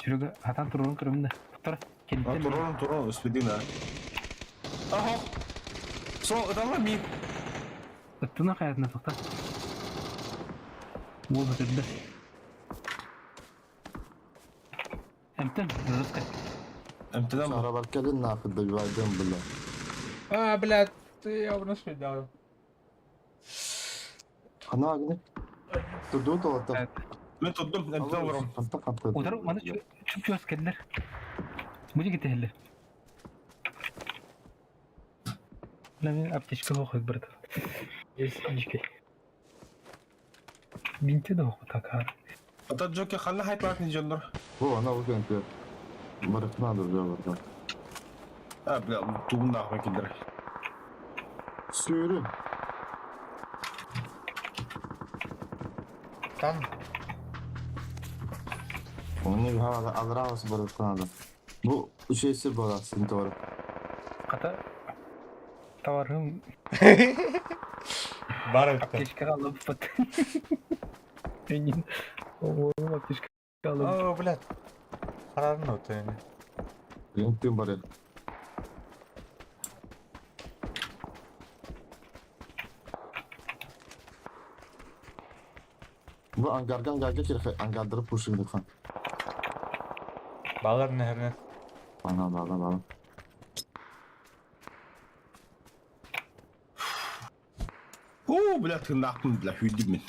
Серега, атан турун көрөмүн да. Тур, кенттен. Турун, турун, үспедин, а. Ага. Со, ыталла ми. Ыттына хаятына тоқта. Ол бітірді. Эмтен, жестко. Эмтен. Арабар келин нахуй добивайдем, бля. А, блядь, ты явно съедал. Ана агни. Турду толата. Мен турдум, эмтен олорум. Удар, маны чүп чүп келдер. Мужик кетелі. Бля, мен аптечка оқып брат. Есть дичкой. Бинти да оқы такар. Ата Джоки ханна хайтлак не жоннор. Во, ана укен те. Барыкна да бля, бля. А, бля, тугун нахуй кидер. Сүүрү. Там. Оны алрабас барыкна да. Бу үчейси боласың doğru. Қата товарым Бар это. аптечкаға алып бат. Менин оğlum аптечка алып. О, блядь. Харарны өтөйүн. Ентин бар. Bu angarga angarga kirxe angardırıp puşun lütfen. Балар нehirine. Bana bana bana. О, бля, тынакмын, бля, хүйдүм мен.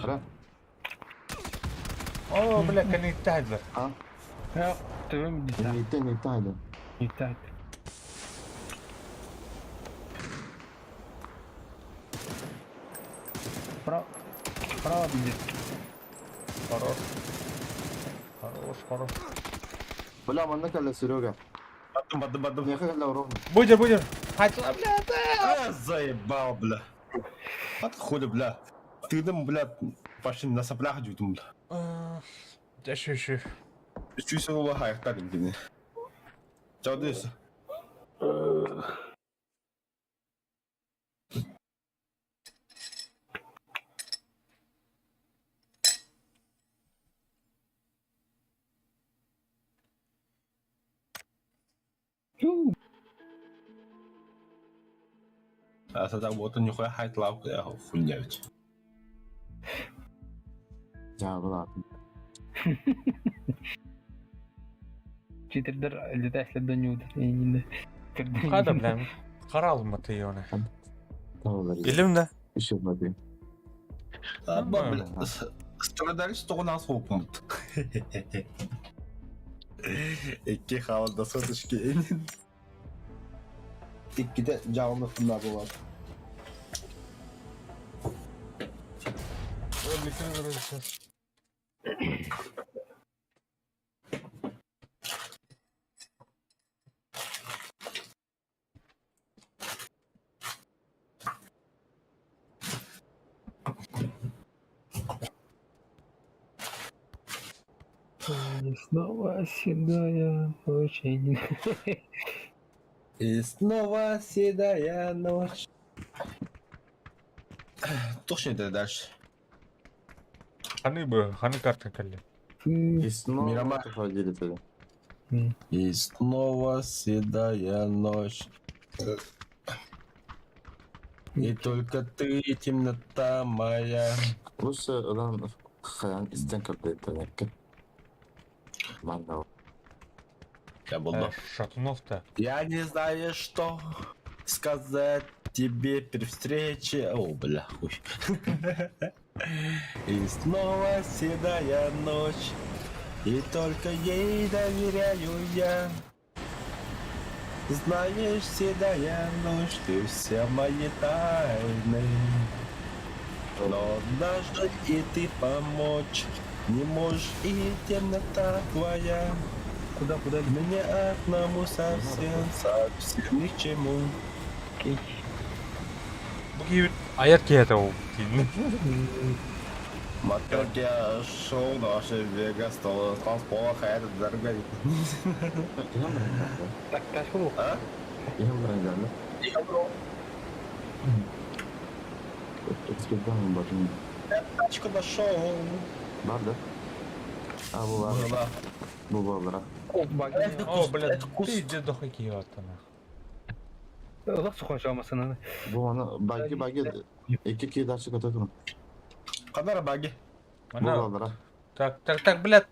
Ара. О, бля, кani иттахидлер. А? Я, төбөм Ниттен ниттен Ниттен. Право, право бенде. Хорош. Хорош, хорош. Бля, манна кэллэ Серега. Баттым, баттым, баттым. Меха кэллэ ровно. Будер, будер. Хайтла, бля, А, заебал, бля. От хули, бля. Ты там, бля, пошли на соплях дютум, бля. Да, еще, еще. Чуйся, ну, лоха, так, блин. Чаудыс. А тогда вот он нихуя хайтлав, я хуйня ведь. Я была. Читердер летасле до нюд. Када, бля, карал ты оны. Илим да? Еще воды. А, бля, страдали, что у нас опыт. Икки халда соточки. Иккиде жауны фында болады. Сейчас. Снова седая очень. И снова седая ночь. Точно это дальше. Ханы бы, ханы карта калли. И снова Мирамар. ходили тогда. И снова седая ночь. И только ты, темнота моя. Лучше ылан хаян истен кырды Манна. Я буду. Шатунов-то. Я не знаю, что сказать тебе при встрече. О, бля, хуй. И снова седая ночь. И только ей доверяю я. Знаешь, седая ночь, ты все мои тайны. Но однажды и ты помочь не можешь, и темнота твоя. Куда, куда? Мне одному совсем, совсем ни к чему. Бу киһи айар киһи ол диин. Мотор я шоу наше Вегас, то танцпола хайт дорога. Так, тачка был. А? Тачку нашел. Бар да? А, бу бар. Была. Бу бар. О, баги. О, блядь, ты иди дохуй киһи аттана. Олох сухой шамасына. Бу аны баги баги эки кии дальше көтөтүм. Кадара баги. Бу Мана бар. Так, так, так, блядь.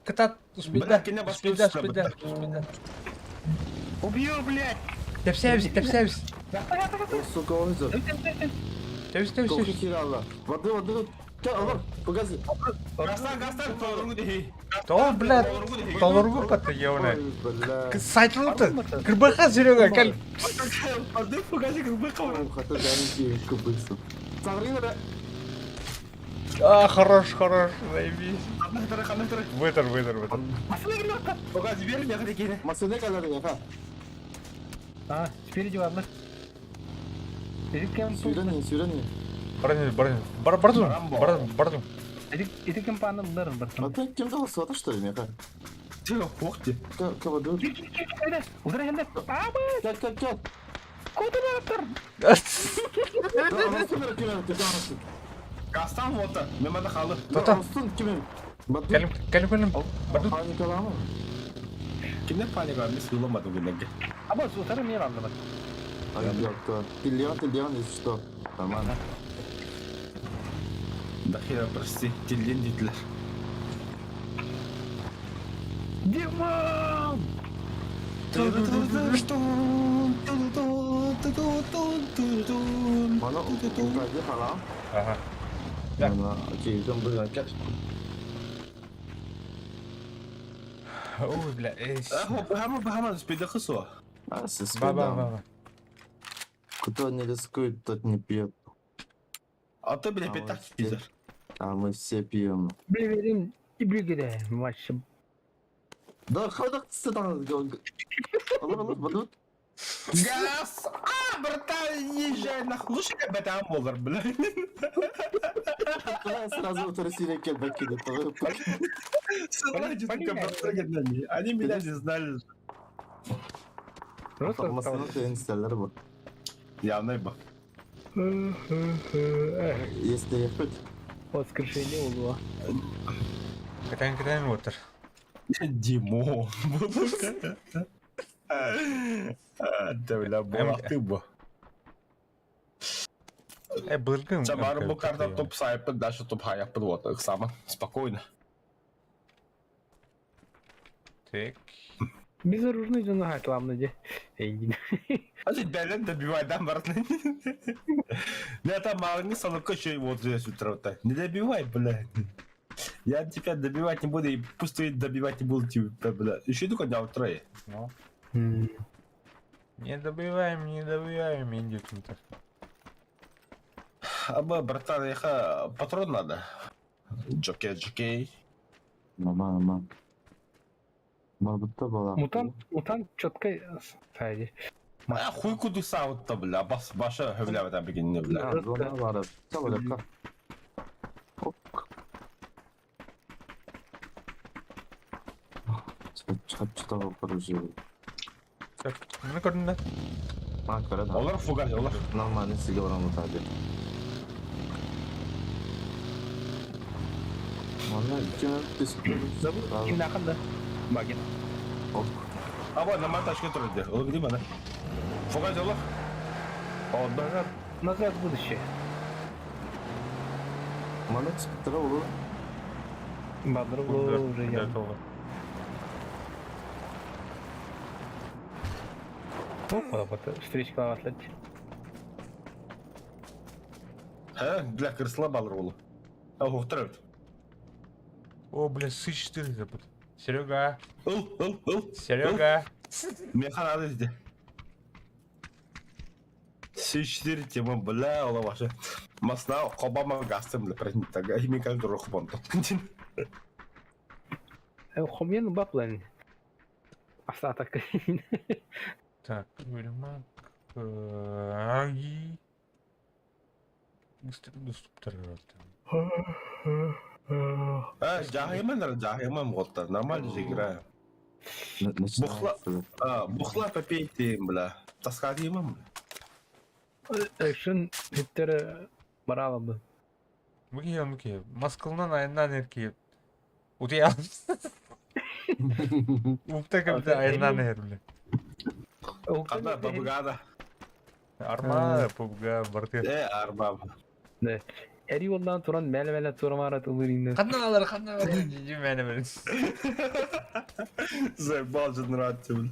Кытат, успейда, Бля, кине успейда, баспен успейда, успейда. Убью, блядь! Тэпсэбис, тэпсэбис. О, сука, ойзор. Тэпс, тэпс, Толку тэпс. киралла. Воды, воды. Кел, алар, погазы. Гастан, гастан, толоргу дихи. То, блядь, толоргу пата ёбаный. Ой, бля. Сайтылыпты. Кырбаха, Серега, кел. Воды фугаси кырбаха. Хата жанки купыйсың. Сагрина да. А, хорош, хорош, заебись. Ханахтары, ханахтары. Вытер, вытер, вытер. Фугаси бери, я хочу кине. Масыны калар яха. А, спереди ладно. Эдик кем Сүйрәни, сүйрәни. Баран, баран, бар, бардун, бардан, бардун. Эдик эдик кем паны ларын бартын. А ты кем дал свата что ли, меха? Тихо, ох ты. Кого ду? Кир, кир, кир, кир, Удар хенде. Аба, Кел, кел, кел. куда лаптар? Да, анастын кем ты анастын. Гастан вот, мемада халы. Тота. Анастын кем? Баду. Кэлим, кэлим, кэлим. Бардун. Паникаламы? Кине паника, мис юламады гүнеге. Аба, утары мен алды бат. Ай, ёпта. Тиллион, тиллион, если что. Нормально. Дахира, прости, тилден дитлер. Димон! Мана угади халам. Ага. Мана, окей, там было. Кел. Ой, бля, эй. Бахама, бахама, спида хысуа. А, со Ба, ба, ба, ба. Кто не рискует, тот не пьет. А ты, бля, А пятак мы все- пидор. А мы все пьем. Блин, и блигеде, матч. Да, ходок сюда. Алло, алло, баду. Газ! А, братан, езжай нахуй. Лучше как бы там болар, бля. Сразу утрасили кебеки. Сразу, сука, братан, Они меня не знали. Просто Masını tenislerler bu. Явно бы. Если ехать. Воскрешение угла. Кэтэн, кэтэн, вытер. Димо. Да, бля, была ты бы. Э, былыргын. Чабар бу карта топ сайпы, дальше топ хаяк вот, сама. Спокойно. Так. Безоружный жена главное де. Эй, А ты бялен добивай, да, братан? Я там мало салака еще вот здесь утро так. Не добивай, бля. Я тебя добивать не буду, и пусть ты добивать не буду тебя, бля. Еще только дня утро. Ну. Не добиваем, не добиваем, индюк-то. Аба, братан, я патрон надо. Джокей, джокей. Мама, мама. Барбутта бала. Мутант, мутант четко сзади. А хуй куду саутта, бля, бас, баша, бля, там бегин, бля. Зона var. Чабаракка. Оп. Чап короче. Так, мені көрдүң да? А, көрөдүм. Олар фугас, олар. Нормально сиге барамын таби. Мана ким Забыл, ким наханда? Багин. Оп. Аба, на тачка турды. Ол где мана? Фугас, олар. Онда. Назад, назад в будущее. Мана чыктыра олу. Бадр уже я. Опа, вот встречка атлет. Ха, для крысла балыр олу. А, ухтырып. О, бля, сыч ты забыт. Серега. Ыл, ыл, ыл. Серега. Меха надо здесь. С4 тема, бля, ола ваша. Масна, кобама гастым, бля, праздник тага. И мне кажется, рох бонто. Хомьен баплан. Остаток. Так, Вильмак. Ай. Быстрый доступ А, жахайман, жахайман, вот нормально же играю. Бухла, а, бухла попейте, бля. Таскадимам, бля. Экшен хиттері баралабы. Муки, муки. Москвынан айынан эрки. Утуйа. Упта кемде айынан эр, бля. Ана, бабгада. Арма, пубга, барты. Арма. Да. Эри олдан туран мәлі-мәлі турамара тылыринды. Ханна алар, ханна алар. Жи мәне бер. Заебал же нравится, бля.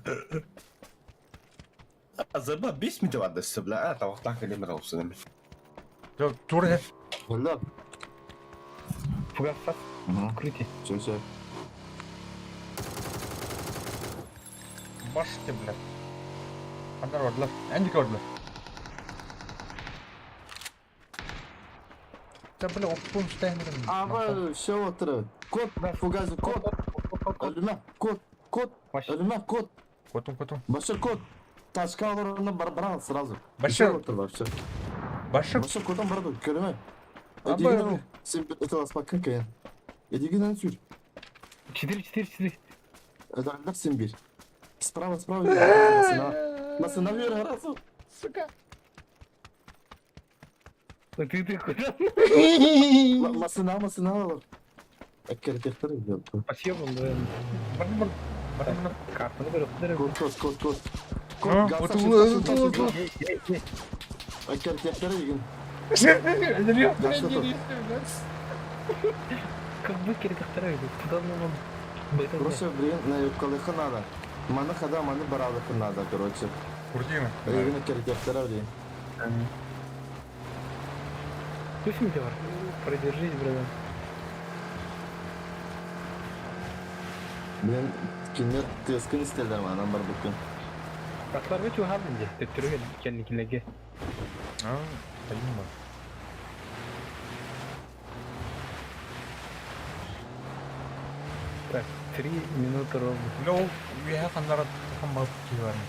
А заебал бес минут ладно, бля. А, там вот так или мрался. Жок, тур. Бля. Фугас Крути. Все, все. Башты, бля. Ханна ордла. Эндик ордла. Да, бля, оппун стайнер. А, все отыр. Код, фугазы, код. Ölüme, код, код. Ölüme, код. Котум, котум. Башыр код. Ташка алар бар бар сразу. Башыр. Отыр вообще. Башыр. Башыр кодом барды, көрөмө. Аба. Сен это ласпакка кен. Эдигинен сүр. 4 4 4. Это 7 1. Справа, справа. Масына. Масына бер, разу. Сука. Ты ты куда? Масына, масына алар. Эккертектер Спасибо, да. Бар, бар. Бар, Картаны көрөп Код, код, код, код. А, Код, газ, вот, шифт, вот, шифт, вот, шифт, вот. шифт. Эккертектер деген. Как бы керектер Куда нам Короче, блин, на юкалыхы надо. Маны хада, маны баралыхы надо, короче. Курдина. Егин эккертектер блин. Пусть метеор. Продержись, братан. Блин, кинер тескин истелдер манан бар бүкүн. Атлар өтө хабынде. Төттөргө келникилерге. А, понимаю. Так, 3 минуты ровно. Бля, ол уяха ханнара хан барып кийбарын.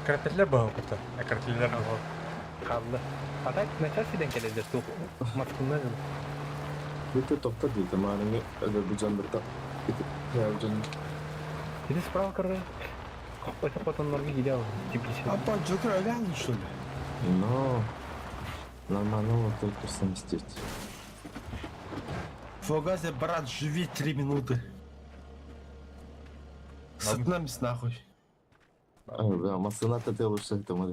Акрателлер баа кута. Акрателлер баа. Калды. А так на час иден келелер тух. Москвадан. Бүйтө топта дейт, маны öyle bu жандырта. Я жан. Иди справа, короче. Это потом Норвегия делал. Типа Апа, Джокер обязан, что ли? Но нормально вот только совместить. Фугазе, брат, живи 3 минуты. Сытнамс нахуй. А, бля, масына ты лучше этому.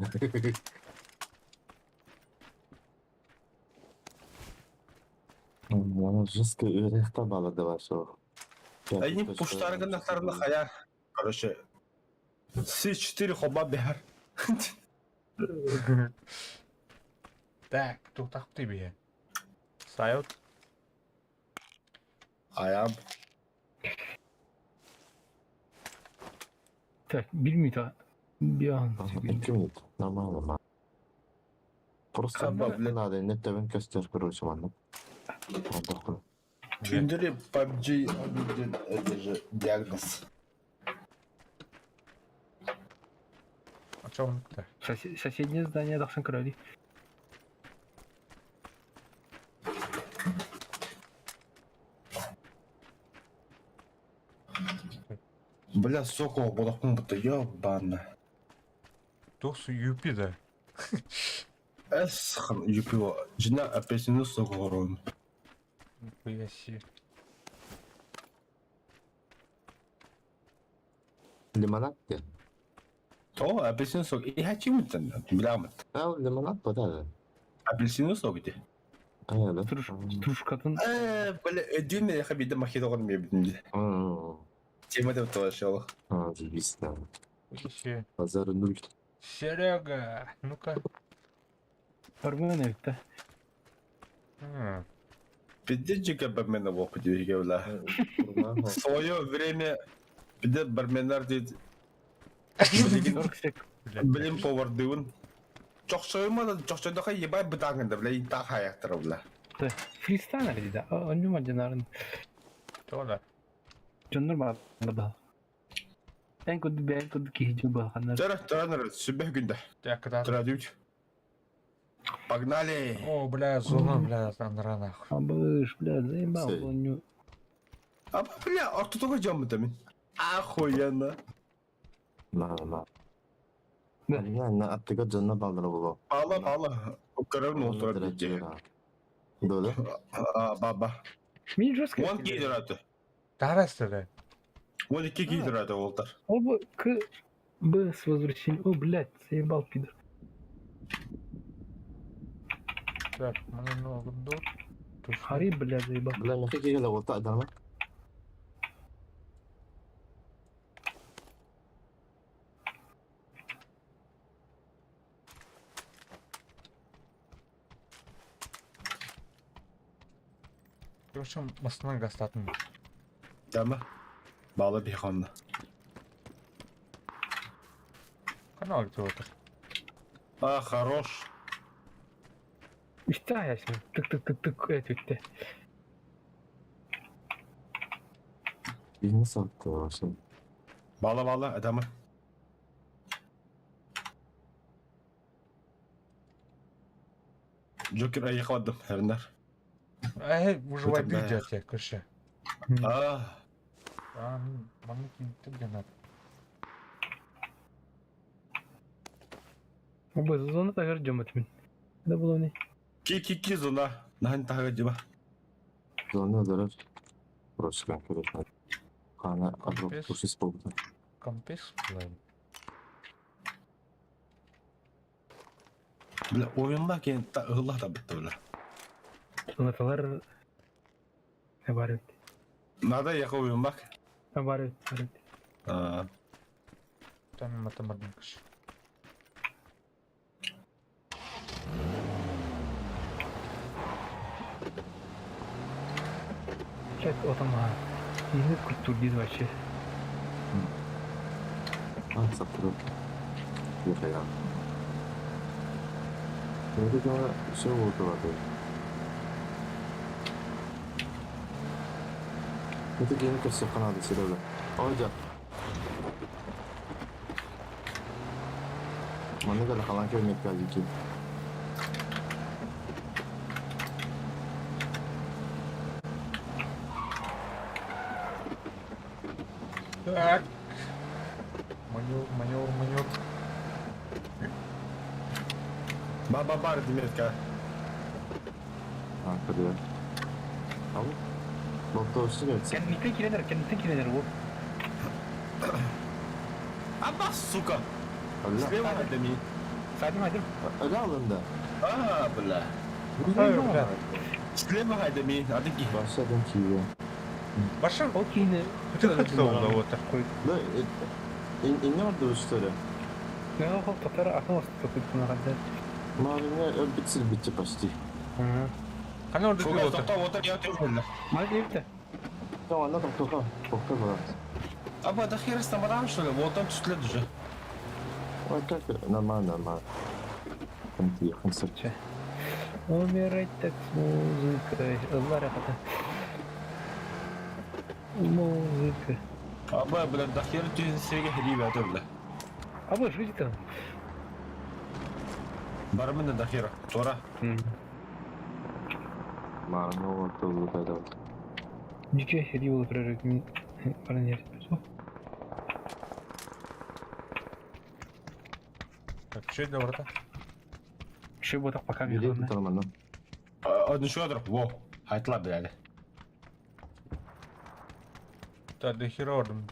Она жестко үрехта бала давай шо. Они пуштарга нахарна хая. Короче, С4 хоба бихар. Так, туктак тебе. Сайот. Аям. Так, 1 минут. Биан. 2 минут. Нормально, ма. Просто Хаба, не надо, не тебен костер, короче, ладно. Чүндүрі PUBG один, это же диагноз. А чё он так? Соседнее здание должен крови. Бля, сокол, бодақпын бұты, ебана. Тос юпи да. Эс, хан, юпио. Жина апельсину сокол рон. Нихуя себе. Лимонад те? О, апельсин сок. И хочу там, бля, А, лимонад пода. Апельсин сок где? А, да. Стружкатын. Бля, дюйм я хабида махидогон мне бдинде. Тема деп тавашал. А, заебись, да. Вообще. Базар нуль. Серега, ну-ка. Бармен эбит да. Пиздец же бармена буолбут диэки бля. В свое время пиздец барменнар диэт Блин повардыыбын. Чохчойума да чохчойдоха ебать бытааҥын да бля таах хаайахтара бля. Фристайлер дии да. Онньу мадьынарын. Тоҕо да? Дьоннор бааллар да. Эн курдук бэйэн курдук киһи дьыл балханнар. Төрө, төрө, сүбэ күндэ. Төрө Погнали! О, бля, зона, бля, андра нахуй. Абыш, бля, заебал, онньу. А, бля, ортотуга дьоммут мин. Охуенно. На, на. На, на, аттыга дьонно балдара боло. Пала, пала. Көрөр нолтура битти. Да, А, баба. Мин жестко. Он кидераты. Тарас да. Он iki кидераты олтар. Оба К Б с возвращением. О, блядь, заебал, пидор. Так, много дур. Хари, блядь, заебал. Бля, мехе кегеле олта адарма. В общем, масынан гастатын. Тама. Бала бихонна. Канал где-то. А, хорош. Үстэ ясен. Тык тык тык тык этүттэ. Бизнес атты вообще. Бала бала adamı. Joker ayıkladım herler. Эй, уже в обиде от тебя, короче. А. А, мануки ты надо. Оба зона тагар жомат мин. Да было не. Ки ки ки зона. Нахан тагар жиба. Зона зарар. Просто конкретно. Хана адро курсис болду. Компес, блин. Бля, oyunlar кен ылла да битти бля. Зонаталар не бар бит. Надо яка oyun bak. Бар бит, бар бит. А. Там математикаш. Блядь, отама. Не культур диз вообще. А, саптырып. Нихуя. Это все вот это. Это геймка все Канады, Серега. Ой, да. Маны да халан келмек казики. Так. Маневр, маневр, маневр. Баба бар Диметка. А, когда? Ау? Кэнниттэн киирэн кэнниттэн киирэн ол. Аба, сука! Слева адами. Садим, адим. Алында. А, бля. Слева адами, адыки. Башы адам киви. Башы? Ол киини. Ты хотел да вот. Да, инне бар что ли? Я ол татар атын осты кунаганда. Маарыҥа өлбүт битти почти. Хана орды Фуга, тоқта, отыр, я отыр. Маа диэбитэ. Ана тоқтоқа, тоқта брат. Аба, да хер с что ли? Вот он чуть лет уже. Ой, как нормально, нормально. Там ты концерт. Умирать так с музыкой. Ыллар хата. Музыка. Аба, бля, да хер ты серге хриbe это, бля. Аба, жить там. Бармена да хера. Тора. Маарыҥа вот тоже Ничего хери было прорыв. Парнер. Так, что это, брата? Что вот так пока Бери нормально. Одну шодр. Во. Айтла, бля. Так, да хера ордым.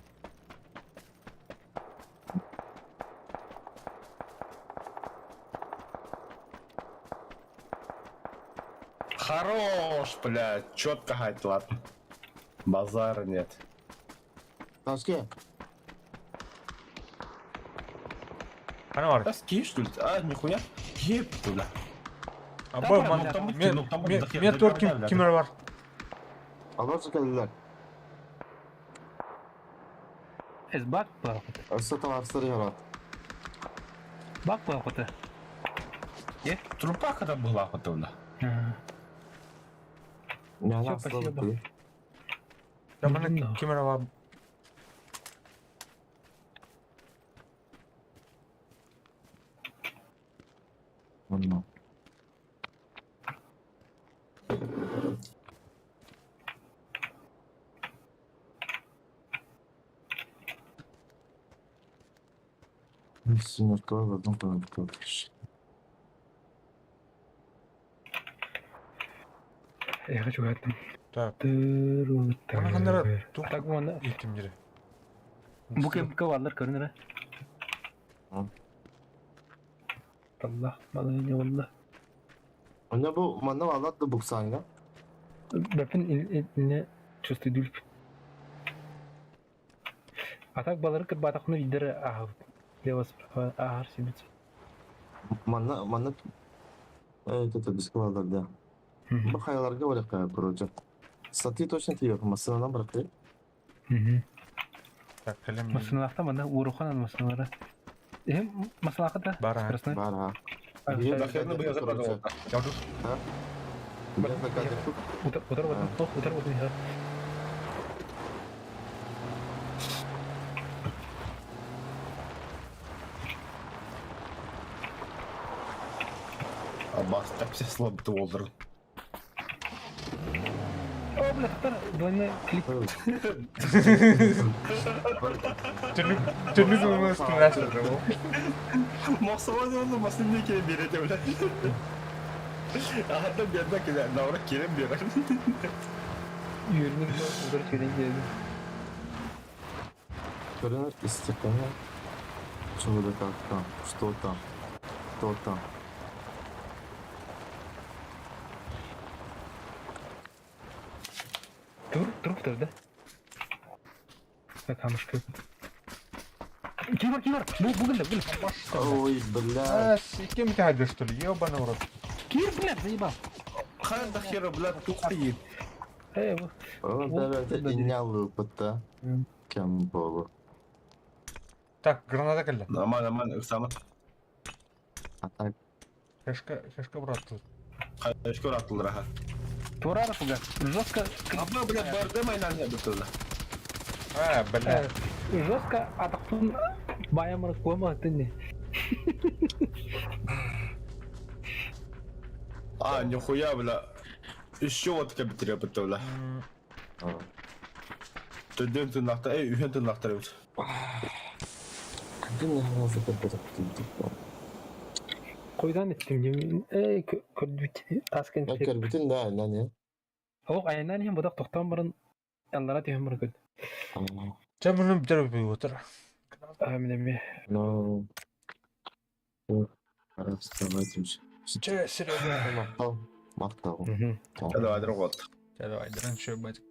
Хорош, бля, четко айтла. Базара нет. Таски. Хана бар. А ски, что ли? А, нихуя. Еп, бля. Абы ман мен тур ким кимер бар. Алар келдилер. Эсбак баахыт. Өссө товарыстар ярат. Бак баахыты. Трупака там была потом. Всё, спасибо. Я маны кимер бар. Онно. Синерка в одном конце. Я хочу гаттым. Так. Мана Мана ханнара тук Так мана. итимдире. Бу кем каваллар көрүнөр. Allah malını wallah. Онно бу манна алат да буксанга. Бәпин не чувствую дүлп. А так балары кырбатакны видер ага. Лево справа агар сибит. Манна манна это бискалалар да. Бу хаяларга баракка короче. Статьи точно тиеп, масынан баракка. Так, калем. Масыналахта мана урухан масыналары. Эм масылаха да. Бар, а. Скоростной. Бар, а. Нахрена бы я заказывал? Я тут. Удар удар вот, удар вот. Аббас, так все слабо ты олдыр. О, бля, тар, двойной клик. Түнүк өмөс түнәсер. Мақсуға oldu, басын не келе береді, бля. Ағада берді келе, наура келем береді. Yürünür удар чөйден келди. Көрінер истекана. Что да как там? Что там? Кто там? Тур, труп тоже, да? Так, камушка. Кивар, кивар! Бу, бугун да, бугун. Ой, бля. А, с кем ты ходишь, что ли? Ёбаный в рот. Кир, блядь, заебал. Хан да хера, бля, тухты. Эй, вот. О, да, да, инялы пыта. Кем болу. Так, граната келді. Нормально, нормально, Оксана. А так. Шашка, шашка брат тут. Қайшкөр атылыр, аха. Турара пуга. Жестко. Абба, бля, барды майнан я бітілді. А, бля. Жестко атақтың баямыр кома тыны. А, нихуя, бля. Еще вот такая бітіре бітті, бля. Төден тынлақта, эй, үйен тынлақтар бит. Кім не хазы кірді Койдан еттим дем. Эй, көрдүк. Таскен. Я көрбүтүн да, нане. Ок, айнан хем будак токтон барын аллара түйөн бар көн. Ча мұны бітір бі отыр. А, мене Ну. Давайте. Че, Серега? Мақтау. Мақтау. Давай, друг, вот. Давай, раньше, батик.